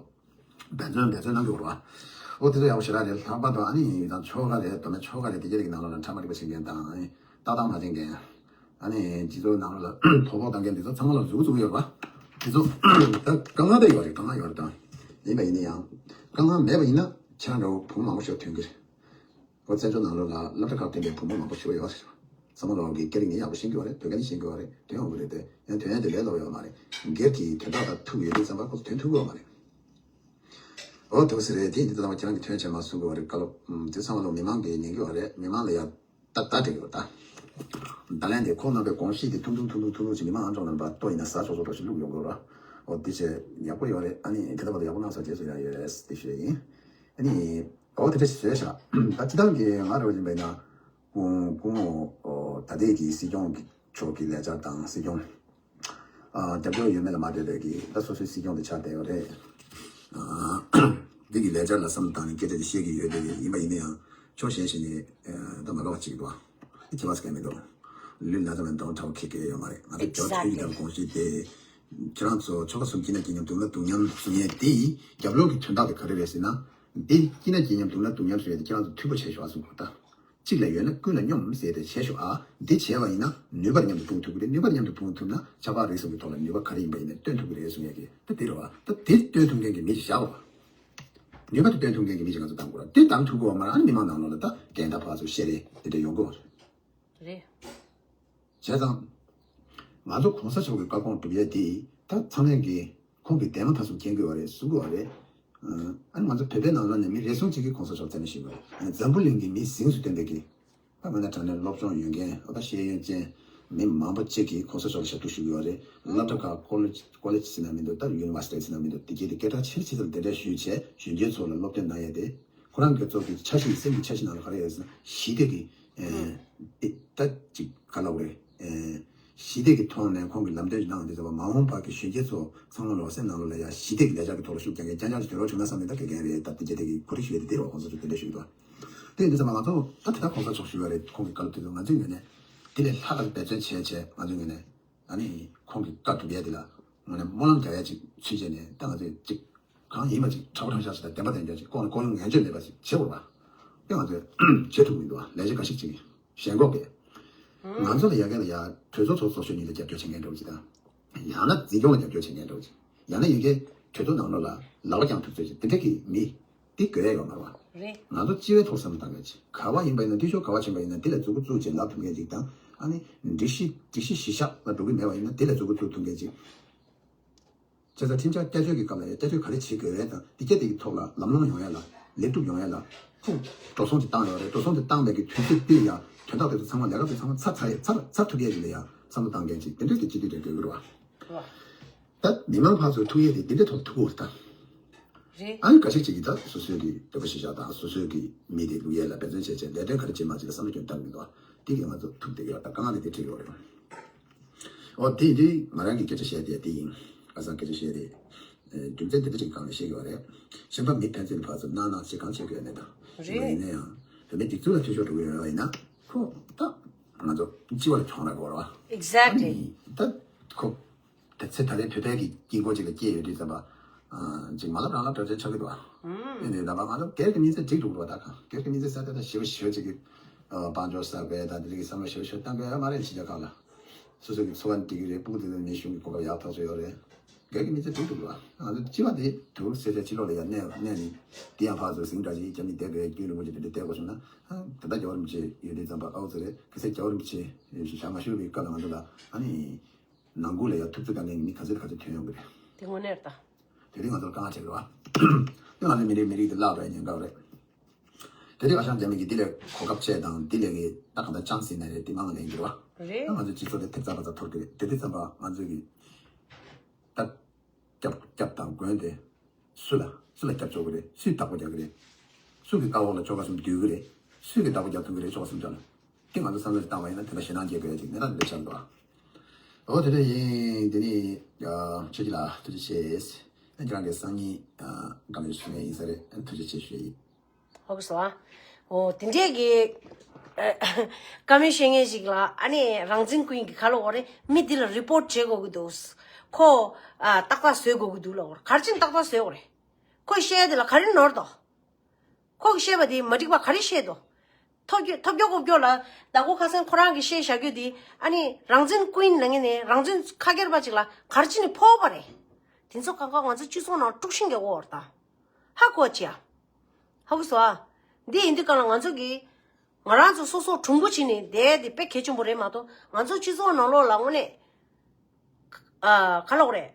འབད་བརྩོན་འབད་བརྩོན་གནང་གི་ཡོད་རེད་པ། ཨོ་དེ་ཚོ་ཡག་པོ་ཞེ་དྲག་རེད། ལྷག་པར་དུ་ཨ་ནི་ད་ཆོལ་ཁ་རེད། མདོ་སྨད་ཆོལ་ཁ་རེད། དེ་གྱད་ཀྱི་ནང་ལོགས་ལ་ཕྲ་མ་རིག་པ་ཤེས་མཁན་དང་། ཨ་ནི་ལྟ་སྟངས་མ་བྱེད་མཁན། ཨ་ནི་སྤྱི་ཚོགས་ནང་ལོགས་ལ་དོ་ཕོག་བཏང་མཁན་དེ་ཚོ་ཚང་མ་ལ་མཛུབ་བཙུགས་ཡོད་རེད་པ། དེ་ཚོ་ད་དཀའ་ངལ་ད་ཡོད་རེད། དཀའ་ངལ་ཡོད་རེད། ད་ཡིན་པ་ཡིན་ན་ཡང་དཀའ་ངལ་མེད་པ་ཡིན་ན་ཁྱེད་རང་འདྲ་བོ་བུ་མོ་མང་པོ་ཞིག་ཐོན་གྱི་རེད། ཨོ་བཙན་བྱོལ་ནང་ལོགས་ལ་སློབ་གྲྭ་ཁག་ཐོན་པའི་བུ་མོ་མང་པོ་ཞིག་ཡོད་རེད། ཚང་མ་ལོག་གི་སྐད་རིགས་ནི་ཡག་པོ་ཤེས་ཀྱི་ཡོད་རེད། བོད་སྐད་ནི་ཤེས་ཀྱི་ཡོད་རེད། དོན་ཡོང་གི་རེད་དེ། ཡང་དོན་ཡོང་དེ་ལས་སླ་པོ་ཡོད་མ་རེད། སྒེར་གྱི་དོན་དག་དང་ཐུག་ཡོད་དུས་ཙམ་པ་ཁོ་ཚོ་དོན་ཐུག་གི་ཡོད་མ་རེད། ཨོ་དེ་ཟེར་རེད། དེ་འདི་ལྟ་བ་ཁྱེད་རང་གི་དོན་བྱས་མ་གསུང་གི་ཡོད་རེད། བཀའ་སློབ་དེ་ཚང་མ་ལོག་མི་མང་གིས་ཉན་གྱི་ཡོད་རེད། མི་མང་ལ་ཡང་ད་ད་དྲན་གྱི་ཡོད་ད། ད་ལན་དེ་ཁོང་རྣམ་པའི་དགོངས་གཞི་དེ་ཐུང་ཐུང་ཐུང་ཐུང་ཐུང་ཐུང་ཅིག་མི་མང་ཨང་གྲངས་རྣམ་པ་ལྟོ་ཡིན་ན་ཟ་ཆོག་ཆོག་འདྲ་ཞིག་བླུགས་ཡོང་གི་ཡོད་རེད། ཨོ་དེ་བྱས་ཡག་པོ་ཡོད་རེད། ཨ་ནི་དེ་ལྟ་བ་དེ་ཡག་པོ་གནང་སོང་རྗེས་སུ་ཡང་ཡོད་རེད། དེ་ཞུ་ཡ་ཡིན། ཨ་ནི། ཨོ་དེ་འདྲ་ཞིག་བཟོས་ཤག་ད་སྤྱི་བཏང་གི་ང་རང་ཡིན་པ་ཡིན་ན། སྐུ་ངོ་སྐུ་ངོ་ཨོ་ད་ལྟའི་གི་སྲིད་སྐྱོང་གི་མཆོག་གི་ལས་འཆར་དང་སྲིད་སྐྱོང་ཨ་རྒྱབ་སྐྱོར་ཡོད་མེད་ལ་མ་ལྟོས་པའི་གི་ད་སོ་སོའི་སྲིད་སྐྱོང་དེ་ཆགས་བསྡད་ཡོད་རེད། ཨ་འདི་གི་ལས་འཆར་ལ་བསམ་བློ་བཏང་ནས་སྐད་ཆ་དེ་བཤད་ཀྱི་ཡོད་དེ། ཡིན་པ་ཡིན་ན་ཡང་ཕྱོགས་གཞན་ཞིག་ནས་ཨ་ད་མ་འགྲོ་བ་ཅིག་འདུག་ཨ་ཁྱི་བ་སྐད་མི་འདུག་ལུས་ན་ཚ་མེད་འདུག་འདྲ་བོ་ཁྱི་སྐད་ཡོད་མ་རེད། ང་ཚོ་བོད་ཐུན་གྱི་དགོངས་གཞི་དེ། ཁྱེད་རང་ཚོ་ཆོལ་ཁ་གསུམ་སྐྱིད་ན་སྐྱིད་མཉམ་སྡུག་ན་སྡུག་མཉམ་གསུང་ཡས་དེ་ཡི་རྒྱབ་ལོགས་ཀྱི་དོན་དག་དེ་ག་རེ་རེད་ཟེར་ན། འདི་སྐྱིད་ན་སྐྱིད་མཉམ་སྡུག་ན་སྡུག་མཉམ་གསུང་ཡས་དེ་ཁྱེད་རང་ཚོ་འཐུས་པོ་བྱས་ཤོག་ཨ་གསུང་གོ་ད། གཅིག་ལ་ཡོད་ན་ཀུན་ལ་སྙོམས་ཟེར་དེ་བྱས་ཤོག་ཨ། འདི་བྱས་པ་ཡིན་ན་ནུས་པ་མཉམ་དུ་སྤུངས་ཐུབ་ཀྱི་རེད། ནུས་པ་མཉམ་དུ་སྤུངས་ཐུབ་ན་ཆབ་འབངས་རིགས་གསུམ་གྱི་ཐོག་ལ་ནུས་པ་ག་རེ་ཡིན་པ་ཡིན་ན་སྟོན་ཐུབ་ཀྱི་རེད་གསུང་ཡས་ཀྱི་ད་དེ་རེད་བ། ད་དེ་སྟོན་ཐུབ་མཁན་གྱི་མི་ཞིག་བཞག་དགོས། ནུས་པ་དེ་སྟོན་ཐུབ་མཁན་གྱི་མི་ཞིག་ང་ཚོ་བདམས་དགོས་ར། དེ་བདམས་ཐུབ་དགོས་བ་མ་རེད། ཨ་ནི་མི་མང་ནང་ལོགས་ལ་ད་འགན་ད་ཕར་ཚུར་བཤད་རེས་དེ་འདྲ་ཡོང་གི་ཡོད་རེད། རེད། བྱས་ཙང་། ང་ཚོ་གོང་ས་མཆོག་གི་བཀའ་དགོངས་སྒྲུབ་ཡས་དེ་ད་ཚང་མས་ཀྱི་ཁོང་གི་འདས་མ་ད་གསུམ་མཁྱེན་གྱི་ཡོད་རེད། གསུང་གི་ཡོད་རེད། ཨ་ནི་ང་ཚོ་བོད་པའི་ནང་ལོགས་ནས་མི་རེ་ཟུང་གཅིག་གིས་གོང་ས་མཆོག་རྩ་མེད་ཞུས་པ་རེད། ཨ་ནི་འཛམ་བུ་གླིང་གི་མི་གཟེངས་སུ་ཐོན་པའི་གི་ཨ་མ་ན་དྲང་གནས་སློབ་སྦྱོང་ཡོད་མཁན་ཨ་ད་ཤེས་ཡོན་ཅན་མི་མང་པོ་གཅིག་གིས་གོང་ས་མཆོག་ལ་ཞབས་ཏོག་ཞུ་གི་ཡོད་རེད། སློབ་གྲྭ་ཁག་ཀོ་ལེཇ་ཀོ་ལེཇ་ཟེར་ན་མི་འདུག་ད་ཡུ་ནི་ཝར་སི་ཊི་ཟེར་ན་མི་འདུག་དེ་གའི་དེ་སྐད་གྲགས་ཆེ་ཆེ་ཚོ་ལ་དེ་འདྲ་ཞུས་བྱས་གཞོན་སྐྱེས་ཚོ་ལ་སློབ་སྟོན་གནང་ཡས་དེ། ཁོ་རང་གི་ཚོགས་ཀྱི་འཆར་གཞི་སེམས་ཀྱི་འཆར་གཞི་ནང་ལ་ག་རེ་ཡོད་ཟེར་ན་ཞི་བདེ་གི་ཨེ་ཨེ་ད་ཅིག་ག་ལབ་རེད། ཨེ་ཞི་བདེ་གི་ཐོག་ནས་ཁོང་གི་ལམ་སྟོན་ཞིག་གནང་དུས་ཙམ་པ་མ་འོངས་པ་གི་གཞོན་སྐྱེས་ཚོ་ཚང་མ་ལོ་སེམས་ནང་ལོགས་ལ་ཡ་ཞི་བདེ་གི་ལས་འཆར་གི་ཐོག་ལ་ཤུགས་རྒྱག་མཁན་རྐྱང་རྐྱང་ཞིག་དེ་རོགས་བྱུང་ན་བསམ་ནས་ད་དགེ་རྒན་རེད། ད་དེ་རྗེས་དེ་གི་ཁོ་རེ་ཞུ་ཡ་དེ་དེ་རོགས་གོང་ས་མཆོག་དེ་འདྲ་ཞུ་གི་འདུག་དེ་ཡིན་དུས་ཙམ་པ་ང་ཚོ་ད་དེ་ད་གོང་ས་མཆོག་ཞུ་བ་རེད། ཁོང་གི་བཀའ་སློབ་དེ་ཚོ་ང་ཚོའི་ངོས་ནས་དེ་ལས་ལྷག་ག་འབད་བརྩོན་བྱས་བྱས་ང་ཚོའི་ངོས་ནས། ཨ་ནི་ཁོང་གི་བཀའ་བསྡུ་ཡས་དེ་ལ་ངོས་ནས་སྨོན་ལམ་རྒྱག་ཡས་ཅིག་ཚུལ་བྱས་ནས་ད་ང་ཚོས་ཅིག་གང་ཡིན་པ་ཅིག་ཁྲ་བོ་ཁྲ་ཤག་ཞིག་དང་བདེན་པ་བདེན་འཇོག་ཅིག་ལྐོག་ནས་ལྐོག་གཡོ་ངན་སྤྱོད་མེད་པ་ཅིག་བྱེད་དགོས་པ། དེ་ང་ཚོས་བྱེད་ཐུབ་མི་འདུག་བ། ལས་བྱེད་འགའ་ཞིག་ཅིག་ཞེན་ཁོག་གིས་ང་ཚོ་ལ་ཡ་གི་ལ་ཡ་གྲོས་ཚོགས་ཚོགས་ཚོགས་ཞུ་ཉིད་ལ་རྒྱབ་སྐྱོར་བྱེད་མཁན་འདྲ་བོ་ཅིག་དང་། ཡང་ན་འཛིན་སྐྱོང་ལ་རྒྱབ་སྐྱོར་བྱེད་མཁན་འདྲ་བོ་ཅིག་ཡང་ན་ཡོད་མཁན་གྲོས་ཚོགས་ནང་ལོགས་ལ་ལག་པ་བརྐྱངས་ཐུབ་ཚོད་ཅིག་དེ་འདྲ་གི་མི་དེ་དགོས་ཡ་ཡོད་མ་རེད་བ། རེད། ང་ཚོ་སྤྱི་བའི་ཐོག་བསམ་བློ་བཏང་མཁན་ཅིག་ག་བ་ཡིན་པ་ཡིན་ན་འཐུས་ཤོར་ག་བ་ཕྱིན་པ་ཡིན་ན་དེ་ལ་མཛུབ་གུ་བཙུགས་བྱས་ལབ་ཐུབ་མཁན་ཅིག་དང་། ཨ་ནི་སྒྲིག་གཞི་སྒྲིག་གཞི་གཞི་བཞག་ལ་འགྲོ་གི་མེད་པ་ཡིན་ན་དེ་ལ་མཛུབ་གུ་བཙུགས་ཐུབ་མཁན་ཅིག་བྱས་ཙང་ཁྲིམས་འཆར་བསྐྱར་བཅོས་ཀྱི་སྐབས་ལ་ཡང་བསྐྱར་བཅོས་ག་རེ་བྱེད་དགོས་རེད་དང་། འདི་སྐད་དེ་གི་ཐོག་ལ་ལམ་ལྷོང་ཡོང་ཡ་ལ་ལེགས་གྲུབ་ཡོང་ཡ་ལ་ཁོང་འགྲོ་སོང་དེ་བཏང་ཡོད་རེད། འགྲོ་སོང་དེ་བཏང་བའི་གི་དུས་ཚོད་དེ་ཡང་དོན་དག་དེ་ཚོ་ཚང་མ་ལས་ཀ་དེ་ཚང་མ་ཚར་ཚར་ཡ་ཚར་ཚར་ཐུབ་ཡ་ཡིན་ལ་ཡ་བསམ་བློ་བཏང་མཁན་ཅིག་དེ་འདྲ་གི་སྤྱི་འཐུས་དེ་དགོས་ཀྱི་རེད་བ། ད་མི་མང་ཕར་ཚུར་ཐུག་ཡས་དེ་འདི་འདྲའི་ཐོག་ཐུག་དགོས་རེད་ད། རེད། ཨ་ནི་འགའ་ཞིག་ཅིག་གིས་ད་སོ་སོའི་གི་འདོད་པ་གཞིར་བཞག་དང་སོ་སོའི་གི་མི་དེ་བླུག་ཡས་ལ་འབད་བརྩོན་བྱས་བྱས་ལས་དོན་ག་རེ་བྱེད་མ་བྱེད་ལ་བསམ་བློ་སྐྱོན་བཏང་གི་འདུག་དེ་གིས་ང་ཚོ་ཐུག་བསྡད་ཡོད། ད་དཀའ་ངལ་དེ་དེ་འཕྲད་ཡོད་རེད། ཨོ་དེ་ཡིན་དུས་ང་རང་གི་སྐད་ཆ་བཤད་དེ་དེ་ཡིན། ཁ་སང་སྐད་ཆ་བཤད་དེ། རྒྱུ་མཚན་དེ་འདྲ་ཅིག་སྒང་ནས་བཤད་ཀྱི་ཡོད་རེད། གཞན་པ་མི་ཕན་ཚུན་ལ་ཕར་ཚུར་སྣང་སྣང་བྱེད་གང་བྱེད་དགོས་ནས་དང་། རེད། ཡིན་ན་ཡང་བོད་མི་སྒྲིག་འཛུགས་ལ་འཐུས་ཤོར་འགྲོ་གི་ཡོད་པ་ཡིན་ན་ཁོ་ད་ང་ཚོ་སྤྱི་བ་ལ་གྱོང་རག་གི་ཡོད་རེད་བ། Exactly. ཨ་ནི་ད་ཁོ། དེ་ཚེ་ད་རེས་བོད་པའི་གི་དཀྱིལ་འཁོར་ཅིག་ལ་སྐྱེས་ཡོད་དུས་ཙམ་པ། ཅིག་མ་ལབ་རང་ལབ་འདྲ་ཆགས་ཀྱི་འདུག་ཨ། ཨེ་ནས་ད་བ་ང་ཚོ་སྒེར་གྱི་མི་ཚེ་འགྲིག་འདུག་རོ། ད་གང་སྒེར་གྱི་མི་ཚེ་ས་དེ་ད་ཞི་བ་ཞི་བ་ཅིག་གི་དཔལ་འབྱོར་གསར་པའི་ད་དེ་རིགས་ཀྱི་བསམ་བློ་ཞི་བ་ཞི་བ་བཏང་དགོས་ཡ་མ་རེད། ཕྱི་རྒྱལ་ཁག་ལ་སོ་སོ་གི་འཚོ་བ་འགྲིག་གི་རེད། སྤུ་གུ་དེ་ཚོ་ནས་གཞུང་གི་གོ་སྐབས་ཡག་ཐག་ཆོད་ཡོད་རེད། སྒེར་གྱི་མི་ཚེ་འགྲིག་འདུག་རོ། ང་ཚོ་སྤྱི་བ་དེ་དུ་སེ་ཚེ་ཕྱི་ལོགས་ལ་ཡ་གནས་གནས་ནས་དེ་ཡང་ཕར་ཚུར་ཟིང་འདྲ་ཞིག་རྒྱབ་ནས་བསྡད་དགོས་ཡ་རྒྱུན་རིང་པོ་ཅིག་དེ་འདྲ་བསྡད་དགོས་བྱུང་ན། ད་ལྟ་རྒྱལ་བ་རིན་པོ་ཆེ་ཡོད་དུས་ཙམ་པ་ཨའུ་ཙི་རེད། གལ་སྲིད་རྒྱལ་བ་རིན་པོ་ཆེ་ཡོད་ཞིག་བཞག་མ་ཤོར་བའི་སྐབས་ལ་ང་ཚོ་ལ་ཨ་ནི། ནང་ཁུལ་ལ་ཡང་ཐུབ་ཚོད་བཏང་མཁན་གྱི་མི་ག་ཚོད་ག་ཚོད་ཐོན་ཡོང་གི་རེད། དེ་དངོས་གནས་རེད་ད། དེ་རིང་ང་ཚོར་དཀའ་ངལ་འཕྲད་ཀྱི་རེད་བ། དེ་ང་ཚོའི་མི་རིགས་མི་རིགས་དེ་བརླག་འགྲོ་ཡ་ཉེན་ཁ་རེད། དེ་དེ་ཁ་བྱང་རྒྱ་མི་གིས་དེ་ལས་གོ་སྐབས་བྱས་དང་དེ་ལས་གི་ད་གང་ལྟར་ཅང་ཟིན་ན་རེད། དེ་མང་ལས་འགྱུར་བ། རེད། ད་ང་ཚོའི་སྤྱི་ཚོགས་དེ་ཐེབས་རྩ་བ་རྩ་འཐོར་གི་རེད། དེ་དུས་ཙམ་པ་ང་ཚོས་གི་ད་རྒྱབ་རྒྱབ་དང་མགོན་དེ། སུ་ལ་སུ་ལ་སྐྱབས་བཅོལ་གི་རེད། སུས་བདག་པོ་རྒྱག་གི་རེད། སུ་གི་ལྟ་འོག་ལ་ཆོལ་ཁ་གསུམ་སྡོད་གི་རེད། སུས་གི་བདག་པོ་རྒྱག་ཐུབ་གི་རེད། ཆོལ་ཁ་གསུམ་ཆ་ལ། དེ་ང་ཚོ་བསམ་བློ་བཏང་བ་ཡིན་ན་དེ་ལ་ཞེད་སྣང་སྐྱེ་དགོས་ཡ་ཅིག་གནས་སྟངས་འདི་འདྲ་ཆགས་འདུག་ཨ། འོ་དེ་འདྲ་ཡིན། དེ་ནི་ཆོས་སྐྱིད་ལགས་ཐུགས་རྗེ་ཆེ། ཁྱེད་རང་གི་སང་ཉིན་བཀའ་མོལ་ཞུ་ངེས་ཡིན་ས་རེད། ཐུགས་རྗེ་ཆེ་ཞུ་ཡ་ཡིན། ཧོ་གི་སོ། འོ་དེ་འདྲས་ཀྱི་བཀའ་མོལ་བཤད་མཁན་ཞིག་ལ་ཨ་ནི་རང་བཙན་ཀུན་གྱི་ག་ལ་འོ་རེད། མི་འདི་ལ་རི་པོར་ཊི་བྱེད་དགོས་ཀྱི་འདུག་ཁོ་ཨ་ཏག་ཏག་བཟོས་དགོས་ཀྱི་འདུག་ལ་འོ་ག་རེ་བྱས་ནས་ཏག་ཏག་བཟོས་འོ་རེད། ཁོས་བཤད་ཡ་དེ་ལ་ག་རེ་ནོར་དོ། ཁོ་གིས་བཤད་པ་དེ་མ་འགྲིག་པ་ག་རེ་བཤད་དོ། ཐོབ་རྒྱུ་ཐོབ་རྒྱུ་ཁོབ་རྒྱུ་ལ་ཟླ་གོ་ཁ་སང་ཁོ་རང་གིས་བཤད་བཞག་རྒྱུ་དེ་ཨ་ནི་རང་བཙན་ཀུན་ལ་ངེས་ནས་རང་བཙན་ཁ་སྒེར་པ་ཅིག་ལ་ག་རེ་བྱས་ནས་ཕོག་པ་རེད། དེ་ཚོ་གང་ག་ང་ཚོ་སྤྱི་ཚོགས་ནང་དཀྲུག་ཤིང་རྒྱག་གོ་བར་ད། ཧ་གོ་ཅི་ཡ། ཧ་གོ་སོང་ཨ། འདི་ཡིན་དུས་གང་ལ་ང་ཚོ་གིས་ང་རང་ཚོ་སོ་སོ་གྲུང་པོ་བྱས་ནས་བསྡད་དེ་དཔེ་གལ་ཆེན་པོ་རེད་མ་གཏོགས་ང་ཚོ་སྤྱི་ཚོགས་ནང་ལོགས་ལ་དངོས་གནས། ཨ། ག་ལབ་དགོས་རེད།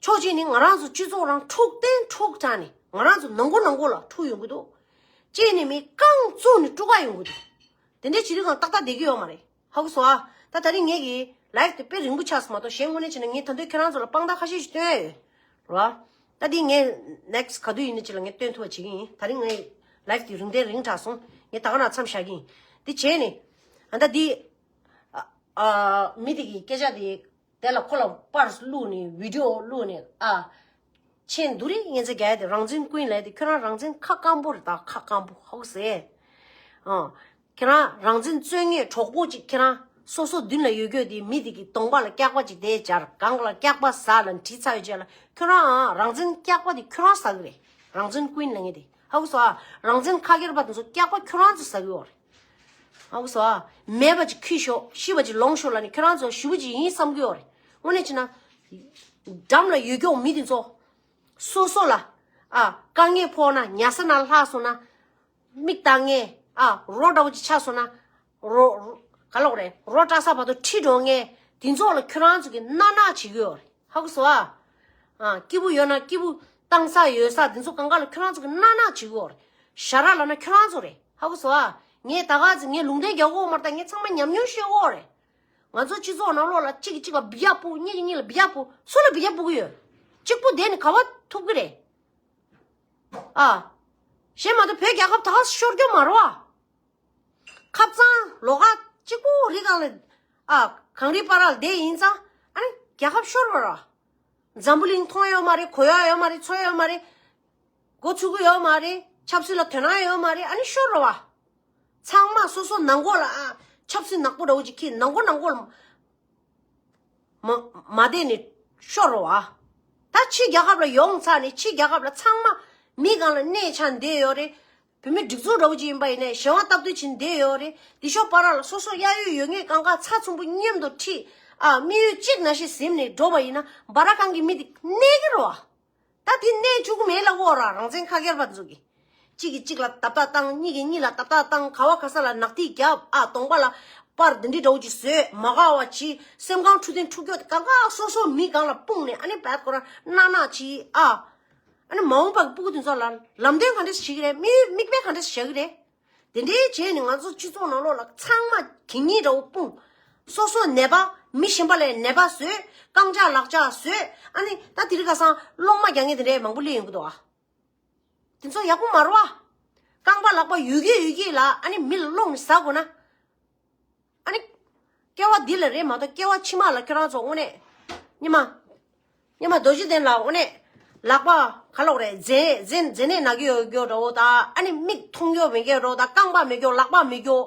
ཕྱོགས་གཅིག་ནས་ང་རང་ཚོ་སྤྱི་ཚོགས་རང་འཁྲུག་བསྟན་འཁྲུག་དྲགས་ནས་ང་རང་ཚོ་ནང་ཁུལ་ནང་ཁུལ་ལ་འཁྲུག་ཡོང་གི་འདུག་གཅིག་ནས་མི་རྐང་བཙུགས་ནས་དཀྲུག་ག་ཡོང་གི་འདུག་དེ་འདྲའི་བྱེད་དུས་གང་ཏག་ཏག་བསྡད་ཀྱི་ཡོད་མ་རེད། ཧ་གོ་སོང་ཨ། ད་ད་རིང་ངེད་ཀྱི་ལའེབ་དེ་དཔེ་རིང་པོ་ཆགས་སོང་མ་གཏོགས་གཞན་དངོས་གནས་བྱས་ན་ངས་ད་དུང་ཁྱེད་རང་ཚོ་ལ་དཔང་རྟགས་ཁ་ཤས་ཤིག་སྟོན་ཡ་ཡོད། རེད་བ། ད་འདི་ངས་ནེག་སི་ག་དུས་ཡིན་ན་ཅིག་ལ་ངས་སྟོན་ཐུབ་པ་བྱེད་ཀྱི་ཡིན། ད་རིང་ངའི་ལའེབ་དེ་རིང་དེ་རིང་དྲགས་སོང་། ངས་ད་ག་ནས་མཚམས་བཞག་གི་ཡིན། འདི་བྱས་ནས། ཨ་ད་འདི། ཨ། ཨ། མི་དེ་གི་སྐད་ཆ་དེ། དེ་ལ་ཁོ་ལ་པར་བླུགས་ནས་བི་ཌི་ཡོ་བླུགས་ནས་ཨ། མཆན་བསྡུ་རིགས་ངན་ཚ་རྒྱག་ཡ་དེ་རང་བཙན་ཀུན་ལབ་དེ་ཁྱོད་རང་རང་བཙན་ཁ་སྐམ་པོ་རེད་ད་ཁ་སྐམ་པོ་ཧོག་ཟེ། ཨ། ཁྱེད་རང་རང་བཙན་རྩོད་མཁན་གྲོགས་པོ་ཅིག་ཁྱེད་རང་སོ་སོ་མདུན་ལ་ཡོད་རྒྱུ་དེ་མི་དེ་གི་གདོང་པ་ལ་སྐྱག་པ་ཅིག་དེ་སྦྱར་སྒང་ལ་སྐྱག་པ་ཟ་ལ་བྲིས་ཚར་ཡོད་རྗེས་ལ་ཁྱོད་རང་ཨ་རང་བཙན་སྐྱག་པ་དེ་ཁྱོད་རང་ཟ་གི་རེད། རང་བཙན་ཀུན་ལབ་མཁན་དེ་ཧ་གོ་སོང་ཨ། རང་བཙན་ཁ་སྒེར་པ་དེ་ཚོ་སྐྱག་པ་ཁྱོད་རང་ཚོ་ཟ་གི་ཡོད་རེད། ཨ་ཁུ་སོ། མེད་པ་ཅིག་ཁུར་ཤོག་ཤི་བ་ཅིག་ལོངས་ཤོག་ལབ་ནས་ཁྱོད་རང་ཚོ་ཞུ་བ་ཅིག་ཡིན་བསམ་གྱི་ཡོད་རེད། དངོས་གནས་བྱས་ན། འགྲམ་ལ་ཡོད་མཁན་མི་དེ་ཚོ། སོ་སོ་ལ། ཨ། དཀའ་ངལ་ཕོག་ན་ཉལ་ས་ནང་ལྷག་སོང་ན། མིག་གདངས་མཁན། ཨ། རོ་འདྲ་བོ་ཅིག་ཆགས་སོང་ན། རོ། རོ། ག་ལབ་དགོས་རེད། རོ་བཀྲ་ས་བར་དུ་ཁྲིད་འགྲོ་མཁན་དེ་ཚོ་ལ་ཁྱོད་རང་ཚོ་གིས་མནའ་མནའ་བྱེད་ཀྱི་ཡོད་རེད། ཧ་གོ་སོང་ཨ། ཨ། སྐྱིད་པོ་ཡོད་ན་སྐྱིད་པོ་བཏང་ས་ཡོད་ས་དེ་ཚོ་གང་ག་ལ་ཁྱོད་རང་ཚོ་གིས་མནའ་མནའ་བྱེད་ཀྱི་ཡོད་རེད། ཞ་ར་ལབ་ན་ཁྱོད་རང་ཚོ་རེད། ཧ་གོ་སོང་ཨ། ངས་ད་ག་ཚོད་ངས་ལུང་བསྟན་རྒྱག་གོ་མ་རེད་ད། ངས་ཚང་མ་ཉམས་མྱོང་ཤེས་གོ་རེད། ང་ཚོ་སྤྱི་ཚོགས་ནང་ལོགས་ལ་གཅིག་གིས་གཅིག་ལ་འབུད་ཡག་སྤུག་གཉིས་ཀྱིས་གཉིས་ལ་འབུད་ཡག་སྤུག་སུ་ལ་འབུད་ཡག་སྤུག་གི་ཡོད། གཅིག་པུ་བསྡད་ནས་ག་བ་ཐུབ་ཀྱི་རེད། ཨ། གཞན་མ་གཏོགས་བོད་རྒྱལ་ཁབ་ད་ག་ཤོར་རྒྱུ་མ་རེད་བ། ཁབ་གཙང་ལོགས་ཀ་གཅིག་པུ་རི་སྒང་ལ་ཨ་གངས་རི་བར་ལ་བསྡད་ཡིན་ཙང་ཨ་ནི་རྒྱལ་ཁབ་ཤོར་བ་རེད་བ། འཛམ་བུ་གླིང་མཐོང་ཡོད་མ་རེད། གོ་ཡ་ཡོད་མ་རེད། ཚོར་ཡ་ཡོད་མ་རེད། མགོ་ཚོས་ཀྱི་ཡོད་མ་རེད། ཆབ་སྲིད་ལ་དོ་སྣང་ཡོད་མ་རེད། ཨ་ནི་ཤོར་རེད་བ། ཚང་མ་སོ་སོ་ནང་ཁོག་ལ་ཨ་ཆབ་སྲིད་ནག་པོ་འདྲ་བོ་ཅིག་ཁྱེར་ནང་ཁོག་ནང་ཁོག་ལ་མ་མ་བསྡད་ནས་ཤོར་རེད་བ། ད་ཕྱི་རྒྱལ་ཁབ་ལ་ཡོང་ཚར་ནས་ཕྱི་རྒྱལ་ཁབ་ལ་ཚང་མ་མི་སྒང་ལ་གནས་ཆགས་བསྡད་ཡོད་རེད། བོད་མི་སྒྲིག་འཛུགས་འདྲ་བོ་ཅིག་ཡིན་པ་ཡིན་ནའི་གཞན་དབང་སྟབས་བསྟུན་བྱེད་བསྡད་ཡོད་རེད། འདི་ཤོག་བར་ལ་སོ་སོ་གཡས་གཡོན་ཡོད་ངེས་གང་ག་ཚ་ཚོམ་པོ་མཉམ་དུ་ཁྲིད། ཨ་དམིགས་ཡུལ་གཅིག་ནང་བཞིན་ཟིན་ནས་འགྲོ་བ་ཡིན་ན་འབའ་ར་གང་གི་མི་དེ་གནས་ཀྱི་རེད་བ། ད་དེ་གནས་བཅུག་གི་མེད་ལབ་དགོས་ར། རང་བཙན་ཁ་སྒེར་པ་ཚོ་གིས། གཅིག་གིས་གཅིག་ལ་བརྡབ་བརྡབ་བཏང་། གཉིས་ཀྱིས་གཉིས་ལ་བརྡབ་བརྡབ་བཏང་། ག་བ་ག་ས་ལ་ནག་ཐིག་བརྒྱབ། ཨ་གདོང་པ་ལ་པར་འདི་འདྲའི་འདྲ་བོ་ཅིག་བཟོས། མ་དགའ་བ་བྱས། སེམས་ཁམས་འཁྲུག་དེ་འཁྲུག་རྒྱུ་དེ་གང་ག་སོ་སོ་མི་སྒང་ལ་སྤུངས་ནས་ཨ་ནི་བད་ཁོ་རང་གནག་གནག་བྱས། ཨ་ཨ་ནི་མ་འོངས་པ་གི་སྤུ་གུ་དེ་ཚོ་ལ་ལམ་སྟོན་ག་འདྲས་བྱེད་ཀྱི་རེད། མི་མིག་དཔེ་ག་འདྲས་བཞག་གི་རེད། དེ་འདྲའི་བྱས་ནས་ང་ཚོ་སྤྱི་ཚོགས་ནང་ལོགས་ལ་ཚང་མ་གད་སྙིགས་འདྲ་བོ་སྤུངས། སོ་སོ་ནད་པ། མི་གཞན་པ་ལ་ནད་པ་བཟོས། རྐང་ལྕགས་ལག་ལྕགས་བཟོས། ཨ་ནི་ད་དེ་རིང་ཁ་སང་སློང་མ་རྒྱག་མཁན་དེ་འདྲའི་མང་པོ་སླེབས་ཡོང་གི་འདུག་ཨ། དེ་ཚོ་ཡག་པོ་མ་རེད་བ། རྐང་པ་ལག་པ་ཡོད་ཀྱི་ཡོད་ཀྱི་ལ་ཨ་ནི་མི་ལ་སློང་ནས་ཟ་དགོས་ན། ཨ་ནི། སྐྱེ་བ་འདི་ལ་རེད་མ་གཏོགས་སྐྱེ་བ་ཕྱི་མ་ལ་ཁྱོད་རང་ཚོ་དངོས་གནས། སྙེ་མ། སྙེ་མ་རྡོ་རྗེ་གདན་ལ་དངོས་གནས། ལག་པ་ག་ལོག་རེད། མཛེ་མཛེ་མཛེ་ནད་ན་གི་ཡོད་རྒྱུ་འདྲ་བོ་དང་ཨ་ནི་མིག་མཐོང་རྒྱུ་མེད་རྒྱུ་འདྲ་བོ་དང་རྐང་པ་མེད་རྒྱུ་ལག་པ་མེད་རྒྱུ།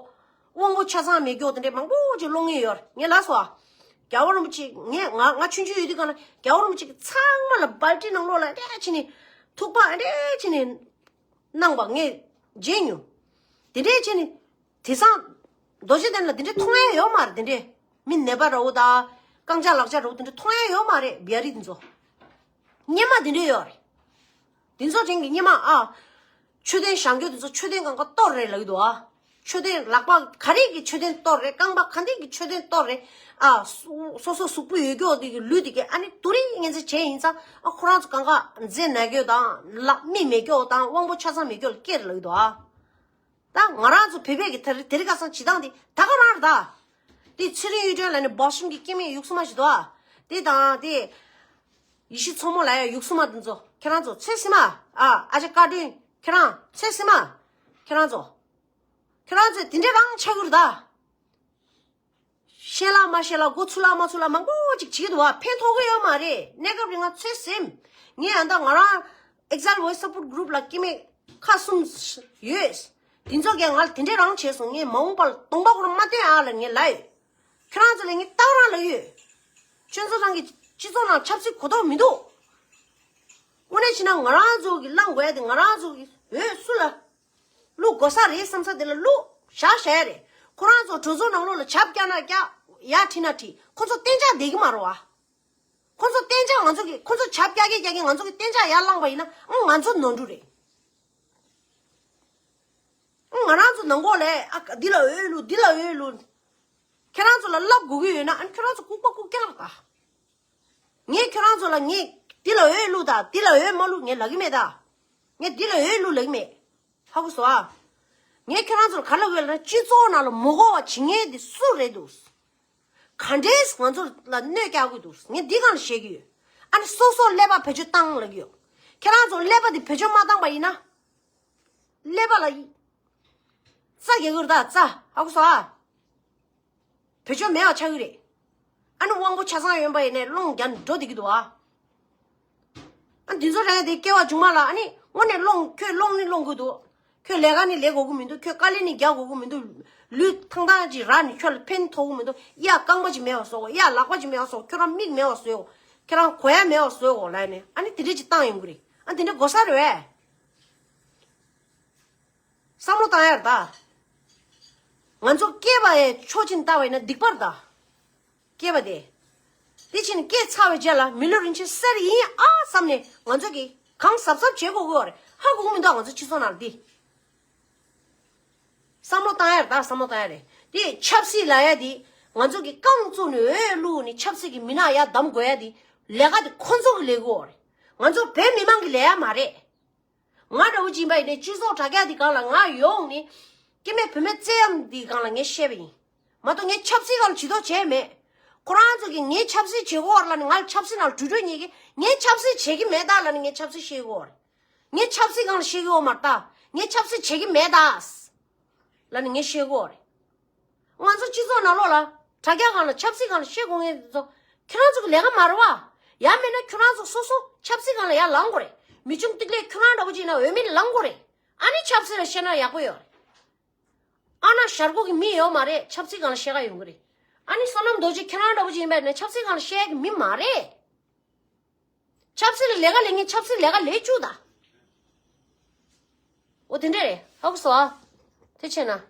དབང་པོ་ཆ་ཚང་མེད་རྒྱུ་དེ་འདྲའི་མང་པོ་ཅིག་སློང་ངེས་ཡོད་རེད། ངས་ལབ་སོང་ཨ། རྒྱལ་བ་རིན་པོ་ཆེ་ངས་ང་ང་ཆུང་ཆུང་ཡོད་དུས་སྒང་ལ་རྒྱལ་བ་རིན་པོ་ཆེ་གི་ཚང་མ་ལ་སྦལ་ཏི་ནང་ལོགས་ལ་འདྲ་བྱས་ནས་ཐུག་པ་འདྲ་བྱས་ནས་གནང་པ་ངས་མཇལ་མྱོང་། དེ་འདྲ་བྱས་ནས། དེང་སང་རྡོ་རྗེ་གདན་ལ་དེ་འདྲ་མཐོང་ཡ་ཡོད་མ་རེད། དེ་འདྲ་མི་ནད་པ་འདྲ་བོ་དང་རྐང་ལྕགས་ལག་ལྕགས་འདྲ་བོ་དེ་འདྲ་མཐོང་ཡ་ཡོད་མ་རེད། བི་ཡ་རི་དེ་ཚོ་སྙེ་མ་དེ་འདྲ་ཡོད་རེད། དེ་ཚོ་དྲན་གི་སྙེ་མ་ཨ། མཆོད་རྟེན་བཞེངས་རྒྱུ་དེ་ཚོ་མཆོད་རྟེན་གང་ག་གཏོར་རེད་ལབ་ཀྱི་འདུག་ཨ། མཆོད་རྟེན་ལག་པ་ག་རེ་གི་མཆོད་རྟེན་གཏོར་རེད། རྐང་པ་ག་འདྲ་གི་མཆོད་རྟེན་གཏོར་རེད། ཨ་སོ་སོ་སོ་གཟུགས་པོ་ཡོད་རྒྱུ་དེ་གི་ལུས་དེ་གི་ཨ་ནི་དུ་རིང་ངན་ཚེ་བྱས་ཡིན་ཙང་ཨ་ཁོ་རང་ཚོ་གང་ག་མཛེ་ན་རྒྱུ་དང་ལག་མིག་མེད་རྒྱུ་དང་དབང་པོ་ཆ་ཚང་མེད་རྒྱུ་ལ་སྐྱེ་རེད་ལབ་ཀྱི་འདུག་ཨ། ད་ང་རང་ཚོ་བོད་པའི་གི་དེ་དེ་རིང་ཁ་སང་བྱེད་སྟངས་དེ་ད་ག་རང་རེད་ད། དེ་ཚེ་རིང་གཡུ་སྒྲོན་ལ་ནི་སྦོ་ཤིང་གི་སྐྱེ་དམན་ཡུག་སུ་མ་ཞིག་འདུག་ཨ། དེ་དང་དེ། ཡེ་ཤེས་མཚོ་མོ་ལ་ཡ་ཡུག་སུ་མ་དེ་ཚོ་ཁྱེད་རང་ཚོ་ཚོད་སྲིད་མ། ཨ་ཨ་ཅག་བཀའ་དྲིན་ཁྱེད་རང་ཚོད་སྲིད་མ། ཁྱེད་རང་ཚོ། ཁྱེད་རང་ཚོ་དེ་འདྲ་རང་ཆགས་ཀྱི་རེད་ད། ཤེས་ལ་མ་ཤེས་ལ་མགོ་ཚུགས་ལ་མ་ཚུགས་ལ་མང་པོ་ཅིག་བྱེད་ཀྱི་འདུག་བ། ཕན་ཐོགས་ཀྱི་ཡོད་མ་རེད། གནས་སྐབས་རིང་ང་ཚོད་སེམས། ངས་ཨ་ད་ང་རང་Exile Voice Support Group ལ་སྐྱེ་དམན་ཁག་གསུམ་ཡོད། དེ་ཚོ་གས་ང་ལ་དེ་འདྲས་རང་བྱས་སོང་། ངས་མ་འོངས་པ་ལ་གདོང་པ་ཁོ་རང་མ་སྟོན་ཨ་ལ་ངས་ལབ་ཡོད། ཁྱེད་རང་ཚོ་ལ་ངས་ཏག་རང་ལབ་ཡོད། ཁྱོད་ཚོ་རང་གི་སྤྱི་ཚོགས་ནང་ཆབ་སྲིད་གོ་རྟོགས་མི་འདུག་དངོས་གནས་བྱས་ན་ང་རང་ཚོ་གི་བླང་དགོས་ཡ་དེ་ང་རང་ཚོ་གི་འོས་སུ་ལ། བླུག་དགོས་ས་རེད་བསམ་ས་དེ་ལ་བླུག་བཞག་བཞག་ཡ་རེད། ཁོ་རང་ཚོ་གྲོས་ཚོགས་ནང་ལོགས་ལ་ཆབ་བཀྱག་ན་བཀྱག་ཡར་ཁྲིད་ན་ཁྲིད། ཁོ་ཚོ་གཏན་འཇགས་བསྡད་ཀྱི་མ་རེད་བ། ཁོ་ཚོ་གཏན་འཇགས་ང་ཚོ་གི་ཁོ་ཚོ་ཆབ་བཀྱག་གི་བཀྱག་གི་ང་ཚོ་གི་གཏན་འཇགས་ཡར་བླངས་པ་ཡིན་ན་ཨང་ང་ཚོ་ནོར་འཁྲུལ་རེད། ཨང་ང་རང་ཚོ་ནང་ལོགས་ལ་ཨ་འདི་ལ་འོས་བླུག་འདི་ལ་འོས་བླུག་ཁྱེད་རང་ཚོ་ལ་བསླབ་དགོས་ཀྱི་ཡོད་ན་ཨ་ཁྱོད་རང་ཚོ་ལྐུགས་པ་ལྐུགས་རྐྱང་རེད་ད། ངས་ཁྱོད་རང་ཚོ་ལ་ངས་འདི་ལ་འོས་བླུག་དང་འདི་ལ་འོས་མ་བླུག་ངས་ལབ་ཀྱི་མེད་ད། ངས་འདི་ལ་འོས་བླུག་ལབ་ཀྱི་མེད། ཧ་གོ་སོང་ཨ། ངས་ཁྱོད་རང་ཚོ་ལ་ག་ལབ་ཡོད་ལབ་ན་སྤྱི་ཚོགས་ནང་ལ་མི་དགའ་བ་བྱེད་མཁན་དེ་སུ་རེད་འདུག་ག་འདྲས་ང་ཚོ་ལ་གནོད་རྒྱག་གི་འདུག་ངས་འདི་སྒང་ལ་བཤད་ཀྱི་ཡོད། ཨ་ནི་སོ་སོ་ཀླད་པ་བེད་སྤྱོད་བཏང་ལབ་ཀྱི་ཡོད། ཁྱེད་རང་ཚོ་ཀླད་པ་དེ་བེད་སྤྱོད་མ་བཏང་པ་ཡིན་ན། ཀླད་པ་ལ་ཡི། རྩ་རྒྱག་གི་རེད་ད་རྩ། ཧ་གོ་སོང་ཨ། བེད་སྤྱོད་མེད་པ་ཆགས་ཀྱི་རེད། ཨ་ནི་དབང་པོ་ཆ་ཚང་ཡོད་པ་ཡིན་ནའི་སློང་རྒྱག་འགྲོ་བསྡད་ཀྱི་འདུག་ཨ། ཨ་འདི་ཚོ་རང་དེ་སྐྱེ་བ་མཇུག་མ་ལ་ཨ་ནི་དངོས་གནས་སློང་ཁྱོད་སློང་ནི་སློང་གི་འདུག་ཁྱོད་ལས་ཀ་ནི་ལས་དགོས་ཀྱི་མི་འདུག་ཁྱོད་དཀའ་ལས་ནི་རྒྱག་དགོས་ཀྱི་མི་འདུག་ལུས་ཐང་ཐང་ཅིག་རག་ནི་ཁྱོད་ལ་ཕན་ཐོགས་ཀྱི་མི་འདུག་གཡས་རྐང་པ་ཅིག་མེད་པ་བཟོ་དགོས། གཡས་ལག་པ་ཅིག་མེད་པ་བཟོ་དགོས། ཁྱོད་རང་མིག་མེད་པ་བཟོས་དགོས། ཁྱོད་རང་གོ་ཡ་མེད་པ་བཟོས་དགོས་ལབ་ནས་ཨ་ནི་དེ་འདྲས་ཅིག་བཏང་ཡོང་གི་རེད། ཨ་འདི་འདྲས་དགོས་ས་རེད་བས། བསམ་བློ་བཏང་ཡ་རེད་ད། ང་ཚོ་སྐྱེས་པ་ཡི་ཕྱོགས་ཅིག་ནས་བལྟ་བ་ཡིན་ན་སྡིག་པ་རེད་ད། སྐྱེས་པ་དེ། དེ་ཕྱིན་སྐྱེས་ཚར་བའི་རྗེས་ལ་མི་ལུས་རིན་ཆེན་གསེར་ཡིན་ཨ་བསམ་ནས་ང་ཚོ་གིས་གང་གཟབ་གཟབ་བྱེད་དགོས་ཀྱི་ཡོད་རེད། ཧ་གོ་གི་མི་འདུག་ང་ཚོ་སྤྱི་ཚོགས་ནང་ལ་འདི། བསམ་བློ་བཏང་ཡ་རེད་ད་བསམ་བློ་བཏང་ཡ་རེད། དེ་ཆབ་སྲིད་ལབ་ཡ་དེ་ང་ཚོ་གིས་རྐང་བཙུགས་ནས་འོས་བླུགས་ནས་ཆབ་སྲིད་ཀྱི་མི་སྣ་ཡར་བདམས་དགོས་ཡ་དེ་ལས་ཀ་དེ་ཁོ་ཚོ་གི་ལས་ཀྱི་ཡོད་རེད། ང་ཚོ་བོད་མི་མང་གི་ལས་ཡ་མ་རེད། ང་འདྲ་བོ་ཅིག་ཡིན་པ་ཡིན་ནའི་སྤྱི་ཚོགས་དྲ་རྒྱ་འདི་སྒང་ལ་ང་ཡོང་ནས་སྐྱེ་དམན་བུད་མེད་བཙན་གཡེམ་འདི་སྒང་ལ་ངས་བཤད་པ་ཡིན། མ་གཏོགས་ངས་ཆབ་སྲིད་སྒང་ལ་བྱེད་དོགས་བྱས་མེད། ཁོ་རང་ཚོ་གིས་ངས་ཆབ་སྲིད་བྱེད་ཀྱི་ཡོད་རེད་ལབ་ནས་ང་ལ་ཆབ་སྲིད་ནང་ལ་གྲོས་གྲོས་ཉེས་ཀྱི་ངས་ཆབ་སྲིད་བྱེད་ཀྱི་མེད་ད་ལབ་ནས་ངས་ཆབ་སྲིད་བཤད་ཀྱི་ཡོད་རེད། ངས་ཆབ་སྲིད་སྒང་ལ་བཤད་ཀྱི་ཡོད་མ་རེད་ད། ངས་ཆབ་སྲིད་བྱེད་ཀྱི་མེད་ད། ལ་ནི་ངས་བཤད་དགོས་རེད། ང་ཚོ་སྤྱི་ཚོགས་ནང་ལོགས་ལ་དྲ་རྒྱ་སྒང་ལ་ཆབ་སྲིད་སྒང་ལ་བཤད་དགོས་ངེས་ཚོ། ཁྱོད་རང་ཚོ་གི་ལས་ཀ་མ་རེད་བ། ཡང་མིན་ན་ཁྱོད་རང་ཚོ་སོ་སོ་ཆབ་སྲིད་སྒང་ལ་ཡར་ལངས་དགོས་རེད། མི་ཆུང་ཏིག་ལེ་ཁྱོད་རང་འདྲ་པོ་ཅིག་ན་འོས་མི་ལངས་དགོས་རེད། ཨ་ནི་ཆབ་སྲིད་ལ་བཤད་ན་ཡག་པོ་ཡོད་རེད། ཨ་ན་ཞར་གོ་གི་མི་ཡོད་མ་རེད། ཆབ་སྲིད་སྒང་ལ་བཤད་ག་ཡོང་གི་རེད། ཨ་ནི་བསོད་ནམས་རྡོ་རྗེ་ཁྱེད་རང་འདྲ་པོ་ཅིག་ཡིན་པ་ཡིན་ན་ཆབ་སྲིད་སྒང་ལ་བཤད་ཡ་གི་མི་མ་རེད། ཆབ་སྲིད་ལ་ལས་ཀ་ལས་ངན་ཆབ་སྲིད་ལས་ཀ་ལས་བཅུག་ད། འོ་དེ་འདྲ་རེད། ཧ་གོ་སོང་ཨ། དེ་བྱས་ན་